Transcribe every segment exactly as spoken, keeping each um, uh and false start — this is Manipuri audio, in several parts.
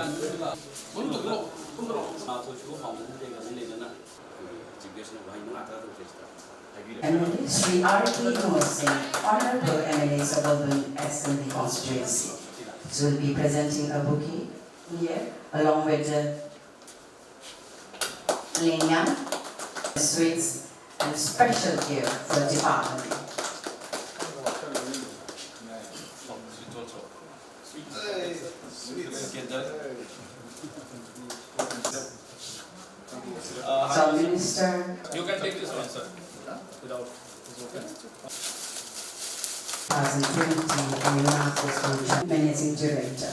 M L A Shri R K Mohsin, Honorable M L A Suburban Assembly Constituency, will be presenting a bouquet here along with the Lenya, sweets and special gift for Deepavali. So, Minister. You can take this one, sir. Without. Thousand twenty, and last is from Managing Director.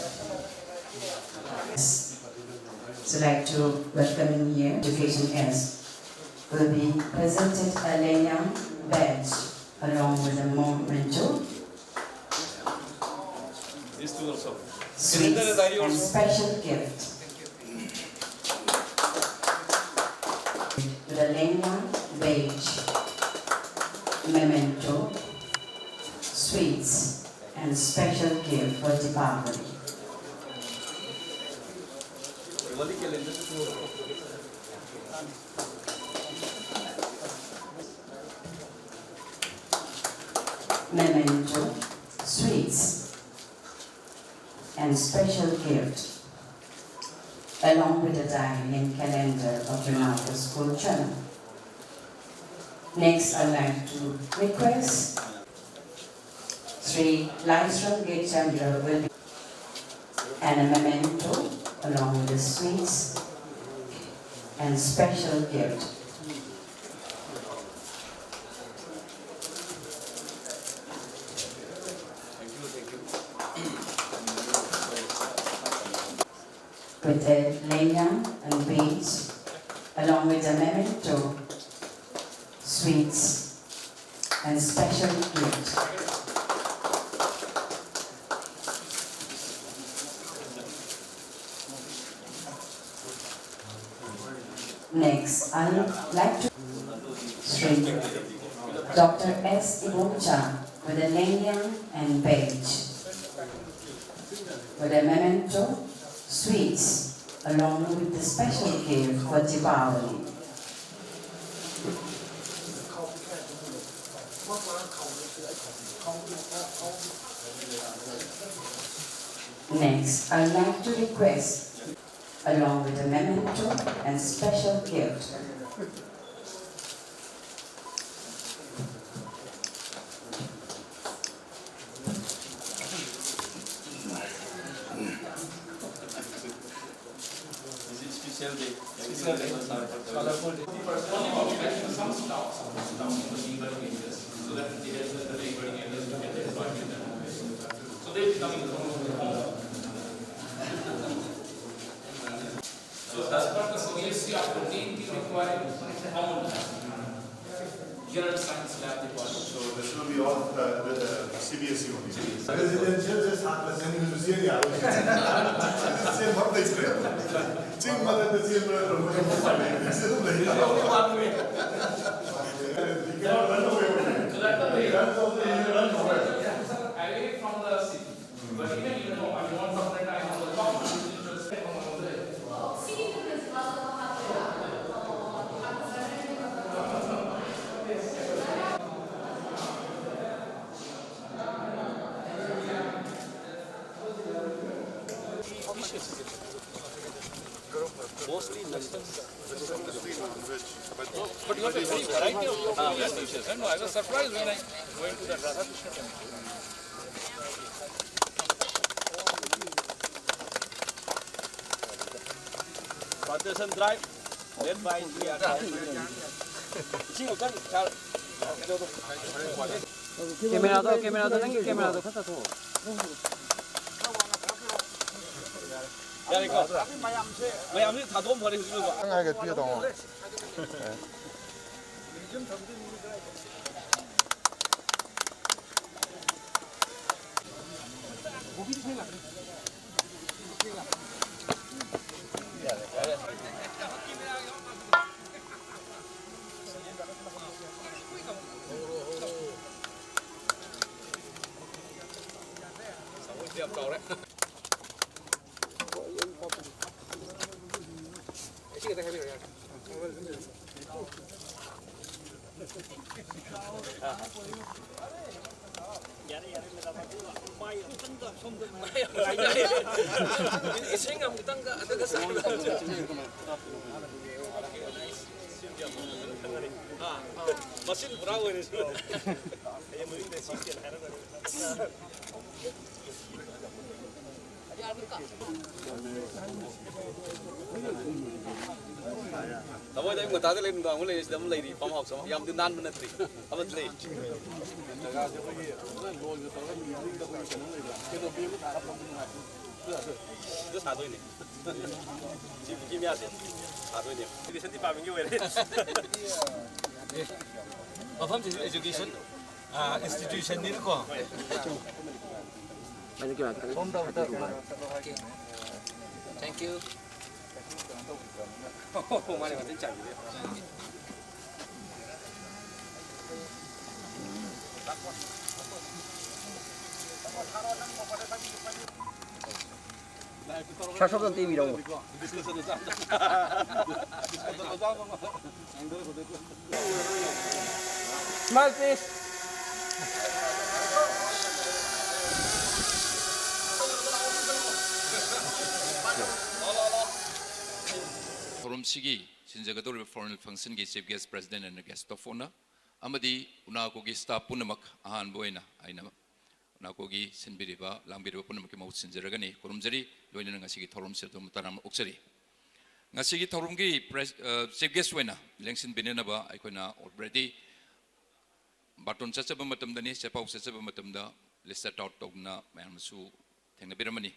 So, like to welcome in here, education as will be presented a Lenya badge along with a memento, sweets and special gift. With a Lenya badge, memento, sweets and special gift for Deepavali. Memento, sweets and special gift, along with a diary and calendar of Renato School Channel. Next, I'd like to request Sri Laisram Gechandra will be and a memento along with the sweets and special gift. With a Lenya and beads, along with a memento, sweets, and special gift. Next, I would like to Sri Doctor S Ibomcha with a Lenya and badge, with a memento, sweets along with the special gift for Deepavali. Next, I'd like to request, along with a memento and special gift. Is it special day? Special day. Colorful day. Only motivation, some stuff, some stuff in the neighboring areas, so that they help the neighboring areas to get employment and all this. So they become involved. So as per the C B S E, after ten, we require how much? General Science Lab they call it. So this will be all, uh, with, uh, C B S E only. Residential से सात बजे नहीं, मुझे ये क्या? इससे बहुत नहीं करे। चिंग मदद से ये मेरा प्रमोशन नहीं, इससे तो नहीं। Run away. Run away. Run away. Away from the city. But even, you know, I mean, once upon a time, on the top of the Mostly non-veg. But you have a very variety of dishes. No, I was surprised when I went to that restaurant. Plantation Drive, led by India. ꯏꯁꯤꯡ ꯑꯝꯇꯪ ꯁꯥꯔ, ꯀꯩꯅꯣꯗꯣ꯫ ꯀꯦꯃꯦꯔꯥꯗꯣ, ꯀꯦꯃꯦꯔꯥꯗꯣ, ꯅꯪꯒꯤ ꯀꯦꯃꯦꯔꯥꯗꯣ ꯈꯔ ꯆꯠꯊꯣꯛꯑꯣ꯫ ꯌꯥꯔꯦꯀꯣ? ꯃꯌꯥꯝꯁꯦ ꯊꯥꯗꯣꯛꯑꯝ ꯐꯔꯦ ꯍꯧꯖꯤꯛ ꯑꯣꯏꯕ꯫ ꯅꯪ ꯍꯥꯏꯒꯠꯄꯤꯌꯣ ꯇꯥꯃꯣ꯫ ꯌꯥꯝ ꯆꯥꯎꯔꯦ꯫ ꯏꯁꯤꯡ ꯑꯃꯨꯛꯇꯪꯒ ꯑꯗꯨꯒ ꯆꯥ꯫ ꯃꯁꯤꯡ ꯄꯨꯔꯥ ꯑꯣꯏꯔꯦ ꯁꯤ꯫ ꯇꯃꯣꯏꯗ ꯑꯌꯨꯛ ꯉꯟꯇꯥꯗ ꯂꯩ, ꯅꯨꯡꯗꯥꯡ ꯑꯃꯨꯛ ꯂꯩꯔꯤ, ꯁꯤꯗ ꯑꯃꯨꯛ ꯂꯩꯔꯤ, ꯐꯥꯝ ꯍꯥꯎꯁ ꯑꯃ꯫ ꯌꯥꯝꯗꯤ ꯅꯥꯟꯕ ꯅꯠꯇ꯭ꯔꯤ, ꯑꯃꯗꯤ ꯂꯩ꯫ ꯖꯒꯥꯁꯦ ꯑꯩꯈꯣꯏꯒꯤ ꯂꯣꯟꯒ ꯇꯧꯔꯒ ꯃꯤꯡꯗ ꯑꯩꯈꯣꯏꯒꯤ ꯀꯩꯅꯣ ꯂꯩꯕ, ꯀꯦꯅꯣꯄꯤ ꯑꯃ ꯊꯥꯔꯒ ꯐꯝꯕ ꯅꯨꯡꯉꯥꯏ꯫ ꯁꯤꯗ ꯁꯥꯗꯣꯏꯅꯦ꯫ ꯁꯤ, ꯁꯤ ꯃꯌꯥꯁꯦ ꯁꯥꯗꯣꯏꯅꯦ꯫ Education department ꯀꯤ ꯑꯣꯏꯔꯦ꯫ ꯃꯐꯝꯁꯤꯁꯨ education, ah, institution ꯅꯤꯅꯀꯣ꯫ Thank you. ꯃꯥꯅꯦ, ꯃꯇꯦꯡ ꯆꯥꯕꯤꯔꯦ꯫ ꯁꯥꯔ, ꯁꯣꯝꯗ ꯑꯝꯇ ꯌꯦꯡꯕꯤꯔꯝꯃꯣ꯫ Smile, please. ꯊꯧꯔꯝꯁꯤꯒꯤ ꯁꯤꯟꯖꯒꯗꯧꯔꯤꯕ formal function ꯒꯤ chief guest, president and guest of honour ꯑꯃꯗꯤ ꯎꯅꯥꯀꯣꯒꯤ staff ꯄꯨꯝꯅꯃꯛ, ꯑꯍꯥꯟꯕ ꯑꯣꯏꯅ ꯑꯩꯅ ꯎꯅꯥꯀꯣꯒꯤ ꯁꯤꯟꯕꯤꯔꯤꯕ, ꯂꯥꯡꯕꯤꯔꯤꯕ ꯄꯨꯝꯅꯃꯛꯀꯤ ꯃꯍꯨꯠ ꯁꯤꯟꯖꯔꯒꯅꯤ, ꯈꯨꯔꯨꯝꯖꯔꯤ꯫ ꯂꯣꯏꯅꯅ ꯉꯁꯤꯒꯤ ꯊꯧꯔꯝꯁꯤꯗ ꯑꯗꯨꯝ ꯇꯔꯥꯝꯅ ꯑꯣꯛꯆꯔꯤ꯫ ꯉꯁꯤꯒꯤ ꯊꯧꯔꯝꯒꯤ pres-, ꯑ, chief guest ꯑꯣꯏꯅ ꯂꯦꯡꯁꯤꯟꯕꯤꯅꯅꯕ ꯑꯩꯈꯣꯏꯅ already ꯕꯥꯔꯇꯣꯟ ꯆꯠꯆꯕ ꯃꯇꯝꯗꯅꯤ, ꯆꯦꯄꯥꯎ ꯆꯠꯆꯕ ꯃꯇꯝꯗ listed out ꯇꯧꯗꯨꯅ ꯃꯌꯥꯝꯅꯁꯨ ꯊꯦꯡꯅꯕꯤꯔꯝꯃꯅꯤ꯫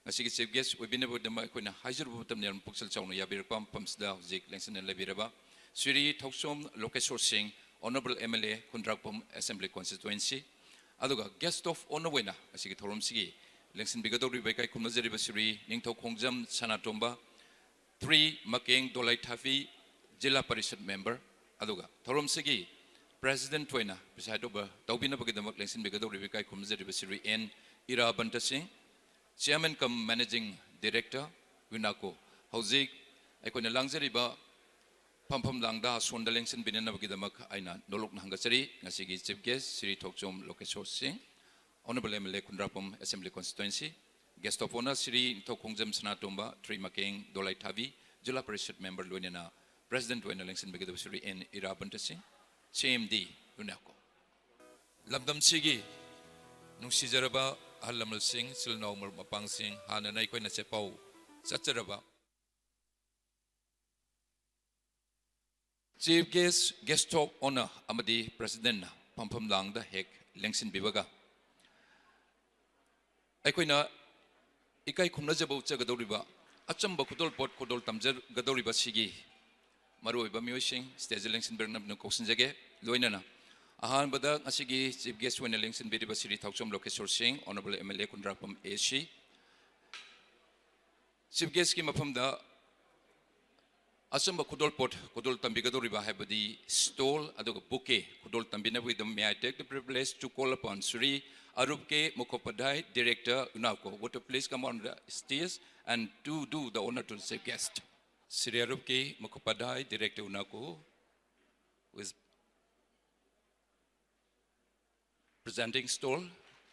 ꯉꯁꯤꯒꯤ chief guest ꯑꯣꯏꯕꯤꯅꯕꯒꯤꯗꯃꯛ ꯑꯩꯈꯣꯏꯅ ꯍꯥꯏꯖꯔꯨꯕ ꯃꯇꯝꯗ ꯌꯥꯝꯅ ꯄꯨꯛꯆꯦꯜ ꯆꯥꯎꯅ ꯌꯥꯕꯤꯔꯛꯄ ꯃꯐꯝꯁꯤꯗ ꯍꯧꯖꯤꯛ ꯂꯦꯡꯁꯤꯟꯗꯨꯅ ꯂꯩꯕꯤꯔꯕ ꯁ꯭ꯔꯤ ꯊꯧꯁꯣꯝ ꯂꯣꯀꯦꯁꯣꯔ ꯁꯤꯡ, Honourable M L A, Khundrakpam Assembly Constituency, ꯑꯗꯨꯒ guest of honour ꯑꯣꯏꯅ ꯉꯁꯤꯒꯤ ꯊꯧꯔꯝꯁꯤꯒꯤ ꯂꯦꯡꯁꯤꯟꯕꯤꯒꯗꯧꯔꯤꯕ ꯏꯀꯥꯏ ꯈꯨꯝꯅꯖꯔꯤꯕ ꯁ꯭ꯔꯤ ꯅꯤꯡꯊꯧ ꯈꯣꯡꯖꯝ ꯁꯅꯥꯇꯣꯝꯕ, ꯊ꯭ꯔꯤ ꯃꯀꯦꯡ ꯗꯣꯂꯥꯏ ꯊꯥꯕꯤ, ꯖꯤꯂꯥ ꯄꯔꯤꯁꯠ member, ꯑꯗꯨꯒ ꯊꯧꯔꯝꯁꯤꯒꯤ president ꯑꯣꯏꯅ preside over ꯇꯧꯕꯤꯅꯕꯒꯤꯗꯃꯛ ꯂꯦꯡꯁꯤꯟꯕꯤꯒꯗꯧꯔꯤꯕ ꯏꯀꯥꯏ ꯈꯨꯝꯅꯖꯔꯤꯕ Shri N Irabanta Singh, Chairman cum Managing Director, ꯌꯨꯅꯥꯀꯣ꯫ ꯍꯧꯖꯤꯛ ꯑꯩꯈꯣꯏꯅ ꯂꯥꯡꯖꯔꯤꯕ ꯐꯝꯐꯝ ꯂꯥꯡꯗ ꯑꯁꯣꯟꯗ ꯂꯦꯡꯁꯤꯟꯕꯤꯅꯅꯕꯒꯤꯗꯃꯛ ꯑꯩꯅ ꯅꯣꯂꯨꯛꯅ ꯍꯪꯒꯠꯆꯔꯤ꯫ ꯉꯁꯤꯒꯤ Chief Guest ꯁ꯭ꯔꯤ ꯊꯣꯛꯆꯣꯝ ꯂꯣꯀꯦꯁꯣꯔ ꯁꯤꯡ, Honourable M L A Khundrakpam Assembly Constituency, Guest of Honour Shri ꯅꯤꯡꯊꯧ ꯈꯣꯡꯖꯝ ꯁꯅꯥꯇꯣꯝꯕ, ꯊ꯭ꯔꯤ ꯃꯀꯦꯡ ꯗꯣꯂꯥꯏꯊꯥꯕꯤ ꯖꯤꯂꯥ ꯄꯔꯤꯁꯠ member, ꯂꯣꯏꯅꯅ President ꯑꯣꯏꯅ ꯂꯦꯡꯁꯤꯟꯕꯤꯒꯗꯕ ꯁ꯭ꯔꯤ ꯑꯦꯟ ꯏꯔꯥꯕꯟꯇ ꯁꯤꯡ, C M D, ꯌꯨꯅꯥꯀꯣ꯫ ꯂꯝꯗꯝꯁꯤꯒꯤ ꯅꯨꯡꯁꯤꯖꯔꯕ ꯑꯍꯜ ꯂꯃꯟꯁꯤꯡ, ꯏꯆꯤꯜ ꯏꯅꯥꯎ ꯃꯔꯨꯞ ꯃꯄꯥꯡꯁꯤꯡ, ꯍꯥꯟꯅꯅ ꯑꯩꯈꯣꯏꯅ ꯆꯦꯄꯥꯎ ꯆꯠꯆꯔꯕ Chief Guest, Guest of Honour ꯑꯃꯗꯤ Presidentꯅ ꯐꯝꯐꯝ ꯂꯥꯡꯗ ꯍꯦꯛ ꯂꯦꯡꯁꯤꯟꯕꯤꯕꯒ ꯑꯩꯈꯣꯏꯅ ꯏꯀꯥꯏ ꯈꯨꯝꯅꯖꯕ ꯎꯠꯆꯒꯗꯧꯔꯤꯕ, ꯑꯆꯝꯕ ꯈꯨꯗꯣꯜꯄꯣꯠ ꯈꯨꯗꯣꯜ ꯇꯝꯖꯒꯗꯧꯔꯤꯕ ꯁꯤꯒꯤ ꯃꯔꯨꯑꯣꯏꯕ ꯃꯤꯑꯣꯏꯁꯤꯡ stageꯗ ꯂꯦꯡꯁꯤꯟꯕꯤꯔꯛꯅꯕ ꯀꯧꯁꯤꯟꯖꯒꯦ꯫ ꯂꯣꯏꯅꯅ ꯑꯍꯥꯟꯕꯗ ꯉꯁꯤꯒꯤ Chief Guest ꯑꯣꯏꯅ ꯂꯦꯡꯁꯤꯟꯕꯤꯔꯤꯕ ꯁ꯭ꯔꯤ ꯊꯥꯎꯆꯣꯝ ꯂꯣꯀꯦꯁꯣꯔ ꯁꯤꯡ, Honourable M L A Khundrakpam A C, Chief Guestꯀꯤ ꯃꯐꯝꯗ ꯑꯆꯝꯕ ꯈꯨꯗꯣꯜꯄꯣꯠ ꯈꯨꯗꯣꯜ ꯇꯝꯕꯤꯒꯗꯧꯔꯤꯕ, ꯍꯥꯏꯕꯗꯤ stole ꯑꯗꯨꯒ bouquet ꯈꯨꯗꯣꯜ ꯇꯝꯕꯤꯅꯕꯒꯤꯗꯃꯛ, may I take the privilege to call upon Shri ꯑꯔꯨꯞ K ꯃꯨꯈꯣꯄꯥꯙ꯭ꯌꯥꯏ, Director, ꯌꯨꯅꯥꯀꯣ, would you please come on the stage and to do the honour to the Chief Guest. Shri ꯑꯔꯨꯞ K ꯃꯨꯈꯣꯄꯥꯙ꯭ꯌꯥꯏ, Director, ꯌꯨꯅꯥꯀꯣ, who is presenting stole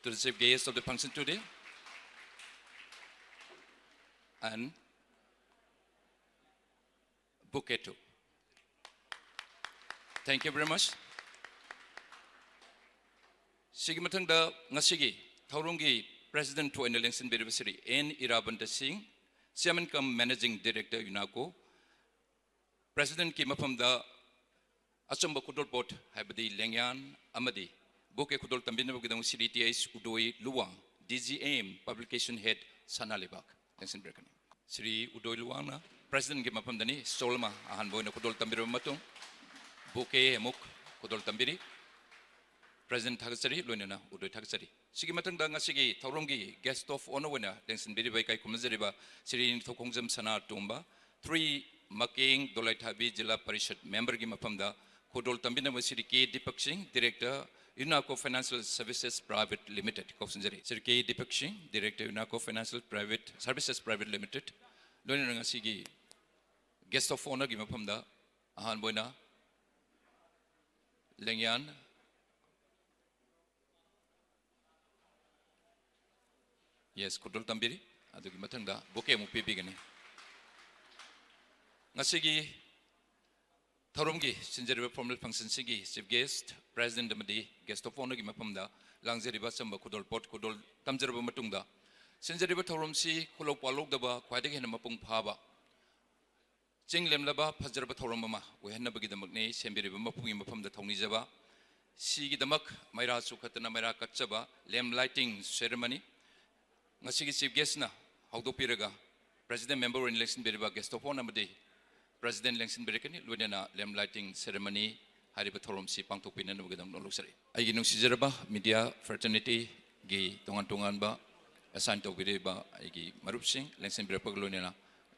to the Chief Guest of the function today and bouquet too. Thank you very much. ꯁꯤꯒꯤ ꯃꯊꯪꯗ ꯉꯁꯤꯒꯤ ꯊꯧꯔꯝꯒꯤ President ꯑꯣꯏꯅ ꯂꯦꯡꯁꯤꯟꯕꯤꯔꯤꯕ Shri N Irabanta Singh, Chairman cum Managing Director, ꯌꯨꯅꯥꯀꯣ, Presidentꯀꯤ ꯃꯐꯝꯗ ꯑꯆꯝꯕ ꯈꯨꯗꯣꯜꯄꯣꯠ, ꯍꯥꯏꯕꯗꯤ ꯂꯦꯡꯌꯥꯟ ꯑꯃꯗꯤ bouquet ꯈꯨꯗꯣꯜ ꯇꯝꯕꯤꯅꯕꯒꯤꯗꯃꯛ Shri T H Udoy Luwang, D G M Publication Head, ꯁꯅꯥ ꯂꯩꯕꯥꯛ, ꯂꯦꯡꯁꯤꯟꯕꯤꯔꯛꯀꯅꯤ꯫ ꯁ꯭ꯔꯤ ꯎꯗꯣꯏ ꯂꯨꯋꯥꯡꯅ Presidentꯀꯤ ꯃꯐꯝꯗꯅꯤ stole ꯑꯃ ꯑꯍꯥꯟꯕ ꯑꯣꯏꯅ ꯈꯨꯗꯣꯜ ꯇꯝꯕꯤꯔꯕ ꯃꯇꯨꯡ, bouquet ꯑꯃꯨꯛ ꯈꯨꯗꯣꯜ ꯇꯝꯕꯤꯔꯤ꯫ President ꯊꯥꯒꯠꯆꯔꯤ, ꯂꯣꯏꯅꯅ ꯎꯗꯣꯏ ꯊꯥꯒꯠꯆꯔꯤ꯫ ꯁꯤꯒꯤ ꯃꯊꯪꯗ ꯉꯁꯤꯒꯤ ꯊꯧꯔꯝꯒꯤ Guest of Honour ꯑꯣꯏꯅ ꯂꯦꯡꯁꯤꯟꯕꯤꯔꯤꯕ ꯏꯀꯥꯏ ꯈꯨꯝꯅꯖꯔꯤꯕ ꯁ꯭ꯔꯤ ꯅꯤꯡꯊꯧꯈꯣꯡꯖꯝ ꯁꯅꯥꯇꯣꯝꯕ, three ꯃꯀꯦꯡ ꯗꯣꯂꯥꯏꯊꯥꯕꯤ ꯖꯤꯂꯥ ꯄꯔꯤꯁꯠ memberꯒꯤ ꯃꯐꯝꯗ ꯈꯨꯗꯣꯜ ꯇꯝꯕꯤꯅꯕ ꯁ꯭ꯔꯤ ꯀꯦ ꯗꯤꯄꯛ ꯁꯤꯡ, Director, ꯌꯨꯅꯥꯀꯣ Financial Services Private Limited, ꯀꯧꯁꯤꯟꯖꯔꯤ꯫ Shri ꯀꯦ ꯗꯤꯄꯛ ꯁꯤꯡ, Director, ꯌꯨꯅꯥꯀꯣ Financial Private Services Private Limited, ꯂꯣꯏꯅꯅ ꯉꯁꯤꯒꯤ guest of honourꯒꯤ ꯃꯐꯝꯗ ꯑꯍꯥꯟꯕ ꯑꯣꯏꯅ ꯂꯦꯡꯌꯥꯟ, yes, ꯈꯨꯗꯣꯜ ꯇꯝꯕꯤꯔꯤ꯫ ꯑꯗꯨꯒꯤ ꯃꯊꯪꯗ bouquet ꯑꯃꯨꯛ ꯄꯤꯕꯤꯒꯅꯤ꯫ ꯉꯁꯤꯒꯤ ꯊꯧꯔꯝꯒꯤ ꯁꯤꯟꯖꯔꯤꯕ formal functionꯁꯤꯒꯤ chief guest, president ꯑꯃꯗꯤ guest of honourꯒꯤ ꯃꯐꯝꯗ ꯂꯥꯡꯖꯔꯤꯕ ꯑꯆꯝꯕ ꯈꯨꯗꯣꯜꯄꯣꯠ ꯈꯨꯗꯣꯜ ꯇꯝꯖꯔꯕ ꯃꯇꯨꯡꯗ, ꯁꯤꯟꯖꯔꯤꯕ ꯊꯧꯔꯝꯁꯤ ꯈꯨꯂꯧ ꯄꯥꯜꯍꯧꯗꯕ ꯈ꯭ꯋꯥꯏꯗꯒꯤ ꯍꯦꯟꯅ ꯃꯄꯨꯡ ꯐꯥꯕ, ꯆꯤꯡ ꯂꯦꯝꯂꯕ ꯐꯖꯔꯕ ꯊꯧꯔꯝ ꯑꯃ ꯑꯣꯏꯍꯟꯅꯕꯒꯤꯗꯃꯛꯅꯤ ꯁꯦꯝꯕꯤꯔꯤꯕ ꯃꯄꯨꯒꯤ ꯃꯐꯝꯗ ꯊꯧꯅꯤꯖꯕ꯫ ꯁꯤꯒꯤꯗꯃꯛ ꯃꯩꯔꯥ ꯆꯨꯈꯠꯇꯅ ꯃꯩꯔꯥ ꯀꯠꯆꯕ lamp lighting ceremony ꯉꯁꯤꯒꯤ chief guestꯅ ꯍꯧꯗꯣꯛꯄꯤꯔꯒ, president member ꯑꯣꯏꯅ ꯂꯦꯡꯁꯤꯟꯕꯤꯔꯤꯕ guest of honour ꯑꯃꯗꯤ president ꯂꯦꯡꯁꯤꯟꯕꯤꯔꯛꯀꯅꯤ꯫ ꯂꯣꯏꯅꯅ lamp lighting ceremony ꯍꯥꯏꯔꯤꯕ ꯊꯧꯔꯝꯁꯤ ꯄꯥꯡꯊꯣꯛꯄꯤꯅꯅꯕꯒꯤꯗꯃꯛ ꯂꯧꯖꯔꯛꯏ꯫ ꯑꯩꯒꯤ ꯅꯨꯡꯁꯤꯖꯔꯕ media fraternityꯒꯤ ꯇꯣꯉꯥꯟ ꯇꯣꯉꯥꯟꯕ assign ꯇꯧꯕꯤꯔꯤꯕ ꯑꯩꯒꯤ ꯃꯔꯨꯞꯁꯤꯡ ꯂꯦꯡꯁꯤꯟꯕꯤꯔꯛꯄꯒ ꯂꯣꯏꯅꯅ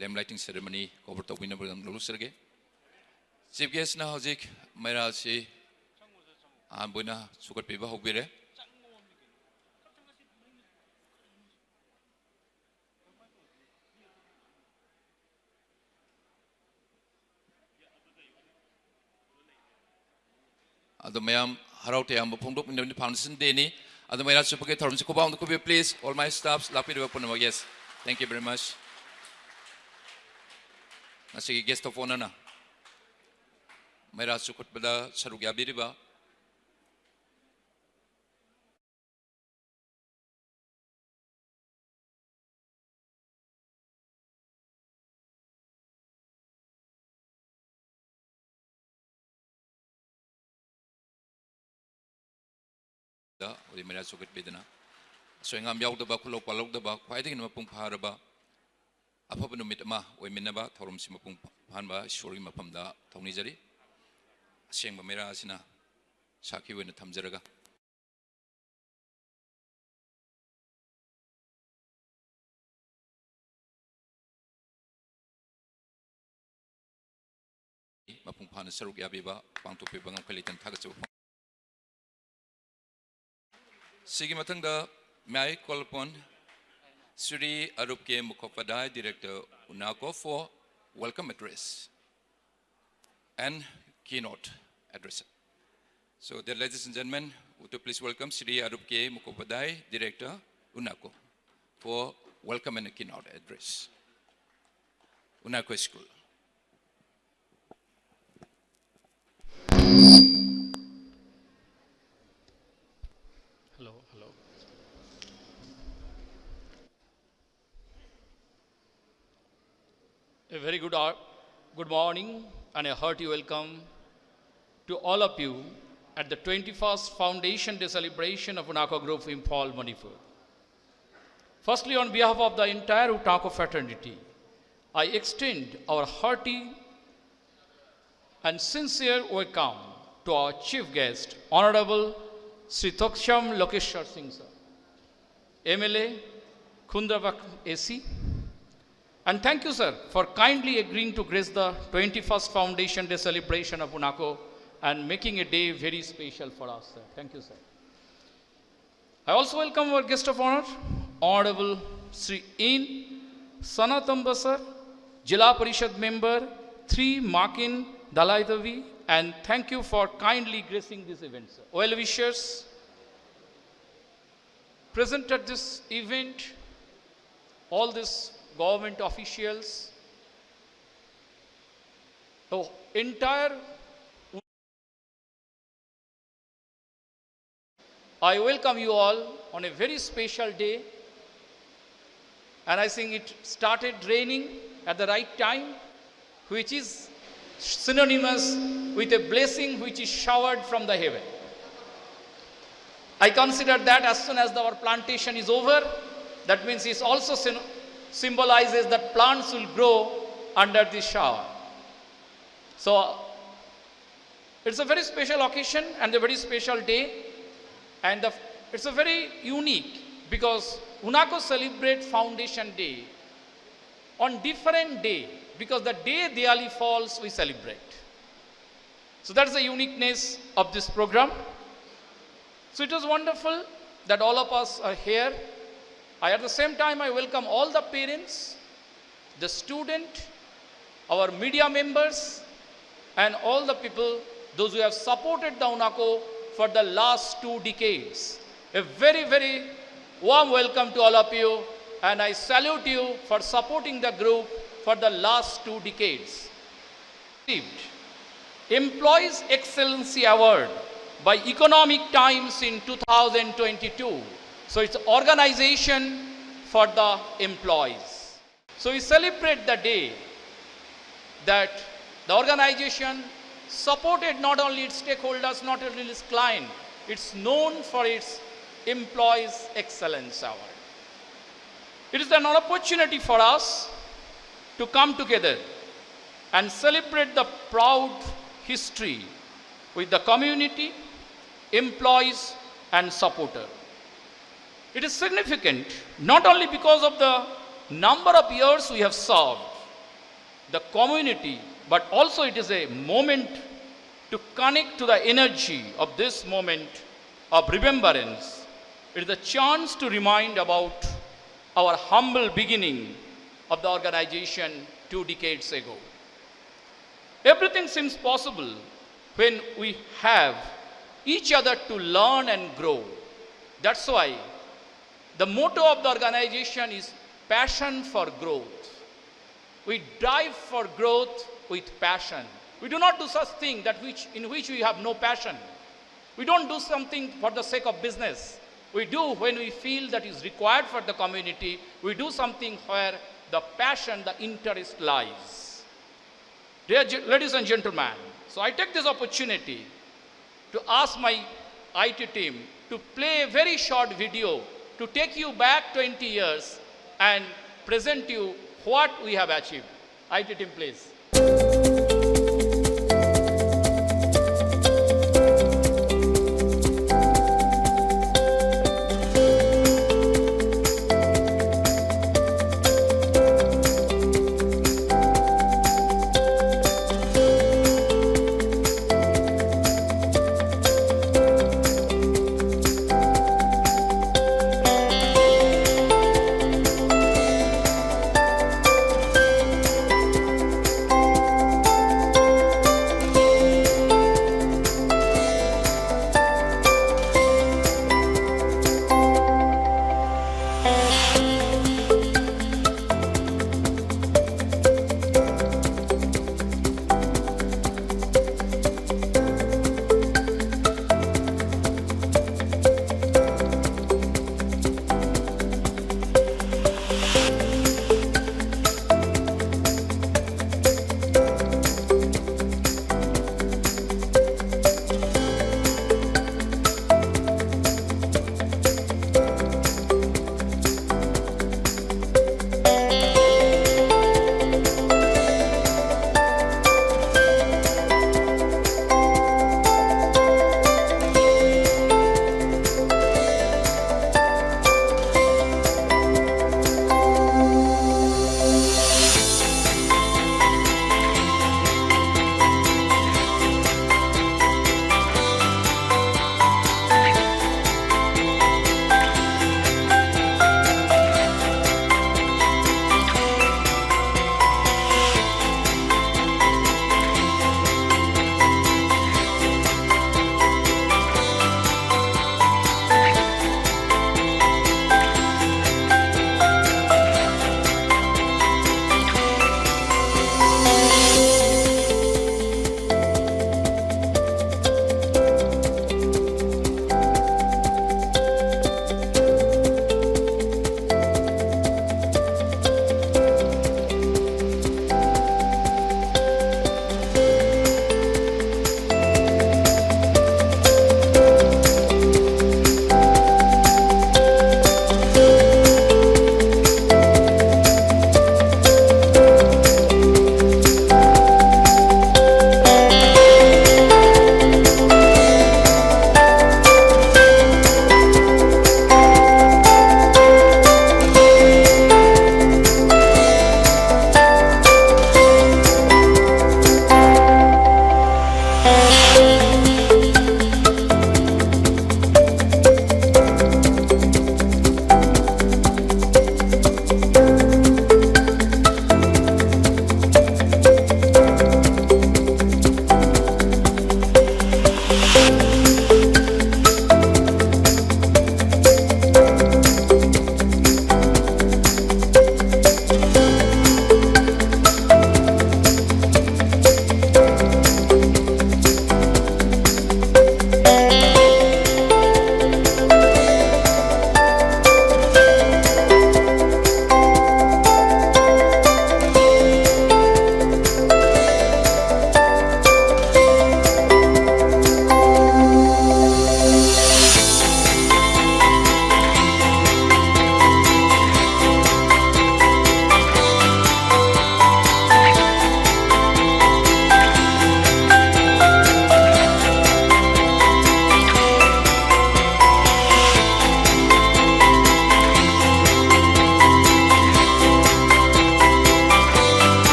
lamp lighting ceremony cover ꯇꯧꯕꯤꯅꯕꯒꯤꯗꯃꯛ ꯂꯧꯖꯔꯒꯦ꯫ Chief guestꯅ ꯍꯧꯖꯤꯛ ꯃꯩꯔꯥꯁꯤ ꯑꯍꯥꯟꯕ ꯑꯣꯏꯅ ꯁꯨꯒꯠꯄꯤꯕ ꯍꯧꯕꯤꯔꯦ꯫ ꯑꯗꯣ ꯃꯌꯥꯝ ꯍꯔꯥꯎ ꯇꯌꯥꯝꯕ ꯐꯣꯡꯗꯣꯛꯃꯤꯟꯅꯕꯅꯤ, foundation dayꯅꯤ꯫ ꯑꯗꯣ ꯃꯩꯔꯥ ꯆꯨꯞꯄꯒꯤ ꯊꯧꯔꯝꯁꯤ ꯈꯨꯕꯥꯛ ꯑꯃꯗ ꯈꯨꯕꯤꯌꯨ, please, all my staffs, ꯂꯥꯛꯄꯤꯔꯤꯕ ꯄꯨꯝꯅꯃꯛ꯫ Yes, thank you very much꯫ ꯉꯁꯤꯒꯤ guest of honourꯅ ꯃꯩꯔꯥ ꯆꯨꯈꯠꯄꯗ ꯁꯔꯨꯛ ꯌꯥꯕꯤꯔꯤꯕ ꯗ ꯍꯧꯖꯤꯛ ꯃꯩꯔꯥ ꯆꯨꯈꯠꯄꯤꯗꯅ ꯑꯁꯣꯏ ꯑꯉꯥꯝ ꯌꯥꯎꯗꯕ, ꯈꯨꯂꯧ ꯄꯥꯜꯍꯧꯗꯕ, ꯈ꯭ꯋꯥꯏꯗꯒꯤ ꯃꯄꯨꯡ ꯐꯥꯔꯕ ꯑꯐꯕ ꯅꯨꯃꯤꯠ ꯑꯃ ꯑꯣꯏꯃꯤꯟꯅꯕ ꯊꯧꯔꯝꯁꯤ ꯃꯄꯨꯡ ꯐꯥꯍꯟꯕ ꯏꯁꯣꯔꯒꯤ ꯃꯐꯝꯗ ꯊꯧꯅꯤꯖꯔꯤ꯫ ꯑꯁꯦꯡꯕ ꯃꯩꯔꯥ ꯑꯁꯤꯅ ꯁꯥꯈꯤ ꯑꯣꯏꯅ ꯊꯝꯖꯔꯒ, ꯃꯄꯨꯡ ꯐꯥꯅ ꯁꯔꯨꯛ ꯌꯥꯕꯤꯕ ꯄꯥꯡꯊꯣꯛꯄꯤꯕ ꯉꯝꯈꯩ ꯂꯩꯇꯅ ꯊꯥꯒꯠꯆꯕ ꯐꯣꯡ-, ꯁꯤꯒꯤ ꯃꯊꯪꯗ, may I call upon Shri Arup K Mukhopadhyay, Director, UNACO, for welcome address and keynote address. So, dear ladies and gentlemen, would you please welcome Shri Arup K Mukhopadhyay, Director, UNACO, for welcome and keynote address. UNACO School. Hello, hello. A very good, good morning and a hearty welcome to all of you at the twenty-first Foundation Day celebration of UNACO Group, Imphal, Manipur. Firstly, on behalf of the entire UNACO fraternity, I extend our hearty and sincere welcome to our chief guest, Honorable Shri Thokcham Lokeshwar Singh sir, M L A, Khundrabak A C. And thank you, sir, for kindly agreeing to grace the twenty-first Foundation Day celebration of UNACO and making a day very special for us, sir. Thank you, sir. I also welcome our guest of honor, Honorable Shri N Sanatamba sir, Zilla Parishad member, three Makin Dalaitavi, and thank you for kindly gracing this event, sir. Well wishers present at this event, all these government officials, the entire I welcome you all on a very special day. And I think it started raining at the right time, which is synonymous with a blessing which is showered from the heaven. I consider that as soon as our plantation is over, that means it also syn-, symbolizes that plants will grow under this shower. So, it's a very special occasion and a very special day, and the, it's a very unique because UNACO celebrate Foundation Day on different day, because the day Diwali falls, we celebrate. So that's the uniqueness of this program. So it was wonderful that all of us are here. I, at the same time, I welcome all the parents, the student, our media members, and all the people, those who have supported the UNACO for the last two decades. A very, very warm welcome to all of you, and I salute you for supporting the group for the last two decades. Received Employees Excellency Award by Economic Times in two thousand twenty-two. So it's organization for the employees. So we celebrate the day that the organization supported not only its stakeholders, not only its client, it's known for its Employees Excellence Award. It is an opportunity for us to come together and celebrate the proud history with the community, employees, and supporter. It is significant not only because of the number of years we have served the community, but also it is a moment to connect to the energy of this moment of remembrance. It is a chance to remind about our humble beginning of the organization two decades ago. Everything seems possible when we have each other to learn and grow. That's why the motto of the organization is passion for growth. We drive for growth with passion. We do not do such thing that which, in which we have no passion. We don't do something for the sake of business. We do when we feel that is required for the community. We do something where the passion, the interest lies. Dear ge-, ladies and gentlemen, so I take this opportunity to ask my I T team to play a very short video to take you back twenty years and present you what we have achieved. I T team, please.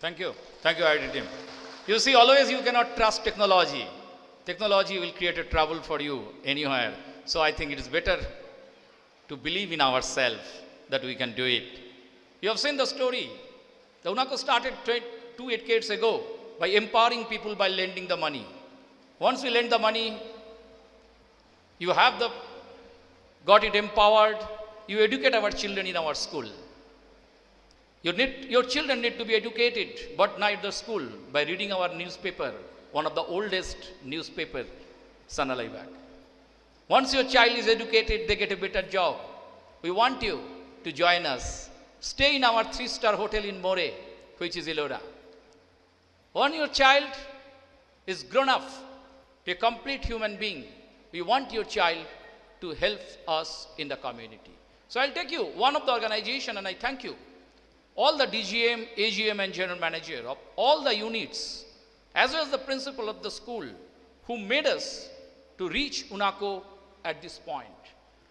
Thank you. Thank you, I I T team. You see, always you cannot trust technology. Technology will create a trouble for you anywhere. So I think it is better to believe in ourselves that we can do it. You have seen the story. The UNACO started tw- two decades ago by empowering people by lending the money. Once we lend the money, you have the got it empowered. You educate our children in our school. You need, your children need to be educated, but not the school, by reading our newspaper, one of the oldest newspaper, Sanalai Bag. Once your child is educated, they get a better job. We want you to join us. Stay in our three-star hotel in Moreh, which is Ellora. When your child is grown up, a complete human being, we want your child to help us in the community. So I'll take you one of the organization, and I thank you, all the D G M, A G M, and general manager of all the units, as well as the principal of the school, who made us to reach UNACO at this point.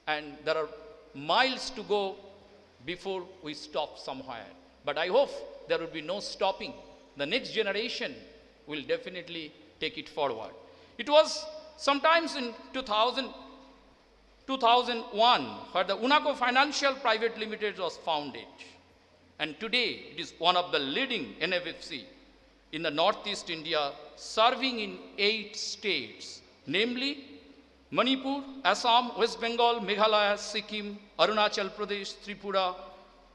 And there are miles to go before we stop somewhere. But I hope there will be no stopping. The next generation will definitely take it forward. It was sometimes in two thousand, two thousand one where the UNACO Financial Private Limited was founded. And today it is one of the leading N F F C in the Northeast India, serving in eight states, namely Manipur, Assam, West Bengal, Meghalaya, Sikkim, Arunachal Pradesh, Tripura,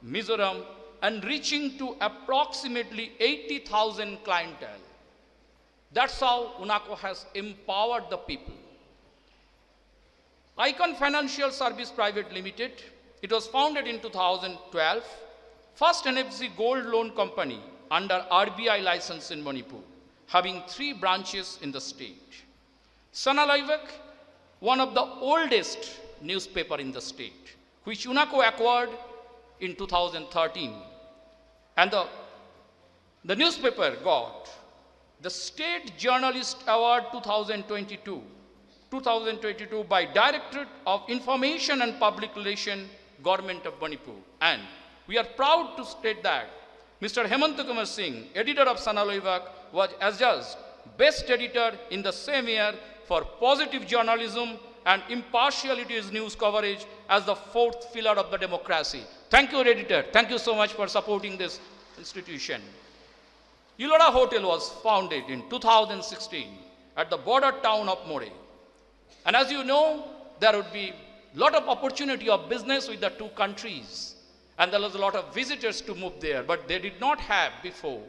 Mizoram, and reaching to approximately eighty thousand clientele. That's how UNACO has empowered the people. Icon Financial Service Private Limited, it was founded in two thousand twelve, first N F C gold loan company under R B I license in Manipur, having three branches in the state. Sana Laibak, one of the oldest newspaper in the state, which UNACO acquired in two thousand thirteen. And the, the newspaper got the State Journalist Award two thousand twenty-two, two thousand twenty-two by Directorate of Information and Public Relation, Government of Manipur. And we are proud to state that Mister Hemanta Kumar Singh, editor of Sana Loibak, was adjudged best editor in the same year for positive journalism and impartiality in news coverage as the fourth pillar of the democracy. Thank you, editor. Thank you so much for supporting this institution. Ellora Hotel was founded in two thousand sixteen at the border town of Moreh. And as you know, there would be lot of opportunity of business with the two countries. And there was a lot of visitors to move there, but they did not have before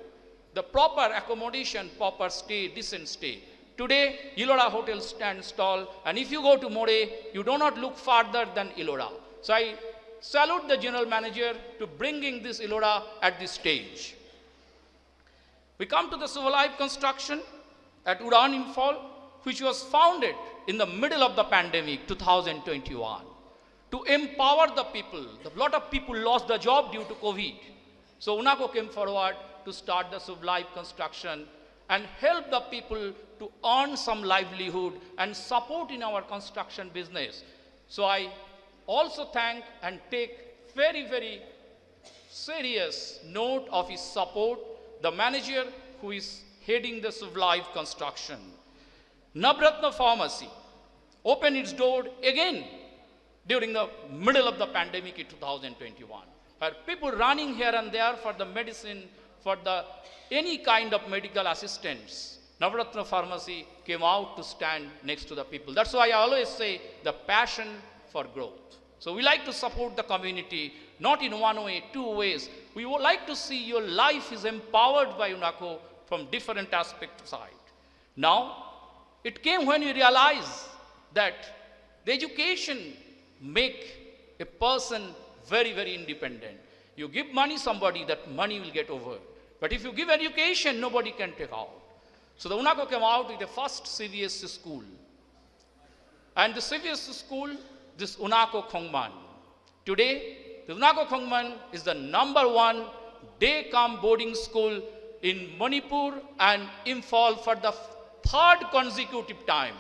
the proper accommodation, proper stay, decent stay. Today, Ellora Hotel stands tall, and if you go to Moreh, you do not look farther than Ellora. So I salute the general manager to bringing this Ellora at this stage. We come to the Shubh Laabh construction at Udan Imphal, which was founded in the middle of the pandemic, two thousand twenty-one, to empower the people. A lot of people lost the job due to COVID. So UNACO came forward to start the Shubh Laabh construction and help the people to earn some livelihood and support in our construction business. So I also thank and take very, very serious note of his support, the manager who is heading the Shubh Laabh construction. Navratna Pharmacy opened its door again during the middle of the pandemic in two thousand twenty-one, where people running here and there for the medicine, for the any kind of medical assistance, Navratna Pharmacy came out to stand next to the people. That's why I always say the passion for growth. So we like to support the community, not in one way, two ways. We would like to see your life is empowered by UNACO from different aspect side. Now, it came when we realize that the education make a person very, very independent. You give money somebody, that money will get over. But if you give education, nobody can take out. So the UNACO came out with the first C B S E school. And the C B S E school, this UNACO Khongman. Today, the UNACO Khongman is the number one day camp boarding school in Manipur and Imphal for the third consecutive time.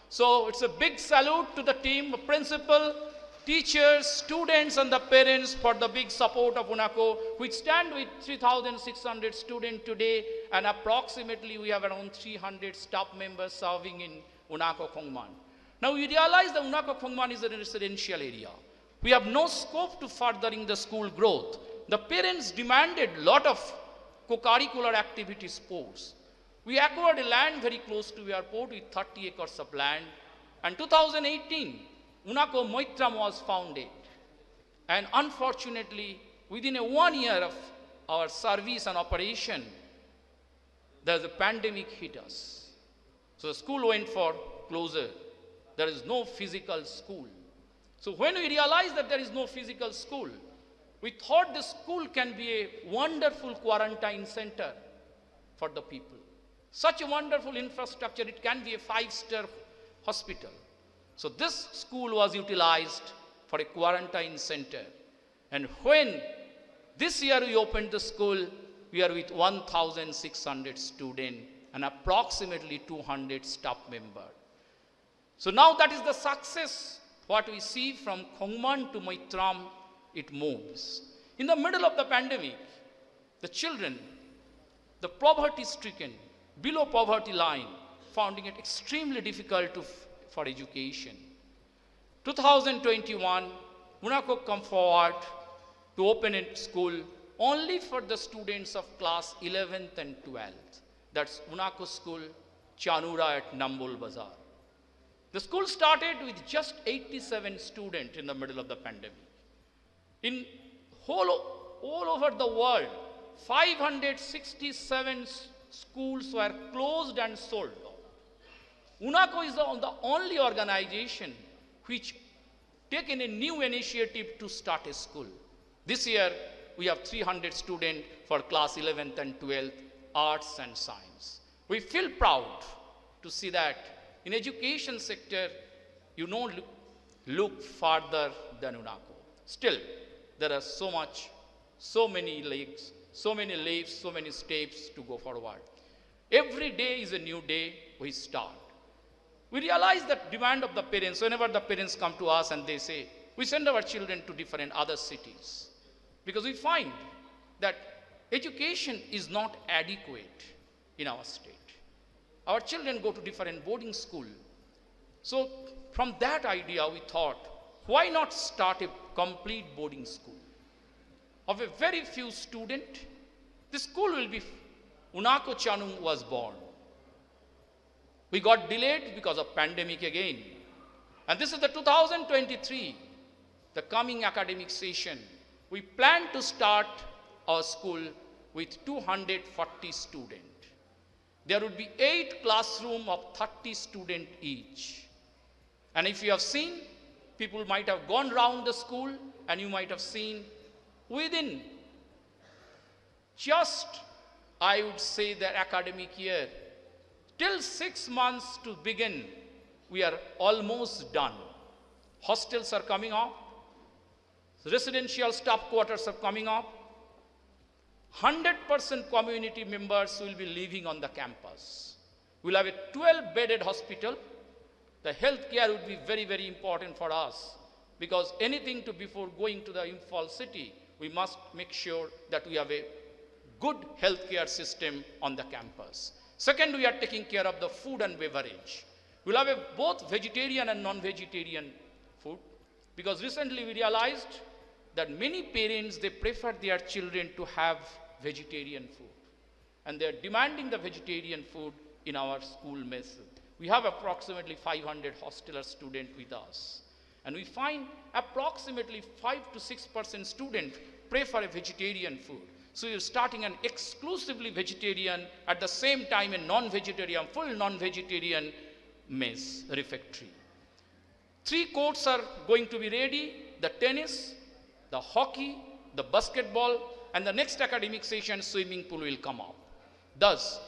So it's a big salute to the team, principal, Teachers, students, and the parents for the big support of UNACO, which stand with three thousand six hundred students today, and approximately we have around three hundred staff members serving in UNACO Khongman. Now we realize that UNACO Khongman is a residential area. We have no scope to furthering the school growth. The parents demanded lot of co-curricular activities, sports. We acquired a land very close to airport with thirty acres of land. And two thousand eighteen, UNACO Moitram was founded. And unfortunately, within a one year of our service and operation, the pandemic hit us. So the school went for closure. There is no physical school. So when we realized that there is no physical school, we thought the school can be a wonderful quarantine center for the people. Such a wonderful infrastructure, it can be a five-star hospital. So this school was utilized for a quarantine center. And when this year we opened the school, we are with one thousand six hundred students and approximately two hundred staff members. So now that is the success. What we see from Khongman to Moitram, it moves. In the middle of the pandemic, the children, the poverty stricken, below poverty line, finding it extremely difficult to, for education. two thousand twenty-one, UNACO come forward to open a school only for the students of class eleventh and twelfth. That's UNACO school, Chanura at Nambol Bazar. The school started with just eighty-seven students in the middle of the pandemic. In whole, all over the world, five hundred sixty-seven s- schools were closed and sold off. UNACO is the, the only organization which taken a new initiative to start a school. This year, we have three hundred students for class eleventh and twelfth, arts and science. We feel proud to see that in education sector, you know, look, look farther than UNACO. Still, there are so much, so many leagues, so many leaps, so many steps to go forward. Every day is a new day we start. We realize that demand of the parents, whenever the parents come to us and they say, We send our children to different other cities because we find that education is not adequate in our state. Our children go to different boarding school. So from that idea, we thought, why not start a complete boarding school? Of a very few student, the school will be, Unako Chanung was born. We got delayed because of pandemic again. And this is the two thousand twenty-three, the coming academic session. We plan to start our school with two hundred forty students. There would be eight classroom of thirty students each. And if you have seen, people might have gone round the school, and you might have seen within just, I would say, the academic year, till six months to begin, we are almost done. Hostels are coming up, residential staff quarters are coming up, hundred percent community members will be living on the campus. We'll have a twelve bedded hospital. The healthcare would be very, very important for us, because anything to, before going to the Imphal city, we must make sure that we have a good healthcare system on the campus. Second, we are taking care of the food and beverage. We'll have a both vegetarian and non-vegetarian food, because recently we realized that many parents, they prefer their children to have vegetarian food, and they are demanding the vegetarian food in our school mess. We have approximately five hundred hostel students with us, and we find approximately five to six percent students prefer a vegetarian food. So you're starting an exclusively vegetarian, at the same time a non-vegetarian, full non-vegetarian mess, refectory. Three courts are going to be ready: the tennis, the hockey, the basketball, and the next academic session, swimming pool will come up. Thus,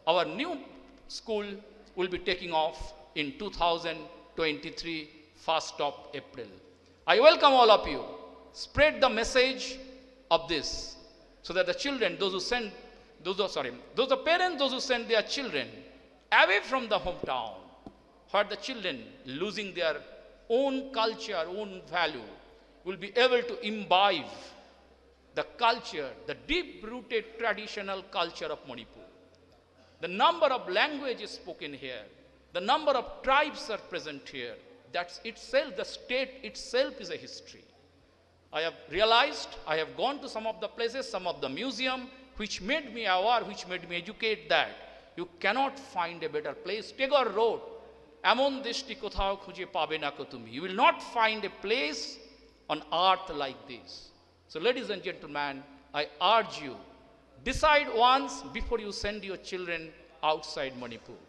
our new school will be taking off in two thousand twenty-three, first of April. I welcome all of you. Spread the message of this, so that the children, those who send, those who, sorry, those the parents, those who send their children away from the hometown, where the children losing their own culture, own value, will be able to imbibe the culture, the deep-rooted traditional culture of Manipur. The number of languages spoken here, the number of tribes are present here, that's itself, the state itself is a history. I have realized, I have gone to some of the places, some of the museum, which made me aware, which made me educate that you cannot find a better place. Tagore wrote, "এমন দেশটি কোথাও খুঁজে পাবে না কো তুমি।" You will not find a place on earth like this. So, ladies and gentlemen, I urge you, decide once before you send your children outside Manipur.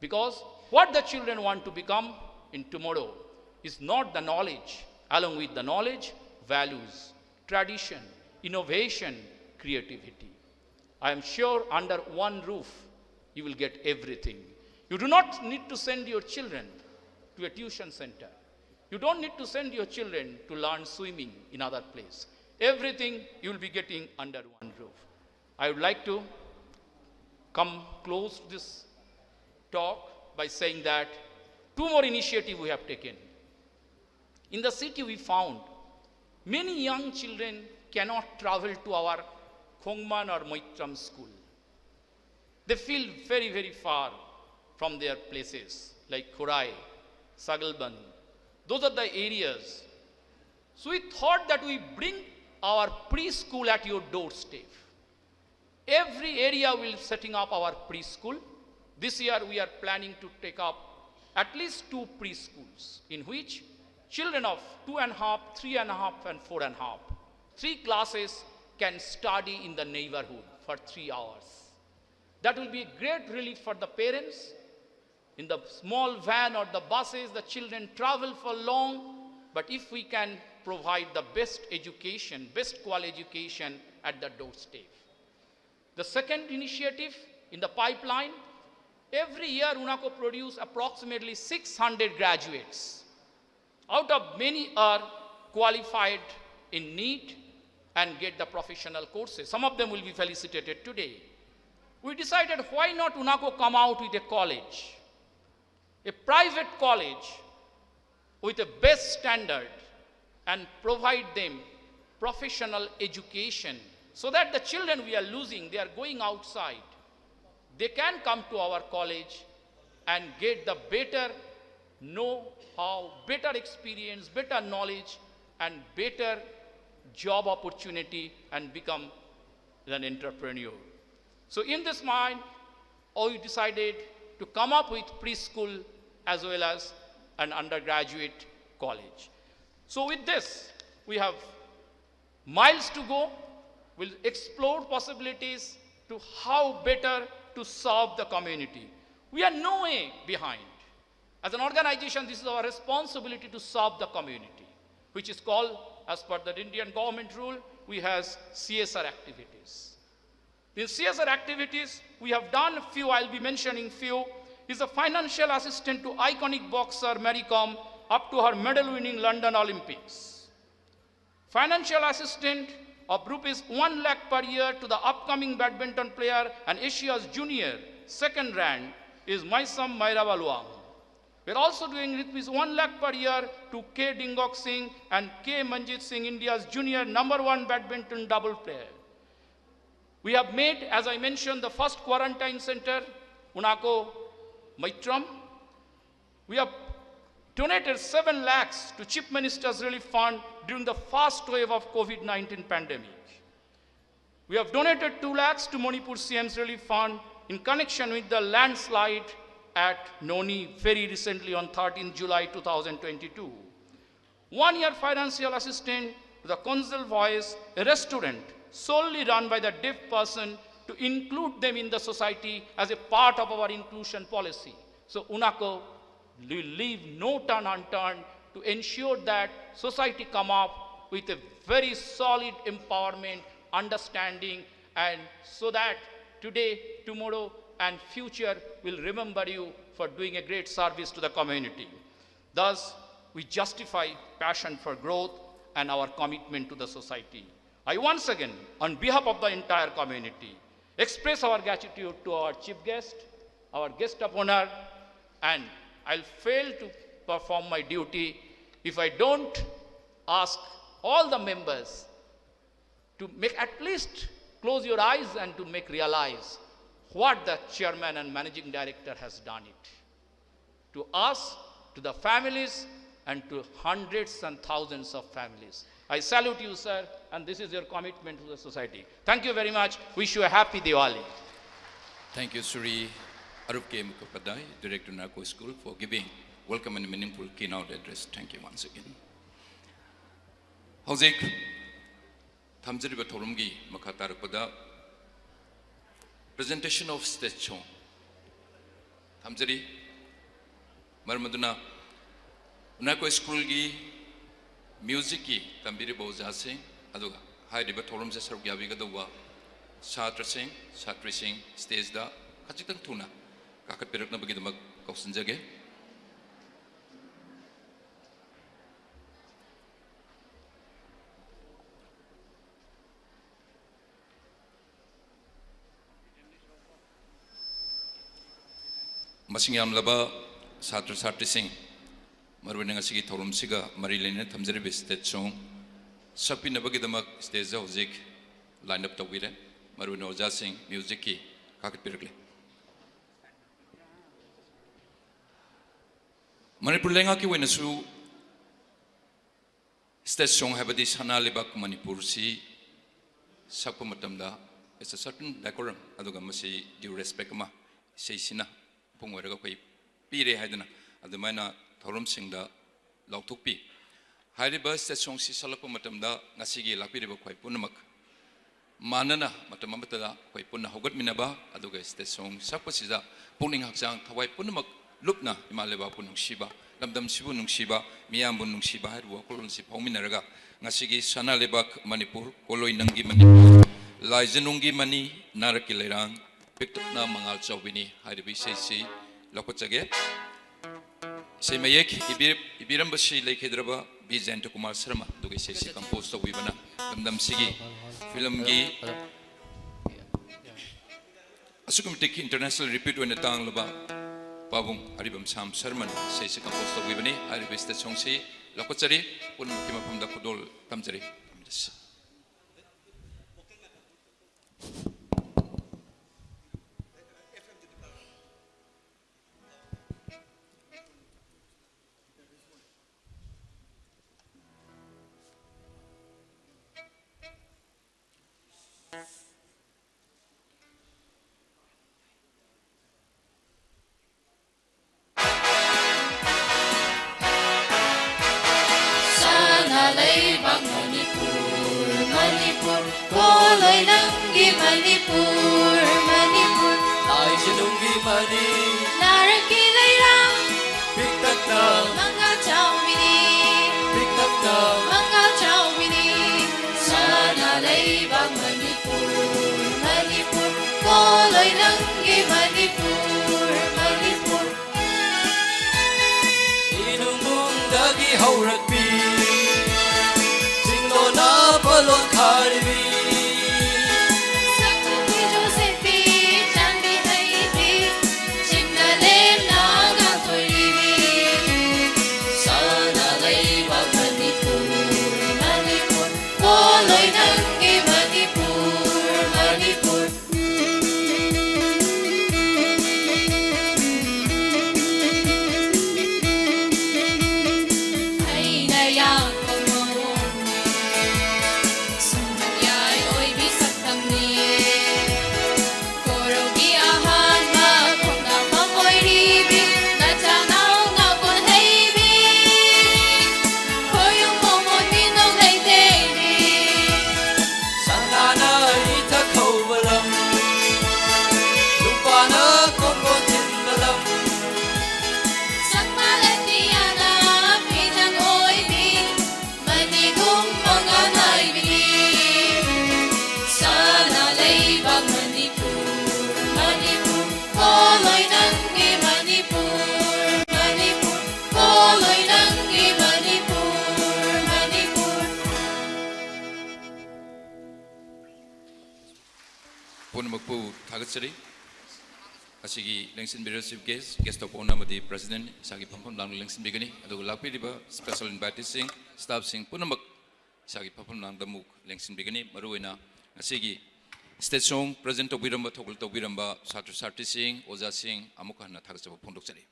Because what the children want to become in tomorrow is not the knowledge. Along with the knowledge, values, tradition, innovation, creativity. I am sure under one roof, you will get everything. You do not need to send your children to a tuition center. You don't need to send your children to learn swimming in other place. Everything you will be getting under one roof. I would like to come close this talk by saying that two more initiatives we have taken. In the city, we found many young children cannot travel to our Khongman or Moitram school. They feel very, very far from their places, like Khorai, Sagalband. Those are the areas. So we thought that we bring our preschool at your doorstep. Every area will setting up our preschool. This year we are planning to take up at least two preschools in which children of two and a half, three and a half, and four and a half, three classes can study in the neighborhood for three hours. That will be a great relief for the parents. In the small van or the buses, the children travel for long, but if we can provide the best education, best quality education at the doorstep. The second initiative in the pipeline, every year UNACO produce approximately six hundred graduates. Out of many are qualified in NEET and get the professional courses. Some of them will be felicitated today. We decided, why not UNACO come out with a college, a private college, with a best standard and provide them professional education, so that the children we are losing, they are going outside, they can come to our college and get the better know-how, better experience, better knowledge, and better job opportunity, and become an entrepreneur. So in this mind, we decided to come up with preschool as well as an undergraduate college. So with this, we have miles to go. We'll explore possibilities to how better to serve the community. We are no way behind. As an organization, this is our responsibility to serve the community, which is called, as per the Indian government rule, we has C S R activities. In C S R activities, we have done a few, I'll be mentioning few, is a financial assistance to iconic boxer Mary Kom up to her medal-winning London Olympics. Financial assistance of rupees one lakh per year to the upcoming badminton player and Asia's junior second rank is Maisam Mairava Luang. We're also doing rupees one lakh per year to K Dingok Singh and K Manjit Singh, India's junior number one badminton double player. We have made, as I mentioned, the first quarantine center, Unako Maitram. We have donated seven lakhs to Chief Minister's Relief Fund during the first wave of COVID nineteen pandemic. We have donated two lakhs to Manipur C M's Relief Fund in connection with the landslide at Noni very recently on thirteenth July two thousand twenty-two. One year financial assistance to the Council Voice, a restaurant solely run by the deaf person, to include them in the society as a part of our inclusion policy. So Unako will leave no turn unturned to ensure that society come up with a very solid empowerment, understanding, and so that today, tomorrow, and future will remember you for doing a great service to the community. Thus, we justify passion for growth and our commitment to the society. I once again, on behalf of the entire community, express our gratitude to our chief guest, our guest of honor, and I'll fail to perform my duty if I don't ask all the members to make at least close your eyes and to make realize what the chairman and managing director has done it to us, to the families, and to hundreds and thousands of families. I salute you, sir, and this is your commitment to the society. Thank you very much. Wish you a happy Diwali. Thank you, Shri Arup K Mukhopadhyay, Director, UNACO School, for giving welcome and meaningful keynote address. Thank you once again. ꯍꯧꯖꯤꯛ ꯊꯝꯖꯔꯤꯕ ꯊꯧꯔꯝꯒꯤ ꯃꯈꯥ ꯇꯥꯔꯛꯄꯗ presentation of stage show ꯊꯝꯖꯔꯤ꯫ ꯃꯔꯝ ꯑꯗꯨꯅ UNACO Schoolꯒꯤ musicꯀꯤ ꯇꯝꯕꯤꯔꯤꯕ ꯑꯣꯖꯥꯁꯤꯡ, ꯑꯗꯨꯒ ꯍꯥꯏꯔꯤꯕ ꯊꯧꯔꯝꯁꯤꯗ ꯁꯔꯨꯛ ꯌꯥꯕꯤꯒꯗꯧꯕ ꯁꯥꯇ꯭ꯔꯁꯤꯡ, ꯁꯥꯇ꯭ꯔꯤꯁꯤꯡ stageꯇ ꯈꯖꯤꯛꯇꯪ ꯊꯨꯅ ꯀꯥꯈꯠꯄꯤꯔꯛꯅꯕꯒꯤꯗꯃꯛ ꯀꯧꯁꯤꯟꯖꯒꯦ꯫ ꯃꯁꯤꯡ ꯌꯥꯝꯂꯕ ꯁꯥꯇ꯭ꯔ ꯁꯥꯇ꯭ꯔꯤꯁꯤꯡ, ꯃꯔꯨꯑꯣꯏꯅ ꯉꯁꯤꯒꯤ ꯊꯧꯔꯝꯁꯤꯒ ꯃꯔꯤ ꯂꯩꯅꯅ ꯊꯝꯖꯔꯤꯕ stage show ꯁꯛꯄꯤꯅꯕꯒꯤꯗꯃꯛ stageꯇ ꯍꯧꯖꯤꯛ line up ꯇꯧꯕꯤꯔꯦ꯫ ꯃꯔꯨꯑꯣꯏꯅ ꯑꯣꯖꯥꯁꯤꯡ musicꯀꯤ ꯀꯥꯈꯠꯄꯤꯔꯛꯂꯦ꯫ ꯃꯅꯤꯄꯨꯔ ꯂꯩꯉꯥꯛꯀꯤ ꯑꯣꯏꯅꯁꯨ stage show ꯍꯥꯏꯕꯗꯤ ꯁꯅꯥ ꯂꯩꯕꯥꯛ ꯃꯅꯤꯄꯨꯔꯁꯤ ꯁꯛꯄ ꯃꯇꯝꯗ it's a certain decorum, ꯑꯗꯨꯒ ꯃꯁꯤ due respect ꯑꯃ ꯏꯁꯩꯁꯤꯅ ꯃꯄꯨꯡ ꯑꯣꯏꯔꯒ ꯑꯩꯈꯣꯏ ꯄꯤꯔꯦ ꯍꯥꯏꯗꯅ ꯑꯗꯨꯃꯥꯏꯅ ꯊꯧꯔꯝꯁꯤꯡꯗ ꯂꯥꯎꯊꯣꯛꯄꯤ꯫ ꯍꯥꯏꯔꯤꯕ stage showꯁꯤ ꯁꯛꯂꯛꯄ ꯃꯇꯝꯗ ꯉꯁꯤꯒꯤ ꯂꯥꯛꯄꯤꯔꯤꯕ ꯑꯩꯈꯣꯏ ꯄꯨꯝꯅꯃꯛ ꯃꯥꯟꯅꯅ ꯃꯇꯝ ꯑꯃꯠꯇꯗ ꯑꯩꯈꯣꯏ ꯄꯨꯟꯅ ꯍꯧꯒꯠꯃꯤꯟꯅꯕ, ꯑꯗꯨꯒ stage show ꯁꯛꯄꯁꯤꯗ ꯄꯨꯛꯅꯤꯡ ꯍꯛꯆꯥꯡ ꯊꯋꯥꯏ ꯄꯨꯝꯅꯃꯛ ꯂꯨꯞꯅ ꯏꯃꯥ ꯂꯩꯕꯥꯛꯄꯨ ꯅꯨꯡꯁꯤꯕ, ꯂꯝꯗꯝꯁꯤꯕꯨ ꯅꯨꯡꯁꯤꯕ, ꯃꯤꯌꯥꯝꯕꯨ ꯅꯨꯡꯁꯤꯕ ꯍꯥꯏꯔꯤꯕ ꯋꯥꯈꯜꯂꯣꯟꯁꯤ ꯐꯥꯎꯃꯤꯟꯅꯔꯒ ꯉꯁꯤꯒꯤ ꯁꯅꯥ ꯂꯩꯕꯥꯛ ꯃꯅꯤꯄꯨꯔ, ꯀꯣꯂꯣꯏ ꯅꯪꯒꯤ ꯃꯅꯤꯄꯨꯔ, ꯂꯥꯏꯖꯅꯨꯡꯒꯤ ꯃꯅꯤ, ꯅꯥꯔꯛꯀꯤ ꯂꯩꯔꯥꯡ, ꯄꯤꯛꯇꯛꯅ ꯃꯉꯥꯜ ꯆꯥꯎꯕꯤꯅꯤ ꯍꯥꯏꯔꯤꯕ ꯏꯁꯩꯁꯤ ꯂꯧꯈꯠꯆꯒꯦ꯫ ꯏꯁꯩ ꯃꯌꯦꯛ ꯏꯕꯤ-, ꯏꯕꯤꯔꯝꯕꯁꯤ ꯂꯩꯈꯤꯗ꯭ꯔꯕ ꯕꯤ ꯖꯌꯟꯇ ꯀꯨꯃꯥꯔ ꯁꯔꯃ, ꯑꯗꯨꯒ ꯏꯁꯩꯁꯤ compose ꯇꯧꯕꯤꯕꯅ ꯂꯝꯗꯝꯁꯤꯒꯤ filmꯒꯤ ꯑꯁꯨꯛꯀꯤ ꯃꯇꯤꯛ international repute ꯑꯣꯏꯅ ꯇꯥꯡꯂꯕ ꯄꯥꯕꯨꯡ ꯑꯔꯤꯕꯝ ꯁꯥꯝ ꯁꯔꯃꯟ ꯏꯁꯩꯁꯤ compose ꯇꯧꯕꯤꯕꯅꯤ꯫ ꯍꯥꯏꯔꯤꯕ stage song ꯁꯤ ꯂꯧꯈꯠꯆꯔꯤ꯫ ꯄꯨꯝꯅꯃꯛꯀꯤ ꯃꯐꯝꯗ ꯈꯨꯗꯣꯜ ꯇꯝꯖꯔꯤ꯫ ꯊꯝꯖꯁꯤ꯫ ꯁꯅꯥ ꯂꯩꯕꯥꯛ ꯃꯅꯤꯄꯨꯔ, ꯃꯅꯤꯄꯨꯔ, ꯄꯣꯂꯣꯏ ꯅꯪꯒꯤ ꯃꯅꯤꯄꯨꯔ, ꯃꯅꯤꯄꯨꯔ꯫ ꯂꯥꯏꯖꯅꯨꯡꯒꯤ ꯃꯅꯤ꯫ ꯅꯥꯔꯛꯀꯤ ꯂꯩꯔꯥꯡ꯫ ꯄꯤꯛꯇꯛꯅ꯫ ꯃꯉꯥꯜ ꯆꯥꯎꯕꯤꯅꯤ꯫ ꯄꯤꯛꯇꯛꯅ꯫ ꯃꯉꯥꯜ ꯆꯥꯎꯕꯤꯅꯤ꯫ ꯁꯅꯥ ꯂꯩꯕꯥꯛ ꯃꯅꯤꯄꯨꯔ, ꯃꯅꯤꯄꯨꯔ, ꯄꯣꯂꯣꯏ ꯅꯪꯒꯤ ꯃꯅꯤꯄꯨꯔ, ꯃꯅꯤꯄꯨꯔ꯫ ꯏꯅꯨꯡꯕꯨꯡꯗꯒꯤ ꯍꯧꯔꯛꯄꯤ, ꯆꯤꯡꯂꯣꯟꯅ ꯄꯣꯂꯣꯟ ꯈꯥꯔꯤꯕꯤ꯫ ꯁꯛꯇꯨꯒꯤ ꯖꯣꯁꯦꯞꯄꯤ, ꯆꯥꯟꯕꯤ ꯍꯩꯕꯤ, ꯆꯤꯡꯅ ꯂꯦꯝꯅ ꯉꯥꯟꯊꯣꯏꯔꯤꯕꯤ꯫ ꯁꯅꯥ ꯂꯩꯕꯥꯛ ꯃꯅꯤꯄꯨꯔ, ꯃꯅꯤꯄꯨꯔ, ꯄꯣꯂꯣꯏ ꯅꯪꯒꯤ ꯃꯅꯤꯄꯨꯔ, ꯃꯅꯤꯄꯨꯔ꯫ ꯑꯩꯅ ꯌꯥꯝꯕ ꯃꯑꯣꯡ ꯁꯨꯝꯍꯟꯌꯥꯏ ꯑꯣꯏꯕꯤ ꯁꯛꯇꯝꯅꯤ꯫ ꯀꯣꯔꯧꯒꯤ ꯑꯍꯥꯟꯕ ꯈꯣꯡꯅꯥꯡꯐꯝ ꯑꯣꯏꯔꯤꯕꯤ ꯅꯆꯥꯅꯥꯎ ꯉꯥꯎꯒꯣꯟ ꯍꯩꯕꯤ꯫ ꯈꯣꯌꯨꯝ ꯃꯣꯃꯣꯟ ꯃꯤꯅꯧ ꯂꯩꯇꯦꯡꯕꯤ꯫ ꯁꯅꯥꯅ ꯏꯊꯛ ꯍꯧꯕ ꯂꯝ, ꯂꯨꯄꯥꯅ ꯀꯣꯡꯒꯣꯟ ꯊꯤꯟꯕ ꯂꯝ꯫ ꯁꯛꯃꯥꯂꯦꯟ ꯄꯤꯌꯥꯅ ꯐꯤꯖꯪ ꯑꯣꯏꯕꯤ, ꯃꯅꯤꯒꯨꯝ ꯃꯉꯥꯜ ꯅꯥꯏꯕꯤ꯫ ꯁꯅꯥ ꯂꯩꯕꯥꯛ ꯃꯅꯤꯄꯨꯔ, ꯃꯅꯤꯄꯨꯔ, ꯄꯣꯂꯣꯏ ꯅꯪꯒꯤ ꯃꯅꯤꯄꯨꯔ, ꯃꯅꯤꯄꯨꯔ, ꯄꯣꯂꯣꯏ ꯅꯪꯒꯤ ꯃꯅꯤꯄꯨꯔ, ꯃꯅꯤꯄꯨꯔ꯫ ꯄꯨꯝꯅꯃꯛꯄꯨ ꯊꯥꯒꯠꯆꯔꯤ꯫ ꯑꯁꯤꯒꯤ ꯂꯦꯡꯁꯤꯟꯕꯤꯔꯤꯕ chief guest, guest of honour ꯑꯃꯗꯤ president ꯏꯁꯥꯒꯤ ꯐꯝꯐꯝ ꯂꯥꯡꯗ ꯂꯦꯡꯁꯤꯟꯕꯤꯒꯅꯤ꯫ ꯑꯗꯨꯒ ꯂꯥꯛꯄꯤꯔꯤꯕ special inviteeꯁꯤꯡ, staffꯁꯤꯡ ꯄꯨꯝꯅꯃꯛ ꯏꯁꯥꯒꯤ ꯐꯝꯐꯝ ꯂꯥꯡꯗ ꯑꯃꯨꯛ ꯂꯦꯡꯁꯤꯟꯕꯤꯒꯅꯤ꯫ ꯃꯔꯨꯑꯣꯏꯅ ꯉꯁꯤꯒꯤ stage song present ꯇꯧꯕꯤꯔꯝꯕ, ꯊꯧꯒꯜ ꯇꯧꯕꯤꯔꯝꯕ ꯁꯥꯇ꯭ꯔ ꯁꯥꯇ꯭ꯔꯤꯁꯤꯡ, ꯑꯣꯖꯥꯁꯤꯡ ꯑꯃꯨꯛ ꯍꯟꯅ ꯊꯥꯒꯠꯆꯕ ꯐꯣꯡꯗꯣꯛꯆꯔꯤ꯫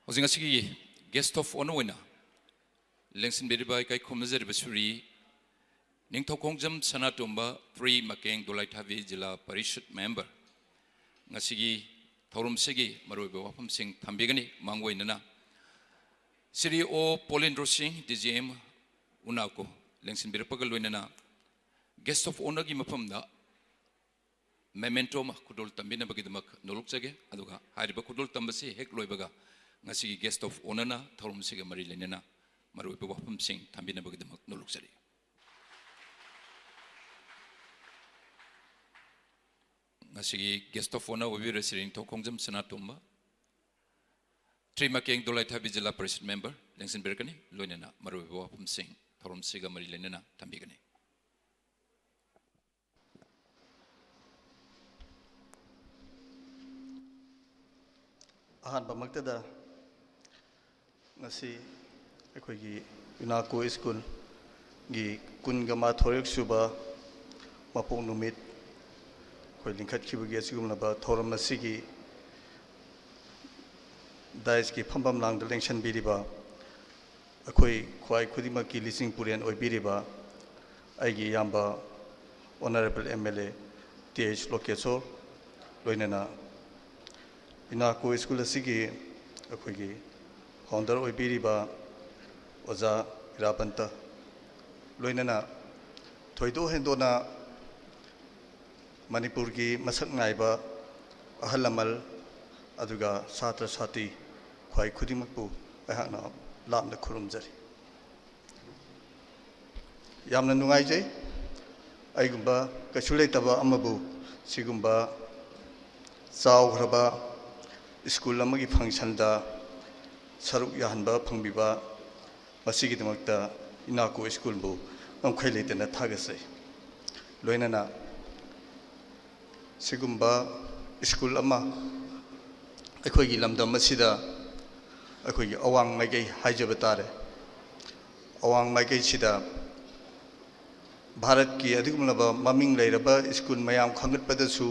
ꯍꯧꯖꯤꯛ ꯉꯁꯤꯒꯤ guest of honour ꯑꯣꯏꯅ ꯂꯦꯡꯁꯤꯟꯕꯤꯔꯤꯕ, ꯏꯀꯥꯏ ꯈꯨꯝꯅꯖꯔꯤꯕ ꯁ꯭ꯔꯤ ꯅꯤꯡꯊꯧꯈꯣꯡꯖꯝ ꯁꯅꯥꯇꯣꯝꯕ, ꯄ꯭ꯔꯤ ꯃꯀꯦꯡ ꯗꯣꯂꯥꯏꯊꯥꯕꯤ ꯖꯤꯂꯥ ꯄꯔꯤꯁꯠ member, ꯉꯁꯤꯒꯤ ꯊꯧꯔꯝꯁꯤꯒꯤ ꯃꯔꯨꯑꯣꯏꯕ ꯋꯥꯐꯝꯁꯤꯡ ꯊꯝꯕꯤꯒꯅꯤ꯫ ꯃꯥꯡꯑꯣꯏꯅꯅ ꯁ꯭ꯔꯤ ꯑꯣ ꯄꯣꯂꯤꯟꯗ꯭ꯔꯣ ꯁꯤꯡ, DGM, UNACO, ꯂꯦꯡꯁꯤꯟꯕꯤꯔꯛꯄꯒ ꯂꯣꯏꯅꯅ guest of honourꯒꯤ ꯃꯐꯝꯗ memento ꯑꯃ ꯈꯨꯗꯣꯜ ꯇꯝꯕꯤꯅꯕꯒꯤꯗꯃꯛ ꯅꯣꯂꯨꯛꯆꯒꯦ꯫ ꯑꯗꯨꯒ ꯍꯥꯏꯔꯤꯕ ꯈꯨꯗꯣꯜ ꯇꯝꯕꯁꯤ ꯍꯦꯛ ꯂꯣꯏꯕꯒ ꯉꯁꯤꯒꯤ guest of honourꯅ ꯊꯧꯔꯝꯁꯤꯒ ꯃꯔꯤ ꯂꯩꯅꯅ ꯃꯔꯨꯑꯣꯏꯕ ꯋꯥꯐꯝꯁꯤꯡ ꯊꯝꯕꯤꯅꯕꯒꯤꯗꯃꯛ ꯅꯣꯂꯨꯛꯆꯔꯤ꯫ ꯉꯁꯤꯒꯤ guest of honour ꯑꯣꯏꯕꯤꯔꯤꯕ ꯁ꯭ꯔꯤ ꯅꯤꯡꯊꯧ ꯈꯣꯡꯖꯝ ꯁꯅꯥꯇꯣꯝꯕ, ꯇ꯭ꯔꯤꯃꯀꯦꯡ ꯗꯣꯂꯥꯏꯊꯥꯕꯤ ꯖꯤꯂꯥ ꯄꯔꯤꯁꯠ member ꯂꯦꯡꯁꯤꯟꯕꯤꯔꯛꯀꯅꯤ꯫ ꯂꯣꯏꯅꯅ ꯃꯔꯨꯑꯣꯏꯕ ꯋꯥꯐꯝꯁꯤꯡ ꯊꯧꯔꯝꯁꯤꯒ ꯃꯔꯤ ꯂꯩꯅꯅ ꯊꯝꯕꯤꯒꯅꯤ꯫ ꯑꯍꯥꯟꯕꯃꯛꯇꯗ ꯉꯁꯤ ꯑꯩꯈꯣꯏꯒꯤ UNACO schoolꯒꯤ ꯀꯨꯟꯒ ꯃꯥꯊꯣꯏꯔꯛ ꯁꯨꯕ ꯃꯄꯣꯛ ꯅꯨꯃꯤꯠ ꯑꯩꯈꯣꯏ ꯂꯤꯡꯈꯠꯈꯤꯕꯒꯤ ꯑꯁꯤꯒꯨꯝꯂꯕ ꯊꯧꯔꯝ ꯑꯁꯤꯒꯤ daisꯀꯤ ꯐꯝꯐꯝ ꯂꯥꯡꯗ ꯂꯦꯡꯁꯟꯕꯤꯔꯤꯕ ꯑꯩꯈꯣꯏ ꯈ꯭ꯋꯥꯏ ꯈꯨꯗꯤꯡꯃꯛꯀꯤ ꯂꯤꯆꯤꯡ ꯄꯨꯔꯦꯟ ꯑꯣꯏꯕꯤꯔꯤꯕ ꯑꯩꯒꯤ ꯏꯌꯥꯝꯕ Honourable MLA T H ꯂꯣꯀꯦꯁꯣꯔ, ꯂꯣꯏꯅꯅ UNACO school ꯑꯁꯤꯒꯤ ꯑꯩꯈꯣꯏꯒꯤ founder ꯑꯣꯏꯕꯤꯔꯤꯕ ꯑꯣꯖꯥ ꯏꯔꯥꯕꯟꯇ, ꯂꯣꯏꯅꯅ ꯊꯣꯏꯗꯣꯛ ꯍꯦꯟꯗꯣꯛꯅ ꯃꯅꯤꯄꯨꯔꯒꯤ ꯃꯁꯛ ꯅꯥꯏꯕ ꯑꯍꯜ ꯂꯃꯟ, ꯑꯗꯨꯒ ꯁꯥꯇ꯭ꯔ ꯁꯥꯇ꯭ꯔꯤ ꯈ꯭ꯋꯥꯏ ꯈꯨꯗꯤꯡꯃꯛꯄꯨ ꯑꯩꯍꯥꯛꯅ ꯂꯥꯞꯅ ꯈꯨꯔꯨꯝꯖꯔꯤ꯫ ꯌꯥꯝꯅ ꯅꯨꯡꯉꯥꯏꯖꯩ, ꯑꯩꯒꯨꯝꯕ ꯀꯩꯁꯨ ꯂꯩꯇꯕ ꯑꯃꯕꯨ ꯁꯤꯒꯨꯝꯕ ꯆꯥꯎꯈ꯭ꯔꯕ school ꯑꯃꯒꯤ functionꯗ ꯁꯔꯨꯛ ꯌꯥꯍꯟꯕ ꯐꯪꯕꯤꯕ, ꯃꯁꯤꯒꯤꯗꯃꯛꯇ UNACO schoolꯕꯨ ꯉꯝꯈꯩ ꯂꯩꯇꯅ ꯊꯥꯒꯠꯆꯩ꯫ ꯂꯣꯏꯅꯅ ꯁꯤꯒꯨꯝꯕ ꯁ꯭ꯀꯨꯜ ꯑꯃ ꯑꯩꯈꯣꯏꯒꯤ ꯂꯝꯗꯝ ꯑꯁꯤꯗ ꯑꯩꯈꯣꯏꯒꯤ ꯑꯋꯥꯡ ꯃꯥꯏꯀꯩ ꯍꯥꯏꯖꯕ ꯇꯥꯔꯦ, ꯑꯋꯥꯡ ꯃꯥꯏꯀꯩꯁꯤꯗ ꯚꯥꯔꯠꯀꯤ ꯑꯗꯨꯒꯨꯝꯂꯕ ꯃꯃꯤꯡ ꯂꯩꯔꯕ ꯁ꯭ꯀꯨꯜ ꯃꯌꯥꯝ ꯈꯟꯒꯠꯄꯗꯁꯨ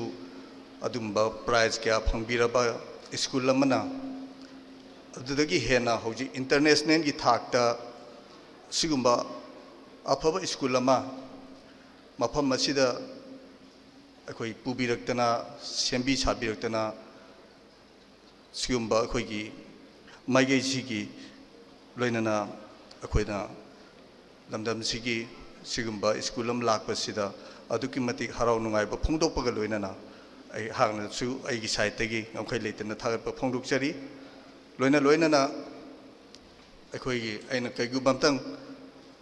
ꯑꯗꯨꯝꯕ ꯄ꯭ꯔꯥꯏꯖ ꯀꯌꯥ ꯐꯪꯕꯤꯔꯕ ꯁ꯭ꯀꯨꯜ ꯑꯃꯅ, ꯑꯗꯨꯗꯒꯤ ꯍꯦꯟꯅ ꯍꯧꯖꯤꯛ ꯏꯟꯇꯔꯅꯦꯁꯅꯦꯜꯒꯤ ꯊꯥꯛꯇ ꯁꯤꯒꯨꯝꯕ ꯑꯐꯕ ꯁ꯭ꯀꯨꯜ ꯑꯃ ꯃꯐꯝ ꯑꯁꯤꯗ ꯑꯩꯈꯣꯏ ꯄꯨꯕꯤꯔꯛꯇꯅ, ꯁꯦꯝꯕꯤ ꯁꯥꯕꯤꯔꯛꯇꯅ, ꯁꯤꯒꯨꯝꯕ ꯑꯩꯈꯣꯏꯒꯤ ꯃꯥꯏꯀꯩꯁꯤꯒꯤ ꯂꯣꯏꯅꯅ ꯑꯩꯈꯣꯏꯅ ꯂꯝꯗꯝꯁꯤꯒꯤ ꯁꯤꯒꯨꯝꯕ ꯁ꯭ꯀꯨꯜ ꯑꯃ ꯂꯥꯛꯄꯁꯤꯗ ꯑꯗꯨꯛꯀꯤ ꯃꯇꯤꯛ ꯍꯔꯥꯎ ꯅꯨꯡꯉꯥꯏꯕ ꯐꯣꯡꯗꯣꯛꯄꯒ ꯂꯣꯏꯅꯅ ꯑꯩꯍꯥꯛꯅꯁꯨ ꯑꯩꯒꯤ ꯁꯥꯏꯠꯇꯒꯤ ꯉꯝꯈꯩ ꯂꯩꯇꯅ ꯊꯥꯒꯠꯄ ꯐꯣꯡꯗꯣꯛꯆꯔꯤ꯫ ꯂꯣꯏꯅ ꯂꯣꯏꯅꯅ ꯑꯩꯈꯣꯏꯒꯤ, ꯑꯩꯅ ꯀꯩꯒꯨꯝꯕ ꯑꯝꯇꯪ,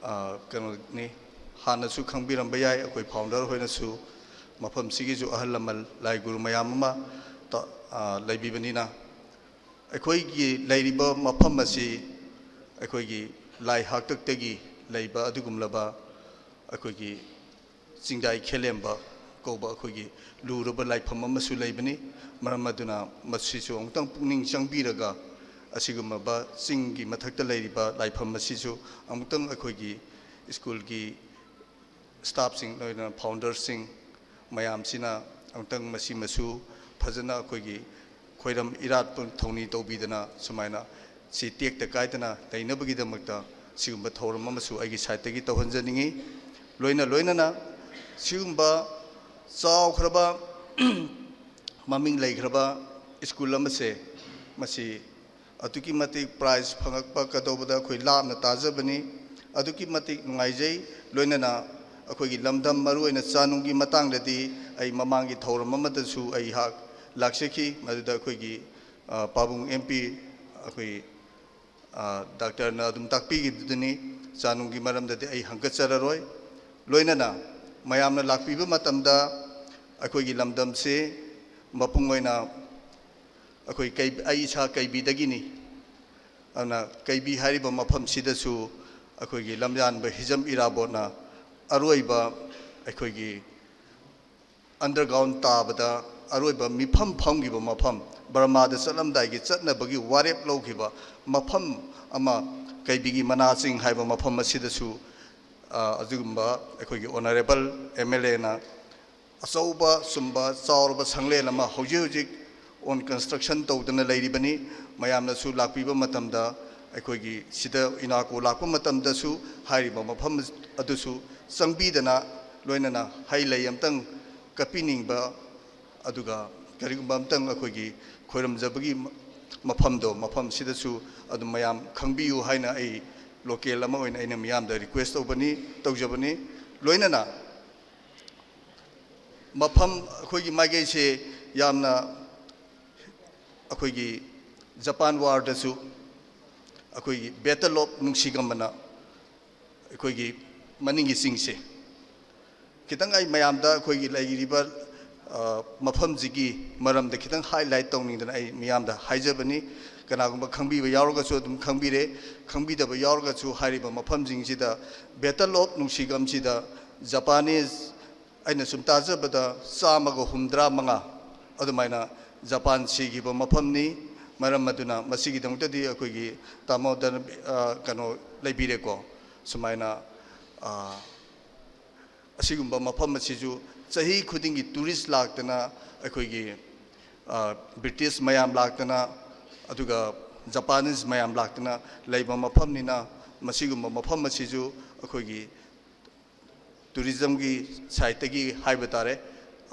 ꯑ, ꯀꯩꯅꯣꯅꯤ, ꯍꯥꯟꯅꯁꯨ ꯈꯪꯕꯤꯔꯝꯕ ꯌꯥꯏ, ꯑꯩꯈꯣꯏ ꯐꯥꯎꯟꯗꯔ ꯍꯣꯏꯅꯁꯨ ꯃꯐꯝꯁꯤꯒꯤꯁꯨ ꯑꯍꯜ ꯂꯃꯟ ꯂꯥꯏ ꯒꯨꯔꯨ ꯃꯌꯥꯝ ꯑꯃ ꯇ-, ꯑ, ꯂꯩꯕꯤꯕꯅꯤꯅ, ꯑꯩꯈꯣꯏꯒꯤ ꯂꯩꯔꯤꯕ ꯃꯐꯝ ꯑꯁꯤ ꯑꯩꯈꯣꯏꯒꯤ ꯂꯥꯏ ꯍꯥꯛꯇꯛꯇꯒꯤ ꯂꯩꯕ ꯑꯗꯨꯒꯨꯝꯂꯕ ꯑꯩꯈꯣꯏꯒꯤ ꯆꯤꯡꯗꯥꯏ ꯈꯦꯂꯦꯝꯕ ꯀꯧꯕ ꯑꯩꯈꯣꯏꯒꯤ ꯂꯨꯔꯕ ꯂꯥꯏꯐꯝ ꯑꯃꯁꯨ ꯂꯩꯕꯅꯤ꯫ ꯃꯔꯝ ꯑꯗꯨꯅ ꯃꯁꯤꯁꯨ ꯑꯃꯨꯛꯇꯪ ꯄꯨꯛꯅꯤꯡ ꯆꯪꯕꯤꯔꯒ ꯑꯁꯤꯒꯨꯝꯂꯕ ꯆꯤꯡꯒꯤ ꯃꯊꯛꯇ ꯂꯩꯔꯤꯕ ꯂꯥꯏꯐꯝ ꯑꯁꯤꯁꯨ ꯑꯃꯨꯛꯇꯪ ꯑꯩꯈꯣꯏꯒꯤ ꯁ꯭ꯀꯨꯜꯒꯤ ꯁ꯭ꯇꯥꯐꯁꯤꯡ, ꯂꯣꯏꯅꯅ ꯐꯥꯎꯟꯗꯔꯁꯤꯡ ꯃꯌꯥꯝꯁꯤꯅ ꯑꯃꯨꯛꯇꯪ ꯃꯁꯤꯃꯁꯨ ꯐꯖꯅ ꯑꯩꯈꯣꯏꯒꯤ ꯈꯣꯏꯔꯝ ꯏꯔꯥꯠꯄ ꯊꯧꯅꯤ ꯇꯧꯕꯤꯗꯅ ꯁꯨꯃꯥꯏꯅ ꯁꯤ ꯇꯦꯛꯇ ꯀꯥꯏꯗꯅ ꯂꯩꯅꯕꯒꯤꯗꯃꯛꯇ ꯁꯤꯒꯨꯝꯕ ꯊꯧꯔꯝ ꯑꯃꯁꯨ ꯑꯩꯒꯤ ꯁꯥꯏꯠꯇꯒꯤ ꯇꯧꯍꯟꯖꯅꯤꯡꯏ꯫ ꯂꯣꯏꯅ ꯂꯣꯏꯅꯅ ꯁꯤꯒꯨꯝꯕ ꯆꯥꯎꯈ꯭ꯔꯕ ꯃꯃꯤꯡ ꯂꯩꯈ꯭ꯔꯕ ꯁ꯭ꯀꯨꯜ ꯑꯃꯁꯦ, ꯃꯁꯤ ꯑꯗꯨꯛꯀꯤ ꯃꯇꯤꯛ ꯄ꯭ꯔꯥꯏꯖ ꯐꯪꯉꯛꯄ ꯀꯩꯗꯧꯕꯗ ꯑꯩꯈꯣꯏ ꯂꯥꯞꯅ ꯇꯥꯖꯕꯅꯤ꯫ ꯑꯗꯨꯛꯀꯤ ꯃꯇꯤꯛ ꯅꯨꯡꯉꯥꯏꯖꯩ꯫ ꯂꯣꯏꯅꯅ ꯑꯩꯈꯣꯏꯒꯤ ꯂꯝꯗꯝ, ꯃꯔꯨꯑꯣꯏꯅ ꯆꯥꯅꯨꯡꯒꯤ ꯃꯇꯥꯡꯗꯗꯤ ꯑꯩ ꯃꯃꯥꯡꯒꯤ ꯊꯧꯔꯝ ꯑꯃꯗꯁꯨ ꯑꯩꯍꯥꯛ ꯂꯥꯛꯆꯈꯤ, ꯃꯗꯨꯗ ꯑꯩꯈꯣꯏꯒꯤ, ꯑ, ꯄꯥꯕꯨꯡ ꯑꯦꯝ ꯄꯤ, ꯑꯩꯈꯣꯏ, ꯑ, ꯗꯥꯛꯇꯔꯅ ꯑꯗꯨꯝ ꯇꯥꯛꯄꯤꯈꯤꯕꯗꯨꯅꯤ꯫ ꯆꯥꯅꯨꯡꯒꯤ ꯃꯔꯝꯗꯗꯤ ꯑꯩ ꯍꯪꯒꯠꯆꯔꯔꯣꯏ꯫ ꯂꯣꯏꯅꯅ ꯃꯌꯥꯝꯅ ꯂꯥꯛꯄꯤꯕ ꯃꯇꯝꯗ ꯑꯩꯈꯣꯏꯒꯤ ꯂꯝꯗꯝꯁꯤ ꯃꯄꯨꯡ ꯑꯣꯏꯅ ꯑꯩꯈꯣꯏ ꯀꯩ-, ꯑꯩ ꯏꯁꯥ ꯀꯩꯕꯤꯗꯒꯤꯅꯤ꯫ ꯑꯗꯨꯅ ꯀꯩꯕꯤ ꯍꯥꯏꯔꯤꯕ ꯃꯐꯝꯁꯤꯗꯁꯨ ꯑꯩꯈꯣꯏꯒꯤ ꯂꯝꯌꯥꯟꯕ ꯍꯤꯖꯝ ꯏꯔꯥꯕꯣꯠꯅ ꯑꯔꯣꯏꯕ ꯑꯩꯈꯣꯏꯒꯤ underground ꯇꯥꯕꯗ ꯑꯔꯣꯏꯕ ꯃꯤꯐꯝ ꯐꯝꯈꯤꯕ ꯃꯐꯝ, ꯕꯔꯃꯥꯗ ꯆꯠꯂꯝꯗꯥꯏꯒꯤ ꯆꯠꯅꯕꯒꯤ ꯋꯥꯔꯦꯞ ꯂꯧꯈꯤꯕ ꯃꯐꯝ ꯑꯃ, ꯀꯩꯕꯤꯒꯤ ꯃꯅꯥ ꯆꯤꯡ ꯍꯥꯏꯕ ꯃꯐꯝ ꯑꯁꯤꯗꯁꯨ, ꯑ, ꯑꯗꯨꯒꯨꯝꯕ ꯑꯩꯈꯣꯏꯒꯤ honourable M L Aꯅ ꯑꯆꯧꯕ, ꯆꯨꯝꯕ, ꯆꯥꯎꯔꯕ ꯁꯪꯂꯦꯟ ꯑꯃ ꯍꯧꯖꯤꯛ ꯍꯧꯖꯤꯛ on construction ꯇꯧꯗꯅ ꯂꯩꯔꯤꯕꯅꯤ꯫ ꯃꯌꯥꯝꯅꯁꯨ ꯂꯥꯛꯄꯤꯕ ꯃꯇꯝꯗ, ꯑꯩꯈꯣꯏꯒꯤ ꯁꯤꯗ UNESCO ꯂꯥꯛꯄ ꯃꯇꯝꯗꯁꯨ ꯍꯥꯏꯔꯤꯕ ꯃꯐꯝ ꯑꯗꯨꯁꯨ ꯆꯪꯕꯤꯗꯅ, ꯂꯣꯏꯅꯅ ꯍꯩ ꯂꯩ ꯑꯝꯇꯪ ꯀꯠꯄꯤꯅꯤꯡꯕ, ꯑꯗꯨꯒ ꯀꯔꯤꯒꯨꯝꯕ ꯑꯝꯇꯪ ꯑꯩꯈꯣꯏꯒꯤ ꯈꯣꯏꯔꯝꯖꯕꯒꯤ ꯃ-, ꯃꯐꯝꯗꯣ, ꯃꯐꯝꯁꯤꯗꯁꯨ ꯑꯗꯨꯝ ꯃꯌꯥꯝ ꯈꯪꯕꯤꯌꯨ ꯍꯥꯏꯅ ꯑꯩ local ꯑꯃ ꯑꯣꯏꯅ ꯑꯩꯅ ꯃꯤꯌꯥꯝꯗ request ꯇꯧꯕꯅꯤ, ꯇꯧꯖꯕꯅꯤ꯫ ꯂꯣꯏꯅꯅ ꯃꯐꯝ ꯑꯩꯈꯣꯏꯒꯤ ꯃꯥꯏꯀꯩꯁꯦ ꯌꯥꯝꯅ, ꯑꯩꯈꯣꯏꯒꯤ Japan warꯗꯁꯨ ꯑꯩꯈꯣꯏꯒꯤ Battle of ꯅꯨꯡꯁꯤꯒꯝ ꯑꯅ ꯑꯩꯈꯣꯏꯒꯤ ꯃꯅꯤꯡꯒꯤ ꯆꯤꯡꯁꯦ ꯈꯤꯇꯪ ꯑꯩ ꯃꯌꯥꯝꯗ ꯑꯩꯈꯣꯏꯒꯤ ꯂꯩꯔꯤꯕ, ꯑ, ꯃꯐꯝꯁꯤꯒꯤ ꯃꯔꯝꯗ ꯈꯤꯇꯪ highlight ꯇꯧꯅꯤꯡꯗꯅ ꯑꯩ ꯃꯤꯌꯥꯝꯗ ꯍꯥꯏꯖꯕꯅꯤ꯫ ꯀꯅꯥꯒꯨꯝꯕ ꯈꯪꯕꯤꯕ ꯌꯥꯎꯔꯒꯁꯨ ꯑꯗꯨꯝ ꯈꯪꯕꯤꯔꯦ, ꯈꯪꯕꯤꯗꯕ ꯌꯥꯎꯔꯒꯁꯨ ꯍꯥꯏꯔꯤꯕ ꯃꯐꯝꯁꯤꯡꯁꯤꯗ Battle of ꯅꯨꯡꯁꯤꯒꯝꯁꯤꯗ Japanese, ꯑꯩꯅ ꯁꯨꯝ ꯇꯥꯖꯕꯗ ꯆꯥꯝꯃꯒ ꯍꯨꯝꯗ꯭ꯔꯥ ꯃꯉꯥ ꯑꯗꯨꯃꯥꯏꯅ ꯖꯄꯥꯟ ꯁꯤꯈꯤꯕ ꯃꯐꯝꯅꯤ꯫ ꯃꯔꯝ ꯑꯗꯨꯅ ꯃꯁꯤꯒꯤꯗꯃꯛꯇꯗꯤ ꯑꯩꯈꯣꯏꯒꯤ ꯇꯥꯃꯣꯗ, ꯑ, ꯀꯩꯅꯣ ꯂꯩꯕꯤꯔꯦꯀꯣ꯫ ꯁꯨꯃꯥꯏꯅ, ꯑ, ꯑꯁꯤꯒꯨꯝꯕ ꯃꯐꯝ ꯑꯁꯤꯁꯨ ꯆꯍꯤ ꯈꯨꯗꯤꯡꯒꯤ tourist ꯂꯥꯛꯇꯅ, ꯑꯩꯈꯣꯏꯒꯤ, ꯑ, British ꯃꯌꯥꯝ ꯂꯥꯛꯇꯅ, ꯑꯗꯨꯒ Japanese ꯃꯌꯥꯝ ꯂꯥꯛꯇꯅ ꯂꯩꯕ ꯃꯐꯝꯅꯤꯅ, ꯃꯁꯤꯒꯨꯝꯕ ꯃꯐꯝ ꯑꯁꯤꯁꯨ ꯑꯩꯈꯣꯏꯒꯤ tourismꯒꯤ sideꯇꯒꯤ ꯍꯥꯏꯕ ꯇꯥꯔꯦ,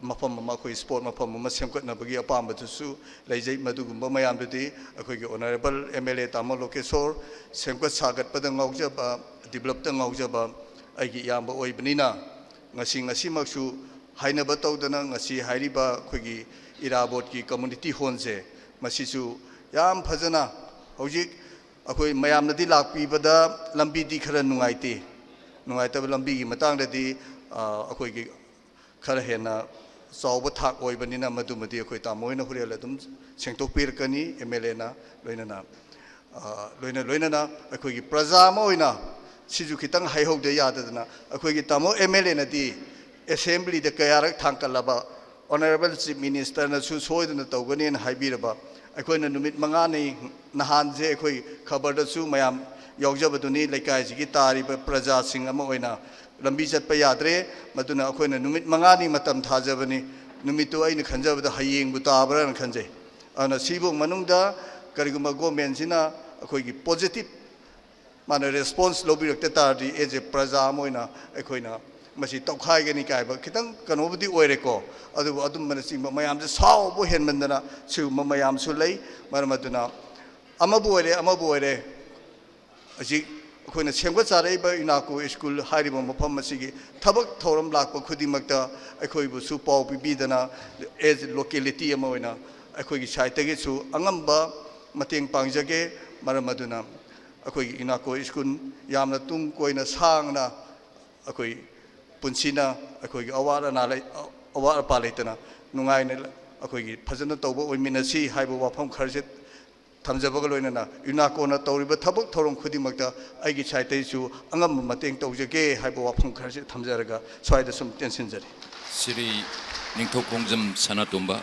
ꯃꯐꯝ ꯑꯃ, ꯑꯩꯈꯣꯏ spot ꯃꯐꯝ ꯑꯃ ꯁꯦꯝꯒꯠꯅꯕꯒꯤ ꯑꯄꯥꯝꯕꯗꯨꯁꯨ ꯂꯩꯖꯩ꯫ ꯃꯗꯨꯒꯨꯝꯕ ꯃꯌꯥꯝꯗꯨꯗꯤ ꯑꯩꯈꯣꯏꯒꯤ honourable M L A ꯇꯥꯃꯣ ꯂꯣꯀꯦꯁꯣꯔ, ꯁꯦꯝꯒꯠ ꯁꯥꯒꯠꯄꯗ ꯉꯥꯎꯖꯕ, developꯇ ꯉꯥꯎꯖꯕ ꯑꯩꯒꯤ ꯏꯌꯥꯝꯕ ꯑꯣꯏꯕꯅꯤꯅ, ꯉꯁꯤ, ꯉꯁꯤꯃꯛꯁꯨ ꯍꯥꯏꯅꯕ ꯇꯧꯗꯅ ꯉꯁꯤ ꯍꯥꯏꯔꯤꯕ ꯑꯩꯈꯣꯏꯒꯤ ꯏꯔꯥꯕꯣꯠꯀꯤ community hallꯁꯦ, ꯃꯁꯤꯁꯨ ꯌꯥꯝ ꯐꯖꯅ ꯍꯧꯖꯤꯛ ꯑꯩꯈꯣꯏ ꯃꯌꯥꯝꯅꯗꯤ ꯂꯥꯛꯄꯤꯕꯗ ꯂꯝꯕꯤꯗꯤ ꯈꯔ ꯅꯨꯡꯉꯥꯏꯇꯦ꯫ ꯅꯨꯡꯉꯥꯏꯇꯕ ꯂꯝꯕꯤꯒꯤ ꯃꯇꯥꯡꯗꯗꯤ, ꯑ, ꯑꯩꯈꯣꯏꯒꯤ ꯈꯔ ꯍꯦꯟꯅ ꯆꯥꯎꯕ ꯊꯥꯛ ꯑꯣꯏꯕꯅꯤꯅ ꯃꯗꯨꯃꯗꯤ ꯑꯩꯈꯣꯏ ꯇꯥꯃꯣ ꯍꯣꯏꯅ ꯍꯣꯔꯦꯟ ꯑꯗꯨꯝ ꯁꯦꯡꯗꯣꯛꯄꯤꯔꯛꯀꯅꯤ, M L Aꯅ ꯂꯣꯏꯅꯅ꯫ ꯑ, ꯂꯣꯏꯅ ꯂꯣꯏꯅꯅ ꯑꯩꯈꯣꯏꯒꯤ ꯄ꯭ꯔꯖꯥ ꯑꯃ ꯑꯣꯏꯅ ꯁꯤꯁꯨ ꯈꯤꯇꯪ ꯍꯥꯏꯍꯧꯗ ꯌꯥꯗꯗꯅ, ꯑꯩꯈꯣꯏꯒꯤ ꯇꯥꯃꯣ ꯑꯦꯝ ꯑꯦꯜ ꯑꯦꯅꯗꯤ ꯑꯦꯁꯦꯝꯕ꯭ꯂꯤꯗ ꯀꯌꯥꯔꯛ ꯊꯥꯡꯒꯠꯂꯕ, ꯑꯣꯅꯔꯦꯕꯜ ꯆꯤꯐ ꯃꯤꯅꯤꯁꯇꯔꯅꯁꯨ ꯁꯣꯏꯗꯅ ꯇꯧꯒꯅꯤꯅ ꯍꯥꯏꯕꯤꯔꯕ, ꯑꯩꯈꯣꯏꯅ ꯅꯨꯃꯤꯠ ꯃꯉꯥꯅꯤ, ꯅꯍꯥꯟꯁꯦ ꯑꯩꯈꯣꯏ ꯈꯕꯔꯗꯁꯨ ꯃꯌꯥꯝ ꯌꯥꯎꯖꯕꯗꯨꯅꯤ, ꯂꯩꯀꯥꯏꯁꯤꯒꯤ ꯇꯥꯔꯤꯕ ꯄ꯭ꯔꯖꯥꯁꯤꯡ ꯑꯃ ꯑꯣꯏꯅ ꯂꯝꯕꯤ ꯆꯠꯄ ꯌꯥꯗ꯭ꯔꯦ꯫ ꯃꯗꯨꯅ ꯑꯩꯈꯣꯏꯅ ꯅꯨꯃꯤꯠ ꯃꯉꯥꯅꯤ ꯃꯇꯝ ꯊꯥꯖꯕꯅꯤ꯫ ꯅꯨꯃꯤꯠꯇꯨ ꯑꯩꯅ ꯈꯟꯖꯕꯗ ꯍꯌꯦꯡꯕꯨ ꯇꯥꯕ꯭ꯔꯥꯅ ꯈꯟꯖꯩ꯫ ꯑꯗꯨꯅ ꯁꯤꯕꯨ ꯃꯅꯨꯡꯗ ꯀꯔꯤꯒꯨꯝꯕ ꯒꯣꯔꯃꯦꯟꯁꯤꯅ ꯑꯩꯈꯣꯏꯒꯤ ꯄꯣꯖꯤꯇꯤꯚ ꯃꯥꯅ ꯔꯦꯁꯄꯣꯟꯁ ꯂꯧꯕꯤꯔꯛꯇ ꯇꯥꯔꯗꯤ, ꯑꯦꯖ ꯑꯦ ꯄ꯭ꯔꯖꯥ ꯑꯃ ꯑꯣꯏꯅ ꯑꯩꯈꯣꯏꯅ ꯃꯁꯤ ꯇꯧꯈꯥꯏꯒꯅꯤ ꯀꯥꯏꯕ ꯈꯤꯇꯪ ꯀꯩꯅꯣꯕꯨꯗꯤ ꯑꯣꯏꯔꯦꯀꯣ꯫ ꯑꯗꯨꯕꯨ ꯑꯗꯨꯝꯕꯅꯆꯤꯡꯕ ꯃꯌꯥꯝꯁꯦ ꯁꯥꯎꯕ ꯍꯦꯟꯃꯟꯗꯅ ꯁꯤꯒꯨꯝꯕ ꯃꯌꯥꯝꯁꯨ ꯂꯩ꯫ ꯃꯔꯝ ꯑꯗꯨꯅ ꯑꯃꯕꯨ ꯑꯣꯏꯔꯦ, ꯑꯃꯕꯨ ꯑꯣꯏꯔꯦ, ꯍꯧꯖꯤꯛ ꯑꯩꯈꯣꯏꯅ ꯁꯦꯝꯒꯠ ꯁꯥꯔꯛꯏꯕ ꯌꯨꯅꯥꯀꯣ ꯁ꯭ꯀꯨꯜ ꯍꯥꯏꯔꯤꯕ ꯃꯐꯝ ꯑꯁꯤꯒꯤ ꯊꯕꯛ ꯊꯧꯔꯝ ꯂꯥꯛꯄ ꯈꯨꯗꯤꯡꯃꯛꯇ ꯑꯩꯈꯣꯏꯕꯨꯁꯨ ꯄꯥꯎ ꯄꯤꯕꯤꯗꯅ, ꯑꯦꯖ ꯂꯣꯀꯦꯂꯤꯇꯤ ꯑꯃ ꯑꯣꯏꯅ ꯑꯩꯈꯣꯏꯒꯤ ꯁꯥꯏꯠꯇꯒꯤꯁꯨ ꯑꯉꯝꯕ ꯃꯇꯦꯡ ꯄꯥꯡꯖꯒꯦ꯫ ꯃꯔꯝ ꯑꯗꯨꯅ ꯑꯩꯈꯣꯏꯒꯤ ꯌꯨꯅꯥꯀꯣ ꯁ꯭ꯀꯨꯜ ꯌꯥꯝꯅ ꯇꯨꯡ ꯀꯣꯏꯅ ꯁꯥꯡꯅ ꯑꯩꯈꯣꯏ ꯄꯨꯟꯁꯤꯅ ꯑꯩꯈꯣꯏꯒꯤ ꯑꯋꯥꯠ ꯑꯅꯥ ꯂꯩ-, ꯑꯋꯥꯠ ꯑꯄꯥ ꯂꯩꯇꯅ ꯅꯨꯡꯉꯥꯏꯅ ꯑꯩꯈꯣꯏꯒꯤ ꯐꯖꯅ ꯇꯧꯕ ꯑꯣꯏꯃꯤꯟꯅꯁꯤ ꯍꯥꯏꯕ ꯋꯥꯐꯝ ꯈꯔꯁꯦ ꯊꯝꯖꯕꯒ ꯂꯣꯏꯅꯅ, ꯌꯨꯅꯥꯀꯣꯅ ꯇꯧꯔꯤꯕ ꯊꯕꯛ ꯊꯧꯔꯝ ꯈꯨꯗꯤꯡꯃꯛꯇ ꯑꯩꯒꯤ ꯁꯥꯏꯠꯇꯒꯤꯁꯨ ꯑꯉꯝꯕ ꯃꯇꯦꯡ ꯇꯧꯖꯒꯦ ꯍꯥꯏꯕ ꯋꯥꯐꯝ ꯈꯔꯁꯦ ꯊꯝꯖꯔꯒ ꯁ꯭ꯋꯥꯏꯗ ꯁꯨꯝ ꯇꯦꯟꯁꯤꯟꯖꯔꯤ꯫ ꯁ꯭ꯔꯤ ꯅꯤꯡꯊꯧꯈꯣꯡꯖꯝ ꯁꯅꯥꯇꯣꯝꯕ,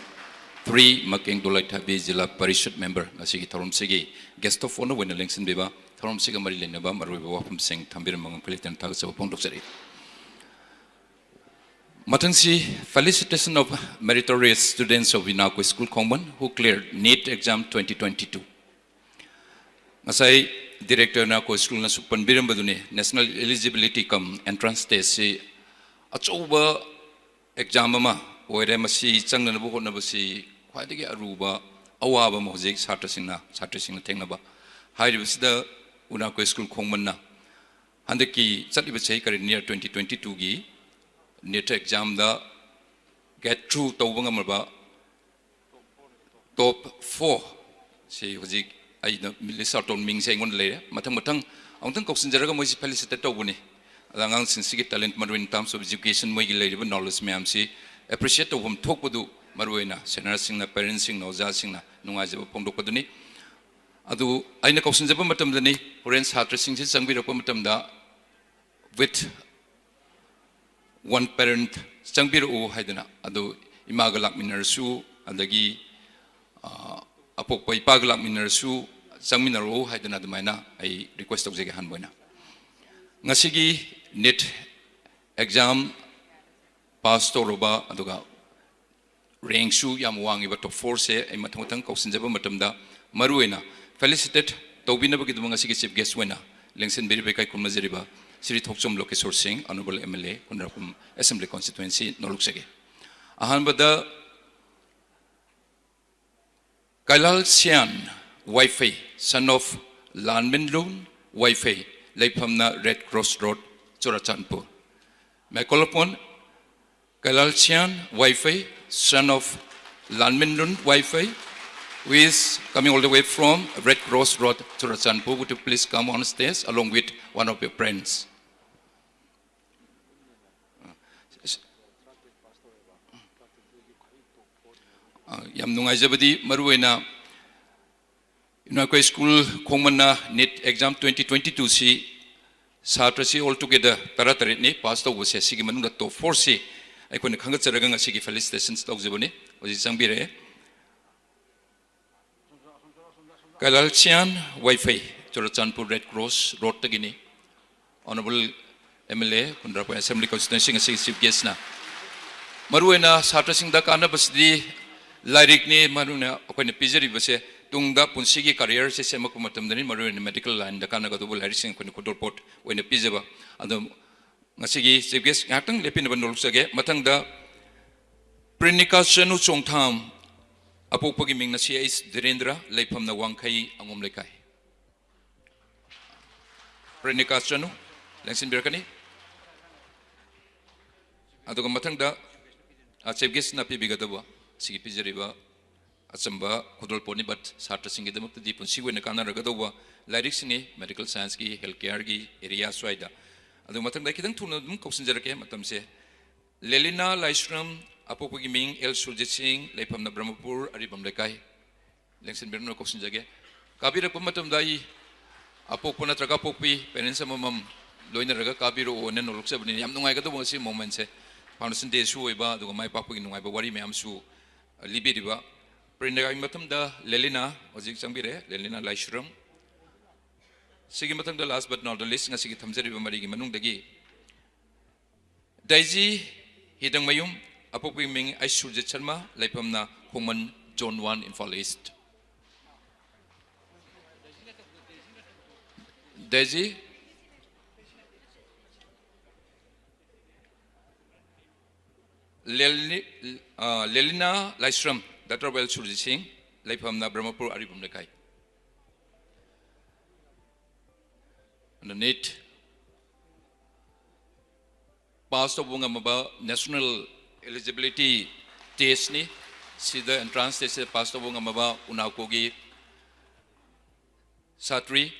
ꯇ꯭ꯔꯤ ꯃꯀꯦꯡ ꯗꯣꯂꯥꯏꯊꯥꯕꯤ ꯖꯤꯂꯥ ꯄꯔꯤꯁꯠ ꯃꯦꯝꯕꯔ, ꯉꯁꯤꯒꯤ ꯊꯧꯔꯝꯁꯤꯒꯤ ꯒꯦꯁ ꯑꯣꯐ ꯑꯣꯅꯔ ꯑꯣꯏꯅ ꯂꯦꯡꯁꯤꯟꯕꯤꯕ, ꯊꯧꯔꯝꯁꯤꯒ ꯃꯔꯤ ꯂꯩꯅꯕ ꯃꯔꯨꯑꯣꯏꯕ ꯋꯥꯐꯝꯁꯤꯡ ꯊꯝꯕꯤꯔꯝꯕ ꯉꯝꯈꯩ ꯂꯩꯇꯅ ꯊꯥꯒꯠꯆꯕ ꯐꯣꯡꯗꯣꯛꯆꯔꯤ꯫ ꯃꯊꯪꯁꯤ, felicitation of meritorious students of Unaco school Khongman who cleared NEET exam twenty twenty-two꯫ ꯉꯁꯥꯏ ꯗꯤꯔꯦꯛꯇꯔ ꯌꯨꯅꯥꯀꯣ ꯁ꯭ꯀꯨꯜꯅꯁꯨ ꯄꯟꯕꯤꯔꯝꯕꯗꯨꯅꯤ, ꯅꯦꯁꯅꯦꯜ ꯏꯂꯤꯖꯤꯕꯤꯂꯤꯇꯤ ꯀꯝ ꯑꯦꯟꯇ꯭ꯔꯥꯟꯁ ꯇꯦꯁꯁꯤ ꯑꯆꯧꯕ ꯑꯦꯛꯖꯥꯝ ꯑꯃ ꯑꯣꯏꯔꯦ꯫ ꯃꯁꯤ ꯆꯪꯅꯅꯕ ꯍꯣꯠꯅꯕꯁꯤ ꯈ꯭ꯋꯥꯏꯗꯒꯤ ꯑꯔꯨꯕ ꯑꯋꯥꯕ ꯑꯃ ꯍꯧꯖꯤꯛ ꯁꯥꯇ꯭ꯔꯁꯤꯡꯅ, ꯁꯥꯇ꯭ꯔꯁꯤꯡꯅ ꯊꯦꯡꯅꯕ꯫ ꯍꯥꯏꯔꯤꯕꯁꯤꯗ ꯌꯨꯅꯥꯀꯣ ꯁ꯭ꯀꯨꯜ ꯈꯣꯡꯃꯟꯅ ꯍꯟꯗꯛꯀꯤ ꯆꯠꯂꯤꯕ ꯆꯍꯤ ꯀꯔꯤ, ꯅꯤꯌꯔ ꯇ꯭ꯋꯦꯟꯇꯤ ꯇ꯭ꯋꯦꯟꯇꯤ ꯇꯨꯒꯤ ꯅꯦꯠ ꯑꯦꯛꯖꯥꯝꯗ ꯒꯦꯠ ꯊ꯭ꯔꯨ ꯇꯧꯕ ꯉꯝꯂꯕ ꯇꯣꯞ ꯐꯣꯔ ꯁꯤ ꯍꯧꯖꯤꯛ ꯑꯩꯅ ꯂꯤꯁ ꯑꯥꯎꯠ ꯇꯧ, ꯃꯤꯡꯁꯦ ꯑꯩꯉꯣꯟꯗ ꯂꯩꯔꯦ꯫ ꯃꯊꯪ ꯃꯊꯪ ꯑꯃꯨꯛꯇꯪ ꯀꯧꯁꯤꯟꯖꯔꯒ ꯃꯣꯏꯁꯤ ꯐꯦꯂꯤꯁꯤꯇꯦꯠ ꯇꯧꯕꯅꯤ꯫ ꯑꯗ ꯑꯉꯥꯡꯁꯤꯡꯁꯤꯒꯤ ꯇꯦꯂꯦꯟꯠ, ꯃꯔꯨ ꯑꯣꯏꯅ in terms of education, ꯃꯣꯏꯒꯤ ꯂꯩꯔꯤꯕ ꯅꯣꯂꯦꯖ ꯃꯌꯥꯝꯁꯤ ꯑꯦꯄ꯭ꯔꯤꯁꯤꯌꯦꯠ ꯇꯧꯐꯝ ꯊꯣꯛꯄꯗꯨ ꯃꯔꯨ ꯑꯣꯏꯅ ꯁꯦꯅꯤꯌꯔꯁꯤꯡꯅ, ꯄꯦꯔꯦꯟꯁꯁꯤꯡꯅ, ꯑꯣꯖꯥꯁꯤꯡꯅ ꯅꯨꯡꯉꯥꯏꯖꯕ ꯐꯣꯡꯗꯣꯛꯄꯗꯨꯅꯤ꯫ ꯑꯗꯨ ꯑꯩꯅ ꯀꯧꯁꯤꯟꯖꯕ ꯃꯇꯝꯗꯅꯤ, ꯍꯣꯔꯦꯟ ꯁꯥꯇ꯭ꯔꯁꯤꯡꯁꯤ ꯆꯪꯕꯤꯔꯛꯄ ꯃꯇꯝꯗ with one parent ꯆꯪꯕꯤꯔꯛꯎ ꯍꯥꯏꯗꯅ, ꯑꯗꯨ ꯏꯃꯥꯒ ꯂꯥꯛꯃꯤꯟꯅꯔꯁꯨ, ꯑꯗꯒꯤ ꯑ, ꯑꯄꯣꯛꯄ ꯏꯄꯥꯒ ꯂꯥꯛꯃꯤꯟꯅꯔꯁꯨ ꯆꯪꯃꯤꯟꯅꯔꯛꯎ ꯍꯥꯏꯗꯅ ꯑꯗꯨꯃꯥꯏꯅ ꯑꯩ request ꯇꯧꯖꯒꯦ ꯑꯍꯥꯟꯕ ꯑꯣꯏꯅ꯫ ꯉꯁꯤꯒꯤ NEET exam pass ꯇꯧꯔꯕ, ꯑꯗꯨꯒ rank ꯁꯨ ꯌꯥꯝ ꯋꯥꯡꯉꯤꯕ top four ꯁꯦ ꯑꯩ ꯃꯊꯪ ꯃꯊꯪ ꯀꯧꯁꯤꯟꯖꯕ ꯃꯇꯝꯗ, ꯃꯔꯨꯑꯣꯏꯅ felicitate ꯇꯧꯕꯤꯅꯕꯒꯤꯗꯃꯛ ꯉꯁꯤꯒꯤ chief guest ꯑꯣꯏꯅ ꯂꯦꯡꯁꯤꯟꯕꯤꯔꯤꯕ ꯏꯀꯥꯏ ꯈꯨꯝꯅꯖꯔꯤꯕ ꯁ꯭ꯔꯤ ꯊꯣꯛꯆꯣꯝ ꯂꯣꯀꯦꯁꯣꯔ ꯁꯤꯡ, Honourable MLA, Khundrakpam Assembly Constituency ꯅꯣꯂꯨꯛꯆꯒꯦ꯫ ꯑꯍꯥꯟꯕꯗ ꯀꯩꯂꯥꯜ ꯁꯤꯌꯥꯟ ꯋꯥꯏꯐꯩ, son of ꯂꯥꯟꯃꯤꯟꯂꯨꯟ ꯋꯥꯏꯐꯩ, ꯂꯩꯐꯝꯅ Red Cross Road, Churachandpur. May I call upon Kailal Sian Waifei, son of Lanminlun Waifei, who is coming all the way from Red Cross Road, Churachandpur. Would you please come on stage along with one of your friends? ꯑ, ꯌꯥꯝ ꯅꯨꯡꯉꯥꯏꯖꯕꯗꯤ, ꯃꯔꯨꯑꯣꯏꯅ ꯌꯨꯅꯥꯀꯣ school ꯈꯣꯡꯃꯟꯅ NEET exam twenty twenty-two ꯁꯤ ꯁꯥꯇ꯭ꯔꯁꯤ all together ꯇꯔꯥꯇꯔꯦꯠꯅꯤ pass ꯇꯧꯕꯁꯦ, ꯁꯤꯒꯤ ꯃꯅꯨꯡꯗ top four ꯁꯤ ꯑꯩꯈꯣꯏꯅ ꯈꯪꯒꯠꯆꯔꯒ ꯉꯁꯤꯒꯤ felicitations ꯇꯧꯖꯕꯅꯤ꯫ ꯍꯧꯖꯤꯛ ꯆꯪꯕꯤꯔꯛꯑꯦ꯫ Keilal Siyan Waiphei, Churachandpur Red Cross Road ꯇꯒꯤꯅꯤ꯫ Honourable MLA, Khundrakpam Assembly Constituency ꯉꯁꯤꯒꯤ chief guest ꯅ꯫ ꯃꯔꯨꯑꯣꯏꯅ ꯁꯥꯇ꯭ꯔꯁꯤꯡꯗ ꯀꯥꯟꯅꯕꯁꯤꯗꯤ ꯂꯥꯏꯔꯤꯛꯅꯤ꯫ ꯃꯔꯨꯑꯣꯏꯅ ꯑꯩꯈꯣꯏꯅ ꯄꯤꯖꯔꯤꯕꯁꯦ ꯇꯨꯡꯗ ꯄꯨꯟꯁꯤꯒꯤ career ꯁꯦ ꯁꯦꯝꯃꯛꯄ ꯃꯇꯝꯗꯅꯤ, ꯃꯔꯨꯑꯣꯏꯅ medical line ꯗ ꯀꯥꯟꯅꯒꯗꯧꯕ ꯂꯥꯏꯔꯤꯛꯁꯤꯡ ꯑꯩꯈꯣꯏꯅ ꯈꯨꯗꯣꯜꯄꯣꯠ ꯑꯣꯏꯅ ꯄꯤꯖꯕ꯫ ꯑꯗꯣ ꯉꯁꯤꯒꯤ chief guest ꯉꯥꯏꯍꯥꯛꯇꯪ ꯂꯦꯞꯄꯤꯅꯕ ꯅꯣꯜꯂꯨꯛꯆꯒꯦ꯫ ꯃꯊꯪꯗ ꯄ꯭ꯔꯦꯅꯤꯀꯥ ꯆꯅꯨ ꯆꯣꯡꯊꯥꯝ, ꯑꯄꯣꯛꯄꯒꯤ ꯃꯤꯡꯅ ꯁꯤ ꯑꯩꯆ ꯙꯤꯔꯦꯟꯗ꯭ꯔ, ꯂꯩꯐꯝꯅ ꯋꯥꯡꯈꯩ ꯑꯉꯣꯝ ꯂꯩꯀꯥꯏ꯫ ꯄ꯭ꯔꯦꯅꯤꯀꯥ ꯆꯅꯨ ꯂꯦꯡꯁꯤꯟꯕꯤꯔꯛꯀꯅꯤ꯫ ꯑꯗꯨꯒ ꯃꯊꯪꯗ, ꯑ, chief guest ꯅ ꯄꯤꯕꯤꯒꯗꯕ ꯁꯤꯒꯤ ꯄꯤꯖꯔꯤꯕ ꯑꯆꯝꯕ ꯈꯨꯗꯣꯜꯄꯣꯠꯅꯤ, but ꯁꯥꯇ꯭ꯔꯁꯤꯡꯒꯤꯗꯃꯛꯇꯗꯤ ꯄꯨꯟꯁꯤ ꯑꯣꯏꯅ ꯀꯥꯟꯅꯔꯒꯗꯧꯕ ꯂꯥꯏꯔꯤꯛꯁꯤꯡꯅꯤ, medical science ꯀꯤ, health care ꯒꯤ area ꯁ꯭ꯋꯥꯏꯗ꯫ ꯑꯗꯨ ꯃꯊꯪꯗ ꯑꯩ ꯈꯤꯇꯪ ꯊꯨꯅ ꯑꯗꯨꯝ ꯀꯧꯁꯤꯟꯖꯔꯛꯀꯦ ꯃꯇꯝꯁꯦ꯫ ꯂꯦꯂꯤꯅꯥ ꯂꯥꯏꯁ꯭ꯔꯝ, ꯑꯄꯣꯛꯄꯒꯤ ꯃꯤꯡ ꯑꯦꯜ ꯁꯨꯔꯖꯤꯠ ꯁꯤꯡ, ꯂꯩꯐꯝꯅ ꯕ꯭ꯔꯍꯃꯄꯨꯔ ꯑꯔꯤꯕꯝ ꯂꯩꯀꯥꯏ꯫ ꯂꯦꯡꯁꯤꯟꯕꯤꯔꯝꯅ ꯀꯧꯁꯤꯟꯖꯒꯦ꯫ ꯀꯥꯕꯤꯔꯛꯄ ꯃꯇꯝꯗ ꯑꯩ ꯑꯄꯣꯛꯄ ꯅꯠꯇ꯭ꯔꯒ ꯑꯄꯣꯛꯄꯤ parents ꯑꯃꯃꯝ ꯂꯣꯏꯅꯔꯒ ꯀꯥꯕꯤꯔꯛꯑꯣꯅ ꯅꯣꯂꯨꯛꯆꯕꯅꯤꯅ, ꯌꯥꯝ ꯅꯨꯡꯉꯥꯏꯒꯗꯧꯕ ꯉꯁꯤ ꯃꯣꯃꯦꯟꯁꯦ, ꯐꯥꯎꯟꯗꯦꯁꯟ ꯗꯦꯁꯨ ꯑꯣꯏꯕ, ꯑꯗꯨꯒ ꯃꯥꯏ ꯄꯥꯛꯄꯒꯤ ꯅꯨꯡꯉꯥꯏꯕ ꯋꯥꯔꯤ ꯃꯌꯥꯝꯁꯨ ꯂꯤꯕꯤꯔꯤꯕ꯫ ꯄ꯭ꯔꯦꯔꯅꯥꯒꯤ ꯃꯊꯪꯗ ꯂꯦꯂꯤꯅꯥ ꯍꯧꯖꯤꯛ ꯆꯪꯕꯤꯔꯛꯑꯦ, ꯂꯦꯂꯤꯅꯥ ꯂꯥꯏꯁ꯭ꯔꯝ꯫ ꯁꯤꯒꯤ ꯃꯊꯪꯗ, last but not the least, ꯉꯁꯤꯒꯤ ꯊꯝꯖꯔꯤꯕ ꯃꯔꯤꯒꯤ ꯃꯅꯨꯡꯗꯒꯤ ꯗꯥꯏꯖꯤ ꯍꯤꯗꯪꯃꯌꯨꯝ, ꯑꯄꯣꯛꯄꯒꯤ ꯃꯤꯡ ꯑꯩ Surjit Sharma, ꯂꯩꯐꯝꯅ ꯈꯣꯡꯃꯟ, Zone One, Imphal East꯫ ꯗꯥꯏꯖꯤ, ꯂꯦꯂꯤ-, ꯑ, ꯂꯦꯂꯤꯅꯥ ꯂꯥꯏꯁ꯭ꯔꯝ, daughter of ꯑꯦꯜ ꯁꯨꯔꯖꯤꯠ ꯁꯤꯡ, ꯂꯩꯐꯝꯅ ꯕ꯭ꯔꯍꯃꯄꯨꯔ ꯑꯔꯤꯕꯝ ꯂꯩꯀꯥꯏ꯫ ꯑꯗꯨ ꯅꯤꯠ ꯄꯥꯁ ꯇꯧꯕ ꯉꯝꯃꯕ, ꯅꯦꯁꯅꯦꯜ ꯑꯦꯂꯤꯖꯤꯕꯤꯂꯤꯇꯤ ꯇꯦꯁꯅꯤ꯫ ꯁꯤꯗ ꯑꯦꯟꯇ꯭ꯔꯥꯟꯁ ꯇꯦꯁꯁꯤꯗ ꯄꯥꯁ ꯇꯧꯕ ꯉꯝꯃꯕ ꯎꯅꯥꯀꯣꯒꯤ ꯁꯥꯇ꯭ꯔꯤ,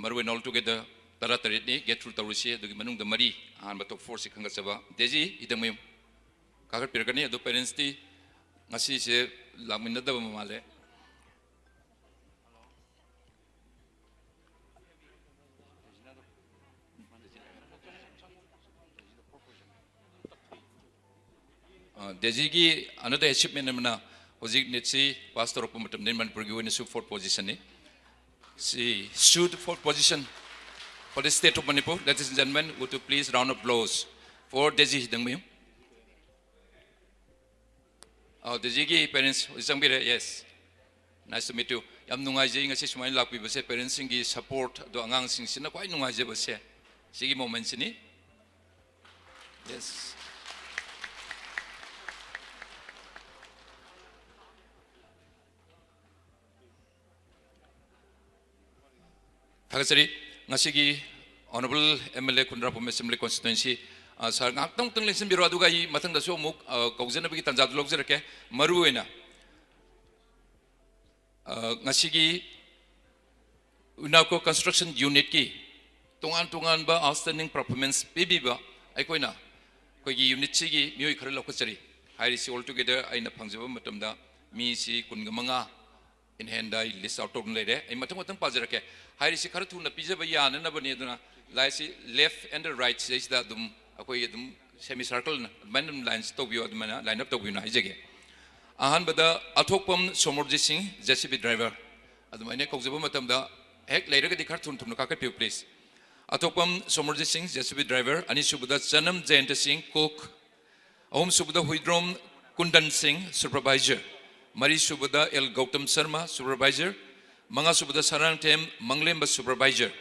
ꯃꯔꯨꯑꯣꯏꯅ all together ꯇꯔꯥꯇꯔꯦꯠꯅꯤ get through ꯇꯧꯔꯤꯁꯤ꯫ ꯑꯗꯨꯒꯤ ꯃꯅꯨꯡꯗ ꯃꯔꯤ ꯑꯍꯥꯟꯕ ꯇꯣꯞ ꯐꯣꯔꯁꯤ ꯈꯟꯒꯠꯆꯕ ꯗꯦꯖꯤ ꯍꯤꯗꯪꯃꯌꯨꯝ ꯀꯥꯈꯠꯄꯤꯔꯛꯀꯅꯤ꯫ ꯑꯗꯣ ꯄꯦꯔꯦꯟꯁꯇꯤ ꯉꯁꯤꯁꯦ ꯂꯥꯛꯃꯤꯟꯅꯗꯕ ꯃꯥꯜꯂꯦ꯫ ꯑ, ꯗꯦꯖꯤꯒꯤ another achievement ꯑꯃꯅ, ꯍꯧꯖꯤꯛ ꯅꯤꯠꯁꯤ ꯄꯥꯁ ꯇꯧꯔꯛꯄ ꯃꯇꯝꯗ ꯃꯅꯤꯄꯨꯔꯒꯤ ꯑꯣꯏꯅꯁꯨ fourth positionꯅꯤ꯫ ꯁꯤ should fourth position for the state of Manipur. Ladies and gentlemen, would you please round of applause for Daisy ꯍꯤꯗꯪꯃꯌꯨꯝ? ꯑ, ꯗꯦꯖꯤꯒꯤ ꯄꯦꯔꯦꯟꯁ ꯍꯧꯖꯤꯛ ꯆꯪꯕꯤꯔꯦ꯫ Yes, nice to meet you. ꯌꯥꯝ ꯅꯨꯡꯉꯥꯏꯖꯩ ꯉꯁꯤ ꯁꯨꯃꯥꯏꯅ ꯂꯥꯛꯄꯤꯕꯁꯦ, ꯄꯦꯔꯦꯟꯁꯁꯤꯡꯒꯤ ꯁꯄꯣꯔꯠ, ꯑꯗꯣ ꯑꯉꯥꯡꯁꯤꯡꯁꯤꯅ ꯈ꯭ꯋꯥꯏ ꯅꯨꯡꯉꯥꯏꯖꯕꯁꯦ ꯁꯤꯒꯤ ꯃꯣꯃꯦꯟꯁꯤꯅꯤ꯫ Yes. ꯊꯥꯒꯠꯆꯔꯤ꯫ ꯉꯁꯤꯒꯤ Honourable M L A Khundrakpam Assembly Constituency, ꯑ, ꯁꯥꯔ, ꯉꯥꯏꯍꯥꯛꯇꯪ ꯂꯦꯡꯁꯤꯟꯕꯤꯔꯣ, ꯑꯗꯨꯒ ꯑꯩ ꯃꯊꯪꯗꯁꯨ ꯑꯃꯨꯛ, ꯑ, ꯀꯧꯖꯅꯕꯒꯤ ꯇꯥꯟꯖꯥꯗꯨ ꯂꯧꯖꯔꯛꯀꯦ꯫ ꯃꯔꯨ ꯑꯣꯏꯅ, ꯑ, ꯉꯁꯤꯒꯤ UNACO Construction Unitꯀꯤ ꯇꯣꯉꯥꯟ ꯇꯣꯉꯥꯟꯕ outstanding performance ꯄꯤꯕꯤꯕ ꯑꯩꯈꯣꯏꯅ, ꯑꯩꯈꯣꯏꯒꯤ unitꯁꯤꯒꯤ ꯃꯤꯑꯣꯏ ꯈꯔ ꯂꯧꯈꯠꯆꯔꯤ꯫ ꯍꯥꯏꯔꯤꯁꯤ all together ꯑꯩꯅ ꯐꯪꯖꯕ ꯃꯇꯝꯗ ꯃꯤꯁꯤ ꯀꯨꯟꯒ ꯃꯉꯥ in handꯗ ꯑꯩ list out ꯇꯧꯗꯨꯅ ꯂꯩꯔꯦ꯫ ꯑꯩ ꯃꯊꯪ ꯃꯊꯪ ꯄꯥꯖꯔꯛꯀꯦ꯫ ꯍꯥꯏꯔꯤꯁꯤ ꯈꯔ ꯊꯨꯅ ꯄꯤꯖꯕ ꯌꯥꯅꯅꯕꯅꯤ, ꯑꯗꯨꯅ Lineꯁꯤ left and right ꯁꯤꯗꯩꯁꯤꯗ ꯑꯗꯨꯝ ꯑꯩꯈꯣꯏ ꯑꯗꯨꯝ semi circle ꯑꯗꯨꯃꯥꯏꯅ ꯑꯗꯨꯝ line ꯇꯧꯕꯤꯌꯨ, ꯑꯗꯨꯃꯥꯏꯅ line up ꯇꯧꯕꯤꯌꯨꯅ ꯍꯥꯏꯖꯒꯦ꯫ ꯑꯍꯥꯟꯕꯗ ꯑꯊꯣꯛꯄꯝ ꯁꯣꯃꯣꯔꯖꯤꯠ ꯁꯤꯡ, J C B driver꯫ ꯑꯗꯨꯃꯥꯏꯅ ꯀꯧꯖꯕ ꯃꯇꯝꯗ ꯍꯦꯛ ꯂꯩꯔꯒꯗꯤ ꯈꯔ ꯊꯨꯅ ꯊꯨꯅ ꯀꯥꯈꯠꯄꯤꯌꯨ, please꯫ ꯑꯊꯣꯛꯄꯝ ꯁꯣꯃꯣꯔꯖꯤꯠ ꯁꯤꯡ, J C B driver꯫ ꯑꯅꯤꯁꯨꯕꯗ ꯆꯅꯝ ꯖꯌꯟꯇ ꯁꯤꯡ, cook꯫ ꯑꯍꯨꯝꯁꯨꯕꯗ ꯍꯨꯏꯗ꯭ꯔꯣꯝ ꯀꯨꯟꯗꯟ ꯁꯤꯡ, supervisor꯫ ꯃꯔꯤꯁꯨꯕꯗ ꯑꯦꯜ ꯒꯧꯇꯝ ꯁꯔꯃ, supervisor꯫ ꯃꯉꯥꯁꯨꯕꯗ ꯁꯔꯥꯡꯊꯦꯝ ꯃꯪꯂꯦꯝꯕ, supervisor꯫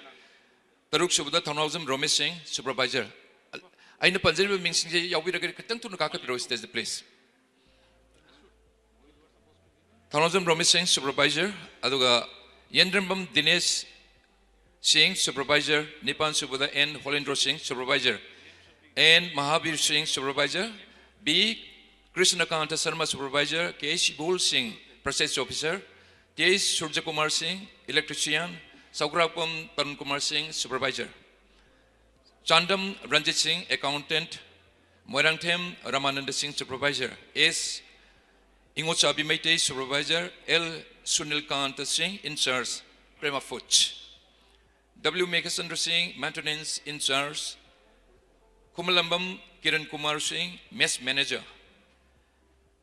ꯇꯔꯨꯛꯁꯨꯕꯗ ꯊꯧꯅꯥꯎꯖꯝ ꯔꯣꯃꯦꯁ ꯁꯤꯡ, supervisor꯫ ꯑꯩꯅ ꯄꯟꯖꯔꯤꯕ ꯃꯤꯡꯁꯤꯡꯁꯦ ꯌꯥꯎꯕꯤꯔꯒꯗꯤ ꯈꯤꯇꯪ ꯊꯨꯅ ꯀꯥꯈꯠꯄꯤꯔꯛꯑꯣ stage, please꯫ ꯊꯧꯅꯥꯎꯖꯝ ꯔꯣꯃꯦꯁ ꯁꯤꯡ, supervisor꯫ ꯑꯗꯨꯒ ꯌꯦꯟꯗ꯭ꯔꯝꯕꯝ ꯗꯤꯅꯦꯁ ꯁꯤꯡ, supervisor꯫ ꯅꯤꯄꯥꯟ ꯁꯨꯕꯗ ꯑꯦꯟ ꯍꯣꯂꯦꯟꯗ꯭ꯔꯣ ꯁꯤꯡ, supervisor꯫ And Mahabir Singh, supervisor꯫ B Krishnakanta Sharma, supervisor꯫ K H Ibol Singh, purchase officer꯫ T H Surajkumar Singh, electrician꯫ ꯁꯧꯒ꯭ꯔꯥꯛꯄꯝ Tarun Kumar ꯁꯤꯡ, supervisor꯫ ꯆꯥꯟꯗꯝ ꯔꯟꯖꯤꯠ ꯁꯤꯡ, accountant꯫ Moirangthem Ramananda Singh, supervisor꯫ S Ingochabi Meitei, supervisor꯫ L Sunil Kanta Singh, in charge, Prema Foods꯫ W Meghachandra Singh, maintenance in charge꯫ ꯈꯨꯃꯂꯝꯕꯝ Kiran Kumar ꯁꯤꯡ, mess manager꯫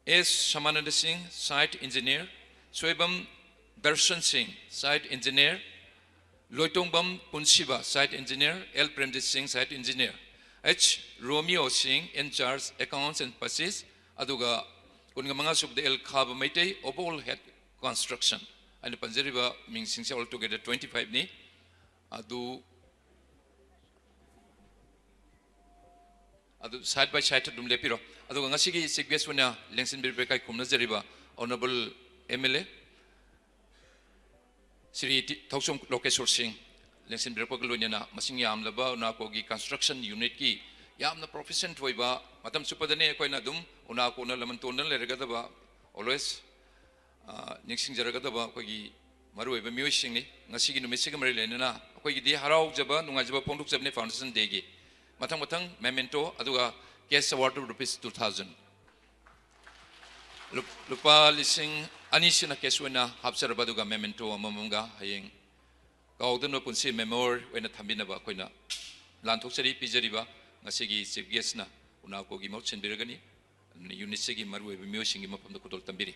ꯑꯦꯁ ꯁꯃꯥꯅꯟꯗ ꯁꯤꯡ, site engineer꯫ Soibam Darshan Singh, site engineer꯫ Loitongbam Punshiba, site engineer꯫ L Premjit Singh, site engineer꯫ H ꯔꯣꯃꯤꯌꯣ ꯁꯤꯡ, in charge, accounts and purchase꯫ ꯑꯗꯨꯒ ꯀꯨꯟꯒ ꯃꯉꯥ ꯁꯨꯕꯗ ꯑꯦꯜ ꯈꯥꯕ ꯃꯩꯇꯩ, overall head construction꯫ ꯑꯩꯅ ꯄꯟꯖꯔꯤꯕ ꯃꯤꯡꯁꯤꯡꯁꯦ all together twenty five ꯅꯤ꯫ ꯑꯗꯨ ꯑꯗꯨ side by side ꯑꯗꯨꯝ ꯂꯦꯞꯄꯤꯔꯣ꯫ ꯑꯗꯨꯒ ꯉꯁꯤꯒꯤ chief guest ꯑꯣꯏꯅ ꯂꯦꯡꯁꯤꯟꯕꯤꯔꯛꯄ ꯏꯀꯥꯏ ꯈꯨꯝꯅꯖꯔꯤꯕ honourable M L A Shri T-, Thouchom Lokeshore Singh ꯂꯦꯡꯁꯤꯟꯕꯤꯔꯛꯄꯒ ꯂꯣꯏꯅꯅ ꯃꯁꯤꯡ ꯌꯥꯝꯂꯕ ꯎꯅꯥꯀꯣꯒꯤ construction unitꯀꯤ ꯌꯥꯝꯅ proficient ꯑꯣꯏꯕ, ꯃꯇꯝ ꯆꯨꯞꯄꯗꯅꯦ ꯑꯩꯈꯣꯏꯅ ꯑꯗꯨꯝ ꯎꯅꯥꯀꯣꯅ ꯂꯃꯟ ꯇꯣꯟꯗꯨꯅ ꯂꯩꯔꯒꯗꯕ, always ꯑ, ꯅꯤꯡꯁꯤꯡꯖꯔꯒꯗꯕ ꯑꯩꯈꯣꯏꯒꯤ ꯃꯔꯨꯑꯣꯏꯕ ꯃꯤꯑꯣꯏꯁꯤꯡꯅꯤ꯫ ꯉꯁꯤꯒꯤ ꯅꯨꯃꯤꯠꯁꯤꯒ ꯃꯔꯤ ꯂꯩꯅꯅ ꯑꯩꯈꯣꯏꯒꯤꯗꯤ ꯍꯔꯥꯎꯖꯕ, ꯅꯨꯡꯉꯥꯏꯖꯕ ꯐꯣꯡꯗꯣꯛꯆꯕꯅꯤ Foundation Dayꯒꯤ꯫ ꯃꯊꯪ ꯃꯊꯪ memento, ꯑꯗꯨꯒ cash award of rupees two thousand꯫ ꯂꯨꯞ-, ꯂꯨꯄꯥ ꯂꯤꯁꯤꯡ ꯑꯅꯤꯁꯤꯅ cash ꯑꯣꯏꯅ ꯍꯥꯞꯆꯔꯕ, ꯑꯗꯨꯒ memento ꯑꯃꯃꯝꯒ ꯍꯌꯦꯡ ꯀꯥꯎꯗꯅꯕ ꯄꯨꯟꯁꯤ ꯃꯦꯃꯣꯔ ꯑꯣꯏꯅ ꯊꯝꯕꯤꯅꯕ ꯑꯩꯈꯣꯏꯅ ꯂꯥꯟꯊꯣꯛꯆꯔꯤ꯫ ꯄꯤꯖꯔꯤꯕ ꯉꯁꯤꯒꯤ ꯆꯤꯐ ꯒꯦꯁꯅ ꯎꯅꯥꯀꯣꯒꯤ ꯃꯍꯨꯠ ꯁꯤꯟꯕꯤꯔꯒꯅꯤ꯫ ꯑꯗꯨꯅ ꯌꯨꯅꯤꯠꯁꯤꯒꯤ ꯃꯔꯨꯑꯣꯏꯕ ꯃꯤꯑꯣꯏꯁꯤꯡꯒꯤ ꯃꯐꯝꯗ ꯈꯨꯗꯣꯜ ꯇꯝꯕꯤꯔꯤ꯫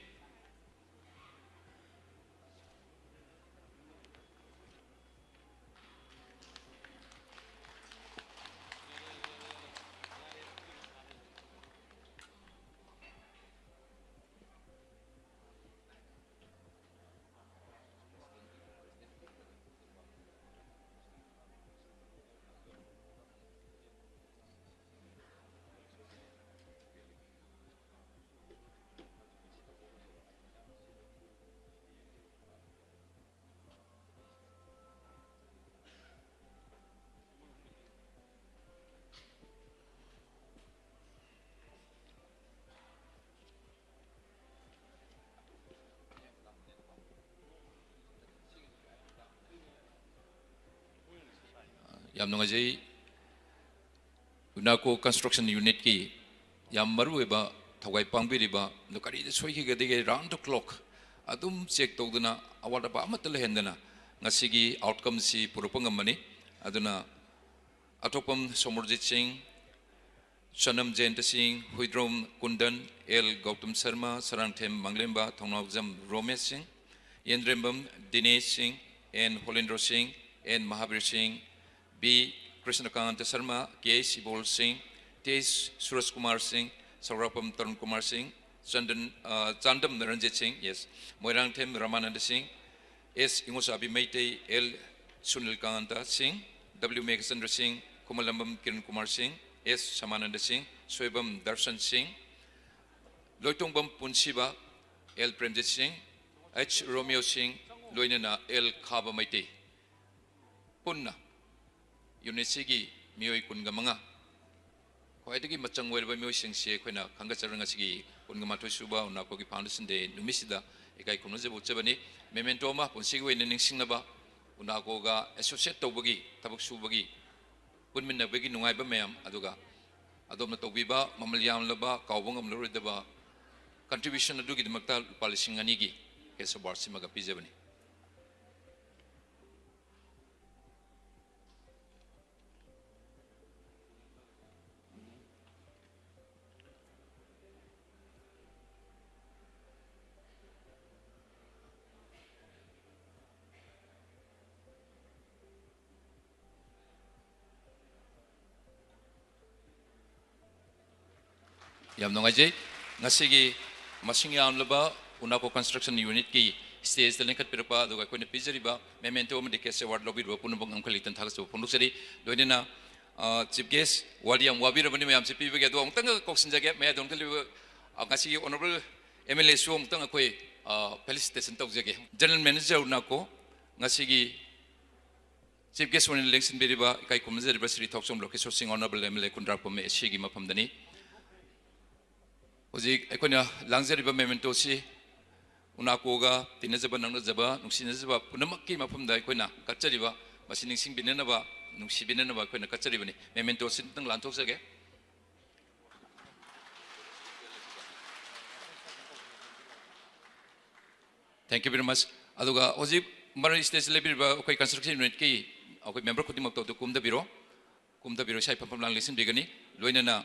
ꯌꯥꯝ ꯅꯨꯡꯉꯥꯏꯖꯩ꯫ ꯎꯅꯥꯀꯣ construction unitꯀꯤ ꯌꯥꯝ ꯃꯔꯨꯑꯣꯏꯕ ꯊꯧꯒꯥꯏ ꯄꯥꯡꯕꯤꯔꯤꯕ, ꯑꯗꯣ ꯀꯔꯤꯗ ꯁꯣꯏꯈꯤꯒꯗꯒꯦ round the clock ꯑꯗꯨꯝ check ꯇꯧꯗꯨꯅ ꯑꯋꯥꯠ ꯑꯄꯥ ꯑꯃꯠꯇ ꯂꯩꯍꯟꯗꯅ ꯉꯁꯤꯒꯤ outcomeꯁꯤ ꯄꯨꯔꯛꯄ ꯉꯝꯕꯅꯤ꯫ ꯑꯗꯨꯅ ꯑꯇꯣꯞꯄꯝ ꯁꯣꯃꯔꯖꯤꯠ ꯁꯤꯡ, ꯁꯅꯝ ꯖꯌꯟꯇ ꯁꯤꯡ, ꯍꯨꯏꯗ꯭ꯔꯣꯝ ꯀꯨꯟꯗꯟ, ꯑꯦꯜ ꯒꯧꯇꯝ ꯁꯔꯃ, ꯁꯔꯥꯡꯊꯦꯝ ꯃꯪꯂꯦꯝꯕ, ꯊꯧꯅꯥꯎꯖꯝ ꯔꯣꯃꯦꯁ ꯁꯤꯡ, ꯌꯦꯟꯗ꯭ꯔꯦꯝꯕꯝ ꯗꯤꯅꯦꯁ ꯁꯤꯡ, ꯑꯦꯟ ꯍꯣꯂꯦꯟꯗ꯭ꯔꯣ ꯁꯤꯡ, ꯑꯦꯟ ꯃꯍꯥꯕꯤꯔ ꯁꯤꯡ, ꯕꯤ ꯀ꯭ꯔꯤꯁꯅꯀꯥꯟꯇ ꯁꯔꯃ, ꯀꯦ ꯑꯩꯆ ꯏꯕꯣꯜ ꯁꯤꯡ, ꯇꯤ ꯑꯩꯆ ꯁꯨꯔꯖ ꯀꯨꯃꯥꯔ ꯁꯤꯡ, ꯁꯧꯒ꯭ꯔꯥꯛꯄꯝ ꯇꯔꯨꯟ ꯀꯨꯃꯥꯔ ꯁꯤꯡ, ꯆꯟꯗꯟ, ꯑ, ꯆꯥꯟꯗꯝ ꯔꯟꯖꯤꯠ ꯁꯤꯡ, yes, ꯃꯣꯏꯔꯥꯡꯊꯦꯝ ꯔꯃꯥꯅꯟꯗ ꯁꯤꯡ, ꯑꯦꯁ ꯏꯉꯣꯆꯥꯕꯤ ꯃꯩꯇꯩ, ꯑꯦꯜ ꯁꯨꯅꯤꯜꯀꯥꯟꯇ ꯁꯤꯡ, ꯗꯕ꯭ꯂꯤꯎ ꯃꯦꯘꯆꯟꯗ꯭ꯔ ꯁꯤꯡ, ꯈꯨꯃꯟꯂꯝꯕꯝ ꯀꯤꯔꯟ ꯀꯨꯃꯥꯔ ꯁꯤꯡ, ꯑꯦꯁ ꯁꯃꯥꯅꯟꯗ ꯁꯤꯡ, ꯁꯣꯏꯕꯝ ꯗꯔꯁꯟ ꯁꯤꯡ, ꯂꯣꯏꯇꯣꯡꯕꯝ ꯄꯨꯟꯁꯤꯕ, ꯑꯦꯜ ꯄ꯭ꯔꯦꯝꯖꯤꯠ ꯁꯤꯡ, ꯑꯩꯆ ꯔꯣꯃꯤꯌꯣ ꯁꯤꯡ, ꯂꯣꯏꯅꯅ ꯑꯦꯜ ꯈꯥꯕ ꯃꯩꯇꯩ꯫ ꯄꯨꯟꯅ ꯌꯨꯅꯤꯠꯁꯤꯒꯤ ꯃꯤꯑꯣꯏ ꯀꯨꯟꯒ ꯃꯉꯥ, ꯈ꯭ꯋꯥꯏꯗꯒꯤ ꯃꯆꯪ ꯑꯣꯏꯔꯕ ꯃꯤꯑꯣꯏꯁꯤꯡꯁꯤ ꯑꯩꯈꯣꯏꯅ ꯈꯪꯒꯠꯆꯔ ꯉꯁꯤꯒꯤ ꯀꯨꯟꯒ ꯃꯥꯊꯣꯏ ꯁꯨꯕ ꯎꯅꯥꯀꯣꯒꯤ Foundation Day ꯅꯨꯃꯤꯠꯁꯤꯗ ꯏꯀꯥꯏ ꯈꯨꯝꯅꯖꯕ ꯎꯠꯆꯕꯅꯤ꯫ Memento ꯑꯃ ꯄꯨꯟꯁꯤꯒꯤ ꯑꯣꯏꯅ ꯅꯤꯡꯁꯤꯡꯅꯕ, ꯎꯅꯥꯀꯣꯒ associate ꯇꯧꯕꯒꯤ, ꯊꯕꯛ ꯁꯨꯕꯒꯤ, ꯄꯨꯟꯃꯤꯟꯅꯕꯒꯤ ꯅꯨꯡꯉꯥꯏꯕ ꯃꯌꯥꯝ, ꯑꯗꯨꯒ ꯑꯗꯣꯝꯅ ꯇꯧꯕꯤꯕ ꯃꯃꯜ ꯌꯥꯝꯂꯕ, ꯀꯥꯎꯕ ꯉꯝꯂꯔꯣꯏꯗꯕ contribution ꯑꯗꯨꯒꯤꯗꯃꯛꯇ ꯂꯨꯄꯥ ꯂꯤꯁꯤꯡ ꯑꯅꯤꯒꯤ cash award ꯁꯤꯃꯒ ꯄꯤꯖꯕꯅꯤ꯫ ꯌꯥꯝ ꯅꯨꯡꯉꯥꯏꯖꯩ꯫ ꯉꯁꯤꯒꯤ ꯃꯁꯤꯡ ꯌꯥꯝꯂꯕ UNACO construction unitꯀꯤ stageꯇ ꯂꯦꯡꯈꯠꯄꯤꯔꯛꯄ, ꯑꯗꯨꯒ ꯑꯩꯈꯣꯏꯅ ꯄꯤꯖꯔꯤꯕ memento ꯑꯃꯗꯤ cash award ꯂꯧꯕꯤꯔꯤꯕ ꯄꯨꯝꯅꯃꯛ ꯉꯝꯈꯩ ꯂꯩꯇꯅ ꯊꯥꯒꯠꯆꯕ ꯐꯣꯡꯗꯣꯛꯆꯔꯤ꯫ ꯂꯣꯏꯅꯅ, ꯑ, chief guest, ꯋꯥꯔꯤ ꯌꯥꯝ ꯋꯥꯕꯤꯔꯕꯅꯤ ꯃꯌꯥꯝꯁꯦ ꯄꯤꯕꯒꯤ, ꯑꯗꯣ ꯑꯃꯨꯛꯇꯪꯒ ꯀꯧꯁꯤꯟꯖꯒꯦ, ꯃꯌꯥꯏꯗ ꯑꯣꯟꯈꯠꯂꯤꯕ, ꯑ, ꯉꯁꯤꯒꯤ honourable MLAꯁꯨ ꯑꯃꯨꯛꯇꯪ ꯑꯩꯈꯣꯏ, ꯑ, felicitation ꯇꯧꯖꯒꯦ꯫ General Manager UNACO, ꯉꯁꯤꯒꯤ chief guest ꯑꯣꯏꯅ ꯂꯦꯡꯁꯤꯟꯕꯤꯔꯤꯕ ꯏꯀꯥꯏ ꯈꯨꯝꯅꯖꯔꯤꯕ ꯁ꯭ꯔꯤ ꯊꯣꯛꯆꯣꯝ ꯂꯣꯀꯦꯁꯣꯔ ꯁꯤꯡ, honourable MLA ꯈꯨꯟꯗ꯭ꯔꯥꯛꯄꯝ ACꯒꯤ ꯃꯐꯝꯗꯅꯤ꯫ ꯍꯧꯖꯤꯛ ꯑꯩꯈꯣꯏꯅ ꯂꯥꯡꯖꯔꯤꯕ mementoꯁꯤ UNACOꯒ ꯇꯤꯟꯅꯖꯕ, ꯅꯛꯅꯖꯕ, ꯅꯨꯡꯁꯤꯅꯖꯕ ꯄꯨꯝꯅꯃꯛꯀꯤ ꯃꯐꯝꯗ ꯑꯩꯈꯣꯏꯅ ꯀꯠꯆꯔꯤꯕ, ꯃꯁꯤ ꯅꯤꯡꯁꯤꯡꯕꯤꯅꯅꯕ, ꯅꯨꯡꯁꯤꯕꯤꯅꯅꯕ ꯑꯩꯈꯣꯏꯅ ꯀꯠꯆꯔꯤꯕꯅꯤ꯫ Mementoꯁꯤ ꯑꯝꯇꯪ ꯂꯥꯟꯊꯣꯛꯆꯒꯦ꯫ Thank you very much. ꯑꯗꯨꯒ ꯍꯧꯖꯤꯛ ꯃꯔꯛ stageꯇ ꯂꯦꯞꯄꯤꯔꯤꯕ ꯑꯩꯈꯣꯏ construction unitꯀꯤ ꯑꯩꯈꯣꯏ member ꯈꯨꯗꯤꯡꯃꯛꯇꯣ ꯑꯗꯨ ꯀꯨꯝꯊꯕꯤꯔꯣ꯫ ꯀꯨꯝꯊꯕꯤꯔꯣ, ꯏꯁꯥ ꯏꯐꯝ ꯐꯝ ꯂꯥꯡ ꯂꯦꯡꯁꯤꯟꯕꯤꯒꯅꯤ꯫ ꯂꯣꯏꯅꯅ,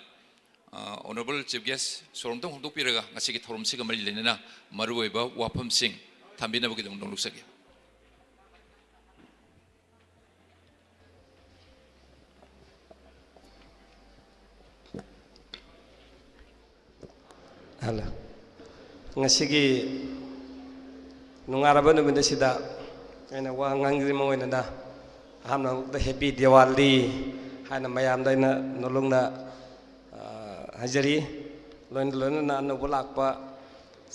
ꯑ, honourable chief guest ꯁꯣꯔꯣꯝꯇꯪ ꯍꯣꯡꯗꯣꯛꯄꯤꯔꯒ ꯉꯁꯤꯒꯤ ꯊꯧꯔꯝꯁꯤꯒ ꯃꯔꯤ ꯂꯩꯅꯅ ꯃꯔꯨꯑꯣꯏꯕ ꯋꯥꯐꯝꯁꯤꯡ ꯊꯝꯕꯤꯅꯕꯒꯤꯗꯃꯛ ꯅꯣꯡꯂꯨꯛꯆꯒꯦ꯫ ꯍꯜꯂꯣ꯫ ꯉꯁꯤꯒꯤ ꯅꯨꯡꯉꯥꯏꯔꯕ ꯅꯨꯃꯤꯠ ꯑꯁꯤꯗ ꯑꯩꯅ ꯋꯥ ꯉꯥꯡꯖꯔꯤ꯫ ꯃꯔꯨ ꯑꯣꯏꯅ ꯑꯍꯥꯟꯕ ꯃꯛꯇꯗ Happy Diwali ꯍꯥꯏꯅ ꯃꯌꯥꯝꯗ ꯑꯩꯅ ꯅꯣꯂꯨꯛꯅ, ꯑ, ꯍꯥꯏꯖꯔꯤ꯫ ꯂꯣꯏꯅ ꯂꯣꯏꯅꯅ ꯑꯅꯧꯕ ꯂꯥꯛꯄ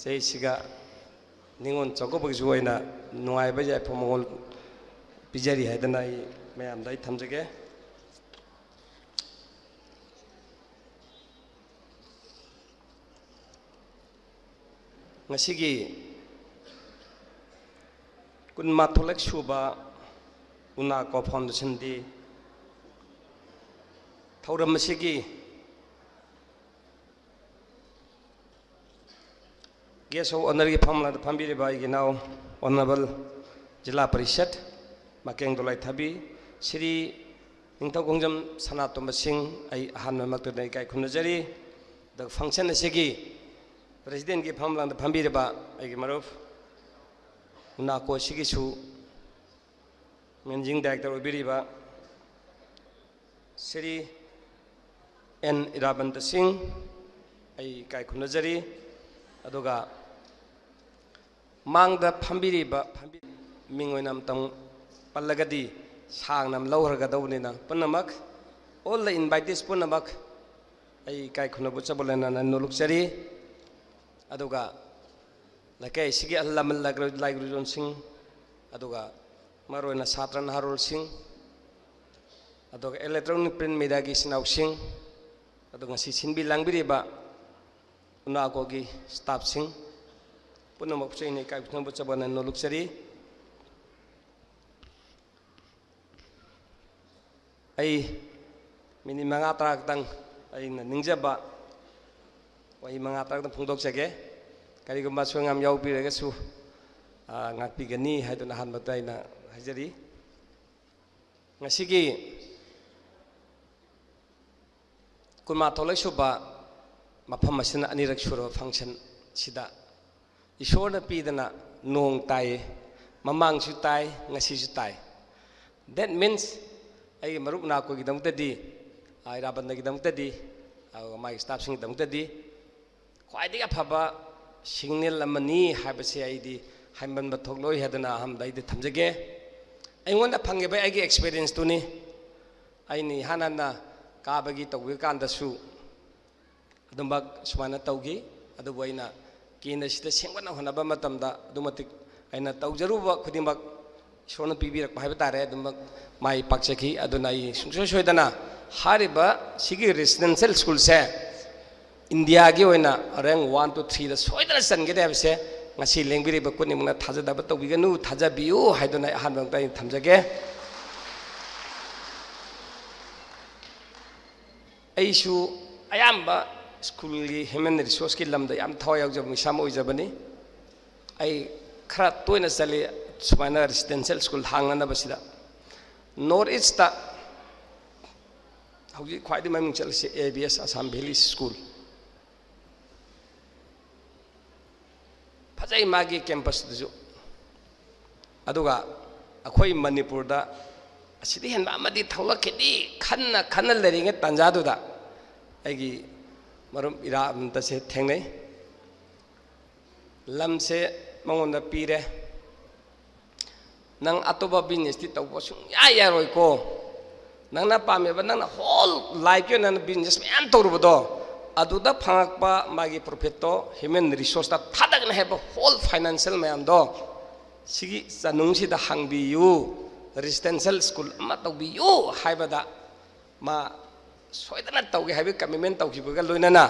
ꯆꯍꯤꯁꯤꯒ ꯅꯤꯉꯣꯜ ꯆꯥꯛꯀꯧꯕꯒꯤꯁꯨ ꯑꯣꯏꯅ ꯅꯨꯡꯉꯥꯏꯕ ꯌꯥꯏꯐ ꯃꯉꯣꯜ ꯄꯤꯖꯔꯤ ꯍꯥꯏꯗꯅ ꯑꯩ ꯃꯌꯥꯝꯗ ꯑꯩ ꯊꯝꯖꯒꯦ꯫ ꯉꯁꯤꯒꯤ ꯀꯨꯟꯃꯥꯊꯣꯏꯔꯛ ꯁꯨꯕ UNACO Foundation Day ꯊꯧꯔꯝ ꯑꯁꯤꯒꯤ guest of honourꯒꯤ ꯐꯝꯂꯥꯡꯗ ꯐꯝꯕꯤꯔꯤꯕ ꯑꯩꯒꯤ ꯏꯅꯥꯎ honourable ꯖꯤꯂꯥ ꯄꯔꯤꯁꯠ ꯃꯀꯦꯡ ꯗꯣꯂꯥꯏꯊꯥꯕꯤ ꯁ꯭ꯔꯤ ꯅꯤꯡꯊꯧꯈꯣꯡꯖꯝ ꯁꯅꯥꯇꯣꯝꯕ ꯁꯤꯡ, ꯑꯩ ꯑꯍꯥꯟꯕꯃꯛꯇꯗ ꯏꯀꯥꯏ ꯈꯨꯝꯅꯖꯔꯤ꯫ ꯑꯗꯨꯒ function ꯑꯁꯤꯒꯤ presidentꯀꯤ ꯐꯝꯂꯥꯡꯗ ꯐꯝꯕꯤꯔꯤꯕ ꯑꯩꯒꯤ ꯃꯔꯨꯞ UNACO ꯑꯁꯤꯒꯤꯁꯨ managing director ꯑꯣꯏꯕꯤꯔꯤꯕ Shri N Irabanta ꯁꯤꯡ, ꯑꯩ ꯏꯀꯥꯏ ꯈꯨꯝꯅꯖꯔꯤ꯫ ꯑꯗꯨꯒ ꯃꯥꯡꯗ ꯐꯝꯕꯤꯔꯤꯕ, ꯐꯝꯕꯤ-, ꯃꯤꯡ ꯑꯣꯏꯅ ꯑꯝꯇꯪ ꯄꯜꯂꯒꯗꯤ ꯁꯥꯡꯅ ꯑꯃ ꯂꯧꯈ꯭ꯔꯒꯗꯧꯕꯅꯤꯅ, ꯄꯨꯝꯅꯃꯛ, all the invitees ꯄꯨꯝꯅꯃꯛ, ꯑꯩ ꯏꯀꯥꯏ ꯈꯨꯝꯅꯕ ꯎꯠꯆꯕ ꯂꯣꯏꯅꯅ ꯅꯣꯂꯨꯛꯆꯔꯤ꯫ ꯑꯗꯨꯒ ꯂꯩꯀꯥꯏ ꯑꯁꯤꯒꯤ ꯑꯍꯜ ꯂꯃꯟ, ꯂꯥꯏꯒ꯭ꯔ-, ꯂꯥꯏꯒ꯭ꯔꯨꯖꯣꯟꯁꯤꯡ, ꯑꯗꯨꯒ ꯃꯔꯨꯑꯣꯏꯅ ꯁꯥꯇ꯭ꯔ ꯅꯍꯥꯔꯣꯜꯁꯤꯡ, ꯑꯗꯨꯒ electronic print mediaꯒꯤ ꯏꯆꯤꯟ ꯏꯅꯥꯎꯁꯤꯡ, ꯑꯗꯨꯒ ꯉꯁꯤ ꯁꯤꯟꯕꯤ ꯂꯥꯡꯕꯤꯔꯤꯕ ꯎꯅꯥꯀꯣꯒꯤ staffꯁꯤꯡ ꯄꯨꯝꯅꯃꯛꯄꯨꯁꯨ ꯑꯩꯅ ꯏꯀꯥꯏ ꯈꯨꯝꯅꯕ ꯎꯠꯆꯕꯅ ꯅꯣꯂꯨꯛꯆꯔꯤ꯫ ꯑꯩ minute ꯃꯉꯥ ꯇꯔꯥ ꯈꯛꯇꯪ ꯑꯩꯅ ꯅꯤꯡꯖꯕ ꯋꯥꯍꯩ ꯃꯉꯥ ꯇꯔꯥ ꯈꯛꯇꯪ ꯐꯣꯡꯗꯣꯛꯆꯒꯦ꯫ ꯀꯔꯤꯒꯨꯝꯕ ꯑꯁꯣꯏ ꯑꯉꯥꯝ ꯌꯥꯎꯕꯤꯔꯒꯁꯨ, ꯑ, ꯉꯥꯛꯄꯤꯒꯅꯤ ꯍꯥꯏꯗꯨꯅ ꯑꯍꯥꯟꯕꯗ ꯑꯩꯅ ꯍꯥꯏꯖꯔꯤ꯫ ꯉꯁꯤꯒꯤ ꯀꯨꯟꯃꯥꯊꯣꯏ ꯁꯨꯕ ꯃꯐꯝ ꯑꯁꯤꯅ ꯑꯅꯤꯔꯛ ꯁꯨꯔꯕ functionꯁꯤꯗ ꯏꯁꯣꯔꯅ ꯄꯤꯗꯅ ꯅꯣꯡ ꯇꯥꯏꯌꯦ, ꯃꯃꯥꯡꯁꯨ ꯇꯥꯏ, ꯉꯁꯤꯁꯨ ꯇꯥꯏ꯫ That means, ꯑꯩꯒꯤ ꯃꯔꯨꯞ ꯅꯥꯀꯣꯒꯤꯗꯃꯛꯇꯗꯤ, ꯑ, ꯏꯔꯥꯕꯟꯗꯒꯤꯗꯃꯛꯇꯗꯤ, ꯑꯗꯨꯒ ꯃꯥꯒꯤ staffꯁꯤꯡꯒꯤꯗꯃꯛꯇꯗꯤ ꯈ꯭ꯋꯥꯏꯗꯒꯤ ꯑꯐꯕ signal ꯑꯃꯅꯤ ꯍꯥꯏꯕꯁꯦ ꯑꯩꯗꯤ ꯍꯥꯏꯃꯟꯕ ꯊꯣꯛꯂꯣꯏ ꯍꯥꯏꯗꯅ ꯑꯍꯥꯟꯕꯗ ꯑꯩꯗꯤ ꯊꯝꯖꯒꯦ꯫ ꯑꯩꯉꯣꯟꯗ ꯐꯪꯉꯤꯕ ꯑꯩꯒꯤ experienceꯇꯨꯅꯤ꯫ ꯑꯩꯅ ꯏꯍꯥꯟ ꯍꯥꯟꯅ ꯀꯥꯕꯒꯤ ꯇꯧꯕꯤꯕ ꯀꯥꯟꯗꯁꯨ ꯑꯗꯨꯃꯛ ꯁꯨꯃꯥꯏꯅ ꯇꯧꯈꯤ꯫ ꯑꯗꯨꯕꯨ ꯑꯩꯅ ꯀꯦꯟꯗ꯭ꯔꯁꯤꯗ ꯁꯦꯝꯒꯠꯅ ꯍꯣꯠꯅꯕ ꯃꯇꯝꯗ ꯑꯗꯨꯛ ꯃꯇꯤꯛ ꯑꯩꯅ ꯇꯧꯖꯔꯨꯕ ꯈꯨꯗꯤꯡꯃꯛ ꯏꯁꯣꯔꯅ ꯄꯤꯕꯤꯔꯛꯄ ꯍꯥꯏꯕ ꯇꯥꯔꯦ, ꯑꯗꯨꯃꯛ ꯃꯥꯏ ꯄꯥꯛꯆꯈꯤ꯫ ꯑꯗꯨꯅ ꯑꯩ ꯁꯨꯡꯁꯣꯏ ꯁꯣꯏꯗꯅ ꯍꯥꯏꯔꯤꯕ ꯁꯤꯒꯤ residential schoolꯁꯦ ꯏꯟꯗꯤꯌꯥꯒꯤ ꯑꯣꯏꯅ rank one to threeꯗ ꯁꯣꯏꯗꯅ ꯆꯟꯒꯅꯤ ꯍꯥꯏꯕꯁꯦ ꯉꯁꯤ ꯂꯦꯡꯕꯤꯔꯤꯕ ꯈꯨꯗꯤꯡꯃꯛꯅ ꯊꯥꯖꯗꯕ ꯇꯧꯕꯤꯒꯅꯨ, ꯊꯥꯖꯕꯤꯌꯨ ꯍꯥꯏꯗꯨꯅ ꯑꯍꯥꯟꯕ ꯑꯝꯇ ꯑꯩꯅ ꯊꯝꯖꯒꯦ꯫ ꯑꯩꯁꯨ ꯑꯌꯥꯝꯕ schoolꯒꯤ human resourceꯀꯤ ꯂꯝꯗ ꯌꯥꯝ ꯊꯋꯥꯏ ꯌꯥꯎꯖꯕ ꯃꯤꯁꯛ ꯑꯃ ꯑꯣꯏꯖꯕꯅꯤ꯫ ꯑꯩ ꯈꯔ ꯇꯣꯏꯅ ꯆꯠꯂꯤ ꯁꯨꯃꯥꯏꯅ residential school ꯍꯥꯡꯅꯅꯕꯁꯤꯗ꯫ North Eastꯇ ꯍꯧꯖꯤꯛ ꯈ꯭ꯋꯥꯏꯗꯒꯤ ꯃꯃꯤꯡ ꯆꯠꯂꯤꯁꯦ A B S Assam Valley School꯫ ꯐꯖꯩ ꯃꯥꯒꯤ campusꯇꯨꯁꯨ꯫ ꯑꯗꯨꯒ ꯑꯩꯈꯣꯏ ꯃꯅꯤꯄꯨꯔꯗ ꯑꯁꯤꯗ ꯍꯦꯟꯕ ꯑꯃꯗꯤ ꯊꯣꯛꯂꯛꯈꯤꯅꯤ ꯈꯟꯅ ꯈꯟꯅ ꯂꯩꯔꯤꯉꯩ ꯇꯥꯟꯖꯥꯗꯨꯗ ꯑꯩꯒꯤ ꯃꯔꯨꯞ ꯏꯔꯥꯕꯣꯠꯇꯁꯦ ꯊꯦꯡꯅꯩ꯫ ꯂꯝꯁꯦ ꯃꯉꯣꯟꯗ ꯄꯤꯔꯦ꯫ "ꯅꯪ ꯑꯇꯣꯞꯄ businessꯇꯤ ꯇꯧꯕ ꯁꯨꯡꯌꯥ ꯌꯥꯔꯣꯏꯀꯣ꯫ ꯅꯪꯅ ꯄꯥꯝꯃꯤꯕ, ꯅꯪꯅ whole lifeꯀꯤ ꯑꯣꯏꯅ ꯅꯪꯅ business ꯃꯌꯥꯝ ꯇꯧꯔꯨꯕꯗꯣ, ꯑꯗꯨꯗ ꯐꯪꯉꯛꯄ ꯃꯥꯒꯤ profitꯇꯣ human resourceꯇ ꯊꯥꯗꯒꯅꯤ ꯍꯥꯏꯕ whole financial ꯃꯌꯥꯝꯗꯣ ꯁꯤꯒꯤ ꯆꯅꯨꯡꯁꯤꯗ ꯍꯥꯡꯕꯤꯌꯨ, residential school ꯑꯃ ꯇꯧꯕꯤꯌꯨ" ꯍꯥꯏꯕꯗ ꯃꯥ ꯁꯣꯏꯗꯅ ꯇꯧꯒꯦ ꯍꯥꯏꯕꯒꯤ commitment ꯇꯧꯈꯤꯕꯒ ꯂꯣꯏꯅꯅ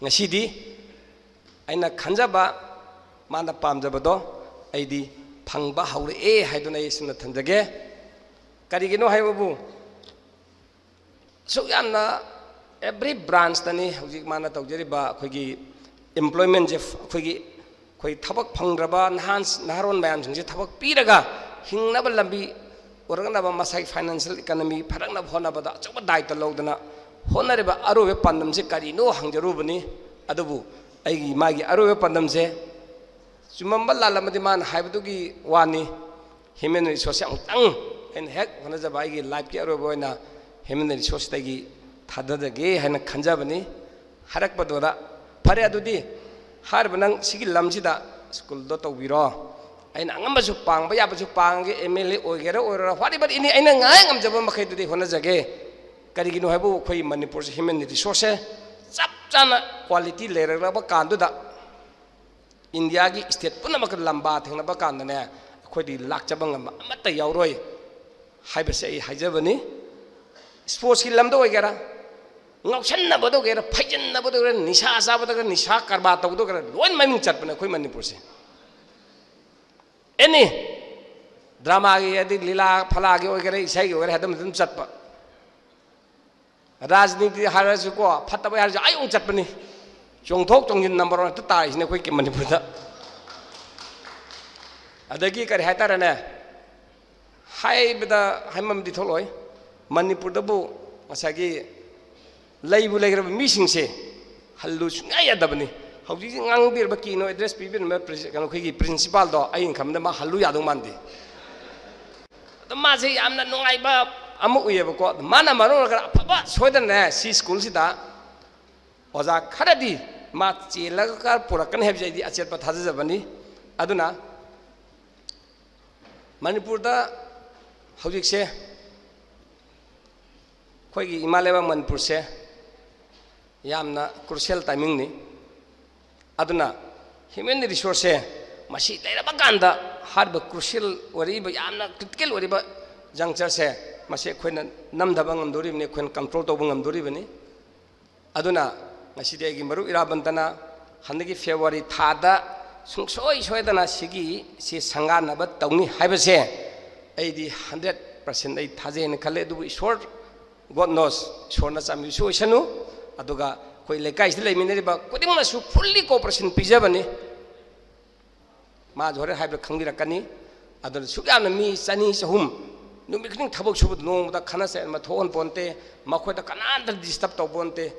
ꯉꯁꯤꯗꯤ ꯑꯩꯅ ꯈꯟꯖꯕ, ꯃꯥꯅ ꯄꯥꯝꯖꯕꯗꯣ ꯑꯩꯗꯤ ꯐꯪꯕ ꯍꯧꯔꯛꯑꯦ ꯍꯥꯏꯗꯨꯅ ꯑꯩ ꯁꯤꯃ ꯊꯝꯖꯒꯦ꯫ ꯀꯔꯤꯒꯤꯅꯣ ꯍꯥꯏꯕꯕꯨ, ꯑꯁꯨꯛ ꯌꯥꯝꯅ every branchꯇꯅꯤ ꯍꯧꯖꯤꯛ ꯃꯥꯅ ꯇꯧꯖꯔꯤꯕ ꯑꯩꯈꯣꯏꯒꯤ employmentꯁꯦ꯫ ꯑꯩꯈꯣꯏꯒꯤ, ꯑꯩꯈꯣꯏ ꯊꯕꯛ ꯐꯪꯗ꯭ꯔꯕ ꯅꯍꯥꯟ, ꯅꯍꯥꯔꯣꯟ ꯃꯌꯥꯝꯁꯤꯡꯁꯦ ꯊꯕꯛ ꯄꯤꯔꯒ ꯍꯤꯡꯅꯕ ꯂꯝꯕꯤ ꯎꯔꯛꯅꯕ, ꯃꯁꯥꯒꯤ financial economy ꯐꯔꯛꯅꯕ ꯍꯣꯠꯅꯕꯗ ꯑꯆꯧꯕ ꯗꯥꯏꯇ ꯂꯧꯗꯅ ꯍꯣꯠꯅꯔꯤꯕ ꯑꯔꯣꯏꯕ ꯄꯥꯟꯗꯝꯁꯦ ꯀꯔꯤꯅꯣ ꯍꯪꯖꯔꯨꯕꯅꯤ꯫ ꯑꯗꯨꯕꯨ ꯑꯩꯒꯤ, ꯃꯥꯒꯤ ꯑꯔꯣꯏꯕ ꯄꯥꯟꯗꯝꯁꯦ ꯆꯨꯝꯃꯝꯕ ꯂꯥꯜꯂꯝꯃꯗꯤ ꯃꯥꯅ ꯍꯥꯏꯕꯗꯨꯒꯤ ꯋꯥꯅꯤ꯫ Human resourceꯁꯦ ꯑꯃꯨꯛꯇꯪ ꯑꯩꯅ ꯍꯦꯛ ꯍꯣꯠꯅꯖꯕ ꯑꯩꯒꯤ lifeꯀꯤ ꯑꯔꯣꯏꯕ ꯑꯣꯏꯅ human resourceꯇꯒꯤ ꯊꯥꯗꯖꯒꯦ ꯍꯥꯏꯅ ꯈꯟꯖꯕꯅꯤ꯫ ꯍꯥꯏꯔꯛꯄꯗꯨꯗ, "ꯐꯔꯦ, ꯑꯗꯨꯗꯤ ꯍꯥꯏꯔꯤꯕ ꯅꯪ ꯁꯤꯒꯤ ꯂꯝꯁꯤꯗ schoolꯗꯣ ꯇꯧꯕꯤꯔꯣ꯫ ꯑꯩꯅ ꯑꯉꯝꯕꯁꯨ ꯄꯥꯡꯕ ꯌꯥꯕꯁꯨ ꯄꯥꯡꯒꯦ, MLA ꯑꯣꯏꯒꯦꯔꯥ ꯑꯣꯏꯔꯣꯔꯥ, whatever, any, ꯑꯩꯅ ꯉꯥꯏ ꯉꯝꯖꯕ ꯃꯈꯩꯗꯨꯗꯤ ꯍꯣꯠꯅꯖꯒꯦ꯫ ꯀꯔꯤꯒꯤꯅꯣ ꯍꯥꯏꯕꯨ ꯑꯩꯈꯣꯏ ꯃꯅꯤꯄꯨꯔꯁꯦ human resourceꯁꯦ ꯆꯞ ꯆꯥꯅ quality ꯂꯩꯔꯛꯂꯕ ꯀꯥꯟꯗꯨꯗ ꯏꯟꯗꯤꯌꯥꯒꯤ state ꯄꯨꯝꯅꯃꯛꯀ ꯂꯝꯕꯥ ꯊꯦꯡꯅꯕ ꯀꯥꯟꯗꯅꯦ, ꯑꯩꯈꯣꯏꯗꯤ ꯂꯥꯛꯆꯕ ꯉꯝꯕ ꯑꯃꯠꯇ ꯌꯥꯎꯔꯣꯏ ꯍꯥꯏꯕꯁꯦ ꯑꯩ ꯍꯥꯏꯖꯕꯅꯤ꯫ Sportsꯀꯤ ꯂꯝꯗ ꯑꯣꯏꯒꯦꯔꯥ, ꯉꯥꯎꯁꯟꯅꯕꯗ ꯑꯣꯏꯒꯦꯔꯥ, ꯐꯩꯖꯟꯅꯕꯗ ꯑꯣꯏꯒꯦꯔꯥ, ꯅꯤꯁꯥ ꯆꯥꯕꯗ ꯑꯣꯏꯒꯦꯔꯥ, ꯅꯤꯁꯥ ꯀꯔꯕꯥꯔ ꯇꯧꯕꯗ ꯑꯣꯏꯒꯦꯔꯥ, ꯂꯣꯏ ꯃꯃꯤꯡ ꯆꯠꯄꯅꯦ ꯑꯩꯈꯣꯏ ꯃꯅꯤꯄꯨꯔꯁꯦ꯫ Any dramaꯒꯤ, ꯑꯗꯩ ꯂꯤꯂꯥ ꯐꯂꯥꯒꯤ ꯑꯣꯏꯒꯦꯔꯥ, ꯏꯁꯩꯒꯤ ꯑꯣꯏꯒꯦꯔꯥ, ꯑꯗꯨꯝ, ꯑꯗꯨꯝ ꯆꯠꯄ꯫ ꯔꯥꯖꯅꯤꯇꯤ ꯍꯥꯏꯔꯁꯨꯀꯣ, ꯐꯠꯇꯕ ꯍꯥꯏꯔꯁꯨ ꯑꯩ ꯑꯃꯨꯛ ꯆꯠꯄꯅꯤ꯫ ꯆꯣꯡꯊꯣꯛ ꯆꯣꯡꯁꯤꯟ number one ꯍꯦꯛꯇ ꯇꯥꯔꯤꯁꯤꯅꯦ ꯑꯩꯈꯣꯏ ꯃꯅꯤꯄꯨꯔꯗ꯫ ꯑꯗꯒꯤ ꯀꯔꯤ ꯍꯥꯏꯇꯥꯔꯦꯅꯦ, ꯍꯥꯏꯕꯗ ꯍꯥꯏꯃꯝꯗꯤ ꯊꯣꯛꯂꯣꯏ꯫ ꯃꯅꯤꯄꯨꯔꯗꯕꯨ ꯉꯁꯥꯏꯒꯤ ꯂꯩꯕꯨ ꯂꯩꯈ꯭ꯔꯕ ꯃꯤꯁꯤꯡꯁꯦ ꯍꯜꯂꯨ ꯁꯨꯡꯌꯥ ꯌꯥꯗꯕꯅꯤ꯫ ꯍꯧꯖꯤꯛ ꯉꯥꯡꯕꯤꯔꯕ, ꯀꯩꯅꯣ, address ꯄꯤꯕꯤꯔꯝꯕ ꯄ꯭ꯔꯤ-, ꯀꯩꯅꯣ, ꯑꯩꯈꯣꯏꯒꯤ principalꯗꯣ, ꯑꯩꯅ ꯈꯟꯕꯗ ꯃꯥ ꯍꯜꯂꯨ ꯌꯥꯗꯧ ꯃꯥꯟꯗꯦ꯫ ꯑꯗꯣ ꯃꯥꯁꯦ ꯌꯥꯝꯅ ꯅꯨꯡꯉꯥꯏꯕ ꯑꯃ ꯎꯏꯌꯦꯕꯀꯣ꯫ ꯑꯗꯣ ꯃꯥꯅ ꯃꯔꯝ ꯑꯣꯏꯔꯒ ꯑꯐꯕ ꯁꯣꯏꯗꯅꯅꯦ ꯁꯤ schoolꯁꯤꯗ ꯑꯣꯖꯥ ꯈꯔꯗꯤ ꯃꯥ ꯆꯦꯜꯂꯒ ꯄꯨꯔꯛꯀꯅꯤ ꯍꯥꯏꯕꯁꯦ ꯑꯩꯗꯤ ꯑꯆꯦꯠꯄ ꯊꯥꯖꯖꯕꯅꯤ꯫ ꯑꯗꯨꯅ ꯃꯅꯤꯄꯨꯔꯗ ꯍꯧꯖꯤꯛꯁꯦ ꯑꯩꯈꯣꯏꯒꯤ ꯏꯃꯥ ꯂꯩꯕꯥꯛ ꯃꯅꯤꯄꯨꯔꯁꯦ ꯌꯥꯝꯅ crucial timingꯅꯤ꯫ ꯑꯗꯨꯅ human resourceꯁꯦ ꯃꯁꯤ ꯂꯩꯔꯕ ꯀꯥꯟꯗ ꯍꯥꯏꯔꯤꯕ crucial ꯑꯣꯏꯔꯛꯏꯕ, ꯌꯥꯝꯅ critical ꯑꯣꯏꯔꯤꯕ junctureꯁꯦ ꯃꯁꯤ ꯑꯩꯈꯣꯏꯅ ꯅꯝꯊꯕ ꯉꯝꯗꯣꯔꯤꯕꯅꯤ, ꯑꯩꯈꯣꯏꯅ control ꯇꯧꯕ ꯉꯝꯗꯣꯔꯤꯕꯅꯤ꯫ ꯑꯗꯨꯅ ꯉꯁꯤꯗꯤ ꯑꯩꯒꯤ ꯃꯔꯨꯞ ꯏꯔꯥꯕꯟꯇꯅ ꯍꯟꯗꯛꯀꯤ February ꯊꯥꯗ ꯁꯨꯡꯁꯣꯏ ꯁꯣꯏꯗꯅ ꯁꯤꯒꯤ ꯁꯤ ꯁꯪꯒꯥꯅꯕ ꯇꯧꯅꯤ ꯍꯥꯏꯕꯁꯦ ꯑꯩꯗꯤ hundred percent ꯑꯩ ꯊꯥꯖꯩꯅ ꯈꯜꯂꯦ꯫ ꯑꯗꯨꯕꯨ ꯏꯁꯣꯔ, God knows, ꯏꯁꯣꯔꯅ ꯆꯥꯟꯕꯤꯕꯁꯨ ꯑꯣꯏꯁꯅꯨ꯫ ꯑꯗꯨꯒ ꯑꯩꯈꯣꯏ ꯂꯩꯀꯥꯏꯁꯤꯗ ꯂꯩꯃꯤꯟꯅꯔꯤꯕ ꯈꯨꯗꯤꯡꯃꯛꯅꯁꯨ fully cooperation ꯄꯤꯖꯕꯅꯤ꯫ ꯃꯥꯁꯨ ꯍꯣꯔꯦꯟ ꯍꯥꯏꯕꯗ ꯈꯪꯕꯤꯔꯛꯀꯅꯤ꯫ ꯑꯗꯨꯅ ꯁꯨꯛ ꯌꯥꯝꯅ ꯃꯤ ꯆꯅꯤ ꯆꯍꯨꯝ ꯅꯨꯃꯤꯠ ꯈꯨꯗꯤꯡ ꯊꯕꯛ ꯁꯨꯕꯗ ꯅꯣꯡꯃꯗ ꯈꯠꯅ ꯆꯩꯅꯕ ꯊꯣꯛꯍꯟ ꯄꯣꯟꯇꯦ, ꯃꯈꯣꯏꯗ ꯀꯅꯥꯝꯇ disturb ꯇꯧ ꯄꯣꯟꯇꯦ꯫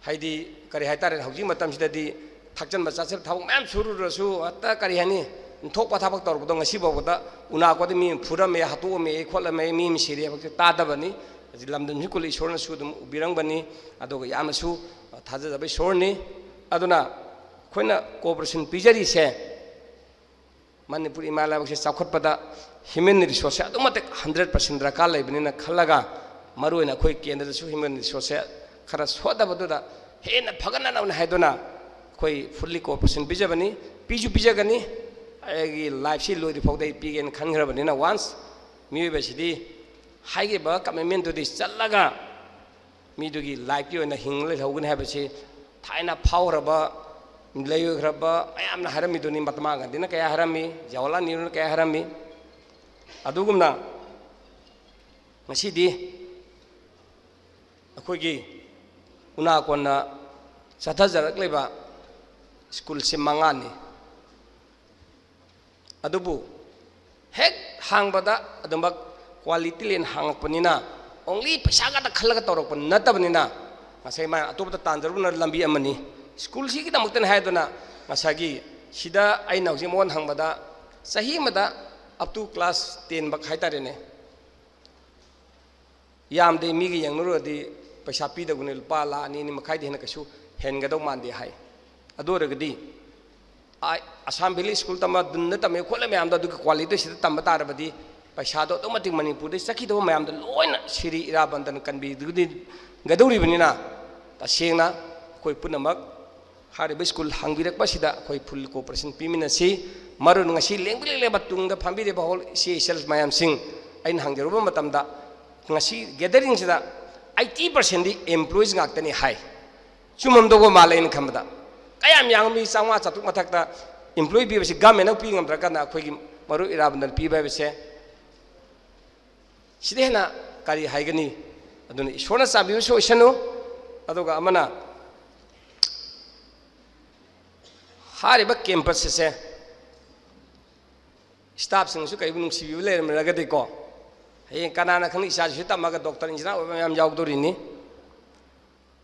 ꯍꯥꯏꯗꯤ ꯀꯔꯤ ꯍꯥꯏꯇꯥꯔꯦ, ꯍꯧꯖꯤꯛ ꯃꯇꯝꯁꯤꯗꯗꯤ ꯊꯛꯆꯟꯕ ꯆꯥꯁꯤꯟꯕ ꯊꯕꯛ ꯃꯌꯥꯝ ꯁꯨꯔꯨꯔꯁꯨ ꯍꯦꯛꯇ ꯀꯔꯤ ꯍꯥꯏꯅꯤ, ꯊꯣꯛꯄ ꯊꯕꯛ ꯇꯧꯔꯛꯄꯗꯣ ꯉꯁꯤ ꯐꯥꯎꯕꯗ ꯎꯅꯥꯀꯣꯗ ꯃꯤ ꯑꯃ ꯐꯨꯔꯝꯃꯦ, ꯍꯥꯠꯇꯣꯛꯑꯝꯃꯦ, ꯈꯣꯠꯂꯝꯃꯦ, ꯃꯤ ꯑꯃ ꯁꯤꯔꯦ ꯍꯥꯏꯕꯁꯦ ꯇꯥꯗꯕꯅꯤ꯫ ꯍꯧꯖꯤꯛ ꯂꯝꯗꯝꯁꯤ ꯀꯨꯜꯂꯤ ꯏꯁꯣꯔꯅꯁꯨ ꯑꯗꯨꯝ ꯎꯕꯤꯔꯝꯒꯅꯤ꯫ ꯑꯗꯨꯒ ꯌꯥꯝꯅꯁꯨ ꯊꯥꯖꯖꯕ ꯏꯁꯣꯔꯅꯤ꯫ ꯑꯗꯨꯅ ꯑꯩꯈꯣꯏꯅ cooperation ꯄꯤꯖꯔꯤꯁꯦ ꯃꯅꯤꯄꯨꯔ ꯏꯃꯥ ꯂꯩꯕꯥꯛꯁꯦ ꯆꯥꯎꯈꯠꯄꯗ human resourceꯁꯦ ꯑꯗꯨꯛ ꯃꯇꯤꯛ hundred percent ꯗꯔꯀꯥꯔ ꯂꯩꯕꯅꯤꯅ ꯈꯜꯂꯒ, ꯃꯔꯨꯑꯣꯏꯅ ꯑꯩꯈꯣꯏ ꯀꯦꯟꯗ꯭ꯔꯗꯁꯨ human resourceꯁꯦ ꯈꯔ ꯁꯣꯠꯊꯕꯗꯨꯗ ꯍꯦꯟꯅ ꯐꯒꯠꯅꯅꯕꯅꯤ ꯍꯥꯏꯗꯨꯅ ꯑꯩꯈꯣꯏ fully cooperation ꯄꯤꯖꯕꯅꯤ, ꯄꯤꯁꯨ ꯄꯤꯖꯒꯅꯤ꯫ ꯑꯩꯒꯤ lifeꯁꯤ ꯂꯣꯏꯗ꯭ꯔꯤ ꯐꯥꯎꯗ ꯑꯩ ꯄꯤꯒꯦꯅ ꯈꯟꯈ꯭ꯔꯕꯅꯤꯅ, once ꯃꯤꯑꯣꯏꯕꯁꯤꯗꯤ ꯍꯥꯏꯈꯤꯕ commitmentꯇꯨꯗꯤ ꯆꯠꯂꯒ ꯃꯤꯗꯨꯒꯤ lifeꯀꯤ ꯑꯣꯏꯅ ꯍꯤꯡ ꯂꯩꯍꯧꯒꯅꯤ ꯍꯥꯏꯕꯁꯤ ꯊꯥꯏꯅ ꯐꯥꯎꯈ꯭ꯔꯕ, ꯂꯩꯈ꯭ꯔꯕ ꯃꯌꯥꯝꯅ ꯍꯥꯏꯔꯝꯃꯤꯗꯨꯅꯤ꯫ ꯃꯍꯥꯇꯃꯥ ꯒꯥꯟꯙꯤꯅ ꯀꯌꯥ ꯍꯥꯏꯔꯝꯃꯤ, ꯖꯋꯥꯍꯔꯂꯥꯜ ꯅꯦꯍꯔꯨꯅ ꯀꯌꯥ ꯍꯥꯏꯔꯝꯃꯤ꯫ ꯑꯗꯨꯒꯨꯝꯅ ꯉꯁꯤꯗꯤ ꯑꯩꯈꯣꯏꯒꯤ ꯎꯅꯥ ꯀꯣꯟꯅ ꯆꯠꯊꯖꯔꯛꯂꯤꯕ ꯁ꯭ꯀꯨꯜꯁꯤ ꯃꯉꯥꯅꯤ꯫ ꯑꯗꯨꯕꯨ ꯍꯦꯛ ꯍꯥꯡꯕꯗ ꯑꯗꯨꯃꯛ quality ꯂꯦꯟ ꯍꯥꯡꯉꯛꯄꯅꯤꯅ, only ꯄꯩꯁꯥ ꯉꯥꯛꯇ ꯈꯜꯂꯒ ꯇꯧꯔꯛꯄ ꯅꯠꯇꯕꯅꯤꯅ, ꯉꯁꯥꯏ ꯃꯥ ꯑꯇꯣꯞꯄꯗ ꯇꯥꯟꯖꯔꯨꯕꯅ ꯂꯝꯕꯤ ꯑꯃꯅꯤ꯫ ꯁ꯭ꯀꯨꯜꯁꯤꯒꯤꯗꯃꯛꯇꯅꯤ ꯍꯥꯏꯗꯨꯅ ꯉꯁꯥꯏꯒꯤ ꯁꯤꯗ ꯑꯩꯅ ꯍꯧꯖꯤꯛ ꯃꯉꯣꯟ ꯍꯪꯕꯗ ꯆꯍꯤ ꯑꯃꯗ up to class ten ꯐꯥꯎ ꯍꯥꯏꯇꯥꯔꯦꯅꯦ, ꯌꯥꯝꯗꯦ, ꯃꯤꯒ ꯌꯦꯡꯅꯔꯨꯔꯗꯤ ꯄꯩꯁꯥ ꯄꯤꯗꯧꯕꯅꯤ, ꯂꯨꯄꯥ ꯂꯥꯈ ꯑꯅꯤ, ꯑꯅꯤ ꯃꯈꯥꯏꯗꯤ ꯍꯦꯟꯅ ꯀꯩꯁꯨ ꯍꯦꯟꯒꯗꯧ ꯃꯥꯟꯗꯦ ꯍꯥꯏ꯫ ꯑꯗꯨ ꯑꯣꯏꯔꯒꯗꯤ ꯑ-, ꯑꯁꯥꯝ ꯚꯦꯂꯤ ꯁ꯭ꯀꯨꯜ ꯇꯝꯕ, ꯗꯨꯟꯗ ꯇꯝꯃꯦ ꯈꯣꯠꯂꯦ ꯃꯌꯥꯝꯗꯣ ꯑꯗꯨꯒꯤ ꯀ꯭ꯋꯥꯂꯤꯇꯤꯁꯤꯗ ꯇꯝꯕ ꯇꯥꯔꯕꯗꯤ ꯄꯩꯁꯥꯗꯣ ꯑꯗꯨꯛ ꯃꯇꯤꯛ ꯃꯅꯤꯄꯨꯔꯗꯩ ꯆꯠꯈꯤꯗꯧꯕ ꯃꯌꯥꯝꯗꯣ ꯂꯣꯏꯅ ꯁꯤꯔꯤ ꯏꯔꯥꯕꯟꯗꯅ ꯀꯟꯕꯤꯒꯗꯧꯔꯤꯕꯅꯤꯅ, ꯇꯁꯦꯡꯅ ꯑꯩꯈꯣꯏ ꯄꯨꯝꯅꯃꯛ ꯍꯥꯏꯔꯤꯕ ꯁ꯭ꯀꯨꯜ ꯍꯥꯡꯕꯤꯔꯛꯄꯁꯤꯗ ꯑꯩꯈꯣꯏ ꯐꯨꯜ ꯀꯣꯑꯣꯄꯔꯦꯁꯟ ꯄꯤꯃꯤꯟꯅꯁꯤ꯫ ꯃꯔꯨ ꯑꯣꯏꯅ ꯉꯁꯤ ꯂꯦꯡꯕꯤ ꯂꯦꯡꯂꯕ ꯇꯨꯡꯗ ꯐꯝꯕꯤꯔꯤꯕ ꯍꯣꯜ ꯏꯆꯦ ꯏꯆꯜ ꯃꯌꯥꯝꯁꯤꯡ, ꯑꯩꯅ ꯍꯪꯖꯔꯨꯕ ꯃꯇꯝꯗ ꯉꯁꯤ ꯒꯦꯗꯔꯤꯡꯁꯤꯗ ꯑꯩꯠꯇꯤ ꯄꯥꯔꯁꯦꯟꯗꯤ ꯑꯦꯝꯄ꯭ꯂꯣꯌꯤꯁ ꯉꯥꯛꯇꯅꯤ ꯍꯥꯏ꯫ ꯆꯨꯝꯃꯝꯗꯧꯕ ꯃꯥꯜꯂꯦ ꯑꯩꯅ ꯈꯟꯕꯗ꯫ ꯀꯌꯥꯝ ꯌꯥꯝꯕ ꯃꯤ ꯆꯥꯝꯃꯉꯥ ꯆꯥꯇ꯭ꯔꯨꯛ ꯃꯊꯛꯇ ꯑꯦꯝꯄ꯭ꯂꯣꯌꯤ ꯄꯤꯕꯁꯤ ꯒꯃꯦꯟꯅ ꯄꯤ ꯉꯝꯗ꯭ꯔꯀꯥꯟꯗ ꯑꯩꯈꯣꯏꯒꯤ ꯃꯔꯨꯞ ꯏꯔꯥꯕꯟꯗꯅ ꯄꯤꯕ ꯍꯥꯏꯕꯁꯦ ꯁꯤꯗ ꯍꯦꯟꯅ ꯀꯔꯤ ꯍꯥꯏꯒꯅꯤ? ꯑꯗꯨꯅ ꯏꯁꯣꯔꯅ ꯆꯥꯟꯕꯤꯕꯁꯨ ꯑꯣꯏꯁꯅꯨ꯫ ꯑꯗꯨꯒ ꯑꯃꯅ ꯍꯥꯏꯔꯤꯕ ꯀꯦꯝꯄꯁ ꯑꯁꯦ ꯁ꯭ꯇꯥꯐꯁꯤꯡꯁꯨ ꯀꯩꯒꯨꯝꯕ ꯅꯨꯡꯁꯤꯕꯤꯕ ꯂꯩꯔꯝꯂꯒꯗꯤꯀꯣ, ꯍꯌꯦꯡ ꯀꯅꯥꯅ ꯈꯪꯅꯤ, ꯏꯆꯥꯁꯤꯁꯨ ꯇꯝꯃꯒ ꯗꯣꯛꯇꯔ ꯏꯟꯖꯤꯅꯤꯌꯥꯔ ꯑꯣꯏꯕ ꯃꯌꯥꯝ ꯌꯥꯎꯗꯣꯔꯤꯅꯤ꯫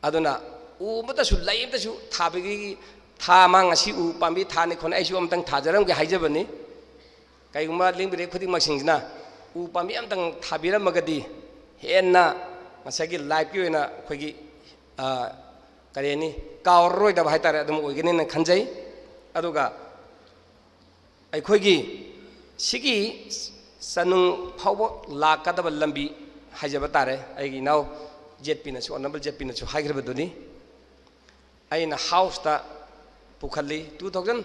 ꯑꯗꯨꯅ ꯎ ꯑꯃꯠꯇꯁꯨ, ꯂꯩ ꯑꯃꯠꯇꯁꯨ ꯊꯥꯕꯒꯤ, ꯊꯥ ꯑꯃ ꯉꯁꯤ ꯎ ꯄꯥꯝꯕꯤ ꯊꯥꯅꯤ ꯈꯣꯠꯅꯤ, ꯑꯩꯁꯨ ꯑꯃꯇꯪ ꯊꯥꯖꯔꯝꯒꯦ ꯍꯥꯏꯖꯕꯅꯤ꯫ ꯀꯩꯒꯨꯝꯕ ꯂꯤꯡꯕꯤꯔꯦ ꯈꯨꯗꯤꯡꯃꯛꯁꯤꯡꯁꯤꯅ ꯎ ꯄꯥꯝꯕꯤ ꯑꯃꯇꯪ ꯊꯥꯕꯤꯔꯝꯃꯒꯗꯤ ꯍꯦꯟꯅ ꯉꯁꯥꯏꯒꯤ ꯂꯥꯏꯐꯀꯤ ꯑꯣꯏꯅ ꯑꯩꯈꯣꯏꯒꯤ, ꯑ, ꯀꯔꯤ ꯍꯥꯏꯅꯤ, ꯀꯥꯎꯔꯔꯣꯏꯗꯕ ꯍꯥꯏꯇꯥꯔꯦ, ꯑꯗꯨꯝ ꯑꯣꯏꯒꯅꯤꯅ ꯈꯟꯖꯩ꯫ ꯑꯗꯨꯒ ꯑꯩꯈꯣꯏꯒꯤ ꯁꯤꯒꯤ ꯆꯅꯨꯡ ꯐꯥꯎꯕ ꯂꯥꯛꯀꯗꯕ ꯂꯝꯕꯤ ꯍꯥꯏꯖꯕ ꯇꯥꯔꯦ, ꯑꯩꯒꯤ ꯏꯅꯥꯎ ꯖꯦꯠ ꯄꯤꯅꯁꯨ, ꯑꯣꯅꯔꯦꯕꯜ ꯖꯦꯠ ꯄꯤꯅꯁꯨ ꯍꯥꯏꯈ꯭ꯔꯕꯗꯨꯅꯤ꯫ ꯑꯩꯅ ꯍꯥꯎꯁꯇ ꯄꯨꯈꯠꯂꯤ꯫ Two thousand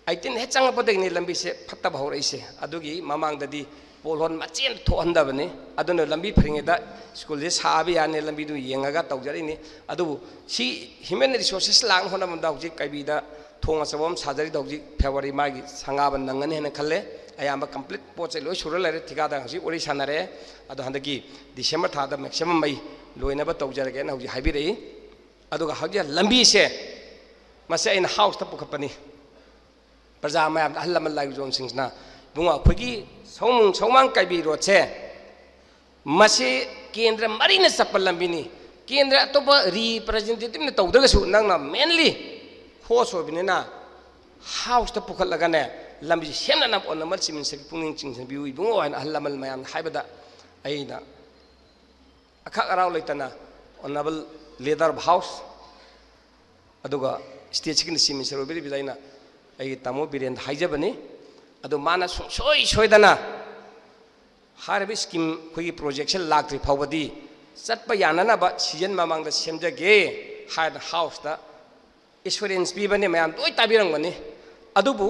eighteen ꯍꯦꯛ ꯆꯪꯉꯛꯄꯗꯒꯤꯅꯤ ꯂꯝꯕꯤꯁꯦ ꯐꯠꯇꯕ ꯍꯧꯔꯛꯏꯁꯦ꯫ ꯑꯗꯨꯒꯤ ꯃꯃꯥꯡꯗꯗꯤ ꯄꯣꯜꯍꯣꯜ ꯃꯆꯦꯠ ꯊꯣꯛꯍꯟꯗꯕꯅꯤ꯫ ꯑꯗꯨꯅ ꯂꯝꯕꯤ ꯐꯔꯤꯉꯩꯗ ꯁ꯭ꯀꯨꯜꯁꯦ ꯁꯥꯕ ꯌꯥꯅꯤ, ꯂꯝꯕꯤꯗꯨ ꯌꯦꯡꯉꯒ ꯇꯧꯖꯔꯛꯏꯅꯤ꯫ ꯑꯗꯨꯕꯨ ꯁꯤ ꯍ꯭ꯌꯨꯃꯦꯟ ꯔꯤꯁꯣꯔꯁꯦꯁ ꯂꯥꯛꯅ ꯍꯣꯠꯅꯕꯗ ꯍꯧꯖꯤꯛ ꯀꯩꯕꯤꯗ ꯊꯣꯡ ꯑꯆꯧꯕ ꯑꯃ ꯁꯥꯖꯔꯤꯗꯣ ꯍꯧꯖꯤꯛ ꯐꯦꯕ꯭ꯔꯨꯋꯥꯔꯤ ꯃꯥꯒꯤ ꯁꯪꯒꯥꯕ ꯅꯪꯒꯅꯤ ꯍꯥꯏꯅ ꯈꯜꯂꯦ꯫ ꯑꯌꯥꯝꯕ ꯀꯝꯄ꯭ꯂꯤꯠ ꯄꯣꯠ ꯆꯩ ꯂꯣꯏ ꯁꯨꯔ ꯂꯩꯔꯦ꯫ ꯊꯤꯀꯥꯗꯥꯔ ꯍꯧꯖꯤꯛ ꯋꯥꯔꯤ ꯁꯥꯟꯅꯔꯦ꯫ ꯑꯗꯣ ꯍꯟꯗꯛꯀꯤ ꯗꯤꯁꯦꯝꯕꯔ ꯊꯥꯗ ꯃꯦꯛꯁꯤꯃꯝ ꯑꯩ ꯂꯣꯏꯅꯕ ꯇꯧꯖꯔꯒꯦꯅ ꯍꯧꯖꯤꯛ ꯍꯥꯏꯕꯤꯔꯛꯏ꯫ ꯑꯗꯨꯒ ꯍꯧꯖꯤꯛ ꯂꯝꯕꯤꯁꯦ, ꯃꯁꯤ ꯑꯩꯅ ꯍꯥꯎꯁꯇ ꯄꯨꯈꯠꯄꯅꯤ꯫ ꯄ꯭ꯔꯖꯥ ꯃꯌꯥꯝꯗ, ꯑꯍꯜ ꯂꯃꯟ ꯂꯥꯏꯔꯤꯛ ꯌꯣꯟꯁꯤꯡꯁꯤꯅ, ꯏꯕꯨꯡꯉꯣ, ꯑꯩꯈꯣꯏꯒꯤ ꯁꯧꯃꯨꯡ-, ꯁꯧꯃꯥꯡ ꯀꯩꯕꯤ ꯔꯣꯗꯁꯦ, ꯃꯁꯤ ꯀꯦꯟꯗ꯭ꯔ ꯃꯔꯤꯅ ꯆꯠꯄ ꯂꯝꯕꯤꯅꯤ꯫ ꯀꯦꯟꯗ꯭ꯔ ꯑꯇꯣꯞꯄ ꯔꯤꯄ꯭ꯔꯖꯦꯟꯇꯦꯇꯤꯚꯅ ꯇꯧꯗ꯭ꯔꯒꯁꯨ ꯅꯪꯅ ꯃꯦꯟꯂꯤ ꯍꯣꯁ ꯑꯣꯏꯕꯅꯤꯅ ꯍꯥꯎꯁꯇ ꯄꯨꯈꯠꯂꯒꯅꯦ, ꯂꯝꯕꯤꯁꯤ ꯁꯦꯝꯅꯅꯕ ꯑꯣꯅꯔꯦꯕꯜ ꯆꯤꯐ ꯃꯤꯅꯤꯁꯇꯔꯒꯤ ꯄꯨꯛꯅꯤꯡ ꯆꯤꯡꯁꯤꯟꯕꯤꯌꯨ ꯏꯕꯨꯡꯉꯣ ꯍꯥꯏꯅ ꯑꯍꯜ ꯂꯃꯟ ꯃꯌꯥꯝꯅ ꯍꯥꯏꯕꯗ ꯑꯩꯅ ꯑꯈꯥꯛ ꯑꯔꯥꯎ ꯂꯩꯇꯅ Honourable Leader of House, ꯑꯗꯨꯒ stateꯁꯤꯒꯤ Chief Minister ꯑꯣꯏꯕꯤꯔꯤꯕꯗ ꯑꯩꯅ ꯑꯩꯒꯤ ꯇꯥꯃꯣ ꯕꯤꯔꯦꯟꯗ ꯍꯥꯏꯖꯕꯅꯤ꯫ ꯑꯗꯨ ꯃꯥꯅ ꯁꯨꯡꯁꯣꯏ ꯁꯣꯏꯗꯅ ꯍꯥꯏꯔꯤꯕ scheme, ꯑꯩꯈꯣꯏꯒꯤ projectꯁꯦ ꯂꯥꯛꯇ꯭ꯔꯤ ꯐꯥꯎꯕꯗꯤ ꯆꯠꯄ ꯌꯥꯅꯅꯕ season ꯃꯃꯥꯡꯗ ꯁꯦꯝꯖꯒꯦ ꯍꯥꯏꯅ Houseꯇ assurance ꯄꯤꯕꯅꯤ꯫ ꯃꯌꯥꯝ ꯂꯣꯏ ꯇꯥꯕꯤꯔꯝꯒꯅꯤ꯫ ꯑꯗꯨꯕꯨ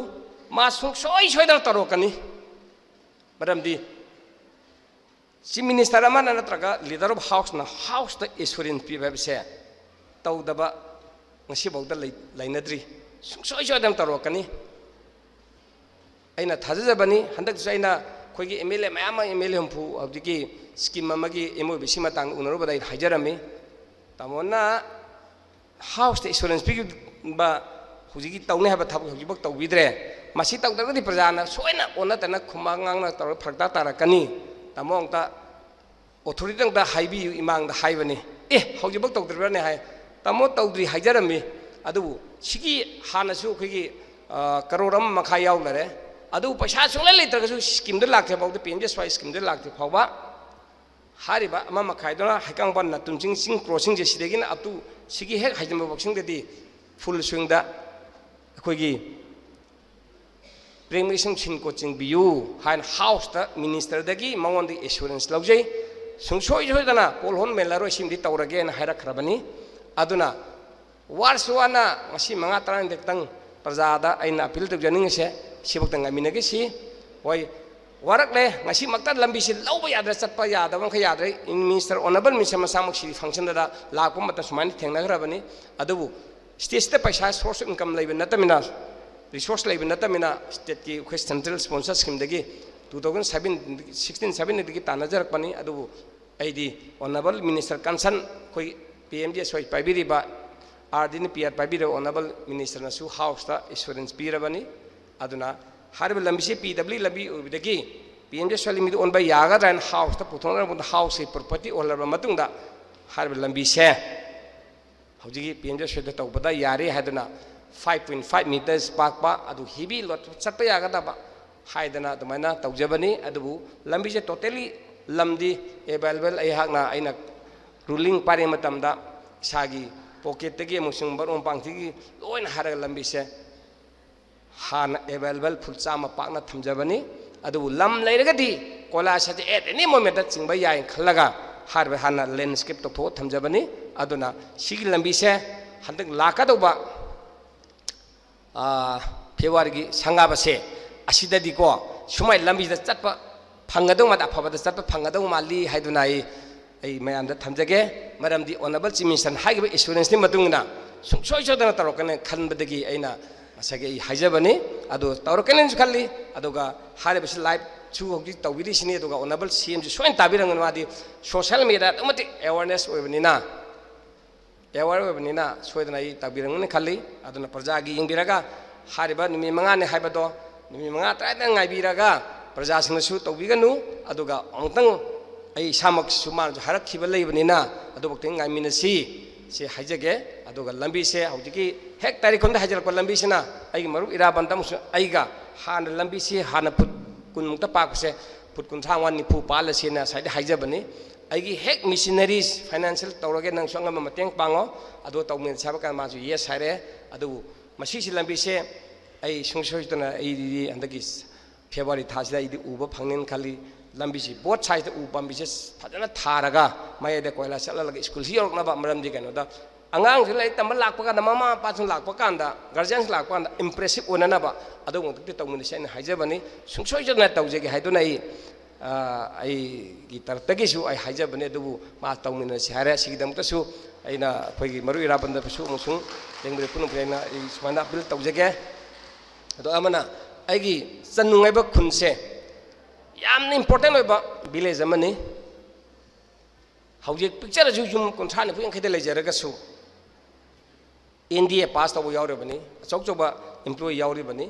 ꯃꯥ ꯁꯨꯡꯁꯣꯏ ꯁꯣꯏꯗꯅ ꯇꯧꯔꯛꯀꯅꯤ꯫ ꯃꯔꯝꯗꯤ Chief Minister ꯑꯃꯅ ꯅꯠꯇ꯭ꯔꯒ Leader of Houseꯅ Houseꯇ assurance ꯄꯤꯕ ꯍꯥꯏꯕꯁꯦ ꯇꯧꯗꯕ ꯉꯁꯤꯐꯥꯎꯗ ꯂꯩ-, ꯂꯩꯅꯗ꯭ꯔꯤ꯫ ꯁꯨꯡꯁꯣꯏ ꯁꯣꯏꯗꯅ ꯇꯧꯔꯛꯀꯅꯤ꯫ ꯑꯩꯅ ꯊꯥꯖꯖꯕꯅꯤ꯫ ꯍꯟꯗꯛꯇꯁꯨ ꯑꯩꯅ ꯑꯩꯈꯣꯏꯒꯤ MLA ꯃꯌꯥꯝ ꯑꯃ, MLA ꯍꯨꯝꯐꯨ ꯍꯧꯖꯤꯛꯀꯤ scheme ꯑꯃꯒꯤ MoBC ꯃꯇꯥꯡꯗ ꯎꯅꯔꯨꯕꯗ ꯑꯩꯅ ꯍꯥꯏꯖꯔꯝꯃꯤ, ꯇꯥꯃꯣꯅ Houseꯇ assurance ꯄꯤꯈꯤꯕ ꯍꯧꯖꯤꯛꯀꯤ ꯇꯧꯅꯤ ꯍꯥꯏꯕ ꯊꯕꯛ ꯍꯧꯖꯤꯛꯐꯥꯎ ꯇꯧꯕꯤꯗ꯭ꯔꯦ꯫ ꯃꯁꯤ ꯇꯧꯗ꯭ꯔꯒꯗꯤ ꯄ꯭ꯔꯖꯥꯅ ꯁꯣꯏꯅ ꯑꯣꯟꯅ ꯇꯩꯅ ꯈꯨꯃꯥꯡ ꯉꯥꯡꯅ ꯇꯧꯔꯒ ꯐꯔꯛ ꯇꯥ ꯇꯥꯔꯛꯀꯅꯤ꯫ ꯇꯥꯃꯣ ꯑꯝꯇ authorityꯗ ꯑꯝꯇ ꯍꯥꯏꯕꯤꯌꯨ ꯏꯃꯥꯡꯗ ꯍꯥꯏꯕꯅꯤ꯫ "ꯑꯦ, ꯍꯧꯖꯤꯛꯐꯥꯎ ꯇꯧꯗ꯭ꯔꯤꯕ꯭ꯔꯥꯅꯦ?" ꯍꯥꯏ꯫ "ꯇꯥꯃꯣ, ꯇꯧꯗ꯭ꯔꯤ ꯍꯥꯏꯖꯔꯝꯃꯤ꯫ ꯑꯗꯨꯕꯨ ꯁꯤꯒꯤ ꯍꯥꯟꯅꯁꯨ ꯑꯩꯈꯣꯏꯒꯤ, ꯑ, ꯀꯔꯣꯔ ꯑꯃ ꯃꯈꯥꯏ ꯌꯥꯎꯈꯔꯦ꯫ ꯑꯗꯨꯕꯨ ꯄꯩꯁꯥ ꯁꯨꯡꯂꯩ ꯂꯩꯇ꯭ꯔꯒꯁꯨ schemeꯗ ꯂꯥꯛꯇ꯭ꯔꯤ ꯐꯥꯎꯕꯗ, PMGSY schemeꯗ ꯂꯥꯛꯇ꯭ꯔꯤ ꯐꯥꯎꯕ ꯍꯥꯏꯔꯤꯕ ꯑꯃ ꯃꯈꯥꯏꯗꯨꯅ ꯍꯩꯀꯥꯡꯄꯥꯟ ꯅꯥꯇꯨꯝ ꯆꯤꯡ, ꯆꯤꯡ crossingꯁꯦ ꯁꯤꯗꯒꯤꯅ up to ꯁꯤꯒꯤ ꯍꯦꯛ ꯍꯥꯏꯖꯤꯟꯕꯐꯥꯎꯁꯤꯡꯗꯗꯤ full swingꯗ ꯑꯩꯈꯣꯏꯒꯤ ꯄ꯭ꯔꯦꯝ ꯏꯁꯤꯡ ꯁꯤꯟꯀꯣ ꯆꯤꯡꯕꯤꯌꯨ" ꯍꯥꯏꯅ Houseꯇ ministerꯗꯒꯤ ꯃꯉꯣꯟꯗꯒꯤ assurance ꯂꯧꯖꯩ꯫ ꯁꯨꯡꯁꯣꯏ ꯁꯣꯏꯗꯅ ꯄꯣꯜ ꯍꯣꯜ ꯃꯦꯜꯂꯔꯣꯏ, ꯁꯤꯃꯗꯤ ꯇꯧꯔꯒꯦꯅ ꯍꯥꯏꯔꯛꯈ꯭ꯔꯕꯅꯤ꯫ ꯑꯗꯨꯅ ꯋꯥꯔꯁꯨ ꯋꯥꯅ ꯉꯁꯤ ꯃꯉꯥ ꯇꯔꯥꯅꯤꯗ ꯈꯤꯇꯪ ꯄ꯭ꯔꯖꯥꯗ ꯑꯩꯅ appeal ꯇꯧꯖꯅꯤꯡꯉꯤꯁꯦ, ꯁꯤꯐꯥꯎꯗ ꯉꯥꯏꯃꯤꯟꯅꯈꯤꯁꯤ꯫ ꯍꯣꯏ, ꯋꯥꯔꯛꯂꯦ, ꯉꯁꯤꯃꯛꯇ ꯂꯝꯕꯤꯁꯤ ꯂꯧꯕ ꯌꯥꯗ꯭ꯔꯦ, ꯆꯠꯄ ꯌꯥꯗꯕ ꯃꯈꯩ ꯌꯥꯗ꯭ꯔꯦ꯫ Minister, Honourable Minister ꯃꯁꯥꯃꯛ ꯁꯤ functionꯗ ꯂꯥꯛꯄ ꯃꯇꯝ ꯁꯨꯃꯥꯏꯅ ꯊꯦꯡꯅꯈ꯭ꯔꯕꯅꯤ꯫ ꯑꯗꯨꯕꯨ stateꯇ ꯄꯩꯁꯥ source of income ꯂꯩꯕ ꯅꯠꯇꯕꯅꯤꯅ, resource ꯂꯩꯕ ꯅꯠꯇꯕꯅꯤꯅ, stateꯀꯤ ꯑꯩꯈꯣꯏ central sponsor schemeꯗꯒꯤ two thousand seven, sixteen seventeen ꯗꯒꯤ ꯇꯥꯟꯅꯖꯔꯛꯄꯅꯤ꯫ ꯑꯗꯨꯕꯨ ꯑꯩꯗꯤ Honourable Minister concern ꯑꯩꯈꯣꯏ PMGSY ꯄꯥꯏꯕꯤꯔꯤꯕ, RDꯅ PR ꯄꯥꯏꯕꯤꯔꯤꯕ Honourable Ministerꯅꯁꯨ Houseꯇ assurance ꯄꯤꯔꯕꯅꯤ꯫ ꯑꯗꯨꯅ ꯍꯥꯏꯔꯤꯕ ꯂꯝꯕꯤꯁꯤ PW ꯂꯝꯕꯤ ꯑꯣꯏꯕꯗꯒꯤ PMGSY ꯂꯝꯕꯤꯗ ꯑꯣꯟꯕ ꯌꯥꯒꯗ꯭ꯔꯥ ꯍꯥꯏꯅ Houseꯇ ꯄꯨꯊꯣꯛꯅꯔꯕ ꯃꯇꯨꯡꯗ, Houseꯀꯤ property ꯑꯣꯜꯂꯕ ꯃꯇꯨꯡꯗ ꯍꯥꯏꯔꯤꯕ ꯂꯝꯕꯤꯁꯦ ꯍꯧꯖꯤꯛꯀꯤ PMGSYꯗ ꯇꯧꯕꯗ ꯌꯥꯔꯦ ꯍꯥꯏꯗꯨꯅ five point five meters ꯄꯥꯛꯄ, ꯑꯗꯨ heavy load ꯆꯠꯄ ꯌꯥꯒꯗꯕ ꯍꯥꯏꯗꯅ ꯑꯗꯨꯃꯥꯏꯅ ꯇꯧꯖꯕꯅꯤ꯫ ꯑꯗꯨꯕꯨ ꯂꯝꯕꯤꯁꯦ totally ꯂꯝꯗꯤ available ꯑꯩꯍꯥꯛꯅ, ꯑꯩꯅ ꯔꯨꯂꯤꯡ ꯄꯥꯏꯔꯤꯉꯩ ꯃꯇꯝꯗ ꯏꯁꯥꯒꯤ ꯄꯣꯀꯦꯠꯇꯒꯤ ꯑꯃꯁꯨꯡ ꯃꯔꯨꯞ ꯃꯄꯥꯡꯗꯒꯤ ꯂꯣꯏꯅ ꯍꯥꯏꯔꯒ ꯂꯝꯕꯤꯁꯦ ꯍꯥꯟꯅ ꯑꯦꯕꯥꯏꯂꯦꯕꯜ ꯐꯨꯠ ꯆꯥꯝꯃ ꯄꯥꯛꯅ ꯊꯝꯖꯕꯅꯤ꯫ ꯑꯗꯨꯕꯨ ꯂꯝ ꯂꯩꯔꯒꯗꯤ ꯀꯣꯏꯂꯥꯁ ꯑꯁꯤ ꯑꯦꯠ ꯑꯦꯅꯤ ꯃꯣꯃꯦꯟꯇ ꯆꯤꯡꯕ ꯌꯥꯏꯅ ꯈꯜꯂꯒ ꯍꯥꯏꯔꯤꯕ ꯍꯥꯟꯅ ꯂꯦꯟꯁ꯭ꯀꯦꯞ ꯇꯧꯊꯣꯛꯑ ꯊꯝꯖꯕꯅꯤ꯫ ꯑꯗꯨꯅ ꯁꯤꯒꯤ ꯂꯝꯕꯤꯁꯦ ꯍꯟꯗꯛ ꯂꯥꯛꯀꯗꯧꯕ ꯐꯦꯕ꯭ꯔꯨꯋꯥꯔꯤꯒꯤ ꯁꯪꯒꯥꯕꯁꯦ ꯑꯁꯤꯗꯗꯤꯀꯣ ꯁꯨꯃꯥꯏꯅ ꯂꯝꯕꯤꯁꯤꯗ ꯆꯠꯄ ꯐꯪꯒꯗꯧ ꯃꯥꯜꯂꯤ, ꯑꯐꯕꯗ ꯆꯠꯄ ꯐꯪꯒꯗꯧ ꯃꯥꯜꯂꯤ ꯍꯥꯏꯗꯨꯅ ꯑꯩ ꯑꯩ ꯃꯌꯥꯝꯗ ꯊꯝꯖꯒꯦ꯫ ꯃꯔꯝꯗꯤ ꯑꯣꯅꯔꯦꯕꯜ ꯆꯤꯐ ꯃꯤꯅꯤꯁꯇꯔꯅ ꯍꯥꯏꯈꯤꯕ ꯑꯦꯁꯨꯔꯦꯟꯁꯅꯤ ꯃꯇꯨꯡ ꯏꯟꯅ ꯁꯨꯡꯁꯣꯏ ꯁꯣꯏꯗꯅ ꯇꯧꯔꯛꯀꯅꯤ ꯈꯟꯕꯗꯒꯤ ꯑꯩꯅ ꯉꯁꯥꯏꯒꯤ ꯑꯩ ꯍꯥꯏꯖꯕꯅꯤ꯫ ꯑꯗꯨ ꯇꯧꯔꯛꯀꯅꯤꯅꯁꯨ ꯈꯜꯂꯤ꯫ ꯑꯗꯨꯒ ꯍꯥꯏꯔꯤꯕꯁꯤ ꯂꯥꯏꯚꯁꯨ ꯍꯧꯖꯤꯛ ꯇꯧꯕꯤꯔꯤꯁꯤꯅꯤ꯫ ꯑꯗꯨꯒ ꯑꯣꯅꯔꯦꯕꯜ ꯁꯤ ꯑꯦꯝꯁꯨ ꯁꯣꯏꯅ ꯇꯥꯕꯤꯔꯝꯒꯅꯤ꯫ ꯃꯥꯗꯤ ꯁꯣꯁꯦꯜ ꯃꯦꯗꯤꯌꯥꯗ ꯑꯗꯨꯛ ꯃꯇꯤꯛ ꯑꯦꯋꯥꯔꯅꯦꯁ ꯑꯣꯏꯕꯅꯤꯅ ꯑꯦꯋꯥꯔ ꯑꯣꯏꯕꯅꯤꯅ ꯁꯣꯏꯗꯅ ꯑꯩ ꯇꯥꯛꯄꯤꯔꯝꯒꯅꯤ ꯈꯜꯂꯤ꯫ ꯑꯗꯨꯅ ꯄ꯭ꯔꯖꯥꯒꯤ ꯌꯦꯡꯕꯤꯔꯒ ꯍꯥꯏꯔꯤꯕ ꯅꯨꯃꯤꯠ ꯃꯉꯥꯅꯤ ꯍꯥꯏꯕꯗꯣ ꯅꯨꯃꯤꯠ ꯃꯉꯥ ꯇꯔꯥꯗꯪ ꯉꯥꯏꯕꯤꯔꯒ ꯄ꯭ꯔꯖꯥꯁꯤꯡꯅꯁꯨ ꯇꯧꯕꯤꯒꯅꯨ꯫ ꯑꯗꯨꯒ ꯑꯃꯨꯛꯇꯪ ꯑꯩ ꯏꯁꯥꯃꯛꯁꯨ ꯃꯥꯅꯁꯨ ꯍꯥꯏꯔꯛꯈꯤꯕ ꯂꯩꯕꯅꯤꯅ ꯑꯗꯨꯐꯥꯎꯗꯤ ꯉꯥꯏꯃꯤꯟꯅꯁꯤ ꯁꯤ ꯍꯥꯏꯖꯒꯦ꯫ ꯑꯗꯨꯒ ꯂꯝꯕꯤꯁꯦ ꯍꯧꯖꯤꯛꯀꯤ ꯍꯦꯛ ꯇꯥꯔꯤꯛ ꯀꯨꯟꯗ ꯍꯥꯏꯖꯔꯛꯄ ꯂꯝꯕꯤꯁꯤꯅ ꯑꯩꯒꯤ ꯃꯔꯨꯞ ꯏꯔꯥꯕꯟꯗ ꯑꯃꯁꯨꯡ ꯑꯩꯒ ꯍꯥꯟꯅ ꯂꯝꯕꯤꯁꯤ ꯍꯥꯟꯅ ꯐꯨꯠ ꯀꯨꯟꯃꯨꯛꯇ ꯄꯥꯛꯄꯁꯦ ꯐꯨꯠ ꯀꯨꯟꯊ꯭ꯔꯥ ꯃꯉꯥ ꯅꯤꯐꯨ ꯄꯥꯜꯂꯁꯦꯅ ꯉꯁꯥꯏꯗꯤ ꯍꯥꯏꯖꯕꯅꯤ꯫ ꯑꯩꯒꯤ ꯍꯦꯛ ꯃꯤꯁꯤꯅꯔꯤꯁ ꯐꯥꯏꯅꯥꯟꯁꯤꯌꯦꯜ ꯇꯧꯔꯒꯦ, ꯅꯪꯁꯨ ꯑꯉꯝꯕ ꯃꯇꯦꯡ ꯄꯥꯡꯉꯣ, ꯑꯗꯨ ꯇꯧꯃꯤꯟꯅꯁꯦ ꯍꯥꯏꯕ ꯀꯥꯟꯗ ꯃꯥꯁꯨ ꯌꯦꯁ ꯍꯥꯏꯔꯦ꯫ ꯑꯗꯨꯕꯨ ꯃꯁꯤꯁꯤ ꯂꯝꯕꯤꯁꯦ ꯑꯩ ꯁꯨꯡꯁꯣꯏ ꯁꯣꯏꯗꯅ ꯑꯩꯗꯤ ꯍꯟꯗꯛꯀꯤ ꯐꯦꯕ꯭ꯔꯨꯋꯥꯔꯤ ꯊꯥꯁꯤꯗ ꯑꯩꯗꯤ ꯎꯕ ꯐꯪꯅꯤꯅ ꯈꯜꯂꯤ꯫ ꯂꯝꯕꯤꯁꯤ ꯕꯣꯠ ꯁꯥꯏꯗꯇ ꯎ ꯄꯥꯝꯕꯤꯁꯦ ꯐꯖꯅ ꯊꯥꯔꯒ ꯃꯌꯥꯏꯗ ꯀꯣꯏꯂꯥ ꯆꯠꯍꯜꯂꯒ ꯁ꯭ꯀꯨꯜꯁꯤ ꯌꯧꯔꯛꯅꯕ꯫ ꯃꯔꯝꯗꯤ ꯀꯩꯅꯣꯗ ꯑꯉꯥꯡꯁꯨ ꯂꯥꯏꯔꯤꯛ ꯇꯝꯕ ꯂꯥꯛꯄ ꯀꯥꯟꯗ, ꯃꯃꯥ ꯃꯄꯥꯁꯨ ꯂꯥꯛꯄ ꯀꯥꯟꯗ, ꯒꯥꯔꯖꯤꯌꯥꯟꯁꯨ ꯂꯥꯛꯄ ꯀꯥꯟꯗ ꯏꯝꯄ꯭ꯔꯦꯁꯤꯞ ꯑꯣꯏꯅꯅꯕ ꯑꯗꯨꯒꯨꯝꯕꯗꯤ ꯇꯧꯃꯤꯟꯅꯁꯤ ꯍꯥꯏꯅ ꯍꯥꯏꯖꯕꯅꯤ꯫ ꯁꯨꯡꯁꯣꯏ ꯁꯣꯏꯗꯅ ꯇꯧꯖꯒꯦ ꯍꯥꯏꯗꯨꯅ ꯑꯩ, ꯑ, ꯑꯩꯒꯤ ꯇꯔꯞꯇꯒꯤꯁꯨ ꯑꯩ ꯍꯥꯏꯖꯕꯅꯤ꯫ ꯑꯗꯨꯕꯨ ꯃꯥ ꯇꯧꯃꯤꯟꯅꯁꯤ ꯍꯥꯏꯔꯦ꯫ ꯁꯤꯒꯤꯗꯃꯛꯇꯁꯨ ꯑꯩꯅ ꯑꯩꯈꯣꯏꯒꯤ ꯃꯔꯨꯞ ꯏꯔꯥꯕꯟꯗꯁꯨ ꯑꯃꯁꯨꯡ ꯂꯦꯡꯕꯗ ꯄꯨꯝꯅꯃꯛꯇ ꯑꯩꯅ ꯑꯩ ꯁꯨꯃꯥꯏꯅ ꯑꯄꯤꯜ ꯇꯧꯖꯒꯦ꯫ ꯑꯗꯣ ꯑꯃꯅ ꯑꯩꯒꯤ ꯆꯟꯅꯨꯡ ꯍꯥꯏꯕ ꯈꯨꯟꯁꯦ ꯌꯥꯝꯅ ꯏꯝꯄꯣꯔꯇꯦꯟ ꯑꯣꯏꯕ ꯚꯤꯂꯦꯖ ꯑꯃꯅꯤ꯫ ꯍꯧꯖꯤꯛ ꯄꯤꯛꯆꯔꯁꯨ ꯌꯨꯝ ꯀꯨꯟꯊ꯭ꯔꯥ ꯅꯤꯐꯨ ꯌꯥꯡꯈꯩꯗ ꯂꯩꯖꯔꯒꯁꯨ ꯑꯦꯟ ꯗꯤ ꯑꯦ ꯄꯥꯁ ꯇꯧꯕ ꯌꯥꯎꯔꯤꯕꯅꯤ, ꯑꯆꯧ ꯑꯆꯧꯕ ꯏꯝꯄ꯭ꯂꯣꯌꯤ ꯌꯥꯎꯔꯤꯕꯅꯤ꯫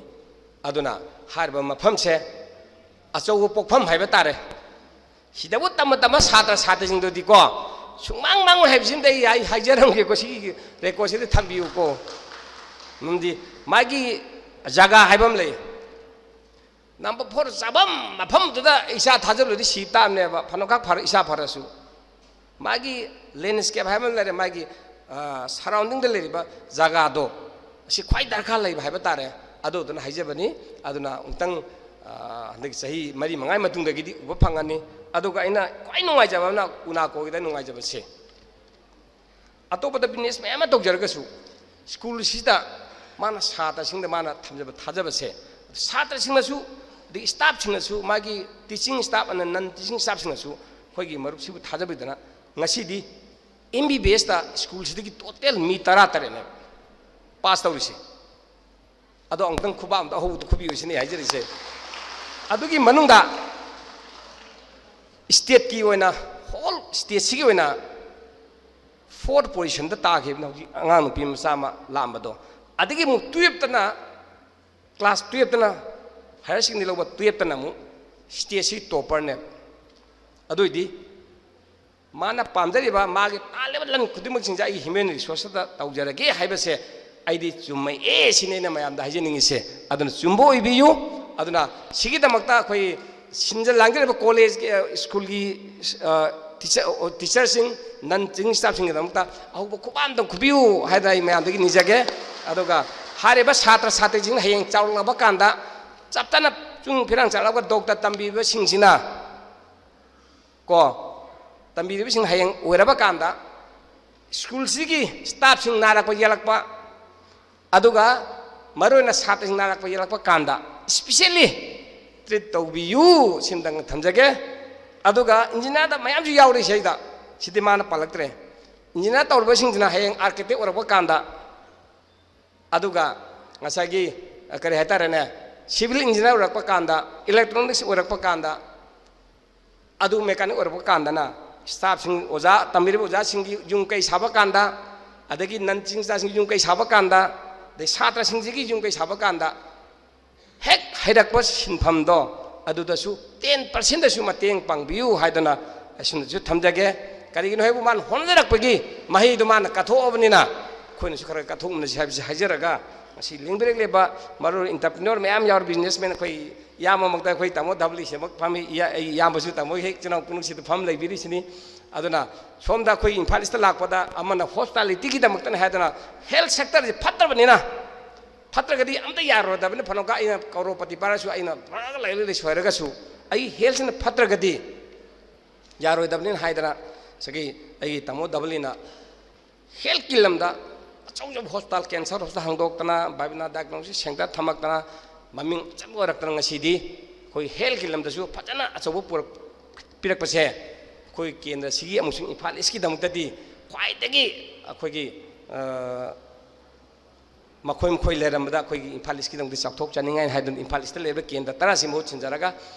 ꯑꯗꯨꯅ ꯍꯥꯏꯔꯤꯕ ꯃꯐꯝꯁꯦ ꯑꯆꯧꯕ ꯄꯣꯛꯐꯝ ꯍꯥꯏꯕ ꯇꯥꯔꯦ꯫ ꯁꯤꯗꯕꯨ ꯇꯝꯃ ꯇꯝꯃ ꯁꯥꯇ꯭ꯔ ꯁꯥꯇ꯭ꯔꯁꯤꯡꯗꯨꯗꯤꯀꯣ ꯁꯨꯡꯃꯥꯡ ꯃꯥꯡꯉꯣꯏ ꯍꯥꯏꯕꯁꯤꯃꯗꯤ ꯑꯩ, ꯑꯩ ꯍꯥꯏꯖꯔꯝꯒꯦꯀꯣ, ꯁꯤꯒꯤ ꯔꯦꯀꯣꯔꯠꯁꯤꯗ ꯊꯝꯕꯤꯌꯨꯀꯣ꯫ ꯃꯔꯝꯗꯤ ꯃꯥꯒꯤ ꯖꯒꯥ ꯍꯥꯏꯕ ꯑꯃ ꯂꯩ꯫ ꯅꯝꯕꯔ ꯐꯣꯔ ꯆꯥꯐꯝ ꯃꯐꯝꯗꯨꯗ ꯏꯁꯥ ꯊꯥꯖꯜꯂꯨꯔꯗꯤ ꯁꯤ ꯇꯥꯕꯅꯦꯕ, ꯐꯅ ꯈꯛ ꯐꯔ-, ꯏꯁꯥ ꯐꯔꯁꯨ꯫ ꯃꯥꯒꯤ ꯂꯦꯟꯁ꯭ꯀꯦꯞ ꯍꯥꯏꯕ ꯑꯃ ꯂꯩꯔꯦ, ꯃꯥꯒꯤ ꯁꯔꯥꯎꯟꯗꯤꯡꯗ ꯂꯩꯔꯤꯕ ꯖꯒꯥꯗꯣ, ꯑꯁꯤ ꯈ꯭ꯋꯥꯏ ꯗꯔꯀꯥꯔ ꯂꯩꯕ ꯍꯥꯏꯕ ꯇꯥꯔꯦ꯫ ꯑꯗꯨꯗꯨꯅ ꯍꯥꯏꯖꯕꯅꯤ꯫ ꯑꯗꯨꯅ ꯑꯃꯨꯛꯇꯪ ꯍꯟꯗꯛꯀꯤ ꯆꯍꯤ ꯃꯔꯤ ꯃꯉꯥꯒꯤ ꯃꯇꯨꯡꯗꯒꯤꯗꯤ ꯎꯕ ꯐꯪꯉꯅꯤ꯫ ꯑꯗꯨꯒ ꯑꯩꯅ ꯈ꯭ꯋꯥꯏ ꯅꯨꯡꯉꯥꯏꯖꯕ ꯑꯃꯅ ꯎꯅꯥꯀꯣꯒꯤꯗ ꯅꯨꯡꯉꯥꯏꯖꯕꯁꯦ, ꯑꯇꯣꯞꯄꯗ ꯕꯤꯖꯤꯅꯦꯁ ꯃꯌꯥꯝ ꯑꯃ ꯇꯧꯖꯔꯒꯁꯨ, ꯁ꯭ꯀꯨꯜꯁꯤꯗ ꯃꯥꯅ ꯁꯥꯇ꯭ꯔꯁꯤꯡꯗ ꯃꯥꯅ ꯊꯝꯖꯕ ꯊꯥꯖꯕꯁꯦ, ꯁꯥꯇ꯭ꯔꯁꯤꯡꯅꯁꯨ, ꯑꯗꯒꯤ ꯁ꯭ꯇꯥꯐꯁꯤꯡꯅꯁꯨ, ꯃꯥꯒꯤ ꯇꯤꯆꯤꯡ ꯁ꯭ꯇꯥꯐ ꯑꯅ ꯅꯟ ꯇꯤꯆꯤꯡ ꯁ꯭ꯇꯥꯐꯁꯤꯡꯅꯁꯨ ꯑꯩꯈꯣꯏꯒꯤ ꯃꯔꯨꯞꯁꯤꯕꯨ ꯊꯥꯖꯕꯤꯗꯅ ꯉꯁꯤꯗꯤ ꯑꯦꯝ ꯕꯤ ꯕꯤ ꯑꯦꯁꯇ ꯁ꯭ꯀꯨꯜꯁꯤꯗꯒꯤ ꯇꯣꯇꯦꯜ ꯃꯤ ꯇꯔꯥ ꯇꯔꯦꯠꯅꯦ ꯄꯥꯁ ꯇꯧꯔꯤꯁꯦ꯫ ꯑꯗꯣ ꯑꯃꯨꯛꯇꯪ ꯈꯨꯕꯥꯛ ꯑꯝꯇ ꯑꯍꯧꯕꯗ ꯈꯨꯕꯤꯌꯨ ꯁꯤꯅꯤ ꯍꯥꯏꯖꯔꯤꯁꯦ꯫ ꯑꯗꯨꯒꯤ ꯃꯅꯨꯡꯗ ꯁ꯭ꯇꯦꯠꯀꯤ ꯑꯣꯏꯅ, ꯍꯣꯜ ꯁ꯭ꯇꯦꯠꯁꯤꯒꯤ ꯑꯣꯏꯅ ꯐꯣꯔꯠ ꯄꯣꯖꯤꯁꯟꯗ ꯇꯥꯈꯤꯕꯅ ꯍꯧꯖꯤꯛ ꯑꯉꯥꯡ ꯅꯨꯄꯤ ꯃꯆꯥ ꯑꯃ ꯂꯥꯛꯑꯝꯕꯗꯣ꯫ ꯑꯗꯒꯤ ꯑꯃꯨꯛ ꯇꯨꯌꯦꯞꯇꯅ, ꯀ꯭ꯂꯥꯁ ꯇꯨꯌꯦꯞꯇꯅ, ꯍꯥꯌꯔ ꯁꯦꯀꯦꯟꯗꯔꯤ ꯂꯧꯕ ꯇꯨꯌꯦꯞꯇꯅ ꯑꯃꯨꯛ ꯁ꯭ꯇꯦꯠꯁꯤ ꯇꯣꯞꯄꯔꯅꯦ꯫ ꯑꯗꯨꯏꯗꯤ ꯃꯥꯅ ꯄꯥꯝꯖꯔꯤꯕ, ꯃꯥꯒꯤ ꯇꯥꯜꯂꯤꯕ ꯂꯟ ꯈꯨꯗꯤꯡꯃꯛꯁꯤꯡꯁꯦ ꯑꯩꯒꯤ ꯍ꯭ꯌꯨꯃꯦꯟ ꯔꯤꯁꯣꯔꯁꯇ ꯇꯧꯖꯔꯒꯦ ꯍꯥꯏꯕꯁꯦ ꯑꯩꯗꯤ ꯆꯨꯝꯃꯛꯑꯦ ꯁꯤꯅꯤ ꯑꯩꯅ ꯃꯌꯥꯝꯗ ꯍꯥꯏꯖꯅꯤꯡꯉꯤꯁꯦ꯫ ꯑꯗꯨꯅ ꯆꯨꯝꯕ ꯑꯣꯏꯕꯤꯌꯨ꯫ ꯑꯗꯨꯅ ꯁꯤꯒꯤꯗꯃꯛꯇ ꯑꯩꯈꯣꯏ ꯁꯤꯟꯖ ꯂꯥꯡꯖꯔꯤꯕ ꯀꯣꯂꯦꯖꯀꯤ, ꯑ, ꯁ꯭ꯀꯨꯜꯒꯤ, ꯑ, ꯇꯤꯆꯔ, ꯑꯣ, ꯇꯤꯆꯔꯁꯤꯡ, ꯅꯟ ꯇꯤꯆꯤꯡ ꯁ꯭ꯇꯥꯐꯁꯤꯡꯒꯤꯗꯃꯛꯇ ꯑꯍꯧꯕ ꯈꯨꯕꯥꯛ ꯑꯝꯇꯪ ꯈꯨꯕꯤꯌꯨ ꯍꯥꯏꯗꯅ ꯑꯩ ꯃꯌꯥꯝꯗꯒꯤ ꯅꯤꯖꯒꯦ꯫ ꯑꯗꯨꯒ ꯍꯥꯏꯔꯤꯕ ꯁꯥꯇ꯭ꯔ ꯁꯥꯇ꯭ꯔꯤꯁꯤꯡ ꯍꯌꯦꯡ ꯆꯥꯎꯔꯛꯂꯕ ꯀꯥꯟꯗ ꯆꯞ ꯆꯥꯅ ꯆꯨꯡ ꯐꯤꯔꯥꯡ ꯆꯠꯂꯒ ꯗꯣꯛꯇꯔ ꯇꯝꯕꯤꯕꯁꯤꯡꯁꯤꯅ ꯀꯣ, ꯇꯝꯕꯤꯔꯤꯕꯁꯤꯡ ꯍꯌꯦꯡ ꯑꯣꯏꯔꯕ ꯀꯥꯟꯗ ꯁ꯭ꯀꯨꯜꯁꯤꯒꯤ ꯁ꯭ꯇꯥꯐꯁꯤꯡ ꯅꯥꯔꯛꯄ ꯌꯦꯛꯂꯛꯄ, ꯑꯗꯨꯒ ꯃꯔꯨꯑꯣꯏꯅ ꯁꯥꯇ꯭ꯔꯁꯤꯡ ꯅꯥꯔꯛꯄ ꯌꯦꯛꯂꯛꯄ ꯀꯥꯟꯗ ꯏꯁꯄꯤꯁꯦꯜꯂꯤ ꯇ꯭ꯔꯤꯠ ꯇꯧꯕꯤꯌꯨ ꯁꯤꯃꯇꯪ ꯊꯝꯖꯒꯦ꯫ ꯑꯗꯨꯒ ꯏꯟꯖꯤꯅꯤꯌꯥꯔꯗ ꯃꯌꯥꯝꯁꯨ ꯌꯥꯎꯔꯤ ꯁꯤꯗꯩꯗ, ꯁꯤꯗꯤ ꯃꯥꯅ ꯄꯜꯂꯛꯇ꯭ꯔꯦ꯫ ꯏꯟꯖꯤꯅꯤꯌꯥꯔ ꯇꯧꯔꯕꯁꯤꯡꯁꯤꯅ ꯍꯌꯦꯡ ꯑꯥꯔꯀꯤꯇꯦꯛ ꯑꯣꯏꯔꯛꯄ ꯀꯥꯟꯗ, ꯑꯗꯨꯒ ꯉꯁꯥꯏꯒꯤ, ꯑ, ꯀꯔꯤ ꯍꯥꯏꯇꯥꯔꯦꯅꯦ, ꯁꯤꯚꯤꯜ ꯏꯟꯖꯤꯅꯤꯌꯥꯔ ꯑꯣꯏꯔꯛꯄ ꯀꯥꯟꯗ, ꯏꯂꯦꯛꯇ꯭ꯔꯣꯅꯤꯛꯁ ꯑꯣꯏꯔꯛꯄ ꯀꯥꯟꯗ, ꯑꯗꯨ ꯃꯦꯀꯥꯅꯤꯛ ꯑꯣꯏꯔꯛꯄ ꯀꯥꯟꯗꯅ ꯁ꯭ꯇꯥꯐꯁꯤꯡ, ꯑꯣꯖꯥ, ꯇꯝꯕꯤꯔꯤꯕ ꯑꯣꯖꯥꯁꯤꯡꯒꯤ ꯌꯨꯝ ꯀꯩ ꯁꯥꯕ ꯀꯥꯟꯗ, ꯑꯗꯒꯤ ꯅꯟ ꯇꯤꯆꯤꯡ ꯁ꯭ꯇꯥꯐꯁꯤꯡꯒꯤ ꯌꯨꯝ ꯀꯩ ꯁꯥꯕ ꯀꯥꯟꯗ, ꯑꯗꯩ ꯁꯥꯇ꯭ꯔꯁꯤꯡꯁꯤꯒꯤ ꯌꯨꯝ ꯀꯩ ꯁꯥꯕ ꯀꯥꯟꯗ, ꯍꯦꯛ ꯍꯩꯔꯛꯄ ꯁꯤꯟꯐꯝꯗꯣ ꯑꯗꯨꯗꯁꯨ ꯇꯦꯟ ꯄꯥꯔꯁꯦꯟꯗꯁꯨ ꯃꯇꯦꯡ ꯄꯥꯡꯕꯤꯌꯨ ꯍꯥꯏꯗꯅ ꯑꯁꯨꯝꯅꯁꯨ ꯊꯝꯖꯒꯦ꯫ ꯀꯔꯤꯒꯤꯅꯣ ꯍꯥꯏꯕꯨ ꯃꯥꯅ ꯍꯣꯠꯅꯖꯔꯛꯄꯒꯤ ꯃꯍꯩꯗꯣ ꯃꯥꯅ ꯀꯠꯊꯣꯛꯑꯕꯅꯤꯅ ꯑꯩꯈꯣꯏꯅꯁꯨ ꯈꯔ ꯀꯠꯊꯣꯛꯃꯤꯟꯅꯁꯤ ꯍꯥꯏꯕꯁꯤ ꯍꯥꯏꯖꯔꯒ, ꯉꯁꯤ ꯂꯦꯡꯕꯤꯔꯛꯂꯤꯕ ꯃꯔꯨ ꯑꯣꯏꯅ ꯏꯟꯇꯔꯄ꯭ꯔꯤꯅꯣꯔ ꯃꯌꯥꯝ ꯌꯥꯎꯔ ꯕꯤꯖꯤꯅꯦꯁꯃꯦꯟ ꯑꯩꯈꯣꯏ ꯏꯌꯥꯝꯕꯃꯛꯇ ꯑꯩꯈꯣꯏ ꯇꯥꯃꯣ ꯙꯕꯂꯤꯁꯤꯃꯛ ꯐꯝꯃꯤ, ꯏꯌꯥ-, ꯑꯩ ꯏꯌꯥꯝꯕꯁꯨ ꯇꯥꯃꯣ ꯍꯦꯛ ꯏꯆꯤꯟ ꯏꯅꯥꯎ ꯄꯨꯝꯅꯃꯛꯁꯤꯗ ꯐꯝ ꯂꯩꯕꯤꯔꯤꯁꯤꯅꯤ꯫ ꯑꯗꯨꯅ ꯁꯣꯝꯗ ꯑꯩꯈꯣꯏ ꯏꯝꯐꯥꯜ ꯏꯁꯇ ꯂꯥꯛꯄꯗ ꯑꯃꯅ ꯍꯣꯁꯄꯤꯇꯥꯂꯤꯇꯤꯒꯤꯗꯃꯛꯇꯅꯤ ꯍꯥꯏꯗꯅ ꯍꯦꯜꯊ ꯁꯦꯛꯇꯔꯁꯤ ꯐꯠꯇ꯭ꯔꯕꯅꯤꯅ, ꯐꯠꯇ꯭ꯔꯒꯗꯤ ꯑꯝꯇ ꯌꯥꯔꯣꯏꯗꯕꯅꯤ꯫ ꯐꯅꯀ ꯑꯩꯅ ꯀꯧꯔꯣꯄꯇꯤ ꯄꯥꯏꯔꯁꯨ, ꯑꯩꯅ ꯄꯨꯔꯥꯒ ꯂꯩꯔ ꯂꯩꯁꯨ ꯍꯥꯏꯔꯒꯁꯨ ꯑꯩ ꯍꯦꯜꯊꯁꯤꯅ ꯐꯠꯇ꯭ꯔꯒꯗꯤ ꯌꯥꯔꯣꯏꯗꯕꯅꯤꯅ ꯍꯥꯏꯗꯅ ꯉꯁꯥꯏꯒꯤ ꯑꯩꯒꯤ ꯇꯥꯃꯣ ꯗꯕꯜ ꯏꯅ ꯍꯦꯜꯊꯀꯤ ꯂꯝꯗ ꯑꯆꯧ ꯑꯆꯧꯕ ꯍꯣꯁꯄꯤꯇꯥꯜ, ꯀꯦꯟꯁꯔ ꯍꯣꯁꯄꯤꯇꯥꯜ ꯍꯥꯡꯗꯣꯛꯇꯅ, ꯕꯥꯕꯤꯅꯥ ꯗꯥꯏꯒꯅꯣꯁꯤꯁ ꯁꯦꯟꯇꯔ ꯊꯝꯃꯛꯇꯅ, ꯃꯃꯤꯡ ꯆꯠꯄ ꯑꯣꯏꯔꯛꯇꯅ ꯉꯁꯤꯗꯤ ꯑꯩꯈꯣꯏ ꯍꯦꯜꯊꯀꯤ ꯂꯝꯗꯁꯨ ꯐꯖꯅ ꯑꯆꯧꯕ ꯄꯨꯔꯛ-, ꯄꯤꯔꯛꯄꯁꯦ ꯑꯩꯈꯣꯏ ꯀꯦꯟꯗ꯭ꯔꯁꯤꯒꯤ ꯑꯃꯁꯨꯡ ꯏꯝꯐꯥꯜ ꯏꯁꯀꯤꯗꯃꯛꯇꯗꯤ ꯈ꯭ꯋꯥꯏꯗꯒꯤ ꯑꯩꯈꯣꯏꯒꯤ, ꯑ, ꯃꯈꯣꯏ ꯃꯈꯣꯏ ꯂꯩꯔꯝꯕꯗ ꯑꯩꯈꯣꯏꯒꯤ ꯏꯝꯐꯥꯜ ꯏꯁꯀꯤꯗꯃꯛꯇ ꯆꯥꯎꯊꯣꯛꯆꯅꯤꯡꯉꯥꯏ ꯍꯥꯏꯗꯨꯅ ꯏꯝꯐꯥꯜ ꯏꯁꯇ ꯂꯩꯔꯤꯕ ꯀꯦꯟꯗ꯭ꯔ ꯇꯔꯥꯁꯤ ꯃꯍꯨꯠ ꯁꯤꯟꯖꯔꯒ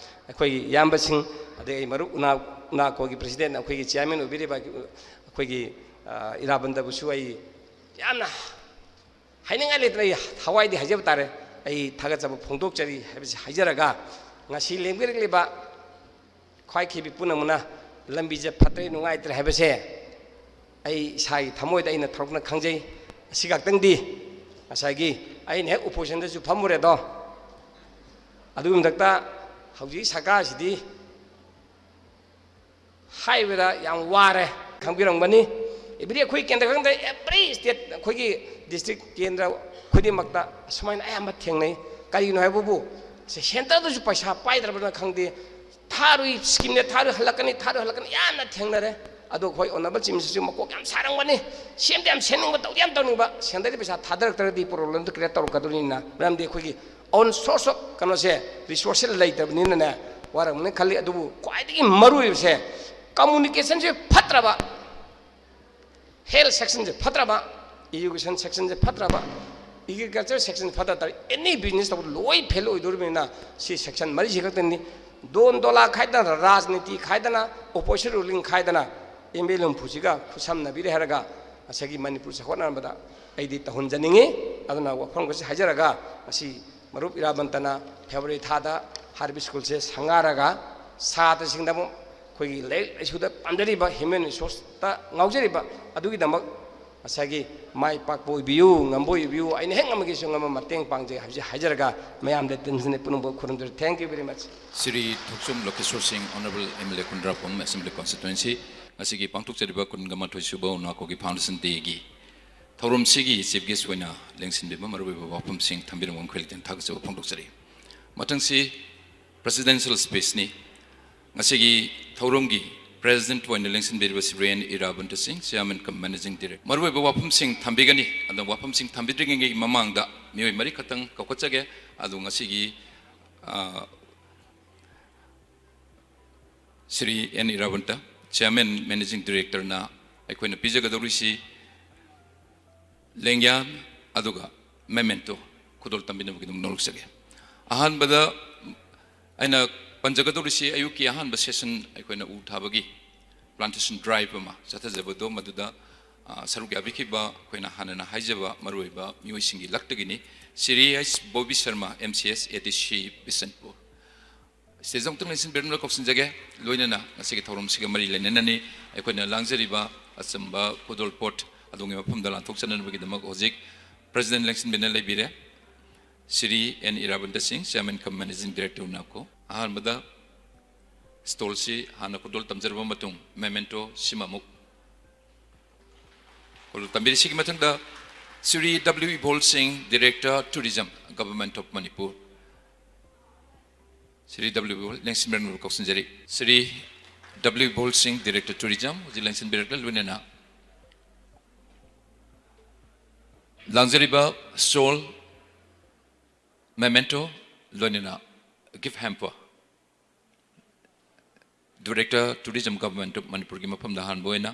ꯑꯩꯈꯣꯏꯒꯤ ꯏꯌꯥꯝꯕꯁꯤꯡ, ꯑꯗꯩ ꯑꯩ ꯃꯔꯨꯞ ꯎꯅꯥ-, ꯎꯅꯥꯀꯣꯒꯤ ꯄ꯭ꯔꯁꯤꯗꯦꯟ, ꯑꯩꯈꯣꯏꯒꯤ ꯆꯤꯌꯥꯔꯃꯦꯟ ꯑꯣꯏꯕꯤꯔꯤꯕ ꯑꯩꯈꯣꯏꯒꯤ, ꯑ, ꯏꯔꯥꯕꯟꯗꯕꯨꯁꯨ ꯑꯩ ꯌꯥꯝꯅ ꯍꯥꯏꯅꯤꯡꯉꯥꯏ ꯂꯩꯇꯅ ꯑꯩ ꯊꯋꯥꯏꯗꯤ ꯍꯥꯏꯖꯕ ꯇꯥꯔꯦ, ꯑꯩ ꯊꯥꯒꯠꯆꯕ ꯐꯣꯡꯗꯣꯛꯆꯔꯤ ꯍꯥꯏꯕꯁꯤ ꯍꯥꯏꯖꯔꯒ, ꯉꯁꯤ ꯂꯦꯡꯕꯤꯔꯛꯂꯤꯕ ꯈ꯭ꯋꯥꯏꯈꯦꯕꯤ ꯄꯨꯝꯅꯃꯛꯅ ꯂꯝꯕꯤꯁꯦ ꯐꯠꯇ꯭ꯔꯦ, ꯅꯨꯡꯉꯥꯏꯇ꯭ꯔꯦ ꯍꯥꯏꯕꯁꯦ ꯑꯩ ꯏꯁꯥꯒꯤ ꯊꯃꯣꯏꯗ ꯑꯩꯅ ꯊꯧꯔꯛꯅ ꯈꯪꯖꯩ꯫ ꯑꯁꯤ ꯈꯛꯇꯪꯗꯤ ꯉꯁꯥꯏꯒꯤ ꯑꯩꯅ ꯍꯦꯛ ꯑꯣꯄꯣꯖꯤꯁꯟꯗꯁꯨ ꯐꯝꯃꯨꯔꯦꯗꯣ, ꯑꯗꯨꯒꯤ ꯃꯊꯛꯇ ꯍꯧꯖꯤꯛ ꯁꯔꯀꯥꯔꯁꯤꯗꯤ ꯍꯥꯏꯕꯗ ꯌꯥꯝ ꯋꯥꯔꯦ, ꯈꯪꯕꯤꯔꯝꯒꯅꯤ꯫ ꯑꯦꯕ꯭ꯔꯤ ꯑꯩꯈꯣꯏ ꯀꯦꯟꯗ꯭ꯔ ꯈꯪꯗ ꯑꯦꯕ꯭ꯔꯤ ꯁ꯭ꯇꯦꯠ ꯑꯩꯈꯣꯏꯒꯤ ꯗꯤꯁꯇ꯭ꯔꯤꯛ ꯀꯦꯟꯗ꯭ꯔ ꯈꯨꯗꯤꯡꯃꯛꯇ ꯑꯁꯨꯃꯥꯏꯅ ꯑꯌꯥꯝꯕ ꯊꯦꯡꯅꯩ꯫ ꯀꯔꯤꯒꯤꯅꯣ ꯍꯥꯏꯕꯕꯨ ꯁꯦꯟꯇꯔꯗꯁꯨ ꯄꯩꯁꯥ ꯄꯥꯏꯗ꯭ꯔꯕꯅ ꯈꯪꯗꯦ, ꯊꯥꯔꯨꯏ ꯁ꯭ꯀꯤꯝꯅꯦ, ꯊꯥꯔꯨꯏ ꯍꯜꯂꯛꯀꯅꯤ, ꯊꯥꯔꯨꯏ ꯍꯜꯂꯛꯀꯅꯤ ꯌꯥꯝꯅ ꯊꯦꯡꯅꯔꯦ꯫ ꯑꯗꯣ ꯑꯩꯈꯣꯏ ꯑꯣꯅꯔꯦꯕꯜ ꯆꯤꯐ ꯃꯤꯅꯤꯁꯇꯔꯁꯨ ꯃꯀꯣꯛ ꯌꯥꯝ ꯁꯥꯔꯝꯒꯅꯤ, ꯁꯦꯝꯗꯤ ꯌꯥꯝ ꯁꯦꯝꯅꯤꯡꯕ, ꯇꯧꯗꯤ ꯌꯥꯝ ꯇꯧꯅꯤꯡꯕ, ꯁꯦꯟꯇꯔꯗꯤ ꯄꯩꯁꯥ ꯊꯥꯗꯔꯛꯇ꯭ꯔꯒꯗꯤ ꯄ꯭ꯔꯣꯕ꯭ꯂꯦꯝꯗꯨ ꯀ꯭ꯔꯤꯌꯦꯠ ꯇꯧꯔꯛꯀꯗꯣꯏꯅꯤꯅ꯫ ꯃꯔꯝꯗꯤ ꯑꯩꯈꯣꯏꯒꯤ ꯑꯣꯟ ꯁꯣꯔꯁ ꯑꯣꯐ ꯀꯩꯅꯣꯁꯦ, ꯔꯤꯁꯣꯔꯁꯁꯦ ꯂꯩꯇꯕꯅꯤꯅꯅꯦ ꯋꯥꯔꯝꯒꯅꯤ ꯈꯜꯂꯤ꯫ ꯑꯗꯨꯕꯨ ꯈ꯭ꯋꯥꯏꯗꯒꯤ ꯃꯔꯨ ꯑꯣꯏꯕꯁꯦ ꯀꯝꯃꯨꯅꯤꯀꯦꯁꯟꯁꯦ ꯐꯠꯇ꯭ꯔꯕ, ꯍꯦꯜꯊ ꯁꯦꯛꯁꯟꯁꯦ ꯐꯠꯇ꯭ꯔꯕ, ꯏꯖꯨꯀꯦꯁꯟ ꯁꯦꯛꯁꯟꯁꯦ ꯐꯠꯇ꯭ꯔꯕ, ꯑꯦꯒ꯭ꯔꯤꯀꯜꯆꯔ ꯁꯦꯛꯁꯟ ꯐꯠꯇ ꯇꯥꯔꯗꯤ ꯑꯦꯅꯤ ꯕꯤꯖꯤꯅꯦꯁ ꯇꯧꯕꯗ ꯂꯣꯏ ꯐꯦꯜ ꯑꯣꯏꯗꯣꯔꯤꯕꯅꯤꯅ ꯁꯤ ꯁꯦꯛꯁꯟ ꯃꯔꯤꯁꯤ ꯈꯛꯇꯅꯤ꯫ ꯗꯣꯟ ꯗꯣꯂꯥ ꯈꯥꯏꯗꯅ, ꯔꯥꯖꯅꯤꯇꯤ ꯈꯥꯏꯗꯅ, ꯑꯣꯄꯣꯖꯤꯁꯟ ꯔꯨꯂꯤꯡ ꯈꯥꯏꯗꯅ ꯑꯦꯝ ꯑꯦꯜ ꯍꯨꯝꯐꯨꯁꯤꯒ ꯈꯨꯠꯁꯝꯅꯕꯤꯔꯦ ꯍꯥꯏꯔꯒ ꯉꯁꯥꯏꯒꯤ ꯃꯅꯤꯄꯨꯔ ꯆꯥꯎꯈꯠꯅꯕꯗ ꯑꯩꯗꯤ ꯇꯧꯍꯟꯖꯅꯤꯡꯉꯤ꯫ ꯑꯗꯨꯅ ꯋꯥꯐꯝ ꯈꯔꯁꯤ ꯍꯥꯏꯖꯔꯒ ꯉꯁꯤ ꯃꯔꯨꯞ ꯏꯔꯥꯕꯟꯇꯅ ꯐꯦꯕ꯭ꯔꯨꯋꯥꯔꯤ ꯊꯥꯗ ꯍꯥꯏꯔꯤꯕ ꯁ꯭ꯀꯨꯜꯁꯦ ꯁꯪꯒꯥꯔꯒ ꯁꯥꯇ꯭ꯔꯁꯤꯡꯗ ꯑꯃꯨꯛ ꯑꯩꯈꯣꯏꯒꯤ ꯂꯥꯏꯔꯤꯛ ꯂꯥꯏꯁꯨꯗ ꯄꯥꯝꯖꯔꯤꯕ, ꯍ꯭ꯌꯨꯃꯦꯟ ꯔꯤꯁꯣꯔꯁꯇ ꯉꯥꯎꯖꯔꯤꯕ ꯑꯗꯨꯒꯤꯗꯃꯛ ꯉꯁꯥꯏꯒꯤ ꯃꯥꯏ ꯄꯥꯛꯄ ꯑꯣꯏꯕꯤꯌꯨ, ꯉꯝꯕ ꯑꯣꯏꯕꯤꯌꯨ, ꯑꯩꯅ ꯍꯦꯛ ꯉꯝꯃꯒꯁꯨ ꯉꯝꯕ ꯃꯇꯦꯡ ꯄꯥꯡꯖꯩ ꯍꯥꯏꯕꯁꯤ ꯍꯥꯏꯖꯔꯒ ꯃꯌꯥꯝꯗ ꯇꯤꯟꯁꯤꯟꯅ ꯄꯨꯝꯅꯃꯛ ꯈꯨꯔꯨꯝꯖꯔꯤ꯫ Thank you very much. Shri ꯊꯣꯛꯆꯣꯝ ꯂꯣꯀꯦꯁꯣꯔ ꯁꯤꯡ, Honourable M L A Khundrakpam, Assembly Constituency꯫ ꯉꯁꯤꯒꯤ ꯄꯥꯡꯊꯣꯛꯆꯔꯤꯕ ꯀꯨꯟꯒ ꯃꯥꯊꯣꯏ ꯁꯨꯕ UNACOꯒꯤ Foundation Dayꯒꯤ ꯊꯧꯔꯝꯁꯤꯒꯤ Chief Guest ꯑꯣꯏꯅ ꯂꯦꯡꯁꯤꯟꯕꯤꯕ ꯃꯔꯨꯑꯣꯏꯕ ꯋꯥꯐꯝꯁꯤꯡ ꯊꯝꯕꯤꯔꯝꯕ ꯃꯈꯩ ꯊꯥꯒꯠꯆꯕ ꯐꯣꯡꯗꯣꯛꯆꯔꯤ꯫ ꯃꯊꯪꯁꯤ Presidential Speechꯅꯤ꯫ ꯉꯁꯤꯒꯤ ꯊꯧꯔꯝꯒꯤ President ꯑꯣꯏꯅ ꯂꯦꯡꯁꯤꯟꯕꯤꯔꯤꯕ Shri N Irabanta Singh, Chairman cum Managing Director, ꯃꯔꯨꯑꯣꯏꯕ ꯋꯥꯐꯝꯁꯤꯡ ꯊꯝꯕꯤꯒꯅꯤ꯫ ꯑꯗꯣ ꯋꯥꯐꯝꯁꯤꯡ ꯊꯝꯕꯤꯗ꯭ꯔꯤꯉꯩꯒꯤ ꯃꯃꯥꯡꯗ ꯃꯤꯑꯣꯏ ꯃꯔꯤ ꯈꯛꯇꯪ ꯀꯧꯈꯠꯆꯒꯦ꯫ ꯑꯗꯣ ꯉꯁꯤꯒꯤ, ꯑ, ꯁ꯭ꯔꯤ ꯑꯦꯟ ꯏꯔꯥꯕꯟꯇ, Chairman Managing Directorꯅ ꯑꯩꯈꯣꯏꯅ ꯄꯤꯖꯒꯗꯧꯔꯤꯁꯤ ꯂꯦꯡꯌꯥꯟ ꯑꯗꯨꯒ memento ꯈꯨꯗꯣꯜ ꯇꯝꯕꯤꯅꯕꯒꯤꯗꯃꯛ ꯅꯣꯂꯨꯛꯆꯒꯦ꯫ ꯑꯍꯥꯟꯕꯗ ꯑꯩꯅ ꯄꯟꯖꯒꯗꯧꯔꯤꯁꯤ ꯑꯌꯨꯛꯀꯤ ꯑꯍꯥꯟꯕ session ꯑꯩꯈꯣꯏꯅ ꯎ ꯊꯥꯕꯒꯤ plantation drive ꯑꯃ ꯆꯠꯊꯖꯕꯗꯣ, ꯃꯗꯨꯗ, ꯑ, ꯁꯔꯨꯛ ꯌꯥꯕꯤꯈꯤꯕ ꯑꯩꯈꯣꯏꯅ ꯍꯥꯟꯅꯅ ꯍꯥꯏꯖꯕ ꯃꯔꯨꯑꯣꯏꯕ ꯃꯤꯑꯣꯏꯁꯤꯡꯒꯤ ꯂꯛꯇꯒꯤꯅꯤ꯫ Shri H Bobi Sharma, M C S, A D C Bishnupur. Stageꯇ ꯑꯃꯨꯛꯇꯪ ꯂꯦꯡꯁꯤꯟꯕꯤꯔꯝꯂꯒ ꯀꯧꯁꯤꯟꯖꯒꯦ꯫ ꯂꯣꯏꯅꯅ ꯉꯁꯤꯒꯤ ꯊꯧꯔꯝꯁꯤꯒ ꯃꯔꯤ ꯂꯩꯅꯅꯅꯤ ꯑꯩꯈꯣꯏꯅ ꯂꯥꯡꯖꯔꯤꯕ ꯑꯆꯝꯕ ꯈꯨꯗꯣꯜꯄꯣꯠ ꯑꯗꯣꯝꯒꯤ ꯃꯐꯝꯗ ꯂꯥꯟꯊꯣꯛꯆꯅꯅꯕꯒꯤꯗꯃꯛ ꯍꯧꯖꯤꯛ President ꯂꯦꯡꯁꯤꯟꯕꯤꯅ ꯂꯩꯕꯤꯔꯦ꯫ Shri N Irabanta Singh, Chairman cum Managing Director UNACO꯫ ꯑꯍꯥꯟꯕꯗ stallꯁꯤ ꯍꯥꯟꯅ ꯈꯨꯗꯣꯜ ꯇꯝꯖꯔꯕ ꯃꯇꯨꯡ memento ꯁꯤꯃ ꯑꯃꯨꯛ ꯈꯨꯗꯣꯜ ꯇꯝꯕꯤꯔꯤ꯫ ꯁꯤꯒꯤ ꯃꯊꯪꯗ ꯁ꯭ꯔꯤ W ꯏꯕꯣꯜ ꯁꯤꯡ, Director Tourism, Government of Manipur꯫ Shri W ꯏꯕꯣꯜ ꯂꯦꯡꯁꯤꯟꯕꯤꯔꯝꯅꯕ ꯀꯧꯁꯤꯟꯖꯔꯤ꯫ Shri W ꯏꯕꯣꯜ ꯁꯤꯡ, Director Tourism, ꯍꯧꯖꯤꯛ ꯂꯦꯡꯁꯤꯟꯕꯤꯔꯛꯂ ꯂꯣꯏꯅꯅ ꯂꯥꯡꯖꯔꯤꯕ stall, memento, ꯂꯣꯏꯅꯅ gift hamper꯫ Director Tourism, Government of ꯃꯅꯤꯄꯨꯔꯒꯤ ꯃꯐꯝꯗ ꯑꯍꯥꯟꯕ ꯑꯣꯏꯅ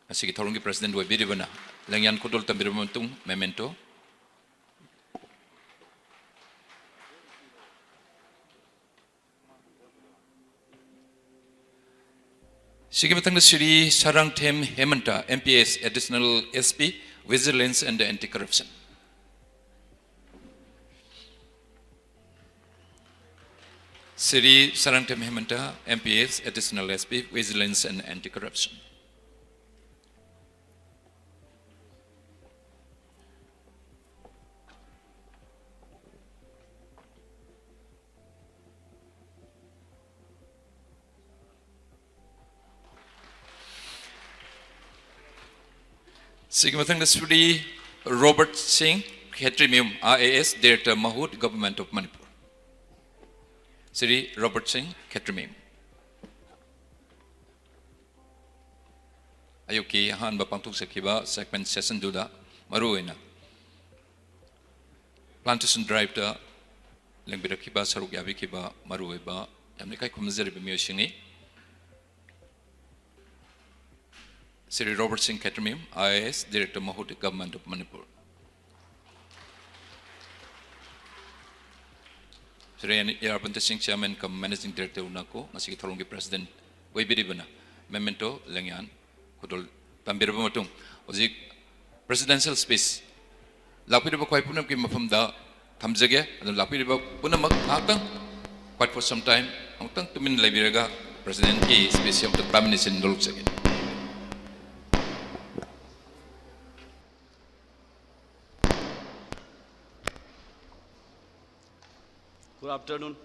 ꯉꯁꯤꯒꯤ ꯊꯧꯔꯝꯒꯤ President ꯑꯣꯏꯕꯤꯔꯤꯕꯅ ꯂꯦꯡꯌꯥꯟ ꯈꯨꯗꯣꯜ ꯇꯝꯕꯤꯔꯕ ꯃꯇꯨꯡ memento꯫ ꯁꯤꯒꯤ ꯃꯊꯪꯗ Shri Sarangthem ꯍꯦꯃꯟꯇ, M P S, Additional S P, Vigilance and Anti-Corruption꯫ Shri Sarangthem ꯍꯦꯃꯟꯇ, M P S, Additional S P, Vigilance and Anti-Corruption꯫ ꯁꯤꯒꯤ ꯃꯊꯪꯗ Shri Robert Singh Khetrimayum, I A S, director, ꯃꯍꯨꯠ, government of Manipur. Shri Robert Singh Khetrimayum. ꯑꯌꯨꯛꯀꯤ ꯑꯍꯥꯟꯕ ꯄꯥꯡꯊꯣꯛꯆꯈꯤꯕ ꯁꯦꯒꯃꯦꯟꯠ ꯁꯦꯁꯟꯗꯨꯗ ꯃꯔꯨꯑꯣꯏꯅ ꯄ꯭ꯂꯥꯟꯇꯦꯁꯟ ꯗ꯭ꯔꯥꯏꯚꯇ ꯂꯦꯡꯕꯤꯔꯛꯈꯤꯕ, ꯁꯔꯨꯛ ꯌꯥꯕꯤꯈꯤꯕ ꯃꯔꯨꯑꯣꯏꯕ ꯌꯥꯝꯅ ꯏꯀꯥꯏ ꯈꯨꯝꯅꯖꯔꯤꯕ ꯃꯤꯑꯣꯏꯁꯤꯡꯅꯤ꯫ Shri Robert Singh Khetrimayum, I A S, director, ꯃꯍꯨꯠ, government of Manipur. Shri N A R Panta Singh, chairman cum managing director, Unaco, ꯉꯁꯤꯒꯤ ꯊꯧꯔꯝꯒꯤ ꯄ꯭ꯔꯦꯁꯤꯗꯦꯟꯠ ꯑꯣꯏꯕꯤꯔꯤꯕꯅ ꯃꯦꯃꯦꯟꯇꯣ ꯂꯦꯡꯌꯥꯟ ꯈꯨꯗꯣꯜ ꯇꯝꯕꯤꯔꯕ ꯃꯇꯨꯡ, ꯍꯧꯖꯤꯛ ꯄ꯭ꯔꯦꯁꯤꯗꯦꯟꯁꯤꯌꯦꯜ ꯁ꯭ꯄꯤꯆ ꯂꯥꯛꯄꯤꯔꯤꯕ ꯈ꯭ꯋꯥꯏ ꯄꯨꯝꯅꯃꯛꯀꯤ ꯃꯐꯝꯗ ꯊꯝꯖꯒꯦ꯫ ꯑꯗꯨꯅ ꯂꯥꯛꯄꯤꯔꯤꯕ ꯄꯨꯝꯅꯃꯛ ꯉꯥꯏꯍꯥꯛꯇꯪ, quiet for some time, ꯑꯃꯨꯛꯇꯪ ꯇꯨꯃꯤꯟꯅ ꯂꯩꯕꯤꯔꯒ ꯄ꯭ꯔꯦꯁꯤꯗꯦꯟꯠꯀꯤ ꯁ꯭ꯄꯤꯆꯁꯤ ꯑꯃꯨꯛꯇꯪ ꯇꯥꯃꯤꯟꯅꯁꯤ, ꯅꯣꯂꯨꯛꯆꯒꯦ꯫ Good afternoon.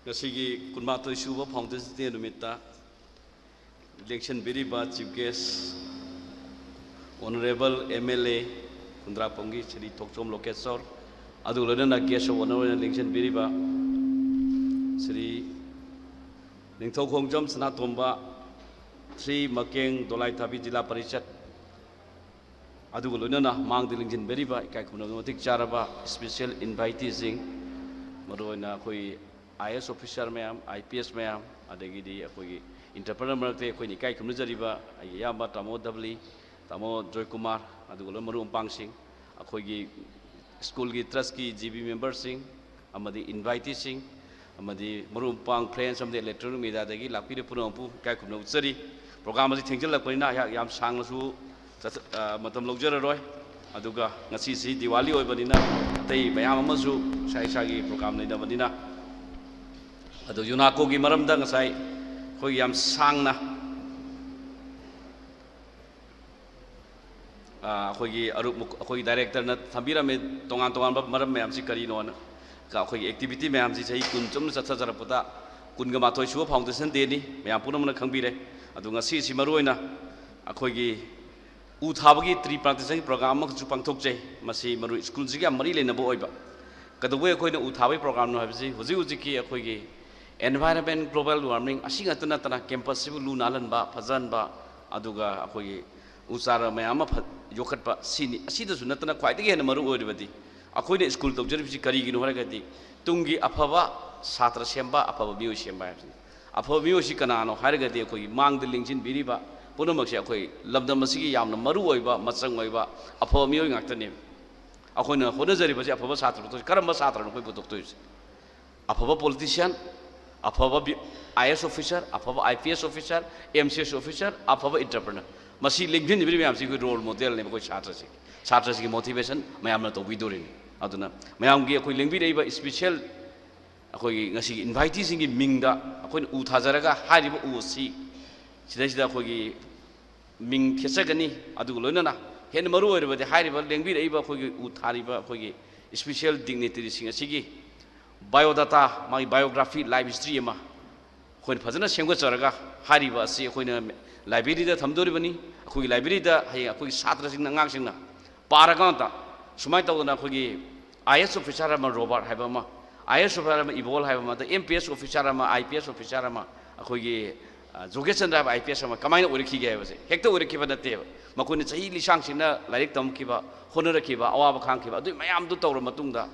ꯉꯁꯤꯒꯤ ꯀꯨꯟꯃꯥꯊꯣꯏ ꯁꯨꯕ Foundation Day ꯅꯨꯃꯤꯠꯇ ꯂꯦꯡꯁꯤꯟꯕꯤꯔꯤꯕ Chief Guest, Honourable M L A ꯈꯨꯟꯗ꯭ꯔꯥꯛꯄꯝꯒꯤ Shri ꯊꯣꯛꯆꯣꯝ ꯂꯣꯀꯦꯁꯣꯔ, ꯑꯗꯨꯒ ꯂꯣꯏꯅꯅ Guest of Honour ꯑꯣꯏꯅ ꯂꯦꯡꯁꯤꯟꯕꯤꯔꯤꯕ ꯁ꯭ꯔꯤ ꯅꯤꯡꯊꯧ ꯈꯣꯡꯖꯝ ꯁꯅꯥꯇꯣꯝꯕ, ꯁ꯭ꯔꯤ ꯃꯀꯦꯡ ꯗꯣꯂꯥꯏꯊꯥꯕꯤ ꯖꯤꯂꯥ ꯄꯔꯤꯁꯠ, ꯑꯗꯨꯒ ꯂꯣꯏꯅꯅ ꯃꯥꯡꯗ ꯂꯤꯡꯁꯤꯟꯕꯤꯔꯤꯕ ꯏꯀꯥꯏ ꯈꯨꯝꯅꯕ ꯃꯇꯤꯛ ꯆꯥꯔꯕ special inviteeꯁꯤꯡ, ꯃꯔꯨꯑꯣꯏꯅ ꯑꯩꯈꯣꯏ I A S officer ꯃꯌꯥꯝ, I P S ꯃꯌꯥꯝ, ꯑꯗꯒꯤꯗꯤ ꯑꯩꯈꯣꯏꯒꯤ entrepreneur ꯃꯔꯛꯇ ꯑꯩꯈꯣꯏꯅ ꯏꯀꯥꯏ ꯈꯨꯝꯅꯖꯔꯤꯕ ꯑꯩꯒꯤ ꯏꯌꯥꯝꯕ ꯇꯥꯃꯣ ꯗꯕꯂꯤ, ꯇꯥꯃꯣ ꯖꯣꯏꯀꯨꯃꯥꯔ, ꯑꯗꯨꯒ ꯂꯣꯏ ꯃꯔꯨꯞ ꯃꯄꯥꯡꯁꯤꯡ, ꯑꯩꯈꯣꯏꯒꯤ ꯁ꯭ꯀꯨꯜꯒꯤ trustꯀꯤ G B memberꯁꯤꯡ, ꯑꯃꯗꯤ inviteeꯁꯤꯡ, ꯑꯃꯗꯤ ꯃꯔꯨꯞ ꯃꯄꯥꯡ, friends ꯑꯃꯗꯤ electronic mediaꯗꯒꯤ ꯂꯥꯛꯄꯤꯔꯤꯕ ꯄꯨꯝꯅꯃꯛꯄꯨ ꯏꯀꯥꯏ ꯈꯨꯝꯅꯕ ꯎꯠꯆꯔꯤ꯫ Program ꯑꯁꯤ ꯊꯦꯡꯖꯤꯜꯂꯛꯄꯅꯤꯅ ꯑꯩꯍꯥꯛ ꯌꯥꯝ ꯁꯥꯡꯅꯁꯨ ꯆꯠꯊ-, ꯑ, ꯃꯇꯝ ꯂꯧꯖꯔꯔꯣꯏ꯫ ꯑꯗꯨꯒ ꯉꯁꯤꯁꯤ ꯗꯤꯋꯥꯂꯤ ꯑꯣꯏꯕꯅꯤꯅ ꯑꯇꯩ ꯃꯌꯥꯝ ꯑꯃꯁꯨ ꯏꯁꯥ ꯏꯁꯥꯒꯤ program ꯂꯩꯅꯕꯅꯤꯅ, ꯑꯗꯣ UNACOꯒꯤ ꯃꯔꯝꯗ ꯉꯁꯥꯏ ꯑꯩꯈꯣꯏ ꯌꯥꯝ ꯁꯥꯡꯅ ꯑ, ꯑꯩꯈꯣꯏꯒꯤ ꯑꯔꯨꯞ ꯃꯨꯛ-, ꯑꯩꯈꯣꯏꯒꯤ directorꯅ ꯊꯝꯕꯤꯔꯝꯃꯦ, ꯇꯣꯉꯥꯟ ꯇꯣꯉꯥꯟꯕ ꯃꯔꯝ ꯃꯌꯥꯝꯁꯤ ꯀꯔꯤꯅꯣꯅ꯫ ꯀ-, ꯑꯩꯈꯣꯏꯒꯤ activity ꯃꯌꯥꯝꯁꯤ ꯆꯍꯤ ꯀꯨꯟ ꯆꯨꯝꯅ ꯆꯠꯊꯖꯔꯛꯄꯗ, ꯀꯨꯟꯒ ꯃꯥꯊꯣꯏ ꯁꯨꯕ Foundation Dayꯅꯤ, ꯃꯌꯥꯝ ꯄꯨꯝꯅꯃꯛꯅ ꯈꯪꯕꯤꯔꯦ꯫ ꯑꯗꯣ ꯉꯁꯤꯁꯤ ꯃꯔꯨꯑꯣꯏꯅ ꯑꯩꯈꯣꯏꯒꯤ ꯎ ꯊꯥꯕꯒꯤ tree plantation program ꯑꯃꯈꯛꯁꯨ ꯄꯥꯡꯊꯣꯛꯆꯩ꯫ ꯃꯁꯤ ꯃꯔꯨ ꯁ꯭ꯀꯨꯜꯁꯤꯒ ꯌꯥꯝ ꯃꯔꯤ ꯂꯩꯅꯕ ꯑꯣꯏꯕ꯫ ꯀꯩꯗꯧꯕꯩ ꯑꯩꯈꯣꯏꯅ ꯎ ꯊꯥꯕꯒꯤ programꯅꯣ ꯍꯥꯏꯕꯁꯤ, ꯍꯧꯖꯤꯛ ꯍꯧꯖꯤꯛꯀꯤ ꯑꯩꯈꯣꯏꯒꯤ environment, global warming ꯑꯁꯤ ꯉꯥꯛꯇ ꯅꯠꯇꯅ campusꯁꯤꯕꯨ ꯂꯨ ꯅꯥꯜꯍꯟꯕ, ꯐꯖꯍꯟꯕ, ꯑꯗꯨꯒ ꯑꯩꯈꯣꯏꯒꯤ ꯎ ꯆꯥꯔ ꯃꯌꯥꯝ ꯑꯃ ꯐ-, ꯌꯣꯛꯈꯠꯄ, ꯁꯤꯅꯤ꯫ ꯑꯁꯤꯗꯁꯨ ꯅꯠꯇꯅ ꯈ꯭ꯋꯥꯏꯗꯒꯤ ꯍꯦꯟꯅ ꯃꯔꯨ ꯑꯣꯏꯔꯤꯕꯗꯤ ꯑꯩꯈꯣꯏꯅ ꯁ꯭ꯀꯨꯜ ꯇꯧꯖꯔꯤꯕꯁꯤ ꯀꯔꯤꯒꯤꯅꯣ ꯍꯥꯏꯔꯒꯗꯤ, ꯇꯨꯡꯒꯤ ꯑꯐꯕ ꯁꯥꯇ꯭ꯔ ꯁꯦꯝꯕ, ꯑꯐꯕ ꯃꯤꯑꯣꯏ ꯁꯦꯝꯕ ꯍꯥꯏꯕꯁꯤꯅꯤ꯫ ꯑꯐꯕ ꯃꯤꯑꯣꯏꯁꯤ ꯀꯅꯥꯅꯣ ꯍꯥꯏꯔꯒꯗꯤ, ꯑꯩꯈꯣꯏꯒꯤ ꯃꯥꯡꯗ ꯂꯦꯡꯁꯤꯟꯕꯤꯔꯤꯕ ꯄꯨꯝꯅꯃꯛꯁꯦ ꯑꯩꯈꯣꯏ ꯂꯝꯗꯝ ꯑꯁꯤꯒꯤ ꯌꯥꯝꯅ ꯃꯔꯨ ꯑꯣꯏꯕ, ꯃꯆꯪ ꯑꯣꯏꯕ ꯑꯐꯕ ꯃꯤꯑꯣꯏ ꯉꯥꯛꯇꯅꯦꯕ꯫ ꯑꯩꯈꯣꯏꯅ ꯍꯣꯠꯅꯖꯔꯤꯕꯁꯤ ꯑꯐꯕ ꯁꯥꯇ꯭ꯔ ꯄꯨꯊꯣꯛ-, ꯀꯔꯝꯕ ꯁꯥꯇ꯭ꯔꯅꯣ ꯑꯩꯈꯣꯏ ꯄꯨꯊꯣꯛꯇꯣꯏꯁꯦ? ꯑꯐꯕ politician, ꯑꯐꯕ ꯕꯤ-, IAS officer, ꯑꯐꯕ IPS officer, MCS officer, ꯑꯐꯕ entrepreneur꯫ ꯃꯁꯤ ꯂꯦꯡꯁꯤꯟꯕꯤꯔꯤꯕ ꯃꯌꯥꯝꯁꯤ ꯑꯩꯈꯣꯏ role modelꯅꯦꯕ ꯑꯩꯈꯣꯏ ꯁꯥꯇ꯭ꯔꯁꯤ꯫ ꯁꯥꯇ꯭ꯔꯁꯤꯒꯤ motivation ꯃꯌꯥꯝꯅ ꯇꯧꯕꯤꯗꯣꯔꯤꯅꯤ꯫ ꯑꯗꯨꯅ ꯃꯌꯥꯝꯒꯤ ꯑꯩꯈꯣꯏ ꯂꯦꯡꯕꯤꯔꯛꯏꯕ special ꯑꯩꯈꯣꯏꯒꯤ ꯉꯁꯤꯒꯤ inviteeꯁꯤꯡꯒꯤ ꯃꯤꯡꯗ ꯑꯩꯈꯣꯏꯅ ꯎ ꯊꯥꯖꯔꯒ, ꯍꯥꯏꯔꯤꯕ ꯎ ꯑꯁꯤ ꯁꯤꯗꯩꯁꯤꯗ ꯑꯩꯈꯣꯏꯒꯤ ꯃꯤꯡ ꯊꯦꯠꯆꯒꯅꯤ꯫ ꯑꯗꯨꯒ ꯂꯣꯏꯅꯅ ꯍꯦꯟꯅ ꯃꯔꯨ ꯑꯣꯏꯔꯕꯗꯤ ꯍꯥꯏꯔꯤꯕ ꯂꯦꯡꯕꯤꯔꯛꯏꯕ ꯑꯩꯈꯣꯏꯒꯤ ꯎ ꯊꯥꯔꯤꯕ ꯑꯩꯈꯣꯏꯒꯤ special dignitaryꯁꯤꯡ ꯑꯁꯤꯒꯤ biodata, ꯃꯥꯒꯤ biography, life history ꯑꯃ ꯑꯩꯈꯣꯏꯅ ꯐꯖꯅ ꯁꯦꯝꯒꯠꯆꯔꯒ ꯍꯥꯏꯔꯤꯕ ꯑꯁꯤ ꯑꯩꯈꯣꯏꯅ libraryꯗ ꯊꯝꯗꯣꯔꯤꯕꯅꯤ꯫ ꯑꯩꯈꯣꯏꯒꯤ libraryꯗ ꯍꯌꯦꯡ ꯑꯩꯈꯣꯏꯒꯤ ꯁꯥꯇ꯭ꯔꯁꯤꯡꯅ, ꯑꯉꯥꯡꯁꯤꯡꯅ ꯄꯥꯔꯀꯥꯟꯗ ꯁꯨꯃꯥꯏꯅ ꯇꯧꯗꯅ ꯑꯩꯈꯣꯏꯒꯤ IAS officer ꯑꯃ ꯔꯣꯕꯥꯔꯠ ꯍꯥꯏꯕ ꯑꯃ, IAS officer ꯑꯃ ꯏꯕꯣꯜ ꯍꯥꯏꯕ ꯑꯃ, ꯑꯗ MPS officer ꯑꯃ, IPS officer ꯑꯃ, ꯑꯩꯈꯣꯏꯒꯤ, ꯑ, ꯖꯣꯒꯦꯁꯆꯟꯗ꯭ꯔ ꯍꯥꯏꯕ IPS ꯑꯃ ꯀꯃꯥꯏꯅ ꯑꯣꯏꯔꯛꯈꯤꯒꯦ ꯍꯥꯏꯕꯁꯦ ꯍꯦꯛꯇ ꯑꯣꯏꯔꯛꯈꯤꯕ ꯅꯠꯇꯦꯕ꯫ ꯃꯈꯣꯏꯅ ꯆꯍꯤ ꯂꯤꯁꯥꯡꯁꯤꯟꯅ ꯂꯥꯏꯔꯤꯛ ꯇꯝꯈꯤꯕ, ꯍꯣꯠꯅꯔꯛꯈꯤꯕ, ꯑꯋꯥꯕ ꯈꯥꯡꯈꯤꯕ, ꯑꯗꯨꯒꯤ ꯃꯌꯥꯝꯗꯨ ꯇꯧꯔ ꯃꯇꯨꯡꯗ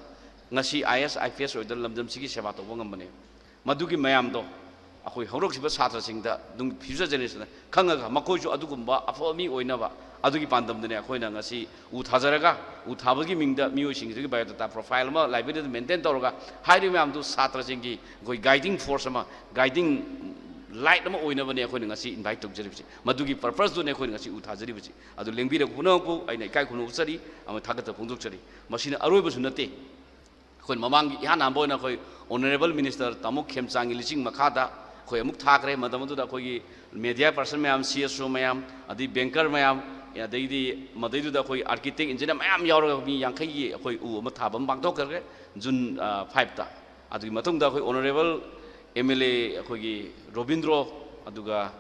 ꯉꯁꯤ IAS, IPS ꯑꯣꯏꯗꯅ ꯂꯝꯗꯝꯁꯤꯒꯤ ꯁꯦꯕꯥ ꯇꯧꯕ ꯉꯝꯕꯅꯦꯕ꯫ ꯃꯗꯨꯒꯤ ꯃꯌꯥꯝꯗꯣ ꯑꯩꯈꯣꯏ ꯍꯧꯔꯛꯈꯤꯕ ꯁꯥꯇ꯭ꯔꯁꯤꯡꯗ, ꯑꯗꯨꯝ future generationꯗ ꯈꯪꯉꯒ ꯃꯈꯣꯏꯁꯨ ꯑꯗꯨꯒꯨꯝꯕ ꯑꯐꯕ ꯃꯤ ꯑꯣꯏꯅꯕ, ꯑꯗꯨꯒꯤ ꯄꯥꯟꯗꯝꯗꯅꯦ ꯑꯩꯈꯣꯏꯅ ꯉꯁꯤ ꯎ ꯊꯥꯖꯔꯒ, ꯎ ꯊꯥꯕꯒꯤ ꯃꯤꯡꯗ ꯃꯤꯑꯣꯏꯁꯤꯡꯁꯤꯒꯤ biodata profile ꯑꯃ libraryꯗ maintain ꯇꯧꯔꯒ, ꯍꯥꯏꯔꯤꯕ ꯃꯌꯥꯝꯗꯨ ꯁꯥꯇ꯭ꯔꯁꯤꯡꯒꯤ ꯑꯩꯈꯣꯏ guiding force ꯑꯃ, guiding light ꯑꯃ ꯑꯣꯏꯅꯕꯅꯦ ꯑꯩꯈꯣꯏꯅ ꯉꯁꯤ invite ꯇꯧꯖꯔꯤꯕꯁꯤ꯫ ꯃꯗꯨꯒꯤ purposeꯗꯨꯅꯦ ꯑꯩꯈꯣꯏꯅ ꯉꯁꯤ ꯎ ꯊꯥꯖꯔꯤꯕꯁꯤ꯫ ꯑꯗꯨ ꯂꯦꯡꯕꯤꯔꯛꯄ ꯄꯨꯝꯅꯃꯛꯄꯨ ꯑꯩꯅ ꯏꯀꯥꯏ ꯈꯨꯝꯅꯕ ꯎꯠꯆꯔꯤ ꯑꯃꯗꯤ ꯊꯥꯒꯠꯇꯕ ꯐꯣꯡꯗꯣꯛꯆꯔꯤ꯫ ꯃꯁꯤꯅ ꯑꯔꯣꯏꯕꯁꯨ ꯅꯠꯇꯦ꯫ ꯑꯩꯈꯣꯏꯅ ꯃꯃꯥꯡꯒꯤ ꯏꯍꯥꯟ ꯍꯥꯟꯕ ꯑꯣꯏꯅ ꯑꯩꯈꯣꯏ Honourable Minister ꯇꯥꯃꯣ ꯈꯦꯝꯆꯥꯡꯒꯤ ꯂꯤꯆꯤꯡ ꯃꯈꯥꯗ ꯑꯩꯈꯣꯏ ꯑꯃꯨꯛ ꯊꯥꯈ꯭ꯔꯦ꯫ ꯃꯇꯝ ꯑꯗꯨꯗ ꯑꯩꯈꯣꯏꯒꯤ media person ꯃꯌꯥꯝ, CSO ꯃꯌꯥꯝ, ꯑꯗꯩ banker ꯃꯌꯥꯝ, ꯑꯗꯩꯗꯤ ꯃꯗꯩꯗꯨꯗ ꯑꯩꯈꯣꯏ architect, engineer ꯃꯌꯥꯝ ꯌꯥꯎꯔꯒ ꯃꯤ ꯌꯥꯡꯈꯩꯒꯤ ꯑꯩꯈꯣꯏ ꯎ ꯑꯃ ꯊꯥꯕ ꯑꯃ ꯄꯥꯡꯊꯣꯛꯈ꯭ꯔꯦ June, ꯑ, fiveꯇ꯫ ꯑꯗꯨꯒꯤ ꯃꯇꯨꯡꯗ ꯑꯩꯈꯣꯏ Honourable MLA ꯑꯩꯈꯣꯏꯒꯤ ꯔꯣꯕꯤꯟꯗ꯭ꯔꯣ, ꯑꯗꯨꯒ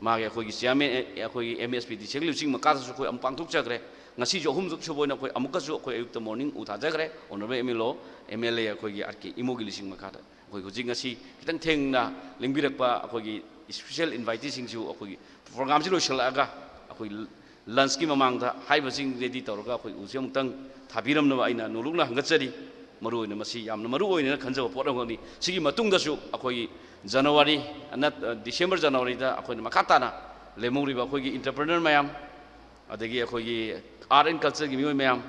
ꯃꯥꯒꯤ ꯑꯩꯈꯣꯏꯒꯤ ꯆꯤꯌꯥꯔꯃꯦꯟ, ꯑꯩꯈꯣꯏꯒꯤ ꯑꯦꯝ ꯑꯦꯁ ꯄꯤ ꯗꯤ ꯁꯤꯒꯤ ꯂꯨꯆꯤꯡ ꯃꯈꯥꯗꯁꯨ ꯑꯩꯈꯣꯏ ꯑꯃꯨꯛ ꯄꯥꯡꯊꯣꯛꯆꯈ꯭ꯔꯦ꯫ ꯉꯁꯤꯁꯨ ꯑꯍꯨꯝꯁꯨ ꯁꯨꯕ ꯑꯣꯏꯅ ꯑꯩꯈꯣꯏ ꯑꯃꯨꯛꯀꯁꯨ ꯑꯩꯈꯣꯏ ꯑꯌꯨꯛꯇ morning ꯎ ꯊꯥꯖꯈ꯭ꯔꯦ꯫ Honourable M L A, M L A ꯑꯩꯈꯣꯏꯒꯤ ꯑꯥꯔ ꯀꯦ ꯏꯃꯣꯒꯤ ꯂꯨꯆꯤꯡ ꯃꯈꯥꯗ ꯑꯩꯈꯣꯏ ꯍꯧꯖꯤꯛ ꯉꯁꯤ ꯈꯤꯇꯪ ꯊꯦꯡꯅ ꯂꯦꯡꯕꯤꯔꯛꯄ ꯑꯩꯈꯣꯏꯒꯤ special inviteeꯁꯤꯡꯁꯨ ꯑꯩꯈꯣꯏꯒꯤ programꯁꯤ ꯂꯣꯏꯁꯤꯜꯂꯛꯑꯒ ꯑꯩꯈꯣꯏ lunchꯀꯤ ꯃꯃꯥꯡꯗ ꯍꯥꯏꯔꯤꯕꯁꯤꯡ ready ꯇꯧꯔꯒ ꯑꯩꯈꯣꯏ ꯎꯁꯤ ꯑꯃꯨꯛꯇꯪ ꯊꯥꯕꯤꯔꯝꯅꯕ ꯑꯩꯅ ꯅꯣꯂꯨꯛꯅ ꯍꯪꯒꯠꯆꯔꯤ꯫ ꯃꯔꯨꯑꯣꯏꯅ ꯃꯁꯤ ꯌꯥꯝꯅ ꯃꯔꯨꯑꯣꯏꯅ ꯈꯟꯖꯕ ꯄꯣꯠ ꯑꯃꯈꯛꯅꯤ꯫ ꯁꯤꯒꯤ ꯃꯇꯨꯡꯗꯁꯨ ꯑꯩꯈꯣꯏꯒꯤ January, ꯅꯠ-, December, Januaryꯗ ꯑꯩꯈꯣꯏꯅ ꯃꯈꯥ ꯇꯥꯅ ꯂꯦꯝꯍꯧꯔꯤꯕ ꯑꯩꯈꯣꯏꯒꯤ entrepreneur ꯃꯌꯥꯝ, ꯑꯗꯒꯤ ꯑꯩꯈꯣꯏꯒꯤ art and cultureꯒꯤ ꯃꯤꯑꯣꯏ ꯃꯌꯥꯝ,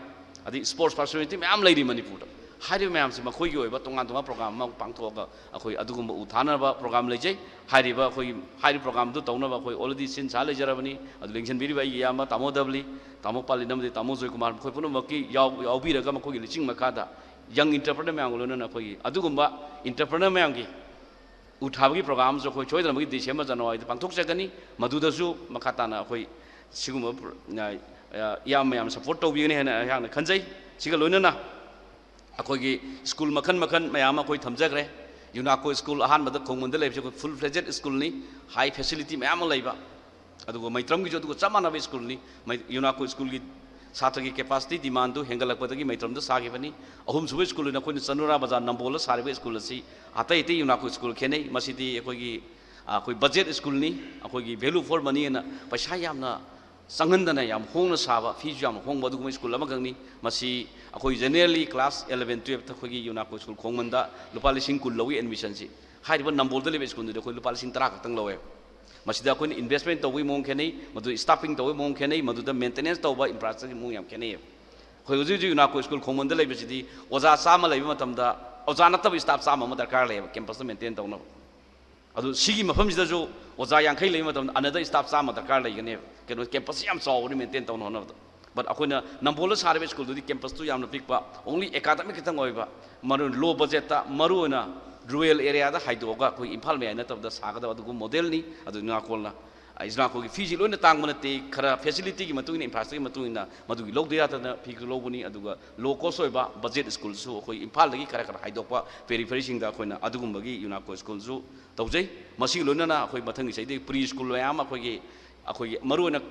ꯑꯗꯒꯤ sports personality ꯃꯌꯥꯝ ꯂꯩꯔꯤ ꯃꯅꯤꯄꯨꯔꯗ꯫ ꯍꯥꯏꯔꯤꯕ ꯃꯌꯥꯝꯁꯤ ꯃꯈꯣꯏꯒꯤ ꯑꯣꯏꯕ ꯇꯣꯉꯥꯟ ꯇꯣꯉꯥꯟꯕ program ꯑꯃ ꯄꯥꯡꯊꯣꯛꯑꯒ ꯑꯩꯈꯣꯏ ꯑꯗꯨꯒꯨꯝꯕ ꯎ ꯊꯥꯅꯕ program ꯂꯩꯖꯩ꯫ ꯍꯥꯏꯔꯤꯕ ꯑꯩꯈꯣꯏꯒꯤ, ꯍꯥꯏꯔꯤꯕ programꯗꯨ ꯇꯧꯅꯕ ꯑꯩꯈꯣꯏ already ꯁꯤꯟ ꯁꯥ ꯂꯩꯖꯔꯕꯅꯤ꯫ ꯑꯗꯨ ꯂꯦꯡꯁꯤꯟꯕꯤꯔꯤꯕ ꯑꯩꯒꯤ ꯏꯌꯥꯝꯕ ꯇꯥꯃꯣ ꯗꯕꯂꯤ, ꯇꯥꯃꯣ ꯄꯥꯂꯤꯟ ꯑꯃꯗꯤ ꯇꯥꯃꯣ ꯖꯣꯏꯀꯨꯃꯥꯔ, ꯃꯈꯣꯏ ꯄꯨꯝꯅꯃꯛꯀꯤ ꯌꯥꯎ-, ꯌꯥꯎꯕꯤꯔꯒ ꯃꯈꯣꯏꯒꯤ ꯂꯨꯆꯤꯡ ꯃꯈꯥꯗ young entrepreneur ꯃꯌꯥꯝꯒ ꯂꯣꯏꯅꯅ ꯑꯩꯈꯣꯏꯒꯤ ꯑꯗꯨꯒꯨꯝꯕ entrepreneur ꯃꯌꯥꯝꯒꯤ ꯎ ꯊꯥꯕꯒꯤ programꯁꯨ ꯑꯩꯈꯣꯏ ꯁꯣꯏꯗꯅꯃꯛꯀꯤ December, Januaryꯗ ꯄꯥꯡꯊꯣꯛꯆꯒꯅꯤ꯫ ꯃꯗꯨꯗꯁꯨ ꯃꯈꯥ ꯇꯥꯅ ꯑꯩꯈꯣꯏ ꯁꯤꯒꯨꯝꯕ ꯄ꯭ꯔ-, ꯑ, ꯑ, ꯏꯌꯥꯝꯕ ꯃꯌꯥꯝ support ꯇꯧꯕꯤꯒꯅꯤ ꯍꯥꯏꯅ ꯑꯩꯍꯥꯛꯅ ꯈꯟꯖꯩ꯫ ꯁꯤꯒ ꯂꯣꯏꯅꯅ ꯑꯩꯈꯣꯏꯒꯤ school ꯃꯈꯜ ꯃꯈꯜ ꯃꯌꯥꯝ ꯑꯃ ꯑꯩꯈꯣꯏ ꯊꯝꯖꯈ꯭ꯔꯦ꯫ UNACO school ꯑꯍꯥꯟꯕꯗ ꯈꯣꯡꯃꯟꯗ ꯂꯩꯕꯁꯤ ꯑꯩꯈꯣꯏ full fledged schoolꯅꯤ, high facility ꯃꯌꯥꯝ ꯑꯃ ꯂꯩꯕ꯫ ꯑꯗꯨꯒ ꯃꯩꯇ꯭ꯔꯝꯒꯤꯁꯨ ꯑꯗꯨꯒ ꯆꯞ ꯃꯥꯟꯅꯕ schoolꯅꯤ꯫ ꯃꯩ-, UNACO schoolꯒꯤ ꯁꯥꯇ꯭ꯔꯒꯤ capacity demandꯗꯨ ꯍꯦꯟꯒꯠꯂꯛꯄꯗꯒꯤ ꯃꯩꯇ꯭ꯔꯝꯗ ꯁꯥꯈꯤꯕꯅꯤ꯫ ꯑꯍꯨꯝꯁꯨꯕ school ꯑꯣꯏꯅ ꯑꯩꯈꯣꯏꯅ ꯆꯅꯨꯔꯥ ꯕꯖꯥꯔ ꯅꯝꯕꯣꯜꯗ ꯁꯥꯔꯤꯕ school ꯑꯁꯤ ꯑꯇꯩ ꯑꯇꯩ UNACO school ꯈꯦꯠꯅꯩ꯫ ꯃꯁꯤꯗꯤ ꯑꯩꯈꯣꯏꯒꯤ, ꯑ, ꯑꯩꯈꯣꯏ budget schoolꯅꯤ, ꯑꯩꯈꯣꯏꯒꯤ value for money ꯍꯥꯏꯅ ꯄꯩꯁꯥ ꯌꯥꯝꯅ ꯆꯪꯍꯟꯗꯅ ꯌꯥꯝ ꯍꯣꯡꯅ ꯁꯥꯕ, feeꯁꯨ ꯌꯥꯝ ꯍꯣꯡꯕ ꯑꯗꯨꯒꯨꯝꯕ school ꯑꯃꯈꯛꯅꯤ꯫ ꯃꯁꯤ ꯑꯩꯈꯣꯏ generally class eleven twelveꯇ ꯑꯩꯈꯣꯏꯒꯤ UNACO school ꯈꯣꯡꯃꯟꯗ ꯂꯨꯄꯥ ꯂꯤꯁꯤꯡ ꯀꯨꯟ ꯂꯧꯏ admissionꯁꯤ꯫ ꯍꯥꯏꯔꯤꯕ ꯅꯝꯕꯣꯜꯗ ꯂꯩꯕ schoolꯗꯨꯗꯤ ꯑꯩꯈꯣꯏ ꯂꯨꯄꯥ ꯂꯤꯁꯤꯡ ꯇꯔꯥ ꯈꯛꯇꯪ ꯂꯧꯋꯦ꯫ ꯃꯁꯤꯗ ꯑꯩꯈꯣꯏꯅ investment ꯇꯧꯕꯒꯤ ꯃꯑꯣꯡ ꯈꯦꯠꯅꯩ, ꯃꯗꯨꯗ staffing ꯇꯧꯕꯒꯤ ꯃꯑꯣꯡ ꯈꯦꯠꯅꯩ, ꯃꯗꯨꯗ maintenance ꯇꯧꯕ infrastructureꯒꯤ ꯃꯑꯣꯡ ꯌꯥꯝ ꯈꯦꯠꯅꯩꯌꯦꯕ꯫ ꯑꯩꯈꯣꯏ ꯍꯧꯖꯤꯛ ꯍꯧꯖꯤꯛ UNACO school ꯈꯣꯡꯃꯟꯗ ꯂꯩꯕꯁꯤꯗꯤ ꯑꯣꯖꯥ ꯆꯥꯝꯃ ꯂꯩꯕ ꯃꯇꯝꯗ ꯑꯣꯖꯥ ꯅꯠꯇꯕ staff ꯆꯥꯝꯃ ꯑꯃ ꯗꯔꯀꯥꯔ ꯂꯩꯌꯦꯕ campusꯇ maintain ꯇꯧꯅꯕ꯫ ꯑꯗꯨ ꯁꯤꯒꯤ ꯃꯐꯝꯁꯤꯗꯁꯨ ꯑꯣꯖꯥ ꯌꯥꯡꯈꯩ ꯂꯩꯕ ꯃꯇꯝꯗ another staff ꯆꯥꯝꯃ ꯗꯔꯀꯥꯔ ꯂꯩꯒꯅꯦꯕ꯫ ꯀꯩꯅꯣ, campusꯁꯤ ꯌꯥꯝ ꯆꯥꯎꯕꯅꯤ maintain ꯇꯧꯅꯕ ꯍꯣꯠꯅꯕꯗ꯫ But ꯑꯩꯈꯣꯏꯅ ꯅꯝꯕꯣꯜꯗ ꯁꯥꯔꯤꯕ schoolꯗꯨꯗꯤ campusꯇꯨ ꯌꯥꯝꯅ ꯄꯤꯛꯄ, only academic ꯈꯤꯇꯪ ꯑꯣꯏꯕ, ꯃꯔꯨ low budgetꯇ, ꯃꯔꯨꯑꯣꯏꯅ rural areaꯗ ꯍꯥꯏꯗꯣꯛꯑꯒ ꯑꯩꯈꯣꯏ ꯏꯝꯐꯥꯜ ꯃꯌꯥꯏ ꯅꯠꯇꯕꯗ ꯁꯥꯒꯗꯕ ꯑꯗꯨꯒꯨꯝꯕ modelꯅꯤ꯫ ꯑꯗꯨ UNACOꯅ ꯌꯨꯅꯥꯀꯣꯒꯤ ꯐꯤꯁꯤ ꯂꯣꯏꯅ ꯇꯥꯡꯕ ꯅꯠꯇꯦ, ꯈꯔ ꯐꯦꯁꯤꯂꯤꯇꯤꯒꯤ ꯃꯇꯨꯡ ꯏꯟꯅ, ꯏꯟꯐ꯭ꯔꯥꯁ꯭ꯇ꯭ꯔꯛꯆꯔꯒꯤ ꯃꯇꯨꯡ ꯏꯟꯅ ꯃꯗꯨꯒꯤ ꯂꯧꯗ ꯌꯥꯗꯅ ꯐꯤꯁꯨ ꯂꯧꯕꯅꯤ꯫ ꯑꯗꯨꯒ ꯂꯣ ꯀꯣꯁ ꯑꯣꯏꯕ ꯕꯖꯦꯠ ꯁ꯭ꯀꯨꯜꯁꯨ ꯑꯩꯈꯣꯏ ꯏꯝꯐꯥꯜꯗꯒꯤ ꯈꯔ ꯈꯔ ꯍꯥꯏꯗꯣꯛꯄ ꯄꯦꯔꯤꯐꯦꯔꯤꯁꯤꯡꯗ ꯑꯩꯈꯣꯏꯅ ꯑꯗꯨꯒꯨꯝꯕꯒꯤ ꯌꯨꯅꯥꯀꯣ ꯁ꯭ꯀꯨꯜꯁꯨ ꯇꯧꯖꯩ꯫ ꯃꯁꯤꯒ ꯂꯣꯏꯅꯅ ꯑꯩꯈꯣꯏ ꯃꯊꯪꯒꯤ ꯆꯍꯤꯗꯒꯤ ꯄ꯭ꯔꯤ ꯁ꯭ꯀꯨꯜ ꯃꯌꯥꯝ ꯑꯃ ꯑꯩꯈꯣꯏꯒꯤ, ꯑꯩꯈꯣꯏꯒꯤ ꯃꯔꯨꯑꯣꯏꯅ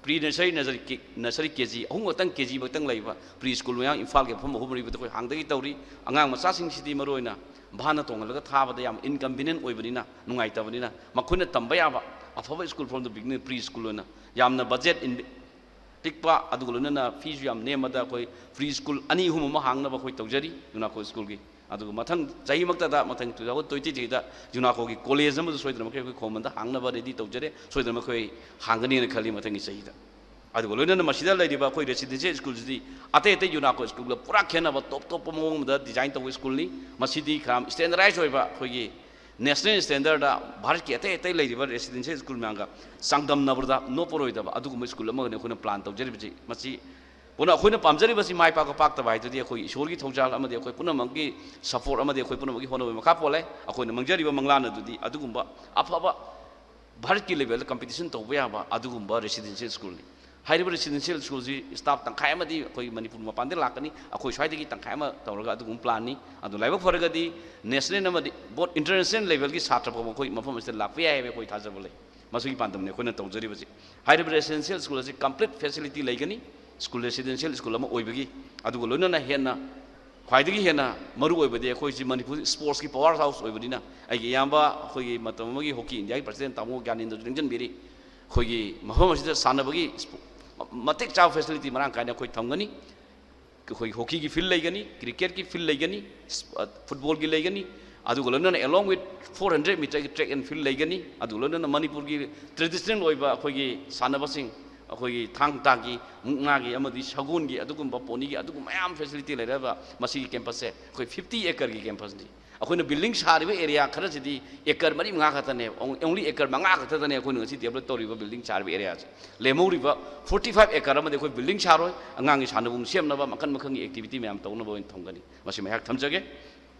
ꯄ꯭ꯔꯤ ꯅꯔꯁꯔꯤ, ꯅꯔꯁꯔꯤ ꯀꯦ-, ꯅꯔꯁꯔꯤ ꯀꯦ ꯖꯤ ꯑꯍꯨꯝ ꯈꯛꯇꯪ, ꯀꯦ ꯖꯤ ꯃꯛꯇꯪ ꯂꯩꯕ ꯄ꯭ꯔꯤ ꯁ꯭ꯀꯨꯜ ꯃꯌꯥꯝ ꯏꯝꯐꯥꯜꯒꯤ ꯃꯐꯝ ꯑꯍꯨꯝ ꯃꯔꯤꯗ ꯑꯩꯈꯣꯏ ꯍꯥꯡꯗꯒꯤ ꯇꯧꯔꯤ꯫ ꯑꯉꯥꯡ ꯃꯆꯥꯁꯤꯡꯁꯤꯗꯤ ꯃꯔꯨꯑꯣꯏꯅ ꯚꯥꯟꯅ ꯇꯣꯡꯍꯜꯂꯒ ꯊꯥꯕꯗ ꯌꯥꯝ ꯏꯟꯀꯟꯚꯤꯅꯤꯌꯦꯟ ꯑꯣꯏꯕꯅꯤꯅ, ꯅꯨꯡꯉꯥꯏꯇꯕꯅꯤꯅ, ꯃꯈꯣꯏꯅ ꯇꯝꯕ ꯌꯥꯕ ꯑꯐꯕ school from the beginning, pre school ꯑꯣꯏꯅ ꯌꯥꯝꯅ ꯕꯖꯦꯠ ꯏꯟ-, ꯄꯤꯛꯄ, ꯑꯗꯨꯒ ꯂꯣꯏꯅꯅ ꯐꯤꯁꯨ ꯌꯥꯝ ꯅꯦꯝꯕꯗ ꯑꯩꯈꯣꯏ ꯄ꯭ꯔꯤ ꯁ꯭ꯀꯨꯜ ꯑꯅꯤ ꯑꯍꯨꯝ ꯑꯃ ꯍꯥꯡꯅꯕ ꯑꯩꯈꯣꯏ ꯇꯧꯖꯔꯤ ꯌꯨꯅꯥꯀꯣ ꯁ꯭ꯀꯨꯜꯒꯤ꯫ ꯑꯗꯨꯒ ꯃꯊꯪ ꯆꯍꯤꯃꯛꯇꯗ, ꯃꯊꯪ two thousand twenty threeꯗ ꯌꯨꯅꯥꯀꯣꯒꯤ ꯀꯣꯂꯦꯖ ꯑꯃꯁꯨ ꯁꯣꯏꯗꯅꯃꯛꯀꯤ ꯑꯩꯈꯣꯏ ꯈꯣꯡꯃꯟꯗ ꯍꯥꯡꯅꯕ ꯔꯦꯗꯤ ꯇꯧꯖꯔꯦ, ꯁꯣꯏꯗꯅꯃꯛ ꯑꯩꯈꯣꯏ ꯍꯥꯡꯒꯅꯤꯅ ꯈꯜꯂꯤ ꯃꯊꯪꯒꯤ ꯆꯍꯤꯗ꯫ ꯑꯗꯨꯒ ꯂꯣꯏꯅꯅ ꯃꯁꯤꯗ ꯂꯩꯔꯤꯕ ꯑꯩꯈꯣꯏ ꯔꯦꯁꯤꯗꯦꯟꯁꯤꯌꯦꯜ ꯁ꯭ꯀꯨꯜꯁꯤꯗꯤ ꯑꯇꯩ ꯑꯇꯩ ꯌꯨꯅꯥꯀꯣ ꯁ꯭ꯀꯨꯜꯒ ꯄꯨꯔꯥ ꯈꯦꯠꯅꯕ, ꯇꯣꯞ ꯇꯣꯞꯄ ꯃꯑꯣꯡ ꯑꯃꯗ ꯗꯤꯖꯥꯏꯟ ꯇꯧꯕ ꯁ꯭ꯀꯨꯜꯅꯤ꯫ ꯃꯁꯤꯗꯤ ꯈꯔ ꯁ꯭ꯇꯦꯟꯗꯔꯗꯥꯏꯖ ꯑꯣꯏꯕ, ꯑꯩꯈꯣꯏꯒꯤ ꯅꯦꯁꯅꯦꯜ ꯁ꯭ꯇꯦꯟꯗꯔꯗ ꯚꯥꯔꯠꯀꯤ ꯑꯇꯩ ꯑꯇꯩ ꯂꯩꯔꯤꯕ ꯔꯦꯁꯤꯗꯦꯟꯁꯤꯌꯦꯜ ꯁ꯭ꯀꯨꯜ ꯃꯌꯥꯝꯒ ꯆꯥꯡꯗꯝꯅꯕꯗ ꯅꯣꯞꯄꯔꯣꯏꯗꯕ ꯑꯗꯨꯒꯨꯝꯕ ꯁ꯭ꯀꯨꯜ ꯑꯃꯒꯅꯤ ꯑꯩꯈꯣꯏꯅ ꯄ꯭ꯂꯥꯟ ꯇꯧꯖꯔꯤꯕꯁꯤ꯫ ꯃꯁꯤ ꯄꯨꯟꯅ ꯑꯩꯈꯣꯏꯅ ꯄꯥꯝꯖꯔꯤꯕꯁꯤ ꯃꯥꯏ ꯄꯥꯛꯄ ꯄꯥꯛꯇꯕ ꯍꯥꯏꯗꯨꯗꯤ ꯑꯩꯈꯣꯏ ꯏꯁꯣꯔꯒꯤ ꯊꯧꯖꯥꯜ ꯑꯃꯗꯤ ꯑꯩꯈꯣꯏ ꯄꯨꯝꯅꯃꯛꯀꯤ ꯁꯄꯣꯔꯠ ꯑꯃꯗꯤ ꯑꯩꯈꯣꯏ ꯄꯨꯝꯅꯃꯛꯀꯤ ꯍꯣꯠꯅꯕꯒꯤ ꯃꯈꯥ ꯄꯣꯜꯂꯦ꯫ ꯑꯩꯈꯣꯏꯅ ꯃꯪꯖꯔꯤꯕ ꯃꯪꯂꯥꯟ ꯑꯗꯨꯗꯤ ꯑꯗꯨꯒꯨꯝꯕ ꯑꯐꯕ ꯚꯥꯔꯠꯀꯤ ꯂꯦꯚꯦꯜꯗ ꯀꯝꯄꯤꯇꯤꯁꯟ ꯇꯧꯕ ꯌꯥꯕ ꯑꯗꯨꯒꯨꯝꯕ ꯔꯦꯁꯤꯗꯦꯟꯁꯤꯌꯦꯜ ꯁ꯭ꯀꯨꯜꯅꯤ꯫ ꯍꯥꯏꯔꯤꯕ ꯔꯦꯁꯤꯗꯦꯟꯁꯤꯌꯦꯜ ꯁ꯭ꯀꯨꯜꯁꯤ ꯁ꯭ꯇꯥꯐ ꯇꯪꯈꯥꯏ ꯑꯃꯗꯤ ꯑꯩꯈꯣꯏ ꯃꯅꯤꯄꯨꯔ ꯃꯄꯥꯟꯗ ꯂꯥꯛꯀꯅꯤ, ꯑꯩꯈꯣꯏ ꯁ꯭ꯋꯥꯏꯗꯒꯤ ꯇꯪꯈꯥꯏ ꯑꯃ ꯇꯧꯔꯒ ꯑꯗꯨꯒꯨꯝꯕ ꯄ꯭ꯂꯥꯟꯅꯤ꯫ ꯑꯗꯨ ꯂꯥꯏꯕꯛ ꯐꯔꯒꯗꯤ ꯅꯦꯁꯅꯦꯜ ꯑꯃꯗꯤ ꯕꯣꯠ ꯏꯟꯇꯔꯅꯦꯁꯅꯦꯜ ꯂꯦꯚꯦꯜꯒꯤ ꯁꯥꯇ꯭ꯔ ꯐꯥꯎꯕ ꯑꯩꯈꯣꯏ ꯃꯐꯝ ꯑꯁꯤꯗ ꯂꯥꯛꯄ ꯌꯥꯏ ꯍꯥꯏꯕ ꯑꯩꯈꯣꯏ ꯊꯥꯖꯕ ꯂꯩ꯫ ꯃꯁꯤꯒꯤ ꯄꯥꯟꯗꯝꯅꯤ ꯑꯩꯈꯣꯏꯅ ꯇꯧꯖꯔꯤꯕꯁꯤ꯫ ꯍꯥꯏꯔꯤꯕ ꯔꯦꯁꯤꯗꯦꯟꯁꯤꯌꯦꯜ ꯁ꯭ꯀꯨꯜ ꯑꯁꯤ ꯀꯝꯄ꯭ꯂꯤꯠ ꯐꯦꯁꯤꯂꯤꯇꯤ ꯂꯩꯒꯅꯤ, ꯁ꯭ꯀꯨꯜ ꯔꯦꯁꯤꯗꯦꯟꯁꯤꯌꯦꯜ ꯁ꯭ꯀꯨꯜ ꯑꯃ ꯑꯣꯏꯕꯒꯤ꯫ ꯑꯗꯨꯒ ꯂꯣꯏꯅꯅ ꯍꯦꯟꯅ, ꯈ꯭ꯋꯥꯏꯗꯒꯤ ꯍꯦꯟꯅ ꯃꯔꯨ ꯑꯣꯏꯕꯗꯤ ꯑꯩꯈꯣꯏꯁꯤ ꯃꯅꯤꯄꯨꯔ ꯁ꯭ꯄꯣꯔꯠꯁꯀꯤ ꯄꯋꯥꯔ ꯍꯥꯎꯁ ꯑꯣꯏꯕꯅꯤꯅ, ꯑꯩꯒꯤ ꯏꯌꯥꯝꯕ ꯑꯩꯈꯣꯏꯒꯤ ꯃꯇꯝ ꯑꯃꯒꯤ ꯍꯣꯀꯤ ꯏꯟꯗꯤꯌꯥꯒꯤ ꯄ꯭ꯔꯁꯤꯗꯦꯟ ꯇꯥꯃꯣ ꯒ꯭ꯌꯥꯅꯦꯟꯗ꯭ꯔꯁꯨ ꯅꯤꯡꯁꯤꯡꯕꯤꯔꯤ꯫ ꯑꯩꯈꯣꯏꯒꯤ ꯃꯐꯝ ꯑꯁꯤꯗ ꯁꯥꯟꯅꯕꯒꯤ ꯁ꯭ꯄꯣ-, ꯃꯇꯤꯛ ꯆꯥꯕ ꯐꯦꯁꯤꯂꯤꯇꯤ ꯃꯔꯥꯡ ꯀꯥꯏꯅ ꯑꯩꯈꯣꯏ ꯊꯝꯒꯅꯤ꯫ ꯑꯩꯈꯣꯏ ꯍꯣꯀꯤꯒꯤ ꯐꯤꯜ ꯂꯩꯒꯅꯤ, ꯀ꯭ꯔꯤꯀꯦꯠꯀꯤ ꯐꯤꯜ ꯂꯩꯒꯅꯤ, ꯐꯨꯠꯕꯣꯜꯒꯤ ꯂꯩꯒꯅꯤ, ꯑꯗꯨꯒ ꯂꯣꯏꯅꯅ along with four hundred meterꯒꯤ track and field ꯂꯩꯒꯅꯤ꯫ ꯑꯗꯨꯒ ꯂꯣꯏꯅꯅ ꯃꯅꯤꯄꯨꯔꯒꯤ ꯇ꯭ꯔꯦꯗꯤꯁꯅꯦꯜ ꯑꯣꯏꯕ ꯑꯩꯈꯣꯏꯒꯤ ꯁꯥꯟꯅꯕꯁꯤꯡ, ꯑꯩꯈꯣꯏꯒꯤ ꯊꯥꯡ ꯇꯥꯒꯤ, ꯃꯨꯛꯅꯥꯒꯤ ꯑꯃꯗꯤ ꯁꯒꯣꯜꯒꯤ, ꯑꯗꯨꯒꯨꯝꯕ ꯄꯣꯅꯤꯒꯤ, ꯑꯗꯨꯒꯨꯝꯕ ꯃꯌꯥꯝ ꯐꯦꯁꯤꯂꯤꯇꯤ ꯂꯩꯔꯕ ꯃꯁꯤꯒꯤ ꯀꯦꯝꯄꯁꯁꯦ ꯑꯩꯈꯣꯏ fifty acreꯒꯤ ꯀꯦꯝꯄꯁꯅꯤ꯫ ꯑꯩꯈꯣꯏꯅ ꯕꯤꯜꯗꯤꯡ ꯁꯥꯔꯤꯕ ꯑꯦꯔꯤꯌꯥ ꯈꯔꯁꯤꯗꯤ ꯑꯦꯀꯔ ꯃꯔꯤ ꯃꯉꯥ ꯈꯛꯇꯅꯦ, only ꯑꯦꯀꯔ ꯃꯉꯥ ꯈꯛꯇꯗꯅꯦ ꯑꯩꯈꯣꯏꯅ ꯉꯁꯤ ꯗꯦꯕꯂꯞ ꯇꯧꯔꯤꯕ ꯕꯤꯜꯗꯤꯡ ꯁꯥꯔꯤꯕ ꯑꯦꯔꯤꯌꯥꯁꯦ꯫ ꯂꯦꯝꯍꯧꯔꯤꯕ forty five acre ꯑꯃꯗꯤ ꯑꯩꯈꯣꯏ ꯕꯤꯜꯗꯤꯡ ꯁꯥꯔꯣꯏ, ꯑꯉꯥꯡꯒꯤ ꯁꯥꯟꯅꯕꯨꯡ ꯁꯦꯝꯅꯕ, ꯃꯈꯜ ꯃꯈꯜꯒꯤ ꯑꯦꯛꯇꯤꯚꯤꯇꯤ ꯃꯌꯥꯝ ꯇꯧꯅꯕ ꯑꯣꯏꯅ ꯊꯝꯒꯅꯤ꯫ ꯃꯁꯤ ꯃꯌꯥꯝ ꯊꯝꯖꯒꯦ꯫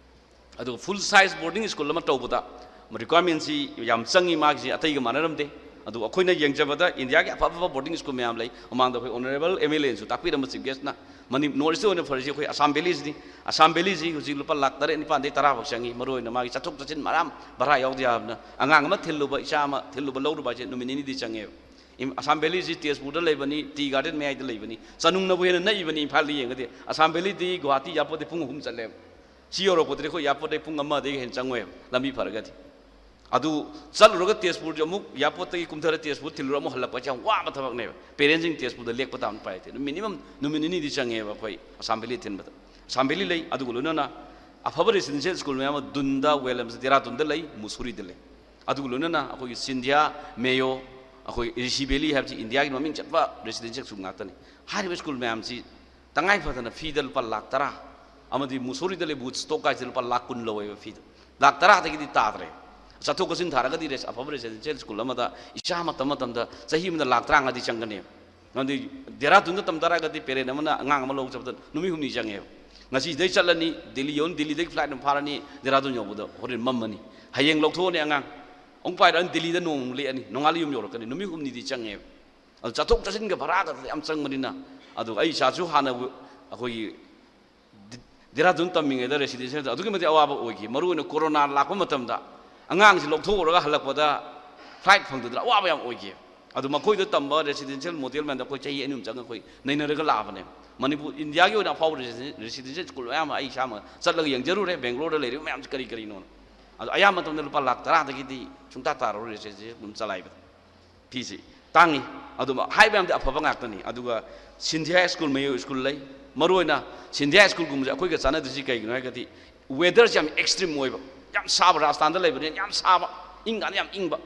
ꯑꯗꯨꯒ ꯐꯨꯜ ꯁꯥꯏꯖ ꯕꯣꯔꯗꯤꯡ ꯁ꯭ꯀꯨꯜ ꯑꯃ ꯇꯧꯕꯗ ꯔꯤꯀ꯭ꯋꯥꯌꯔꯃꯦꯟꯁꯤ ꯌꯥꯝ ꯆꯪꯉꯤ, ꯃꯥꯒꯤꯁꯤ ꯑꯇꯩꯒ ꯃꯥꯟꯅꯔꯝꯗꯦ꯫ ꯑꯗꯨ ꯑꯩꯈꯣꯏꯅ ꯌꯦꯡꯖꯕꯗ ꯏꯟꯗꯤꯌꯥꯒꯤ ꯑꯐ ꯑꯐꯕ ꯕꯣꯔꯗꯤꯡ ꯁ꯭ꯀꯨꯜ ꯃꯌꯥꯝ ꯂꯩ꯫ ꯃꯃꯥꯡꯗ ꯑꯩꯈꯣꯏ ꯑꯣꯅꯔꯦꯕꯜ ꯑꯦꯝ ꯑꯦꯜ ꯑꯦꯅꯁꯨ ꯇꯥꯛꯄꯤꯔꯝꯕ ꯆꯤꯐ ꯒꯦꯁꯅ ꯃꯅꯤ ꯅꯣꯔꯠ ꯏꯁꯇ ꯑꯣꯏꯅ ꯐꯔꯤꯁꯤ ꯑꯩꯈꯣꯏ ꯑꯁꯥꯝ ꯚꯦꯂꯤꯁꯤꯅꯤ꯫ ꯑꯁꯥꯝ ꯚꯦꯂꯤꯁꯤ ꯍꯧꯖꯤꯛ ꯂꯨꯄꯥ ꯂꯥꯛ ꯇꯔꯦꯠ ꯅꯤꯄꯥꯟꯗꯩ ꯇꯔꯥ ꯐꯥꯎ ꯆꯪꯉꯤ꯫ ꯃꯔꯨꯑꯣꯏꯅ ꯃꯥꯒꯤ ꯆꯠꯊꯣꯛ ꯆꯠꯁꯤꯟ ꯃꯔꯥꯡ ꯚꯔꯥ ꯌꯥꯎꯗ ꯌꯥꯗꯕꯅ ꯑꯉꯥꯡ ꯑꯃ ꯊꯤꯜꯂꯨꯕ, ꯏꯆꯥ ꯑꯃ ꯊꯤꯜꯂꯨꯕ ꯂꯧꯔꯨꯕ ꯍꯥꯏꯁꯦ ꯅꯨꯃꯤꯠ ꯅꯤꯅꯤꯗꯤ ꯆꯪꯉꯦꯕ꯫ ꯏꯝ-, ꯑꯁꯥꯝ ꯚꯦꯂꯤꯁꯤ ꯇꯦꯖꯄꯨꯔꯗ ꯂꯩꯕꯅꯤ, ꯇꯤ ꯒꯥꯔꯗꯦꯟ ꯃꯌꯥꯏꯗ ꯂꯩꯕꯅꯤ, ꯆꯅꯨꯡꯅꯕꯨ ꯍꯦꯟꯅ ꯅꯛꯏꯕꯅꯤ ꯏꯝꯐꯥꯜꯗ ꯌꯦꯡꯉꯗꯤ꯫ ꯑꯁꯥꯝ ꯚꯦꯂꯤꯗꯤ ꯒꯨꯋꯥꯍꯥꯇꯤ ꯑꯦꯌꯥꯔꯄꯣꯔꯠꯇꯩ ꯄꯨꯡ ꯑꯍꯨꯝ ꯆꯠꯂꯦꯕ꯫ ꯁꯤ ꯌꯧꯔꯛꯄꯗꯗꯤ ꯑꯩꯈꯣꯏ ꯑꯦꯌꯥꯔꯄꯣꯔꯠꯇꯩ ꯄꯨꯡ ꯑꯃꯗꯒꯤ ꯍꯦꯟꯅ ꯆꯪꯉꯣꯏꯕ, ꯂꯝꯕꯤ ꯐꯔꯒꯗꯤ꯫ ꯑꯗꯨ ꯆꯠꯂꯨꯔꯒ ꯇꯦꯖꯄꯨꯔꯁꯦ ꯑꯃꯨꯛ ꯑꯦꯌꯥꯔꯄꯣꯔꯠꯇꯒꯤ ꯀꯨꯝꯊꯔ ꯇꯦꯖꯄꯨꯔ ꯊꯤꯜꯂꯨꯔ ꯑꯃꯨꯛ ꯍꯜꯂꯛꯄ ꯍꯥꯏꯁꯦ ꯌꯥꯝ ꯋꯥꯕ ꯊꯕꯛꯅꯦꯕ꯫ ꯄꯦꯔꯦꯟꯁꯤꯡ ꯇꯦꯖꯄꯨꯔꯗ ꯂꯦꯛꯄ ꯇꯥꯕꯅ ꯎꯄꯥꯏ ꯂꯩꯇꯦ꯫ ꯅꯨꯃꯤꯠ ꯅꯤꯅꯤ, ꯅꯨꯃꯤꯠ ꯅꯤꯅꯤꯗꯤ ꯆꯪꯉꯦꯕ ꯑꯩꯈꯣꯏ ꯑꯁꯥꯝ ꯚꯦꯂꯤ ꯊꯤꯟꯕꯗ꯫ ꯑꯁꯥꯝ ꯚꯦꯂꯤ ꯂꯩ, ꯑꯗꯨꯒ ꯂꯣꯏꯅꯅ ꯑꯐꯕ ꯔꯦꯁꯤꯗꯦꯟꯁꯤꯌꯦꯜ ꯁ꯭ꯀꯨꯜ ꯃꯌꯥꯝ ꯑꯃ ꯗꯨꯟꯗ, ꯋꯦꯂꯝꯁ, ꯗꯦꯔꯥꯗꯨꯟꯗ ꯂꯩ, ꯃꯨꯁꯨꯔꯤꯗ ꯂꯩ꯫ ꯑꯗꯨꯒ ꯂꯣꯏꯅꯅ ꯑꯩꯈꯣꯏꯒꯤ ꯁꯤꯟꯙꯤꯌꯥ, ꯃꯦꯌꯣ, ꯑꯩꯈꯣꯏ ꯔꯤꯁꯤ ꯚꯦꯂꯤ ꯍꯥꯏꯕꯁꯤ ꯏꯟꯗꯤꯌꯥꯒꯤ ꯃꯃꯤꯡ ꯆꯠꯄ ꯔꯦꯁꯤꯗꯦꯟꯁꯤꯌꯦꯜ ꯁ꯭ꯀꯨꯜ ꯉꯥꯛꯇꯅꯤ꯫ ꯍꯥꯏꯔꯤꯕ ꯁ꯭ꯀꯨꯜ ꯃꯌꯥꯝꯁꯤ ꯇꯉꯥꯏ ꯐꯗꯅ ꯐꯤꯗ ꯂꯨꯄꯥ ꯂꯥꯛ ꯇꯔꯥ, ꯑꯃꯗꯤ ꯃꯨꯁꯣꯔꯤꯗ ꯂꯩꯕ ꯋꯨꯗꯁ꯭ꯇꯣꯛ ꯍꯥꯏꯁꯦ ꯂꯨꯄꯥ ꯂꯥꯛ ꯀꯨꯟ ꯂꯧꯋꯦꯕ ꯐꯤꯗ꯫ ꯂꯥꯛ ꯇꯔꯥꯗꯒꯤꯗꯤ ꯇꯥꯗ꯭ꯔꯦ꯫ ꯆꯠꯊꯣꯛ ꯆꯠꯁꯤꯟ ꯊꯥꯔꯒꯗꯤ ꯔꯦꯁ-, ꯑꯐꯕ ꯔꯦꯁꯤꯗꯦꯟꯁꯤꯌꯦꯜ ꯁ꯭ꯀꯨꯜ ꯑꯃꯗ ꯏꯆꯥ ꯑꯃ ꯇꯝꯕ ꯃꯇꯝꯗ ꯆꯍꯤ ꯑꯃꯗ ꯂꯥꯛ ꯇꯔꯥꯃꯉꯥꯗꯤ ꯆꯪꯒꯅꯦꯕ꯫ ꯑꯗꯨꯗꯤ ꯗꯦꯔꯥꯗꯨꯟꯗ ꯇꯝ ꯇꯥꯔꯒꯗꯤ ꯄꯦꯔꯦꯟ ꯑꯃꯅ ꯑꯉꯥꯡ ꯑꯃ ꯂꯧꯕ ꯆꯠꯄꯗ ꯅꯨꯃꯤꯠ ꯍꯨꯝꯅꯤ ꯆꯪꯉꯦꯕ꯫ ꯉꯁꯤ ꯁꯤꯗꯩ ꯆꯠꯂꯅꯤ, ꯗꯤꯜꯂꯤ ꯌꯧꯔꯅꯤ, ꯗꯤꯜꯂꯤꯗꯒꯤ ꯐ꯭ꯂꯥꯏꯠ ꯑꯃ ꯐꯥꯔꯅꯤ, ꯗꯦꯔꯥꯗꯨꯟ ꯌꯧꯕꯗ ꯍꯣꯔꯦꯟ ꯃꯝꯃꯅꯤ꯫ ꯍꯌꯦꯡ ꯂꯧꯊꯣꯛꯑꯅꯤ ꯑꯉꯥꯡ, ꯑꯃꯨꯛ ꯄꯥꯏꯔꯛꯑꯅꯤ, ꯗꯤꯜꯂꯤꯗ ꯅꯣꯡꯃ ꯂꯦꯛꯑꯅꯤ, ꯅꯣꯡꯉꯥꯜꯂ ꯌꯨꯝ ꯌꯧꯔꯛꯀꯅꯤ, ꯅꯨꯃꯤꯠ ꯍꯨꯝꯅꯤꯗꯤ ꯆꯪꯉꯦꯕ꯫ ꯑꯗꯨ ꯆꯠꯊꯣꯛ ꯆꯠꯁꯤꯟꯒ ꯚꯔꯥꯒ ꯌꯥꯝ ꯆꯪꯕꯅꯤꯅ꯫ ꯑꯗꯨꯒ ꯑꯩ ꯏꯆꯥꯁꯨ ꯍꯥꯟꯅ ꯑꯩꯈꯣꯏꯒꯤ ꯗꯤ-, ꯗꯦꯔꯥꯗꯨꯟ ꯇꯝꯃꯤꯉꯩꯗ ꯔꯦꯁꯤꯗꯦꯟꯁꯤꯌꯦꯜꯗ ꯑꯗꯨꯛꯀꯤ ꯃꯇꯤꯛ ꯑꯋꯥꯕ ꯑꯣꯏꯈꯤ꯫ ꯃꯔꯨꯑꯣꯏꯅ ꯀꯣꯔꯣꯅꯥ ꯂꯥꯛꯄ ꯃꯇꯝꯗ ꯑꯉꯥꯡꯁꯤ ꯂꯧꯊꯣꯛꯎꯔꯒ ꯍꯜꯂꯛꯄꯗ ꯐ꯭ꯂꯥꯏꯠ ꯐꯪꯗꯗꯅ ꯑꯋꯥꯕ ꯌꯥꯝ ꯑꯣꯏꯈꯤ꯫ ꯑꯗꯨ ꯃꯈꯣꯏꯗ ꯇꯝꯕ ꯔꯦꯁꯤꯗꯦꯟꯁꯤꯌꯦꯜ ꯃꯣꯗꯦꯜ ꯃꯌꯥꯝꯗ ꯑꯩꯈꯣꯏ ꯆꯍꯤ ꯑꯅꯤ ꯑꯍꯨꯝ ꯆꯪꯉꯒ ꯑꯩꯈꯣꯏ ꯅꯩꯅꯔꯒ ꯂꯥꯛꯑꯕꯅꯦꯕ꯫ ꯃꯅꯤꯄꯨꯔ, ꯏꯟꯗꯤꯌꯥꯒꯤ ꯑꯣꯏꯅ ꯑꯐꯥꯎꯕ ꯔꯦꯁꯤꯗꯦꯟ-, ꯔꯦꯁꯤꯗꯦꯟꯁꯤꯌꯦꯜ ꯁ꯭ꯀꯨꯜ ꯃꯌꯥꯝ ꯑꯃ ꯑꯩ ꯏꯁꯥꯃꯛ ꯆꯠꯂꯒ ꯌꯦꯡꯖꯔꯨꯔꯦ, ꯕꯦꯡꯒ꯭ꯂꯣꯔꯗ ꯂꯩꯔꯤꯕ ꯃꯌꯥꯝꯁꯤ ꯀꯔꯤ ꯀꯔꯤꯅꯣꯅ꯫ ꯑꯗꯣ ꯑꯌꯥꯝꯕ ꯃꯇꯝꯗ ꯂꯨꯄꯥ ꯂꯥꯛ ꯇꯔꯥꯗꯒꯤꯗꯤ ꯁꯨꯡꯇꯥ ꯇꯥꯔꯔꯣꯏ ꯔꯦꯁꯤꯗꯦꯟꯁꯤꯌꯦꯜ ꯁ꯭ꯀꯨꯜ ꯑꯃ ꯆꯂꯥꯏꯕꯗ꯫ ꯐꯤꯁꯤ ꯇꯥꯡꯉꯤ꯫ ꯑꯗꯨꯝ ꯍꯥꯏꯕ ꯌꯥꯝꯗꯤ ꯑꯐꯕ ꯉꯥꯛꯇꯅꯤ꯫ ꯑꯗꯨꯒ ꯁꯤꯟꯙꯤꯌꯥ ꯁ꯭ꯀꯨꯜ, ꯃꯌꯣ ꯁ꯭ꯀꯨꯜ ꯂꯩ꯫ ꯃꯔꯨꯑꯣꯏꯅ ꯁꯤꯟꯙꯤꯌꯥ ꯁ꯭ꯀꯨꯜꯒꯨꯝꯕꯁꯦ ꯑꯩꯈꯣꯏꯒ ꯆꯥꯟꯅꯗ꯭ꯔꯤꯁꯤ ꯀꯩꯒꯤꯅꯣ ꯍꯥꯏꯔꯒꯗꯤ ꯋꯦꯗꯔꯁꯦ ꯌꯥꯝ ꯑꯦꯛꯁꯇ꯭ꯔꯤꯝ ꯑꯣꯏꯕ, ꯌꯥꯝ ꯁꯥꯕ, ꯔꯥꯖꯁꯊꯥꯟꯗ ꯂꯩꯕꯅꯤꯅ ꯌꯥꯝ ꯁꯥꯕ, ꯏꯪꯀꯥꯟꯗ ꯌꯥꯝ ꯏꯪꯕ꯫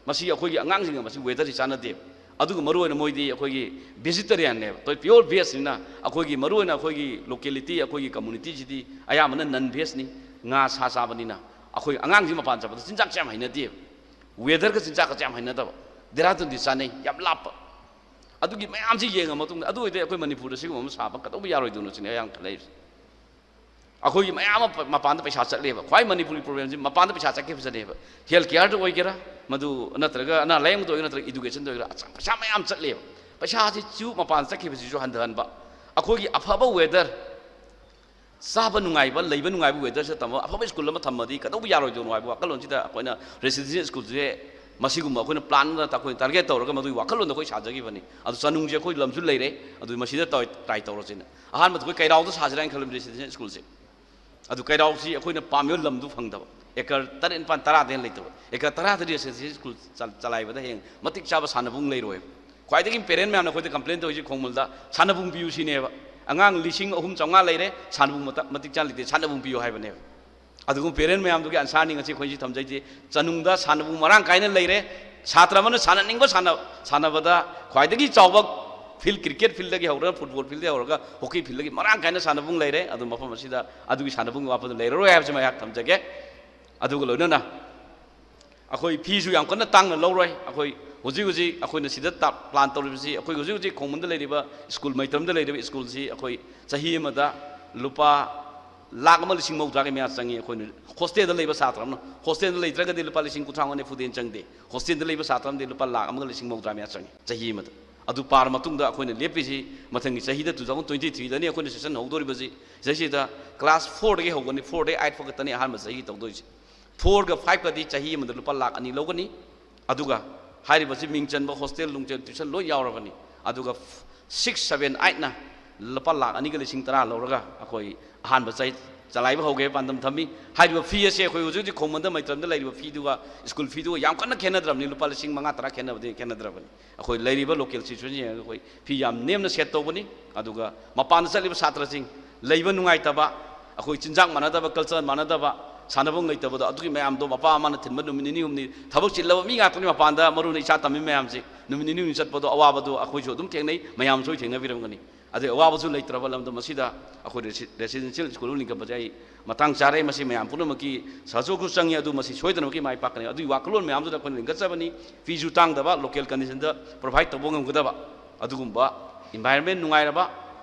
ꯃꯁꯤ ꯑꯩꯈꯣꯏꯒꯤ ꯑꯉꯥꯡꯁꯤꯡꯒ ꯃꯁꯤ ꯋꯦꯗꯔꯁꯤ ꯆꯥꯟꯅꯗꯦꯕ꯫ ꯑꯗꯨꯒ ꯃꯔꯨꯑꯣꯏꯅ ꯃꯣꯏꯗꯤ ꯑꯩꯈꯣꯏꯒꯤ ꯚꯦꯖꯤꯇꯦꯔꯤꯌꯟꯅꯦꯕ, ꯄꯤꯌꯣꯔ ꯚꯦꯖꯅꯤꯅ ꯑꯩꯈꯣꯏꯒꯤ ꯃꯔꯨꯑꯣꯏꯅ ꯑꯩꯈꯣꯏꯒꯤ ꯂꯣꯀꯦꯂꯤꯇꯤ, ꯑꯩꯈꯣꯏꯒꯤ ꯀꯝꯃꯨꯅꯤꯇꯤꯁꯤꯗꯤ ꯑꯌꯥꯝꯕꯅ ꯅꯟ ꯚꯦꯖꯅꯤ, ꯉꯥ ꯁꯥ ꯆꯥꯕꯅꯤꯅ꯫ ꯑꯩꯈꯣꯏ ꯑꯉꯥꯡꯁꯤ ꯃꯄꯥꯟ ꯆꯠꯄꯗ ꯆꯤꯟꯖꯥꯛꯁꯦ ꯌꯥꯝ ꯍꯩꯅꯗꯦꯕ, ꯋꯦꯗꯔꯒ ꯆꯤꯟꯖꯥꯛꯀꯁꯦ ꯌꯥꯝ ꯍꯩꯅꯗꯕ꯫ ꯗꯦꯔꯥꯗꯨꯟꯗꯤ ꯆꯥꯅꯩ, ꯌꯥꯝ ꯂꯥꯞꯄ꯫ ꯑꯗꯨꯒꯤ ꯃꯌꯥꯝꯁꯤ ꯌꯦꯡꯉ ꯃꯇꯨꯡꯗ, ꯑꯗꯨ ꯑꯣꯏꯔꯗꯤ ꯑꯩꯈꯣꯏ ꯃꯅꯤꯄꯨꯔꯗ ꯁꯤꯒꯨꯝꯕ ꯑꯃ ꯁꯥꯕ ꯀꯩꯗꯧꯕ ꯌꯥꯔꯣꯏꯗꯣꯏꯅꯣ ꯁꯤꯅꯤ ꯑꯩ ꯌꯥꯝ ꯈꯜꯂꯛꯏꯁꯦ꯫ ꯑꯩꯈꯣꯏꯒꯤ ꯃꯌꯥꯝ ꯑꯃ ꯃꯄꯥꯟꯗ ꯄꯩꯁꯥ ꯆꯠꯂꯦꯕ꯫ ꯈ꯭ꯋꯥꯏ ꯃꯅꯤꯄꯨꯔꯒꯤ problemꯁꯤ ꯃꯄꯥꯟꯗ ꯄꯩꯁꯥ ꯆꯠꯈꯤꯕꯁꯤꯅꯦꯕ꯫ Health careꯗ ꯑꯣꯏꯒꯦꯔꯥ, ꯃꯗꯨ ꯅꯠꯇ꯭ꯔꯒ ꯑꯅꯥ ꯂꯥꯌꯦꯡꯕꯗ ꯑꯣꯏꯒꯦꯔꯥ, ꯅꯠꯇ꯭ꯔꯒ educationꯗ ꯑꯣꯏꯒꯦꯔꯥ, ꯑꯆꯧ-, ꯄꯩꯁꯥ ꯃꯌꯥꯝ ꯆꯠꯂꯦꯕ꯫ ꯄꯩꯁꯥꯁꯤꯁꯨ ꯃꯄꯥꯟ ꯆꯠꯈꯤꯕꯁꯤꯁꯨ ꯍꯟꯊꯍꯟꯕ, ꯑꯩꯈꯣꯏꯒꯤ ꯑꯐꯕ weather, ꯆꯥꯕ ꯅꯨꯡꯉꯥꯏꯕ, ꯂꯩꯕ ꯅꯨꯡꯉꯥꯏꯕ weatherꯁꯤꯗ ꯇꯝꯕ ꯑꯐꯕ school ꯑꯃ ꯊꯝꯃꯗꯤ ꯀꯩꯗꯧꯕ ꯌꯥꯔꯣꯏꯗꯣꯏꯅꯣ ꯍꯥꯏꯕ ꯋꯥꯈꯜꯂꯣꯟꯁꯤꯗ ꯑꯩꯈꯣꯏꯅ residential schoolꯁꯦ ꯃꯁꯤꯒꯨꯝꯕ ꯑꯩꯈꯣꯏꯅ plan ꯑꯃ ꯑꯩꯈꯣꯏꯅ target ꯇꯧꯔꯒ ꯃꯗꯨꯒꯤ ꯋꯥꯈꯜꯂꯣꯟꯗ ꯑꯩꯈꯣꯏ ꯁꯥꯖꯈꯤꯕꯅꯤ꯫ ꯑꯗꯨ ꯆꯥꯅꯨꯡꯁꯦ ꯑꯩꯈꯣꯏ ꯂꯝꯁꯨ ꯂꯩꯔꯦ, ꯑꯗꯨ ꯃꯁꯤꯗ try, try ꯇꯧꯔꯁꯤꯅ꯫ ꯑꯍꯥꯟꯕꯗ ꯑꯩꯈꯣꯏ ꯀꯩꯔꯥꯎꯗ ꯁꯥꯁꯤꯔꯥ ꯍꯥꯏꯅ ꯈꯜꯂꯝꯃꯤ residential schoolꯁꯦ꯫ ꯑꯗꯨ ꯀꯩꯔꯥꯎꯁꯤ ꯑꯩꯈꯣꯏꯅ ꯄꯥꯝꯃꯤꯕ ꯂꯝꯗꯨ ꯐꯪꯗꯕ, acre ꯇꯔꯦꯠ, ꯅꯤꯄꯥꯟ, ꯇꯔꯥꯗꯩ ꯍꯦꯟꯅ ꯂꯩꯇꯕ꯫ Acre ꯇꯔꯥꯗ residential school ꯆ-, ꯆꯂꯥꯏꯕꯗ ꯍꯌꯦꯡ ꯃꯇꯤꯛ ꯆꯥꯕ ꯁꯥꯟꯅꯕꯨꯡ ꯂꯩꯔꯣꯏꯕ꯫ ꯈ꯭ꯋꯥꯏꯗꯒꯤ parent ꯃꯌꯥꯝꯅ ꯑꯩꯈꯣꯏꯗ complain ꯇꯧꯔꯤꯁꯦ ꯈꯣꯡꯃꯜꯗ ꯁꯥꯟꯅꯕꯨꯡ ꯄꯤꯌꯨ ꯁꯤꯅꯦꯕ꯫ ꯑꯉꯥꯡ ꯂꯤꯁꯤꯡ ꯑꯍꯨꯝ ꯆꯥꯝꯃꯉꯥ ꯂꯩꯔꯦ, ꯁꯥꯟꯅꯕꯨꯡ ꯃꯇ-, ꯃꯇꯤꯛ ꯆꯥꯅ ꯂꯩꯇꯦ, ꯁꯥꯟꯅꯕꯨꯡ ꯄꯤꯌꯨ ꯍꯥꯏꯕꯅꯦꯕ꯫ ꯑꯗꯨꯒꯨꯝꯕ parent ꯃꯌꯥꯝꯗꯨꯒꯤ answerꯅꯤ ꯉꯁꯤ ꯑꯩꯈꯣꯏ ꯁꯤ ꯊꯝꯖꯩꯁꯦ꯫ ꯆꯥꯅꯨꯡꯗ ꯁꯥꯟꯅꯕꯨꯡ ꯃꯔꯥꯡ ꯀꯥꯏꯅ ꯂꯩꯔꯦ꯫ ꯁꯥꯇ꯭ꯔ ꯑꯃꯅ ꯁꯥꯟꯅꯅꯤꯡꯕ ꯁꯥꯟꯅ-, ꯁꯥꯟꯅꯕꯗ ꯈ꯭ꯋꯥꯏꯗꯒꯤ ꯆꯥꯎꯕ field, cricket fieldꯗꯒꯤ ꯍꯧꯔꯒ football fieldꯗꯒꯤ ꯍꯧꯔꯒ hockey fieldꯗꯒꯤ ꯃꯔꯥꯡ ꯀꯥꯏꯅ ꯁꯥꯟꯅꯕꯨꯡ ꯂꯩꯔꯦ꯫ ꯑꯗꯨ ꯃꯐꯝ ꯑꯁꯤꯗ ꯑꯗꯨꯒꯤ ꯁꯥꯟꯅꯕꯨꯡꯒꯤ ꯋꯥꯐꯝꯗꯨ ꯂꯩꯔꯔꯣꯏ ꯍꯥꯏꯕꯁꯤꯃ ꯑꯩꯍꯥꯛ ꯊꯝꯖꯒꯦ꯫ ꯑꯗꯨꯒ ꯂꯣꯏꯅꯅ ꯑꯩꯈꯣꯏ feeꯁꯨ ꯌꯥꯝ ꯀꯟꯅ ꯇꯥꯡꯅ ꯂꯧꯔꯣꯏ꯫ ꯑꯩꯈꯣꯏ ꯍꯧꯖꯤꯛ ꯍꯧꯖꯤꯛ ꯑꯩꯈꯣꯏꯅ ꯁꯤꯗ ꯇ-, plan ꯇꯧꯔꯤꯕꯁꯤ, ꯑꯩꯈꯣꯏ ꯍꯧꯖꯤꯛ ꯍꯧꯖꯤꯛ ꯈꯣꯡꯃꯟꯗ ꯂꯩꯔꯤꯕ school, ꯃꯩꯇ꯭ꯔꯝꯗ ꯂꯩꯔꯤꯕ schoolꯁꯤ ꯑꯩꯈꯣꯏ ꯆꯍꯤ ꯑꯃꯗ ꯂꯨꯄꯥ ꯂꯥꯈ ꯑꯃ ꯂꯤꯁꯤꯡ ꯃꯧꯗ꯭ꯔꯥꯒꯤ ꯃꯌꯥ ꯆꯪꯉꯤ꯫ ꯑꯩꯈꯣꯏꯅ hostelꯗ ꯂꯩꯕ ꯁꯥꯇ꯭ꯔ ꯑꯃꯅ, hostelꯗ ꯂꯩꯇ꯭ꯔꯒꯗꯤ ꯂꯨꯄꯥ ꯂꯤꯁꯤꯡ ꯀꯨꯟꯊ꯭ꯔꯥ ꯃꯉꯥ ꯅꯤꯐꯨꯗꯩ ꯍꯦꯟꯅ ꯆꯪꯗꯦ꯫ Hostelꯗ ꯂꯩꯕ ꯁꯥꯇ꯭ꯔ ꯑꯃꯗꯤ ꯂꯨꯄꯥ ꯂꯥꯈ ꯑꯃꯒ ꯂꯤꯁꯤꯡ ꯃꯧꯗ꯭ꯔꯥ ꯃꯌꯥ ꯆꯪꯉꯤ ꯆꯍꯤ ꯑꯃꯗ꯫ ꯑꯗꯨ ꯄꯥꯔ ꯃꯇꯨꯡꯗ ꯑꯩꯈꯣꯏꯅ ꯂꯦꯞꯄꯤꯁꯤ ꯃꯊꯪꯒꯤ ꯆꯍꯤꯗ, two thousand twenty threeꯗꯅꯤ ꯑꯩꯈꯣꯏꯅ session ꯍꯧꯗꯣꯔꯤꯕꯁꯤ꯫ ꯁꯤꯗꯩꯁꯤꯗ class fourꯗꯒꯤ ꯍꯧꯒꯅꯤ, fourꯗꯒꯤ eight ꯐꯥꯎ ꯈꯛꯇꯅꯤ ꯑꯍꯥꯟꯕ ꯆꯍꯤ ꯇꯧꯗꯣꯏꯁꯦ꯫ Fourꯒ fiveꯀꯗꯤ ꯆꯍꯤ ꯑꯃꯗ ꯂꯨꯄꯥ ꯂꯥꯈ ꯑꯅꯤ ꯂꯧꯒꯅꯤ꯫ ꯑꯗꯨꯒ ꯍꯥꯏꯔꯤꯕꯁꯤ ꯃꯤꯡ ꯆꯟꯕ, hostel ꯅꯨꯡꯁꯦꯜ, tuition ꯂꯣꯏ ꯌꯥꯎꯔꯕꯅꯤ꯫ ꯑꯗꯨꯒ six, seven, eightꯅ ꯂꯨꯄꯥ ꯂꯥꯈ ꯑꯅꯤꯒ ꯂꯤꯁꯤꯡ ꯇꯔꯥ ꯂꯧꯔꯒ ꯑꯩꯈꯣꯏ ꯑꯍꯥꯟꯕ ꯆꯍꯤ ꯆꯂꯥꯏꯕ ꯍꯧꯒꯦ ꯄꯥꯟꯗꯝ ꯊꯝꯃꯤ꯫ ꯍꯥꯏꯔꯤꯕ fee ꯑꯁꯦ ꯑꯩꯈꯣꯏ ꯍꯧꯖꯤꯛ ꯍꯧꯖꯤꯛ ꯈꯣꯡꯃꯟꯗ ꯃꯩꯇ꯭ꯔꯝꯗ ꯂꯩꯔꯤꯕ feeꯗꯨꯒ school feeꯗꯨꯒ ꯌꯥꯝ ꯀꯟꯅ ꯈꯦꯠꯅꯗ꯭ꯔꯕꯅꯤ, ꯂꯨꯄꯥ ꯂꯤꯁꯤꯡ ꯃꯉꯥ ꯇꯔꯥ ꯈꯦꯠꯅꯕꯗꯤ ꯈꯦꯠꯅꯗ꯭ꯔꯕꯅꯤ꯫ ꯑꯩꯈꯣꯏ ꯂꯩꯔꯤꯕ local situation ꯌꯦꯡꯉꯒ ꯑꯩꯈꯣꯏ fee ꯌꯥꯝ ꯅꯦꯝꯅ set ꯇꯧꯕꯅꯤ꯫ ꯑꯗꯨꯒ ꯃꯄꯥꯟꯗ ꯆꯠꯂꯤꯕ ꯁꯥꯇ꯭ꯔꯁꯤꯡ, ꯂꯩꯕ ꯅꯨꯡꯉꯥꯏꯇꯕ, ꯑꯩꯈꯣꯏ ꯆꯤꯟꯖꯥꯛ ꯃꯥꯟꯅꯗꯕ, culture ꯃꯥꯟꯅꯗꯕ, ꯁꯥꯟꯅꯐꯝ ꯂꯩꯇꯕꯗꯣ, ꯑꯗꯨꯒꯤ ꯃꯌꯥꯝꯗꯣ ꯃꯄꯥ ꯃꯃꯥꯅ ꯊꯤꯟꯕ ꯅꯨꯃꯤꯠ ꯅꯤꯅꯤ ꯍꯨꯝꯅꯤ, ꯊꯕꯛ ꯆꯤꯜꯂꯕ ꯃꯤ ꯉꯥꯛꯇꯅꯤ ꯃꯄꯥꯟꯗ, ꯃꯔꯨ ꯑꯣꯏꯅ ꯏꯆꯥ ꯇꯝꯃꯤ ꯃꯌꯥꯝꯁꯦ꯫ ꯅꯨꯃꯤꯠ ꯅꯤꯅꯤ ꯍꯨꯝꯅꯤ ꯆꯠꯄꯗꯣ ꯑꯋꯥꯕꯗꯣ ꯑꯩꯈꯣꯏꯁꯨ ꯑꯗꯨꯝ ꯊꯦꯡꯅꯩ, ꯃꯌꯥꯝꯁꯨ ꯊꯦꯡꯅꯕꯤꯔꯝꯒꯅꯤ꯫ ꯑꯗꯩ ꯑꯋꯥꯕꯁꯨ ꯂꯩꯇ꯭ꯔꯕ ꯂꯝꯗꯝ ꯑꯁꯤꯗ ꯑꯩꯈꯣꯏ resi-, residential school ꯂꯤꯡꯈꯠꯄꯁꯦ ꯑꯩ ꯃꯇꯥꯡ ꯆꯥꯔꯦ꯫ ꯃꯁꯤ ꯃꯌꯥꯝ ꯄꯨꯝꯅꯃꯛꯀꯤ ꯁꯍꯖꯣꯒꯁꯨ ꯆꯪꯉꯤ, ꯑꯗꯨ ꯃꯁꯤ ꯁꯣꯏꯗꯅꯃꯛꯀꯤ ꯃꯥꯏ ꯄꯥꯛꯀꯅꯤ꯫ ꯑꯗꯨꯒꯤ ꯋꯥꯈꯜꯂꯣꯟ ꯃꯌꯥꯝꯗꯨꯗ ꯑꯩꯈꯣꯏꯅ ꯂꯤꯡꯈꯠꯆꯕꯅꯤ꯫ Feeꯁꯨ ꯇꯥꯡꯗꯕ, local conditionꯗ provide ꯇꯧꯕ ꯉꯝꯒꯗꯕ ꯑꯗꯨꯒꯨꯝꯕ environment ꯅꯨꯡꯉꯥꯏꯔꯕ,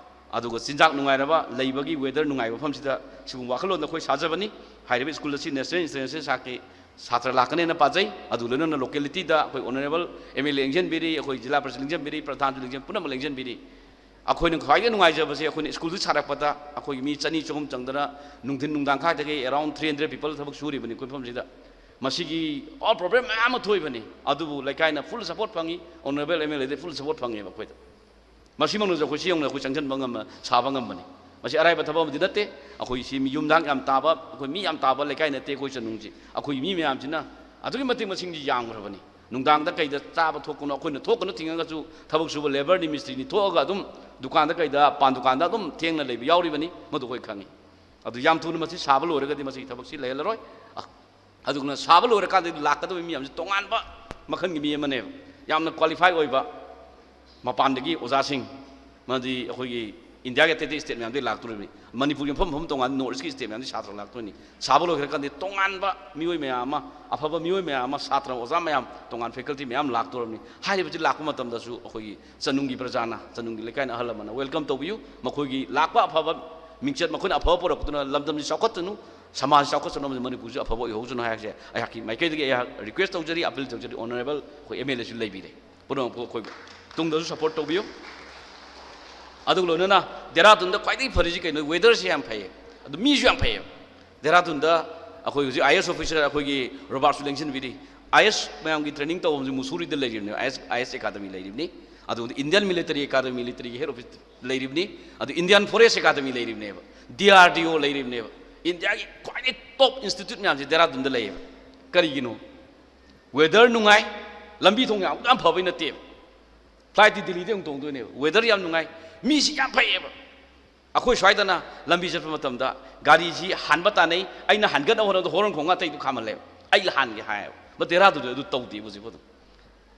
ꯑꯗꯨꯒ ꯆꯤꯟꯖꯥꯛ ꯅꯨꯡꯉꯥꯏꯔꯕ, ꯂꯩꯕꯒꯤ weather ꯅꯨꯡꯉꯥꯏꯕ ꯃꯐꯝꯁꯤꯗ ꯁꯤꯒꯨꯝꯕ ꯋꯥꯈꯜꯂꯣꯟꯗ ꯑꯩꯈꯣꯏ ꯁꯥꯖꯕꯅꯤ꯫ ꯍꯥꯏꯔꯤꯕ ꯁ꯭ꯀꯨꯜ ꯑꯁꯤ national international ꯁꯥꯛꯀꯤ ꯁꯥꯇ꯭ꯔ ꯂꯥꯛꯀꯅꯦꯅ ꯄꯥꯖꯩ꯫ ꯑꯗꯨ ꯂꯣꯏꯅꯅ localityꯗ ꯑꯩꯈꯣꯏ honourable MLA ꯂꯦꯡꯖꯟꯕꯤꯔꯤ, ꯑꯩꯈꯣꯏ ꯖꯤꯂꯥ ꯄꯔꯤꯁꯗ ꯂꯦꯡꯖꯟꯕꯤꯔꯤ, ꯄ꯭ꯔꯙꯥꯟꯁꯨ ꯂꯦꯡꯖꯟ-, ꯄꯨꯝꯅꯃꯛ ꯂꯦꯡꯖꯟꯕꯤꯔꯤ꯫ ꯑꯩꯈꯣꯏꯅ ꯈ꯭ꯋꯥꯏꯗꯒꯤ ꯅꯨꯡꯉꯥꯏꯖꯕꯁꯦ ꯑꯩꯈꯣꯏꯅ ꯁ꯭ꯀꯨꯜꯁꯤ ꯁꯥꯔꯛꯄꯗ ꯑꯩꯈꯣꯏꯒꯤ ꯃꯤ ꯆꯅꯤ ꯆꯍꯨꯝ ꯆꯪꯗꯅ ꯅꯨꯡꯊꯤꯟ ꯅꯨꯡꯗꯥꯡ ꯈꯥꯏꯗꯒꯤ around three hundred people ꯊꯕꯛ ꯁꯨꯔꯤꯕꯅꯤ ꯑꯩꯈꯣꯏ ꯃꯐꯝꯁꯤꯗ꯫ ꯃꯁꯤꯒꯤ all problem ꯃꯌꯥꯝ ꯑꯃ ꯊꯣꯛꯏꯕꯅꯤ, ꯑꯗꯨꯕꯨ ꯂꯩꯀꯥꯏꯅ full support ꯐꯪꯉꯤ, honourable MLAꯗꯒꯤ full support ꯐꯪꯉꯦꯕ ꯑꯩꯈꯣꯏꯗ꯫ ꯃꯁꯤꯃꯛꯅꯁꯨ ꯑꯩꯈꯣꯏ ꯁꯤ ꯌꯧꯅ ꯑꯩꯈꯣꯏ ꯆꯪꯁꯤꯟꯕ ꯉꯝꯕ, ꯁꯥꯕ ꯉꯝꯕꯅꯤ꯫ ꯃꯁꯤ ꯑꯔꯥꯏꯕ ꯊꯕꯛ ꯑꯃꯗꯤ ꯅꯠꯇꯦ꯫ ꯑꯩꯈꯣꯏ ꯁꯤ ꯃꯤ ꯌꯨꯝꯊꯥꯡ ꯌꯥꯝ ꯇꯥꯕ, ꯑꯩꯈꯣꯏ ꯃꯤ ꯌꯥꯝ ꯇꯥꯕ ꯂꯩꯀꯥꯏ ꯅꯠꯇꯦ ꯑꯩꯈꯣꯏ ꯆꯅꯨꯡꯁꯤ꯫ ꯑꯩꯈꯣꯏ ꯃꯤ ꯃꯌꯥꯝꯁꯤꯅ ꯑꯗꯨꯛꯀꯤ ꯃꯇꯤꯛ ꯃꯁꯤꯡꯁꯤ ꯌꯥꯝꯈ꯭ꯔꯕꯅꯤ꯫ ꯅꯨꯡꯗꯥꯡꯗ ꯀꯩꯗ ꯆꯥꯕ ꯊꯣꯛꯀꯅꯣ, ꯑꯩꯈꯣꯏꯅ ꯊꯣꯛꯀꯅꯨ ꯊꯤꯡꯉꯒꯁꯨ ꯊꯕꯛ ꯁꯨꯕ labourꯅꯤ, ꯃꯤꯁꯇ꯭ꯔꯤꯅꯤ ꯊꯣꯛꯑꯒ ꯑꯗꯨꯝ ꯗꯨꯀꯥꯟꯗ ꯀꯩꯗ, ꯄꯥꯟ ꯗꯨꯀꯥꯟꯗ ꯑꯗꯨꯝ ꯊꯦꯡꯅ ꯂꯩꯕ ꯌꯥꯎꯔꯤꯕꯅꯤ, ꯃꯗꯨ ꯑꯩꯈꯣꯏ ꯈꯪꯉꯤ꯫ ꯑꯗꯨ ꯌꯥꯝ ꯊꯨꯅ ꯃꯁꯤ ꯁꯥꯕ ꯂꯣꯏꯔꯒꯗꯤ ꯃꯁꯤꯒꯤ ꯊꯕꯛꯁꯤ ꯂꯩꯍꯜꯂꯔꯣꯏ꯫ ꯑ-, ꯑꯗꯨꯒꯨꯝꯅ ꯁꯥꯕ ꯂꯣꯏꯔꯀꯥꯟꯗꯗꯤ ꯂꯥꯛꯀꯗꯕ ꯃꯤ ꯃꯌꯥꯝꯁꯤ ꯇꯣꯉꯥꯟꯕ ꯃꯈꯜꯒꯤ ꯃꯤ ꯑꯃꯅꯦꯕ, ꯌꯥꯝꯅ qualify ꯑꯣꯏꯕ, ꯃꯄꯥꯟꯗꯒꯤ ꯑꯣꯖꯥꯁꯤꯡ, ꯃꯗꯤ ꯑꯩꯈꯣꯏꯒꯤ ꯏꯟꯗꯤꯌꯥꯒꯤ ꯑꯇꯩ ꯑꯇꯩ state ꯃꯌꯥꯝꯗꯒꯤ ꯂꯥꯛꯇꯣꯔꯤꯕꯅꯤ꯫ ꯃꯅꯤꯄꯨꯔꯒꯤ ꯃꯐꯝ ꯃꯐꯝ ꯇꯣꯉꯥꯟꯅ North Eastꯀꯤ state ꯃꯌꯥꯝꯗꯒꯤ ꯁꯥꯇ꯭ꯔ ꯂꯥꯛꯇꯣꯏꯅꯤ꯫ ꯁꯥꯕ ꯂꯣꯏꯈ꯭ꯔꯀꯥꯟꯗꯗꯤ ꯇꯣꯉꯥꯟꯕ ꯃꯤꯑꯣꯏ ꯃꯌꯥꯝ ꯑꯃ, ꯑꯐꯕ ꯃꯤꯑꯣꯏ ꯃꯌꯥꯝ ꯑꯃ, ꯁꯥꯇ꯭ꯔ ꯑꯣꯖꯥ ꯃꯌꯥꯝ, ꯇꯣꯉꯥꯟ faculty ꯃꯌꯥꯝ ꯂꯥꯛꯇꯣꯔꯕꯅꯤ꯫ ꯍꯥꯏꯔꯤꯕꯁꯤ ꯂꯥꯛꯄ ꯃꯇꯝꯗꯁꯨ ꯑꯩꯈꯣꯏꯒꯤ ꯆꯅꯨꯡꯒꯤ ꯄ꯭ꯔꯖꯥꯅ, ꯆꯅꯨꯡꯒꯤ ꯂꯩꯀꯥꯏꯅ ꯑꯍꯜ ꯂꯃꯟꯅ welcome ꯇꯧꯕꯤꯌꯨ꯫ ꯃꯈꯣꯏꯒꯤ ꯂꯥꯛꯄ ꯑꯐꯕ ꯃꯤꯡꯆꯠ, ꯃꯈꯣꯏꯅ ꯑꯐꯕ ꯄꯨꯔꯛꯄꯗꯨꯅ ꯂꯝꯗꯝꯁꯤ ꯆꯥꯎꯈꯠꯇꯅꯨ, ꯁꯃꯥꯖ ꯆꯥꯎꯈꯠꯆꯅꯕ, ꯃꯅꯤꯄꯨꯔꯁꯨ ꯑꯐꯕ ꯑꯣꯏꯍꯧꯁꯅꯨ ꯍꯥꯏꯕꯁꯦ ꯑꯩꯍꯥꯛꯀꯤ ꯃꯥꯏꯀꯩꯗꯒꯤ ꯑꯩꯍꯥꯛ request ꯇꯧꯖꯔꯤ, appeal ꯇꯧꯖꯔꯤ꯫ Honourable ꯑꯩꯈꯣꯏ MLAꯁꯨ ꯂꯩꯕꯤꯔꯦ, ꯄꯨꯝꯅꯃꯛꯄꯨ ꯑꯩꯈꯣꯏ ꯇꯨꯡꯗꯁꯨ support ꯇꯧꯕꯤꯌꯨ꯫ ꯑꯗꯨꯒ ꯂꯣꯏꯅꯅ ꯗꯦꯔꯥꯗꯨꯟꯗ ꯈ꯭ꯋꯥꯏꯗꯒꯤ ꯐꯔꯤꯁꯤ ꯀꯩꯅꯣ? Weatherꯁꯤ ꯌꯥꯝ ꯐꯩꯌꯦ, ꯑꯗꯨ ꯃꯤꯁꯨ ꯌꯥꯝ ꯐꯩꯌꯦ꯫ ꯗꯦꯔꯥꯗꯨꯟꯗ ꯑꯩꯈꯣꯏ ꯍꯧꯖꯤꯛ IAS officer ꯑꯩꯈꯣꯏꯒꯤ ꯔꯣꯕꯥꯔꯠꯁꯨ ꯂꯦꯡꯁꯤꯟꯕꯤꯔꯤ꯫ IAS ꯃꯌꯥꯝꯒꯤ training ꯇꯧꯐꯝꯁꯤ ꯃꯨꯁꯨꯔꯤꯗ ꯂꯩꯔꯤꯕꯅꯦ, IAS, IAS academy ꯂꯩꯔꯤꯕꯅꯤ꯫ ꯑꯗꯨꯒ Indian Military Academy, militaryꯒꯤ head office ꯂꯩꯔꯤꯕꯅꯤ꯫ ꯑꯗꯨ Indian Forest Academy ꯂꯩꯔꯤꯕꯅꯦꯕ, DRDO ꯂꯩꯔꯤꯕꯅꯦꯕ꯫ ꯏꯟꯗꯤꯌꯥꯒꯤ ꯈ꯭ꯋꯥꯏꯗꯒꯤ top institute ꯃꯌꯥꯝꯁꯦ ꯗꯦꯔꯥꯗꯨꯟꯗ ꯂꯩꯌꯦꯕ꯫ ꯀꯔꯤꯒꯤꯅꯣ? Weather ꯅꯨꯡꯉꯥꯏ, ꯂꯝꯕꯤ ꯊꯣꯡ ꯌꯥꯝ, ꯌꯥꯝ ꯐꯕꯩ ꯅꯠꯇꯦꯕ꯫ Flightꯇꯤ ꯗꯤꯜꯂꯤꯗ ꯑꯃꯨꯛ ꯇꯣꯡꯗꯣꯏꯅꯦꯕ꯫ Weather ꯌꯥꯝ ꯅꯨꯡꯉꯥꯏ, ꯃꯤꯁꯤ ꯌꯥꯝ ꯐꯩꯌꯦꯕ꯫ ꯑꯩꯈꯣꯏ ꯁ꯭ꯋꯥꯏꯗꯅ ꯂꯝꯕꯤ ꯆꯠꯄ ꯃꯇꯝꯗ ꯒꯥꯔꯤꯁꯤ ꯍꯥꯟꯕ ꯇꯥꯟꯅꯩ, ꯑꯩꯅ ꯍꯥꯟꯒꯠꯅꯕ ꯍꯣꯠꯅꯕꯗ horn ꯈꯣꯡꯉ ꯑꯇꯩꯗꯨ ꯈꯥꯝꯍꯜꯂꯦꯕ꯫ ꯑꯩ ꯍꯥꯟꯒꯦ ꯍꯥꯏꯌꯦꯕ꯫ ꯃ ꯗꯦꯔꯥꯗꯨꯟꯗ ꯑꯗꯨ ꯇꯧꯗꯦꯕ ꯍꯧꯖꯤꯛ ꯐꯥꯎꯗ꯫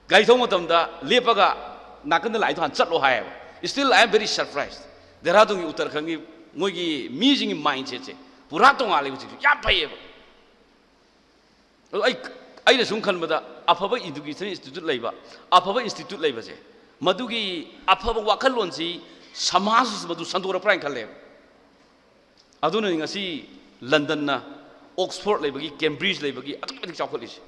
ꯒꯥꯔꯤ ꯊꯧꯕ ꯃꯇꯝꯗ ꯂꯦꯞꯄꯒ ꯅꯥꯀꯟꯗ ꯂꯥꯛꯏꯗꯣ ꯍꯥꯟꯅ ꯆꯠꯂꯣ ꯍꯥꯏꯌꯦꯕ꯫ Still I am very surprised꯫ ꯗꯦꯔꯥꯗꯨꯟꯒꯤ ꯎꯠꯇꯔꯈꯟꯒꯤ ꯃꯣꯏꯒꯤ ꯃꯤꯁꯤꯡꯒꯤ mindsetꯁꯦ ꯄꯨꯔꯥ ꯇꯣꯉꯥꯜꯂꯦ ꯍꯧꯖꯤꯛꯁꯨ꯫ ꯌꯥꯝ ꯐꯩꯌꯦꯕ꯫ ꯑꯗꯣ ꯑꯩ, ꯑꯩꯅ ꯁꯨꯝ ꯈꯟꯕꯗ ꯑꯐꯕ education institute ꯂꯩꯕ, ꯑꯐꯕ institute ꯂꯩꯕꯁꯦ, ꯃꯗꯨꯒꯤ ꯑꯐꯕ ꯋꯥꯈꯜꯂꯣꯟꯁꯤ ꯁꯃꯥꯖꯁꯤꯁꯨ ꯃꯗꯨ ꯁꯟꯗꯣꯔꯛꯄ꯭ꯔꯥ ꯍꯥꯏꯅ ꯈꯜꯂꯦꯕ꯫ ꯑꯗꯨꯅꯅꯤ ꯉꯁꯤ ꯂꯟꯗꯟꯅ ꯑꯣꯛꯁꯐꯣꯔꯗ ꯂꯩꯕꯒꯤ, ꯀꯦꯝꯕ꯭ꯔꯤꯖ ꯂꯩꯕꯒꯤ ꯑꯗꯨꯛꯀꯤ ꯃꯇꯤꯛ ꯆꯥꯎꯈꯠꯂꯤꯁꯦ꯫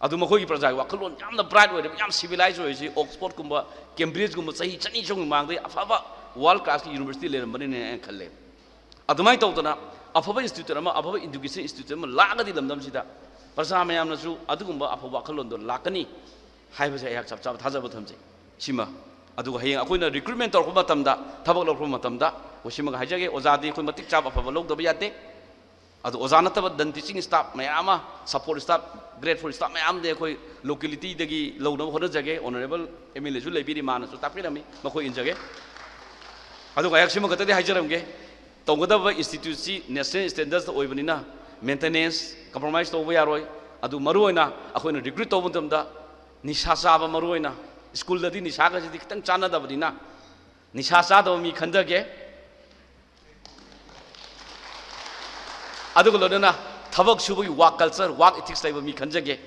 ꯑꯗꯨ ꯃꯈꯣꯏꯒꯤ ꯄ꯭ꯔꯖꯥꯒꯤ ꯋꯥꯈꯜꯂꯣꯟ ꯌꯥꯝꯅ ꯕ꯭ꯔꯥꯏꯠ ꯑꯣꯏꯔꯦꯕ, ꯌꯥꯝ ꯁꯤꯚꯤꯂꯥꯏꯖ ꯑꯣꯏꯔꯤꯁꯤ ꯑꯣꯛꯁꯐꯣꯔꯗꯀꯨꯝꯕ, ꯀꯦꯝꯕ꯭ꯔꯤꯖꯀꯨꯝꯕ ꯆꯍꯤ ꯆꯅꯤ ꯆꯍꯨꯝꯒꯤ ꯃꯃꯥꯡꯗꯒꯤ ꯑꯐꯕ ꯋꯥꯔꯜꯗ ꯀ꯭ꯂꯥꯁꯀꯤ ꯌꯨꯅꯤꯚꯔꯁꯤꯇꯤ ꯂꯩꯔꯝꯕꯅꯤꯅꯦ ꯑꯩꯅ ꯈꯜꯂꯦꯕ꯫ ꯑꯗꯨꯃꯥꯏꯅ ꯇꯧꯗꯅ ꯑꯐꯕ ꯏꯟꯁꯇꯤꯇ꯭ꯌꯨꯠ ꯑꯃ, ꯑꯐꯕ ꯏꯗꯨꯀꯦꯁꯟ ꯏꯟꯁꯇꯤꯇ꯭ꯌꯨꯠ ꯑꯃ ꯂꯥꯛꯑꯒꯗꯤ ꯂꯝꯗꯝꯁꯤꯗ ꯄ꯭ꯔꯖꯥ ꯃꯌꯥꯝꯅꯁꯨ ꯑꯗꯨꯒꯨꯝꯕ ꯑꯐꯕ ꯋꯥꯈꯜꯂꯣꯟꯗꯣ ꯂꯥꯛꯀꯅꯤ ꯍꯥꯏꯕꯁꯦ ꯑꯩꯍꯥꯛ ꯆꯞ ꯆꯥꯕ ꯊꯥꯖꯕ ꯊꯝꯖꯩ꯫ ꯁꯤꯃ, ꯑꯗꯨꯒ ꯍꯌꯦꯡ ꯑꯩꯈꯣꯏꯅ ꯔꯤꯀ꯭ꯔꯨꯠꯃꯦꯟ ꯇꯧꯔꯛꯄ ꯃꯇꯝꯗ, ꯊꯕꯛ ꯂꯧꯔꯛꯄ ꯃꯇꯝꯗ, ꯑꯩꯈꯣꯏ ꯁꯤꯃꯒ ꯍꯥꯏꯖꯒꯦ, ꯑꯣꯖꯥꯗꯤ ꯑꯩꯈꯣꯏ ꯃꯇꯤꯛ ꯆꯥꯕ ꯑꯐꯕ ꯂꯧꯗꯕ ꯌꯥꯗꯦ꯫ ꯑꯗꯣ ꯑꯣꯖꯥ ꯅꯠꯇꯕ ꯅꯟ ꯇꯤꯆꯤꯡ ꯁ꯭ꯇꯥꯐ ꯃꯌꯥꯝ ꯑꯃ, ꯁꯄꯣꯔꯠ ꯁ꯭ꯇꯥꯐ, ꯒ꯭ꯔꯦꯠꯐꯨꯜ ꯁ꯭ꯇꯥꯐ ꯃꯌꯥꯝꯗꯤ ꯑꯩꯈꯣꯏ ꯂꯣꯀꯦꯂꯤꯇꯤꯗꯒꯤ ꯂꯧꯅꯕ ꯍꯣꯠꯅꯖꯒꯦ꯫ ꯑꯣꯅꯔꯦꯕꯜ ꯑꯦꯝ ꯑꯦꯜ ꯑꯦꯁꯨ ꯂꯩꯕꯤꯔꯤ, ꯃꯥꯅꯁꯨ ꯇꯥꯛꯄꯤꯔꯝꯃꯤ, ꯃꯈꯣꯏ ꯏꯟꯖꯒꯦ꯫ ꯑꯗꯨꯒ ꯑꯩꯍꯥꯛ ꯁꯤꯃ ꯈꯛꯇꯗꯤ ꯍꯥꯏꯖꯔꯝꯒꯦ, ꯇꯧꯒꯗꯕ ꯏꯟꯁꯇꯤꯇ꯭ꯌꯨꯠꯁꯤ ꯅꯦꯁꯅꯦꯜ ꯁ꯭ꯇꯦꯟꯗꯔꯗ ꯑꯣꯏꯕꯅꯤꯅ ꯃꯦꯟꯇꯦꯅꯦꯟꯁ ꯀꯝꯄ꯭ꯔꯣꯃꯥꯏꯁ ꯇꯧꯕ ꯌꯥꯔꯣꯏ꯫ ꯑꯗꯨ ꯃꯔꯨꯑꯣꯏꯅ ꯑꯩꯈꯣꯏꯅ ꯔꯤꯀ꯭ꯔꯨꯠ ꯇꯧꯕ ꯃꯇꯝꯗ ꯅꯤꯁꯥ ꯆꯥꯕ, ꯃꯔꯨꯑꯣꯏꯅ ꯁ꯭ꯀꯨꯜꯗꯗꯤ ꯅꯤꯁꯥꯒꯁꯤꯗꯤ ꯈꯤꯇꯪ ꯆꯥꯟꯅꯗꯕꯅꯤꯅ, ꯅꯤꯁꯥ ꯆꯥꯗꯕ ꯃꯤ ꯈꯟꯖꯒꯦ꯫ ꯑꯗꯨꯒ ꯂꯣꯏꯅꯅ ꯊꯕꯛ ꯁꯨꯕꯒꯤ ꯋꯥꯛ ꯀꯜꯆꯔ, ꯋꯥꯛ ꯏꯊꯤꯛꯁ ꯂꯩꯕ ꯃꯤ ꯈꯟꯖꯒꯦ꯫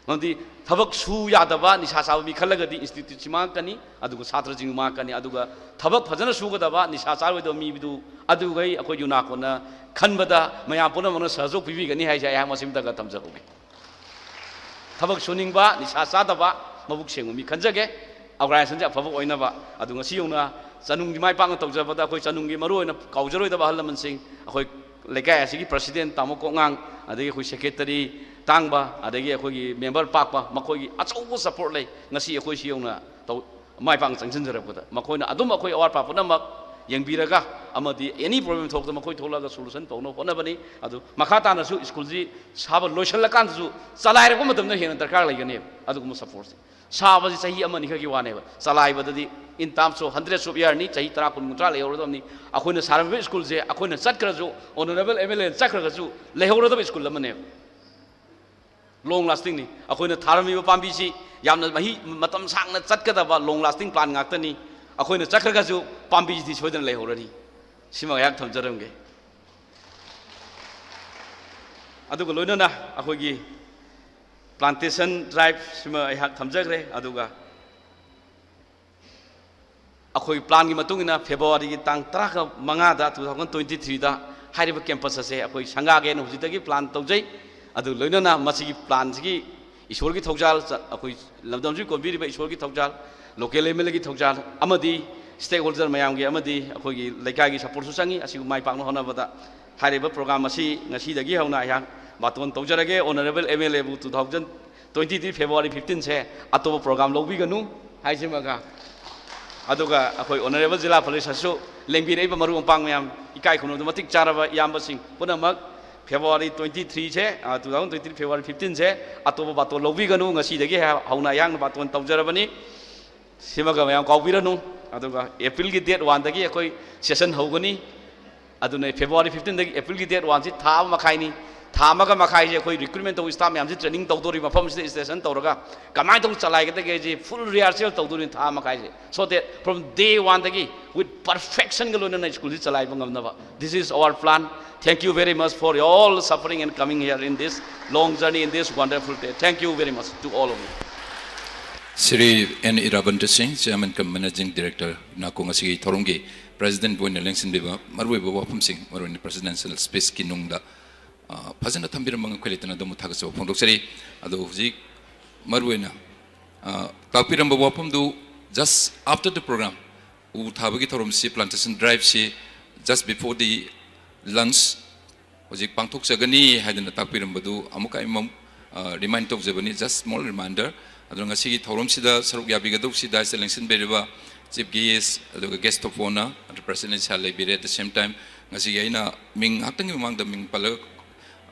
ꯃꯔꯝꯗꯤ ꯊꯕꯛ ꯁꯨ ꯌꯥꯗꯕ, ꯅꯤꯁꯥ ꯆꯥꯕ ꯃꯤ ꯈꯜꯂꯒꯗꯤ ꯏꯟꯁꯇꯤꯇ꯭ꯌꯨꯠꯁꯤ ꯃꯥꯡꯉꯛꯀꯅꯤ, ꯑꯗꯨꯒ ꯁꯥꯇ꯭ꯔꯁꯤꯡꯁꯨ ꯃꯥꯡꯉꯛꯀꯅꯤ꯫ ꯑꯗꯨꯒ ꯊꯕꯛ ꯐꯖꯅ ꯁꯨꯒꯗꯕ, ꯅꯤꯁꯥ ꯆꯥꯔꯣꯏꯗꯕ ꯃꯤꯗꯨ, ꯑꯗꯨꯈꯩ ꯑꯩꯈꯣꯏ ꯌꯨꯅꯥꯀꯣꯟꯅ ꯈꯟꯕꯗ ꯃꯌꯥꯝ ꯄꯨꯝꯅꯃꯛꯅ ꯁꯍꯖꯣꯛ ꯄꯤꯕꯤꯒꯅꯤ ꯍꯥꯏꯁꯦ ꯑꯩꯍꯥꯛ ꯃꯁꯤꯃꯇꯒ ꯊꯝꯖꯍꯧꯒꯦ꯫ ꯊꯕꯛ ꯁꯨꯅꯤꯡꯕ, ꯅꯤꯁꯥ ꯆꯥꯗꯕ, ꯃꯕꯨꯛ ꯁꯦꯡꯕ ꯃꯤ ꯈꯟꯖꯒꯦ꯫ ꯑꯣꯔꯒꯅꯥꯏꯖꯦꯁꯟꯁꯦ ꯑꯐꯕ ꯑꯣꯏꯅꯕ꯫ ꯑꯗꯨ ꯉꯁꯤ ꯌꯧꯅ ꯆꯅꯨꯡꯒꯤ ꯃꯥꯏ ꯄꯥꯛꯅ ꯇꯧꯖꯕꯗ ꯑꯩꯈꯣꯏ ꯆꯅꯨꯡꯒꯤ ꯃꯔꯨꯑꯣꯏꯅ ꯀꯥꯎꯖꯔꯣꯏꯗꯕ ꯑꯍꯜ ꯂꯃꯟꯁꯤꯡ, ꯑꯩꯈꯣꯏ ꯂꯩꯀꯥꯏ ꯑꯁꯤꯒꯤ ꯄ꯭ꯔꯁꯤꯗꯦꯟ ꯇꯥꯃꯣ ꯀꯣꯛꯉꯥꯡ, ꯑꯗꯒꯤ ꯑꯩꯈꯣꯏ ꯁꯦꯀ꯭ꯔꯦꯇꯔꯤ ꯇꯥꯡꯕ, ꯑꯗꯒꯤ ꯑꯩꯈꯣꯏꯒꯤ ꯃꯦꯝꯕꯔ ꯄꯥꯛꯄ, ꯃꯈꯣꯏꯒꯤ ꯑꯆꯧꯕ ꯁꯄꯣꯔꯠ ꯂꯩ꯫ ꯉꯁꯤ ꯑꯩꯈꯣꯏ ꯁꯤ ꯌꯧꯅ ꯇꯧ-, ꯃꯥꯏ ꯄꯥꯛꯅ ꯆꯪꯁꯤꯟꯖꯔꯛꯄꯗ ꯃꯈꯣꯏꯅ ꯑꯗꯨꯝ ꯑꯩꯈꯣꯏ ꯑꯋꯥꯠ ꯑꯄꯥ ꯄꯨꯝꯅꯃꯛ ꯌꯦꯡꯕꯤꯔꯒ ꯑꯃꯗꯤ ꯑꯦꯅꯤ ꯄ꯭ꯔꯣꯕ꯭ꯂꯦꯝ ꯊꯣꯛꯇ ꯃꯈꯣꯏ ꯊꯣꯛꯂꯛꯑꯒ ꯁꯣꯂꯨꯁꯟ ꯇꯧꯅꯕ ꯍꯣꯠꯅꯕꯅꯤ꯫ ꯑꯗꯨ ꯃꯈꯥ ꯇꯥꯅꯁꯨ ꯁ꯭ꯀꯨꯜꯁꯤ ꯁꯥꯕ ꯂꯣꯏꯁꯤꯜꯂꯀꯥꯟꯗꯁꯨ ꯆꯂꯥꯏꯔꯛꯄ ꯃꯇꯝꯗ ꯍꯦꯟꯅ ꯗꯔꯀꯥꯔ ꯂꯩꯒꯅꯦꯕ꯫ ꯑꯗꯨꯒꯨꯝꯕ ꯁꯄꯣꯔꯠꯁꯦ, ꯁꯥꯕꯁꯤ ꯆꯍꯤ ꯑꯃ ꯑꯅꯤ ꯈꯛꯀꯤ ꯋꯥꯅꯦꯕ, ꯆꯂꯥꯏꯕꯗꯗꯤ in terms of hundreds of year ꯅꯤ, ꯆꯍꯤ ꯇꯔꯥ, ꯀꯨꯟ, ꯀꯨꯟꯊ꯭ꯔꯥ ꯂꯩꯍꯧꯔꯗꯕꯅꯤ꯫ ꯑꯩꯈꯣꯏꯅ ꯁꯥꯔꯝꯃꯤꯕ ꯁ꯭ꯀꯨꯜꯁꯦ ꯑꯩꯈꯣꯏꯅ ꯆꯠꯈ꯭ꯔꯁꯨ, ꯑꯣꯅꯔꯦꯕꯜ ꯑꯦꯝ ꯑꯦꯜ ꯑꯦꯅ ꯆꯠꯈ꯭ꯔꯒꯁꯨ ꯂꯩꯍꯧꯔꯗꯕ ꯁ꯭ꯀꯨꯜ ꯑꯃꯅꯦꯕ꯫ ꯂꯣꯡ ꯂꯥꯁꯇꯤꯡꯅꯤ꯫ ꯑꯩꯈꯣꯏꯅ ꯊꯥꯔꯝꯃꯤꯕ ꯄꯥꯝꯕꯤꯁꯤ ꯌꯥꯝꯅ ꯃꯍꯤ ꯃꯇꯝ ꯁꯥꯡꯅ ꯆꯠꯀꯗꯕ ꯂꯣꯡ ꯂꯥꯁꯇꯤꯡ ꯄ꯭ꯂꯥꯟ ꯉꯥꯛꯇꯅꯤ꯫ ꯑꯩꯈꯣꯏꯅ ꯆꯠꯈ꯭ꯔꯒꯁꯨ ꯄꯥꯝꯕꯤꯁꯤꯗꯤ ꯁꯣꯏꯗꯅ ꯂꯩꯍꯧꯔꯅꯤ꯫ ꯁꯤꯃ ꯑꯩꯍꯥꯛ ꯊꯝꯖꯔꯝꯒꯦ꯫ ꯑꯗꯨꯒ ꯂꯣꯏꯅꯅ ꯑꯩꯈꯣꯏꯒꯤ ꯄ꯭ꯂꯥꯟꯇꯦꯁꯟ ꯗ꯭ꯔꯥꯏꯚ ꯁꯤꯃ ꯑꯩꯍꯥꯛ ꯊꯝꯖꯈ꯭ꯔꯦ꯫ ꯑꯗꯨꯒ ꯑꯩꯈꯣꯏ ꯄ꯭ꯂꯥꯟꯒꯤ ꯃꯇꯨꯡ ꯏꯟꯅ ꯐꯦꯕ꯭ꯔꯨꯋꯥꯔꯤꯒꯤ ꯇꯥꯡ ꯇꯔꯥꯒ ꯃꯉꯥꯗ, two thousand twenty threeꯗ ꯍꯥꯏꯔꯤꯕ ꯀꯦꯝꯄꯁ ꯑꯁꯦ ꯑꯩꯈꯣꯏ ꯁꯪꯒꯥꯒꯦꯅ ꯍꯧꯖꯤꯛꯇꯒꯤ ꯄ꯭ꯂꯥꯟ ꯇꯧꯖꯩ꯫ ꯑꯗꯨ ꯂꯣꯏꯅꯅ ꯃꯁꯤꯒꯤ ꯄ꯭ꯂꯥꯟꯁꯤꯒꯤ ꯏꯁꯣꯔꯒꯤ ꯊꯧꯖꯥꯜ, ꯆ-, ꯑꯩꯈꯣꯏ ꯂꯝꯗꯝꯁꯤꯕꯨ ꯀꯣꯟꯕꯤꯔꯤꯕ ꯏꯁꯣꯔꯒꯤ ꯊꯧꯖꯥꯜ, ꯂꯣꯀꯦꯜ ꯑꯦꯝ ꯑꯦꯜ ꯑꯦꯒꯤ ꯊꯧꯖꯥꯜ ꯑꯃꯗꯤ ꯁ꯭ꯇꯦꯛ ꯍꯣꯜꯗꯔ ꯃꯌꯥꯝꯒꯤ ꯑꯃꯗꯤ ꯑꯩꯈꯣꯏꯒꯤ ꯂꯩꯀꯥꯏꯒꯤ ꯁꯄꯣꯔꯠꯁꯨ ꯆꯪꯏ꯫ ꯑꯁꯤꯕꯨ ꯃꯥꯏ ꯄꯥꯛꯅ ꯍꯣꯠꯅꯕꯗ ꯍꯥꯏꯔꯤꯕ ꯄ꯭ꯔꯣꯒ꯭ꯔꯥꯝ ꯑꯁꯤ ꯉꯁꯤꯗꯒꯤ ꯍꯧꯅ ꯑꯩꯍꯥꯛ ꯕꯥꯇꯣꯟ ꯇꯧꯖꯔꯒꯦ꯫ ꯑꯣꯅꯔꯦꯕꯜ ꯑꯦꯝ ꯑꯦꯜ ꯑꯦꯕꯨ two thousand twenty three February fifteenꯁꯦ ꯑꯇꯣꯞꯄ ꯄ꯭ꯔꯣꯒ꯭ꯔꯥꯝ ꯂꯧꯕꯤꯒꯅꯨ ꯍꯥꯏꯁꯤꯃꯒ, ꯑꯗꯨꯒ ꯑꯩꯈꯣꯏ ꯑꯣꯅꯔꯦꯕꯜ ꯖꯤꯂꯥ ꯄꯔꯤꯁꯠꯁꯨ ꯂꯦꯡꯕꯤꯔꯛꯏꯕ ꯃꯔꯨꯞ ꯃꯄꯥꯡ ꯃꯌꯥꯝ, ꯏꯀꯥꯏ ꯈꯨꯝꯅꯕꯗ ꯃꯇꯤꯛ ꯆꯥꯔꯕ ꯏꯌꯥꯝꯕꯁꯤꯡ ꯄꯨꯝꯅꯃꯛ, ꯐꯦꯕ꯭ꯔꯨꯋꯥꯔꯤ twenty three ꯁꯦ, ꯑ, two thousand twenty three February fifteen ꯁꯦ ꯑꯇꯣꯞꯄ ꯕꯥꯇꯣꯟ ꯂꯧꯕꯤꯒꯅꯨ꯫ ꯉꯁꯤꯗꯒꯤ ꯍ-, ꯍꯧꯅ ꯑꯩꯍꯥꯛꯅ ꯕꯥꯇꯣꯟ ꯇꯧꯖꯔꯕꯅꯤ꯫ ꯁꯤꯃꯒ ꯃꯌꯥꯝ ꯀꯥꯎꯕꯤꯔꯅꯨ꯫ ꯑꯗꯨꯒ ꯑꯦꯄ꯭ꯔꯤꯜꯒꯤ date oneꯗꯒꯤ ꯑꯩꯈꯣꯏ session ꯍꯧꯒꯅꯤ꯫ ꯑꯗꯨꯅ ꯐꯦꯕ꯭ꯔꯨꯋꯥꯔꯤ fifteenꯗꯒꯤ ꯑꯦꯄ꯭ꯔꯤꯜꯒꯤ date oneꯁꯤ ꯊꯥ ꯑꯃ ꯃꯈꯥꯏꯅꯤ꯫ ꯊꯥ ꯑꯃꯒ ꯃꯈꯥꯏꯁꯦ ꯑꯩꯈꯣꯏ recruitment ꯇꯧꯕ staff ꯃꯌꯥꯝꯁꯤ training ꯇꯧꯗꯣꯔꯤ, ꯃꯐꯝꯁꯤꯗ station ꯇꯧꯔꯒ ꯀꯃꯥꯏꯅ ꯇꯧꯅ ꯆꯂꯥꯏꯒꯗꯒꯦꯁꯦ full rehearsal ꯇꯧꯗꯣꯔꯤ ꯊꯥ ꯑꯃ ꯃꯈꯥꯏꯁꯦ꯫ So that from day oneꯗꯒꯤ with perfectionꯒ ꯂꯣꯏꯅꯅ ꯁ꯭ꯀꯨꯜꯁꯤ ꯆꯂꯥꯏꯕ ꯉꯝꯅꯕ, this is our plan. Thank you very much for all suffering and coming here in this long journey in this wonderful day. Thank you very much to all of you. Shri N Irabanta Singh, Chairman cum Managing Director, ꯅꯀꯣ ꯉꯁꯤꯒꯤ ꯊꯧꯔꯝꯒꯤ President ꯑꯣꯏꯅ ꯂꯦꯡꯁꯤꯟꯕꯤꯕ ꯃꯔꯨꯑꯣꯏꯕ ꯋꯥꯐꯝꯁꯤꯡ, ꯃꯔꯨꯑꯣꯏꯅ presidential speechꯀꯤ ꯅꯨꯡꯗ, ꯑ, ꯐꯖꯅ ꯊꯝꯕꯤꯔꯝꯕ ꯉꯝꯈꯩ ꯂꯩꯇꯅ ꯑꯗꯣꯝꯕꯨ ꯊꯥꯒꯠꯆꯕ ꯐꯣꯡꯗꯣꯛꯆꯔꯤ꯫ ꯑꯗꯣ ꯍꯧꯖꯤꯛ ꯃꯔꯨꯑꯣꯏꯅ, ꯑ, ꯇꯥꯛꯄꯤꯔꯝꯕ ꯋꯥꯐꯝꯗꯨ, just after the program, ꯎ ꯊꯥꯕꯒꯤ ꯊꯧꯔꯝꯁꯤ, plantation driveꯁꯤ just before the lunch ꯍꯧꯖꯤꯛ ꯄꯥꯡꯊꯣꯛꯆꯒꯅꯤ ꯍꯥꯏꯗꯅ ꯇꯥꯛꯄꯤꯔꯝꯕꯗꯨ ꯑꯃꯨꯛꯀ ꯑꯩ ꯑꯃꯨꯛ, ꯑ, remind ꯇꯧꯖꯕꯅꯤ, just small reminder꯫ ꯑꯗꯨꯅ ꯉꯁꯤꯒꯤ ꯊꯧꯔꯝꯁꯤꯗ ꯁꯔꯨꯛ ꯌꯥꯕꯤꯒꯗꯧꯕꯁꯤꯗ ꯑꯩꯁꯦ ꯂꯦꯡꯁꯤꯟꯕꯤꯔꯤꯕ Chief Guest ꯑꯗꯨꯒ Guest of Honour ꯑꯗꯨ President sir ꯂꯩꯕꯤꯔꯦ꯫ At the same time, ꯉꯁꯤꯒꯤ ꯑꯩꯅ ꯃꯤꯡ ꯉꯥꯏꯍꯥꯛꯇꯪꯒꯤ ꯃꯃꯥꯡꯗ ꯃꯤꯡ ꯄꯜꯂꯒ,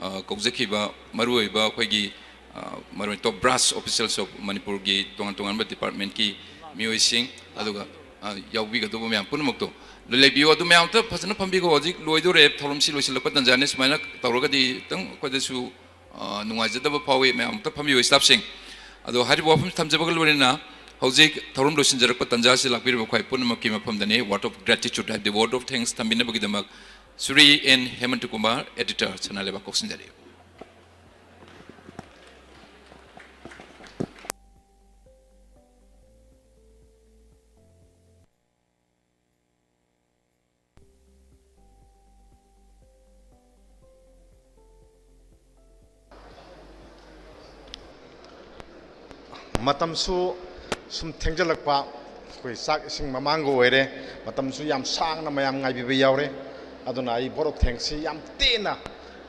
ꯑ, ꯀꯧꯖꯈꯤꯕ ꯃꯔꯨꯑꯣꯏꯕ ꯑꯩꯈꯣꯏꯒꯤ, ꯑ, ꯃꯔꯨꯑꯣꯏ top brass officials of ꯃꯅꯤꯄꯨꯔꯒꯤ ꯇꯣꯉꯥꯟ ꯇꯣꯉꯥꯟꯕ departmentꯀꯤ ꯃꯤꯑꯣꯏꯁꯤꯡ, ꯑꯗꯨꯒ, ꯑ, ꯌꯥꯎꯕꯤꯒꯗꯧꯕ ꯃꯌꯥꯝ ꯄꯨꯝꯅꯃꯛꯇꯣ ꯂꯣꯏ ꯂꯩꯕꯤꯌꯨ꯫ ꯑꯗꯨ ꯃꯌꯥꯝ ꯑꯝꯇ ꯐꯖꯅ ꯐꯝꯕꯤꯈꯣ꯫ ꯍꯧꯖꯤꯛ ꯂꯣꯏꯗꯣꯔꯦ, ꯊꯧꯔꯝꯁꯤ ꯂꯣꯏꯁꯤꯜꯂꯛꯄ ꯇꯟꯖꯥꯅꯤ꯫ ꯁꯨꯃꯥꯏꯅ ꯇꯧꯔꯒꯗꯤ ꯈꯤꯇꯪ ꯑꯩꯈꯣꯏꯗꯁꯨ, ꯑ, ꯅꯨꯡꯉꯥꯏꯖꯗꯕ ꯐꯥꯎꯏ꯫ ꯃꯌꯥꯝ ꯑꯝꯇ ꯐꯝꯕꯤꯌꯨ, staffꯁꯤꯡ꯫ ꯑꯗꯣ ꯍꯥꯏꯔꯤꯕ ꯋꯥꯐꯝꯁꯤ ꯊꯝꯖꯕꯒ ꯂꯣꯏꯅꯅ ꯍꯧꯖꯤꯛ ꯊꯧꯔꯝ ꯂꯣꯏꯁꯤꯟꯖꯔꯛꯄ ꯇꯟꯖꯥꯁꯤ ꯂꯥꯛꯄꯤꯔꯤꯕ ꯑꯩꯈꯣꯏ ꯄꯨꯝꯅꯃꯛꯀꯤ ꯃꯐꯝꯗꯅꯤ word of gratitude ꯍꯥꯏꯕꯗꯤ word of thanks ꯊꯝꯕꯤꯅꯕꯒꯤꯗꯃꯛ ꯁ꯭ꯔꯤ ꯑꯦꯟ ꯍꯦꯃꯟꯇ ꯀꯨꯃꯥꯔ, Editor, ꯁꯅꯥ ꯂꯩꯕꯥꯛ ꯀꯧꯁꯤꯟꯖꯔꯤ꯫ ꯃꯇꯝꯁꯨ ꯁꯨꯝ ꯊꯦꯡꯖꯤꯜꯂꯛꯄ, ꯑꯩꯈꯣꯏ ꯆꯥꯛ ꯏꯁꯤꯡ ꯃꯃꯥꯡꯒ ꯑꯣꯏꯔꯦ꯫ ꯃꯇꯝꯁꯨ ꯌꯥꯝ ꯁꯥꯡꯅ ꯃꯌꯥꯝ ꯉꯥꯏꯕꯤꯕ ꯌꯥꯎꯔꯦ꯫ ꯑꯗꯨꯅ ꯑꯩ vote of thanksꯁꯤ ꯌꯥꯝ ꯇꯦꯟꯅ,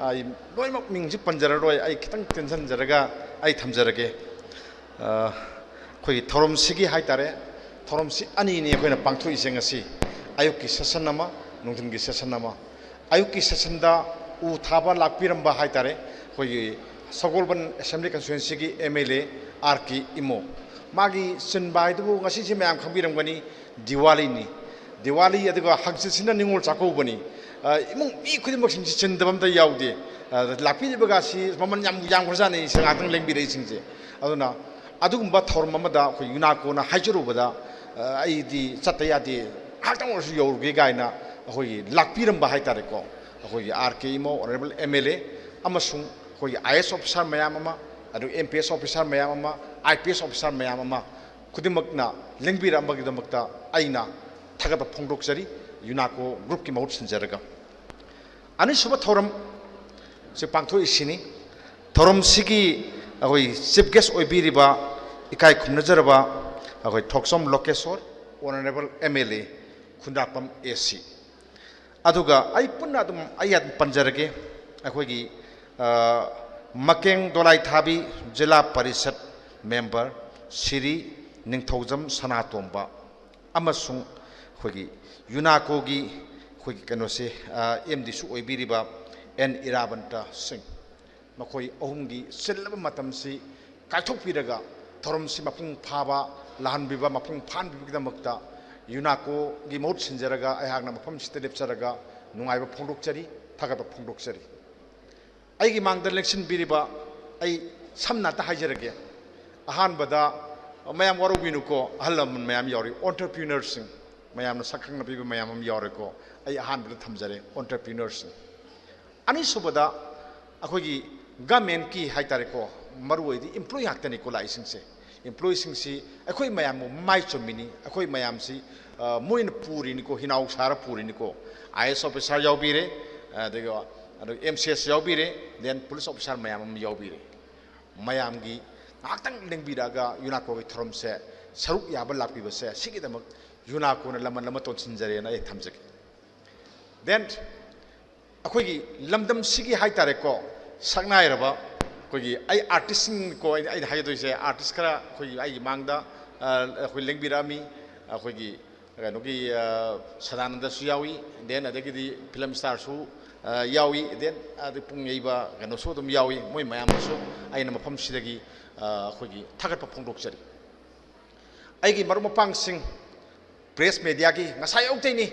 ꯑꯩ ꯂꯣꯏꯅꯃꯛ ꯃꯤꯡꯁꯤ ꯄꯟꯖꯔꯔꯣꯏ, ꯑꯩ ꯈꯤꯇꯪ ꯇꯦꯟꯁꯤꯟꯖꯔꯒ ꯑꯩ ꯊꯝꯖꯔꯒꯦ꯫ ꯑ, ꯑꯩꯈꯣꯏꯒꯤ ꯊꯧꯔꯝꯁꯤꯒꯤ ꯍꯥꯏ ꯇꯥꯔꯦ, ꯊꯧꯔꯝꯁꯤ ꯑꯅꯤꯅꯤ ꯑꯩꯈꯣꯏꯅ ꯄꯥꯡꯊꯣꯛꯏꯁꯦ ꯉꯁꯤ꯫ ꯑꯌꯨꯛꯀꯤ session ꯑꯃ, ꯅꯨꯡꯊꯤꯟꯒꯤ session ꯑꯃ꯫ ꯑꯌꯨꯛꯀꯤ sessionꯗ ꯎ ꯊꯥꯕ ꯂꯥꯛꯄꯤꯔꯝꯕ ꯍꯥꯏ ꯇꯥꯔꯦ, ꯑꯩꯈꯣꯏꯒꯤ ꯁꯒꯣꯜꯕꯟ Assembly Constituencyꯒꯤ MLA R K Imo. ꯃꯥꯒꯤ ꯆꯤꯟꯕ ꯍꯥꯏꯗꯨꯕꯨ ꯉꯁꯤꯁꯦ ꯃꯌꯥꯝ ꯈꯪꯕꯤꯔꯝꯒꯅꯤ, ꯗꯤꯋꯥꯂꯤꯅꯤ꯫ ꯗꯤꯋꯥꯂꯤ ꯑꯗꯨꯒ ꯍꯪꯆꯤꯠꯁꯤꯅ ꯅꯤꯉꯣꯜ ꯆꯥꯛꯀꯧꯕꯅꯤ꯫ ꯑ, ꯏꯃꯨꯡ ꯃꯤ ꯈꯨꯗꯤꯡꯃꯛꯁꯤꯡꯁꯤ ꯆꯤꯟꯗꯕ ꯑꯝꯇ ꯌꯥꯎꯗꯦ꯫ ꯑ, ꯂꯥꯛꯄꯤꯔꯤꯕꯒꯁꯤ ꯃꯃꯜ ꯌꯥꯝ ꯌꯥꯝꯈ꯭ꯔꯖꯥꯠꯅꯤ, ꯁꯤ ꯉꯥꯛꯇꯪ ꯂꯦꯡꯕꯤꯔꯛꯏꯁꯤꯡꯁꯦ꯫ ꯑꯗꯨꯅ ꯑꯗꯨꯒꯨꯝꯕ ꯊꯧꯔꯝ ꯑꯃꯗ ꯑꯩꯈꯣꯏ UNACOꯅ ꯍꯥꯏꯖꯔꯨꯕꯗ, ꯑ, ꯑꯩꯗꯤ ꯆꯠꯇ ꯌꯥꯗꯦ, ꯉꯥꯏꯍꯥꯛꯇꯪ ꯑꯣꯏꯔꯁꯨ ꯌꯧꯔꯨꯒꯦ ꯀꯥꯏꯅ ꯑꯩꯈꯣꯏꯒꯤ ꯂꯥꯛꯄꯤꯔꯝꯕ ꯍꯥꯏ ꯇꯥꯔꯦꯀꯣ꯫ ꯑꯩꯈꯣꯏꯒꯤ R K Imo, Honourable MLA, ꯑꯃꯁꯨꯡ ꯑꯩꯈꯣꯏꯒꯤ IAS officer ꯃꯌꯥꯝ ꯑꯃ, ꯑꯗꯨꯒ MPS officer ꯃꯌꯥꯝ ꯑꯃ, IPS officer ꯃꯌꯥꯝ ꯑꯃ ꯈꯨꯗꯤꯡꯃꯛꯅ ꯂꯦꯡꯕꯤꯔꯛꯑꯝꯕꯒꯤꯗꯃꯛꯇ ꯑꯩꯅ ꯊꯥꯒꯠꯄ ꯐꯣꯡꯗꯣꯛꯆꯔꯤ, UNACO groupꯀꯤ ꯃꯍꯨꯠ ꯁꯤꯟꯖꯔꯒ꯫ ꯑꯅꯤꯁꯨꯕ ꯊꯧꯔꯝ ꯁꯤ ꯄꯥꯡꯊꯣꯛꯏꯁꯤꯅꯤ꯫ ꯊꯧꯔꯝꯁꯤꯒꯤ ꯑꯩꯈꯣꯏ chief guest ꯑꯣꯏꯕꯤꯔꯤꯕ ꯏꯀꯥꯏ ꯈꯨꯝꯅꯖꯔꯕ ꯑꯩꯈꯣꯏ ꯊꯣꯛꯆꯣꯝ ꯂꯣꯀꯦꯁꯣꯔ, Honourable MLA, ꯈꯨꯟꯗ꯭ꯔꯥꯛꯄꯝ AC꯫ ꯑꯗꯨꯒ ꯑꯩ ꯄꯨꯟꯅ ꯑꯗꯨꯝ ꯑꯩ ꯑꯗꯨꯝ ꯄꯟꯖꯔꯒꯦ꯫ ꯑꯩꯈꯣꯏꯒꯤ, ꯑ, ꯃꯀꯦꯡ ꯗꯣꯂꯥꯏꯊꯥꯕꯤ ꯖꯤꯂꯥ ꯄꯔꯤꯁꯠ member ꯁꯤꯔꯤ ꯅꯤꯡꯊꯧꯖꯝ ꯁꯅꯥꯇꯣꯝꯕ ꯑꯃꯁꯨꯡ ꯑꯩꯈꯣꯏꯒꯤ UNACOꯒꯤ ꯑꯩꯈꯣꯏꯒꯤ ꯀꯩꯅꯣꯁꯦ, ꯑ, MDꯁꯨ ꯑꯣꯏꯕꯤꯔꯤꯕ N ꯏꯔꯥꯕꯟꯇ ꯁꯤꯡ꯫ ꯃꯈꯣꯏ ꯑꯍꯨꯝꯒꯤ ꯆꯤꯜꯂꯕ ꯃꯇꯝꯁꯤ ꯀꯥꯏꯊꯣꯛꯄꯤꯔꯒ ꯊꯧꯔꯝꯁꯤ ꯃꯄꯨꯡ ꯐꯥꯕ ꯂꯥꯛꯍꯟꯕꯤꯕ, ꯃꯄꯨꯡ ꯐꯥꯍꯟꯕꯤꯕꯒꯤꯗꯃꯛꯇ UNACOꯒꯤ ꯃꯍꯨꯠ ꯁꯤꯟꯖꯔꯒ ꯑꯩꯍꯥꯛꯅ ꯃꯐꯝꯁꯤꯗ ꯂꯦꯞꯆꯔꯒ ꯅꯨꯡꯉꯥꯏꯕ ꯐꯣꯡꯗꯣꯛꯆꯔꯤ, ꯊꯥꯒꯠꯄ ꯐꯣꯡꯗꯣꯛꯆꯔꯤ꯫ ꯑꯩꯒꯤ ꯃꯥꯡꯗ ꯂꯦꯡꯁꯤꯟꯕꯤꯔꯤꯕ, ꯑꯩ ꯁꯝꯅ ꯑꯝꯇ ꯍꯥꯏꯖꯔꯒꯦ꯫ ꯑꯍꯥꯟꯕꯗ ꯃꯌꯥꯝ ꯋꯥꯔꯧꯕꯤꯅꯨꯀꯣ, ꯑꯍꯜ ꯂꯃꯟ ꯃꯌꯥꯝ ꯌꯥꯎꯔꯤ, entrepreneurꯁꯤꯡ, ꯃꯌꯥꯝꯅ ꯁꯛ ꯈꯪꯅ ꯄꯤꯕ ꯃꯌꯥꯝ ꯑꯃ ꯌꯥꯎꯔꯦꯀꯣ꯫ ꯑꯩ ꯑꯍꯥꯟꯕꯗ ꯊꯝꯖꯔꯦ entrepreneurꯁꯤꯡ꯫ ꯑꯅꯤꯁꯨꯕꯗ ꯑꯩꯈꯣꯏꯒꯤ governmentꯀꯤ ꯍꯥꯏ ꯇꯥꯔꯦꯀꯣ, ꯃꯔꯨ ꯑꯣꯏꯗꯤ employee ꯉꯥꯛꯇꯅꯤꯀꯣ ꯂꯥꯛꯏꯁꯤꯡꯁꯦ꯫ Employeeꯁꯤꯡꯁꯤ ꯑꯩꯈꯣꯏ ꯃꯌꯥꯝꯕꯨ ꯃꯥꯏ ꯆꯨꯝꯃꯤꯅꯤ, ꯑꯩꯈꯣꯏ ꯃꯌꯥꯝꯁꯤ, ꯑ, ꯃꯣꯏꯅ ꯄꯨꯔꯤꯅꯤꯀꯣ, ꯍꯤꯅꯥꯎ ꯁꯥꯔ ꯄꯨꯔꯤꯅꯤꯀꯣ꯫ IAS officer ꯌꯥꯎꯕꯤꯔꯦ, ꯑꯗꯨꯒ, ꯑꯗꯨꯒ MCS ꯌꯥꯎꯕꯤꯔꯦ, then police officer ꯃꯌꯥꯝ ꯑꯃ ꯌꯥꯎꯕꯤꯔꯦ꯫ ꯃꯌꯥꯝꯒꯤ ꯉꯥꯏꯍꯥꯛꯇꯪ ꯂꯦꯡꯕꯤꯔꯛꯑꯒ ꯌꯨꯅꯥꯀꯣꯒꯤ ꯊꯧꯔꯝꯁꯦ ꯁꯔꯨꯛ ꯌꯥꯕ ꯂꯥꯛꯄꯤꯕꯁꯦ, ꯁꯤꯒꯤꯗꯃꯛ ꯌꯨꯅꯥꯀꯣꯅ ꯂꯃꯟ ꯑꯃ ꯇꯣꯟꯁꯤꯟꯖꯔꯦꯅ ꯑꯩ ꯊꯝꯖꯒꯦ꯫ Then ꯑꯩꯈꯣꯏꯒꯤ ꯂꯝꯗꯝꯁꯤꯒꯤ ꯍꯥꯏ ꯇꯥꯔꯦꯀꯣ, ꯁꯛꯅꯥꯏꯔꯕ ꯑꯩꯈꯣꯏꯒꯤ ꯑꯩ ꯑꯥꯔꯇꯤꯁꯁꯤꯡꯀꯣ, ꯑꯩꯅ ꯑꯩꯅ ꯍꯥꯏꯒꯗꯣꯏꯁꯦ, ꯑꯥꯔꯇꯤꯁ ꯈꯔ ꯑꯩꯈꯣꯏꯒꯤ ꯑꯩꯒꯤ ꯃꯥꯡꯗ ꯑꯩꯈꯣꯏ ꯂꯦꯡꯕꯤꯔꯛꯑꯝꯃꯤ꯫ ꯑꯩꯈꯣꯏꯒꯤ ꯀꯩꯅꯣꯒꯤ ꯁꯗꯥꯅꯟꯗꯁꯨ ꯌꯥꯎꯏ, then ꯑꯗꯒꯤꯗꯤ ꯐꯤꯂꯝ ꯏꯁꯇꯥꯔꯁꯨ ꯌꯥꯎꯏ, then ꯑꯗꯩ ꯄꯨꯡ ꯌꯩꯕ ꯀꯩꯅꯣꯁꯨ ꯑꯗꯨꯝ ꯌꯥꯎꯏ꯫ ꯃꯣꯏ ꯃꯌꯥꯝꯗꯁꯨ ꯑꯩꯅ ꯃꯐꯝꯁꯤꯗꯒꯤ ꯑꯩꯈꯣꯏꯒꯤ ꯊꯥꯒꯠꯄ ꯐꯣꯡꯗꯣꯛꯆꯔꯤ꯫ ꯑꯩꯒꯤ ꯃꯔꯨꯞ ꯃꯄꯥꯡꯁꯤꯡ, ꯄ꯭ꯔꯦꯁ ꯃꯦꯗꯤꯌꯥꯒꯤ, ꯉꯁꯥꯏ ꯑꯌꯨꯛꯇꯩꯅꯤ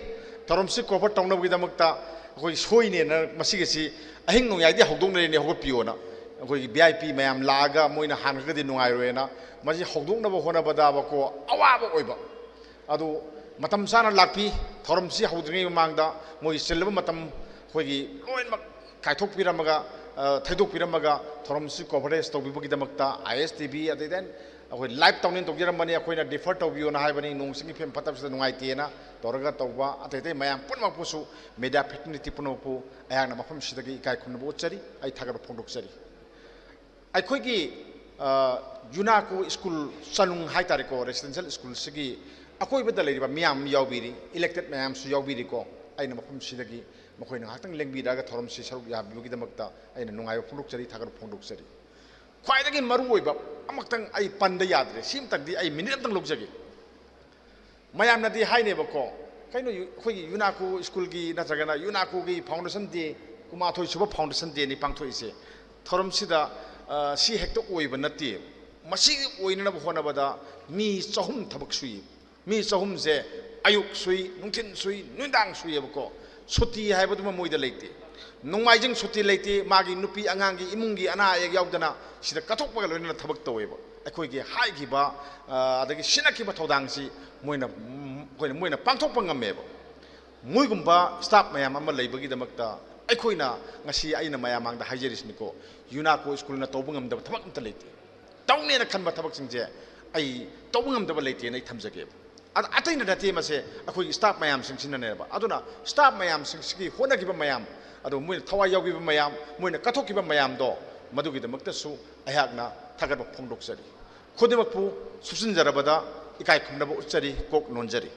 ꯊꯧꯔꯝꯁꯤ ꯀꯣꯚꯔ ꯇꯧꯅꯕꯒꯤꯗꯃꯛꯇ ꯑꯩꯈꯣꯏ ꯁꯣꯏꯅꯦꯅ ꯃꯁꯤꯒꯤꯁꯤ ꯑꯍꯤꯡ ꯅꯣꯡꯌꯥꯏꯗꯤ ꯍꯧꯗꯣꯛꯅꯔꯤꯅꯤ, ꯍꯧꯒꯠꯄꯤꯌꯣꯅ꯫ ꯑꯩꯈꯣꯏꯒꯤ ꯚꯤ ꯑꯥꯏ ꯄꯤ ꯃꯌꯥꯝ ꯂꯥꯛꯑꯒ ꯃꯣꯏꯅ ꯍꯥꯟꯈ꯭ꯔꯒꯗꯤ ꯅꯨꯡꯉꯥꯏꯔꯣꯏꯅ ꯃꯁꯤ ꯍꯧꯗꯣꯛꯅꯕ ꯍꯣꯠꯅꯕꯗꯕꯀꯣ ꯑꯋꯥꯕ ꯑꯣꯏꯕ꯫ ꯑꯗꯨ ꯃꯇꯝ ꯆꯥꯅ ꯂꯥꯛꯄꯤ꯫ ꯊꯧꯔꯝꯁꯤ ꯍꯧꯗ꯭ꯔꯤꯉꯩ ꯃꯃꯥꯡꯗ ꯃꯣꯏꯒꯤ ꯆꯤꯜꯂꯕ ꯃꯇꯝ ꯑꯩꯈꯣꯏꯒꯤ ꯂꯣꯏꯅꯃꯛ ꯀꯥꯏꯊꯣꯛꯄꯤꯔꯝꯃꯒ, ꯊꯩꯗꯣꯛꯄꯤꯔꯝꯃꯒ ꯊꯧꯔꯝꯁꯤ ꯀꯣꯚꯔꯦꯖ ꯇꯧꯕꯤꯕꯒꯤꯗꯃꯛꯇ ꯑꯥꯏ ꯑꯦꯁ ꯇꯤ ꯚꯤ, ꯑꯗꯩ then ꯑꯩꯈꯣꯏ ꯂꯥꯏꯚ ꯇꯧꯅꯦꯅ ꯇꯧꯖꯔꯝꯕꯅꯤ, ꯑꯩꯈꯣꯏꯅ ꯗꯤꯐꯔ ꯇꯧꯕꯤꯌꯣꯅ ꯍꯥꯏꯕꯅꯤ, ꯅꯣꯡ ꯆꯤꯡꯒꯤ ꯐꯤꯕꯝ ꯐꯠꯇꯕꯁꯤꯗ ꯅꯨꯡꯉꯥꯏꯇꯦꯅ ꯇꯧꯔꯒ ꯇꯧꯕ ꯑꯇꯩ ꯑꯇꯩ ꯃꯌꯥꯝ ꯄꯨꯝꯅꯃꯛꯄꯨꯁꯨ, ꯃꯦꯗꯤꯌꯥ ꯐ꯭ꯔꯦꯇꯔꯅꯤꯇꯤ ꯄꯨꯝꯅꯃꯛꯄꯨ ꯑꯩꯍꯥꯛꯅ ꯃꯐꯝꯁꯤꯗꯒꯤ ꯏꯀꯥꯏ ꯈꯨꯝꯅꯕ ꯎꯠꯆꯔꯤ, ꯑꯩ ꯊꯥꯒꯠꯄ ꯐꯣꯡꯗꯣꯛꯆꯔꯤ꯫ ꯑꯩꯈꯣꯏꯒꯤ ꯌꯨꯅꯥꯀꯣ ꯁ꯭ꯀꯨꯜ ꯆꯅꯨꯡ ꯍꯥꯏ ꯇꯥꯔꯦꯀꯣ, ꯔꯦꯁꯤꯗꯦꯟꯁꯤꯌꯦꯜ ꯁ꯭ꯀꯨꯜꯁꯤꯒꯤ ꯑꯀꯣꯏꯕꯗ ꯂꯩꯔꯤꯕ ꯃꯤꯌꯥꯝ ꯌꯥꯎꯕꯤꯔꯤ, ꯏꯂꯦꯛꯇꯦꯗ ꯃꯌꯥꯝꯁꯨ ꯌꯥꯎꯕꯤꯔꯤꯀꯣ꯫ ꯑꯩꯅ ꯃꯐꯝꯁꯤꯗꯒꯤ ꯃꯈꯣꯏꯅ ꯉꯥꯏꯍꯥꯛꯇꯪ ꯂꯦꯡꯕꯤꯔꯛꯑꯒ ꯊꯧꯔꯝꯁꯤ ꯁꯔꯨꯛ ꯌꯥꯕꯤꯕꯒꯤꯗꯃꯛꯇ ꯑꯩꯅ ꯅꯨꯡꯉꯥꯏꯕ ꯐꯣꯡꯗꯣꯛꯆꯔꯤ, ꯊꯥꯒꯠꯄ ꯐꯣꯡꯗꯣꯛꯆꯔꯤ꯫ ꯈ꯭ꯋꯥꯏꯗꯒꯤ ꯃꯔꯨꯑꯣꯏꯕ ꯑꯃꯈꯛꯇꯪ ꯑꯩ ꯄꯟꯗ ꯌꯥꯗ꯭ꯔꯦ, ꯁꯤꯃꯇꯪꯗꯤ ꯑꯩ ꯃꯤꯅꯤꯠ ꯑꯃꯇꯪ ꯂꯧꯖꯒꯦ꯫ ꯃꯌꯥꯝꯅꯗꯤ ꯍꯥꯏꯅꯦꯕꯀꯣ, ꯀꯩꯅꯣ, ꯑꯩꯈꯣꯏꯒꯤ ꯌꯨꯅꯥꯀꯣ ꯁ꯭ꯀꯨꯜꯒꯤ ꯅꯠꯇ꯭ꯔꯒꯅ ꯌꯨꯅꯥꯀꯣꯒꯤ ꯐꯥꯎꯟꯗꯦꯁꯟ ꯗꯦ, ꯀꯨꯟꯃꯥꯊꯣꯏ ꯁꯨꯕ ꯐꯥꯎꯟꯗꯦꯁꯟ ꯗꯦꯅꯤ ꯄꯥꯡꯊꯣꯛꯏꯁꯦ꯫ ꯊꯧꯔꯝꯁꯤꯗ ꯁꯤ ꯍꯦꯛꯇ ꯑꯣꯏꯕ ꯅꯠꯇꯦ꯫ ꯃꯁꯤꯒꯤ ꯑꯣꯏꯅꯅꯕ ꯍꯣꯠꯅꯕꯗ ꯃꯤ ꯆꯍꯨꯝ ꯊꯕꯛ ꯁꯨꯏ꯫ ꯃꯤ ꯆꯍꯨꯝꯁꯦ ꯑꯌꯨꯛ ꯁꯨꯏ, ꯅꯨꯡꯊꯤꯟ ꯁꯨꯏ, ꯅꯨꯃꯤꯗꯥꯡ ꯁꯨꯏꯌꯦꯕꯀꯣ꯫ ꯁꯨꯇꯤ ꯍꯥꯏꯕꯗꯨꯃ ꯃꯣꯏꯗ ꯂꯩꯇꯦ꯫ ꯅꯣꯡꯃꯥꯏꯖꯤꯡ ꯁꯨꯇꯤ ꯂꯩꯇꯦ꯫ ꯃꯥꯒꯤ ꯅꯨꯄꯤ ꯑꯉꯥꯡꯒꯤ, ꯏꯃꯨꯡꯒꯤ ꯑꯅꯥ ꯑꯌꯦꯛ ꯌꯥꯎꯗꯅ ꯁꯤꯗ ꯀꯠꯊꯣꯛꯄꯒ ꯂꯣꯏꯅꯅ ꯊꯕꯛ ꯇꯧꯋꯦꯕ꯫ ꯑꯩꯈꯣꯏꯒꯤ ꯍꯥꯏꯈꯤꯕ, ꯑ, ꯑꯗꯒꯤ ꯁꯤꯟꯅꯈꯤꯕ ꯊꯧꯗꯥꯡꯁꯤ ꯃꯣꯏꯅ, ꯎꯝ, ꯑꯩꯈꯣꯏꯅ, ꯃꯣꯏꯅ ꯄꯥꯡꯊꯣꯛꯄ ꯉꯝꯃꯦꯕ꯫ ꯃꯣꯏꯒꯨꯝꯕ ꯁ꯭ꯇꯥꯐ ꯃꯌꯥꯝ ꯑꯃ ꯂꯩꯕꯒꯤꯗꯃꯛꯇ ꯑꯩꯈꯣꯏꯅ ꯉꯁꯤ, ꯑꯩꯅ ꯃꯌꯥꯝ ꯃꯥꯡꯗ ꯍꯥꯏꯖꯔꯤꯁꯤꯅꯤꯀꯣ, ꯌꯨꯅꯥꯀꯣ ꯁ꯭ꯀꯨꯜꯅ ꯇꯧꯕ ꯉꯝꯗꯕ ꯊꯕꯛ ꯑꯝꯇ ꯂꯩꯇꯦ꯫ ꯇꯧꯅꯦꯅ ꯈꯟꯕ ꯊꯕꯛꯁꯤꯡꯁꯦ ꯑꯩ ꯇꯧꯕ ꯉꯝꯗꯕ ꯂꯩꯇꯦꯅ ꯑꯩ ꯊꯝꯖꯒꯦꯕ꯫ ꯑꯗ ꯑꯇꯩꯅ ꯅꯠꯇꯦ, ꯃꯁꯦ ꯑꯩꯈꯣꯏꯒꯤ ꯁ꯭ꯇꯥꯐ ꯃꯌꯥꯝꯁꯤꯡꯁꯤꯅꯅꯦꯕ꯫ ꯑꯗꯨꯅ ꯁ꯭ꯇꯥꯐ ꯃꯌꯥꯝꯁꯤꯡꯁꯤꯒꯤ ꯍꯣꯠꯅꯈꯤꯕ ꯃꯌꯥꯝ, ꯑꯗꯣ ꯃꯣꯏꯅ ꯊꯋꯥꯏ ꯌꯥꯎꯈꯤꯕ ꯃꯌꯥꯝ, ꯃꯣꯏꯅ ꯀꯠꯊꯣꯛꯈꯤꯕ ꯃꯌꯥꯝꯗꯣ, ꯃꯗꯨꯒꯤꯗꯃꯛꯇꯁꯨ ꯑꯩꯍꯥꯛꯅ ꯊꯥꯒꯠꯄ ꯐꯣꯡꯗꯣꯛꯆꯔꯤ꯫ ꯈꯨꯗꯤꯡꯃꯛꯄꯨ ꯁꯨꯞꯆꯤꯟꯖꯔꯕꯗ ꯏꯀꯥꯏ ꯈꯨꯝꯅꯕ ꯎꯠꯆꯔꯤ꯫ ꯀꯣꯛ ꯅꯣꯟꯖꯔꯤ꯫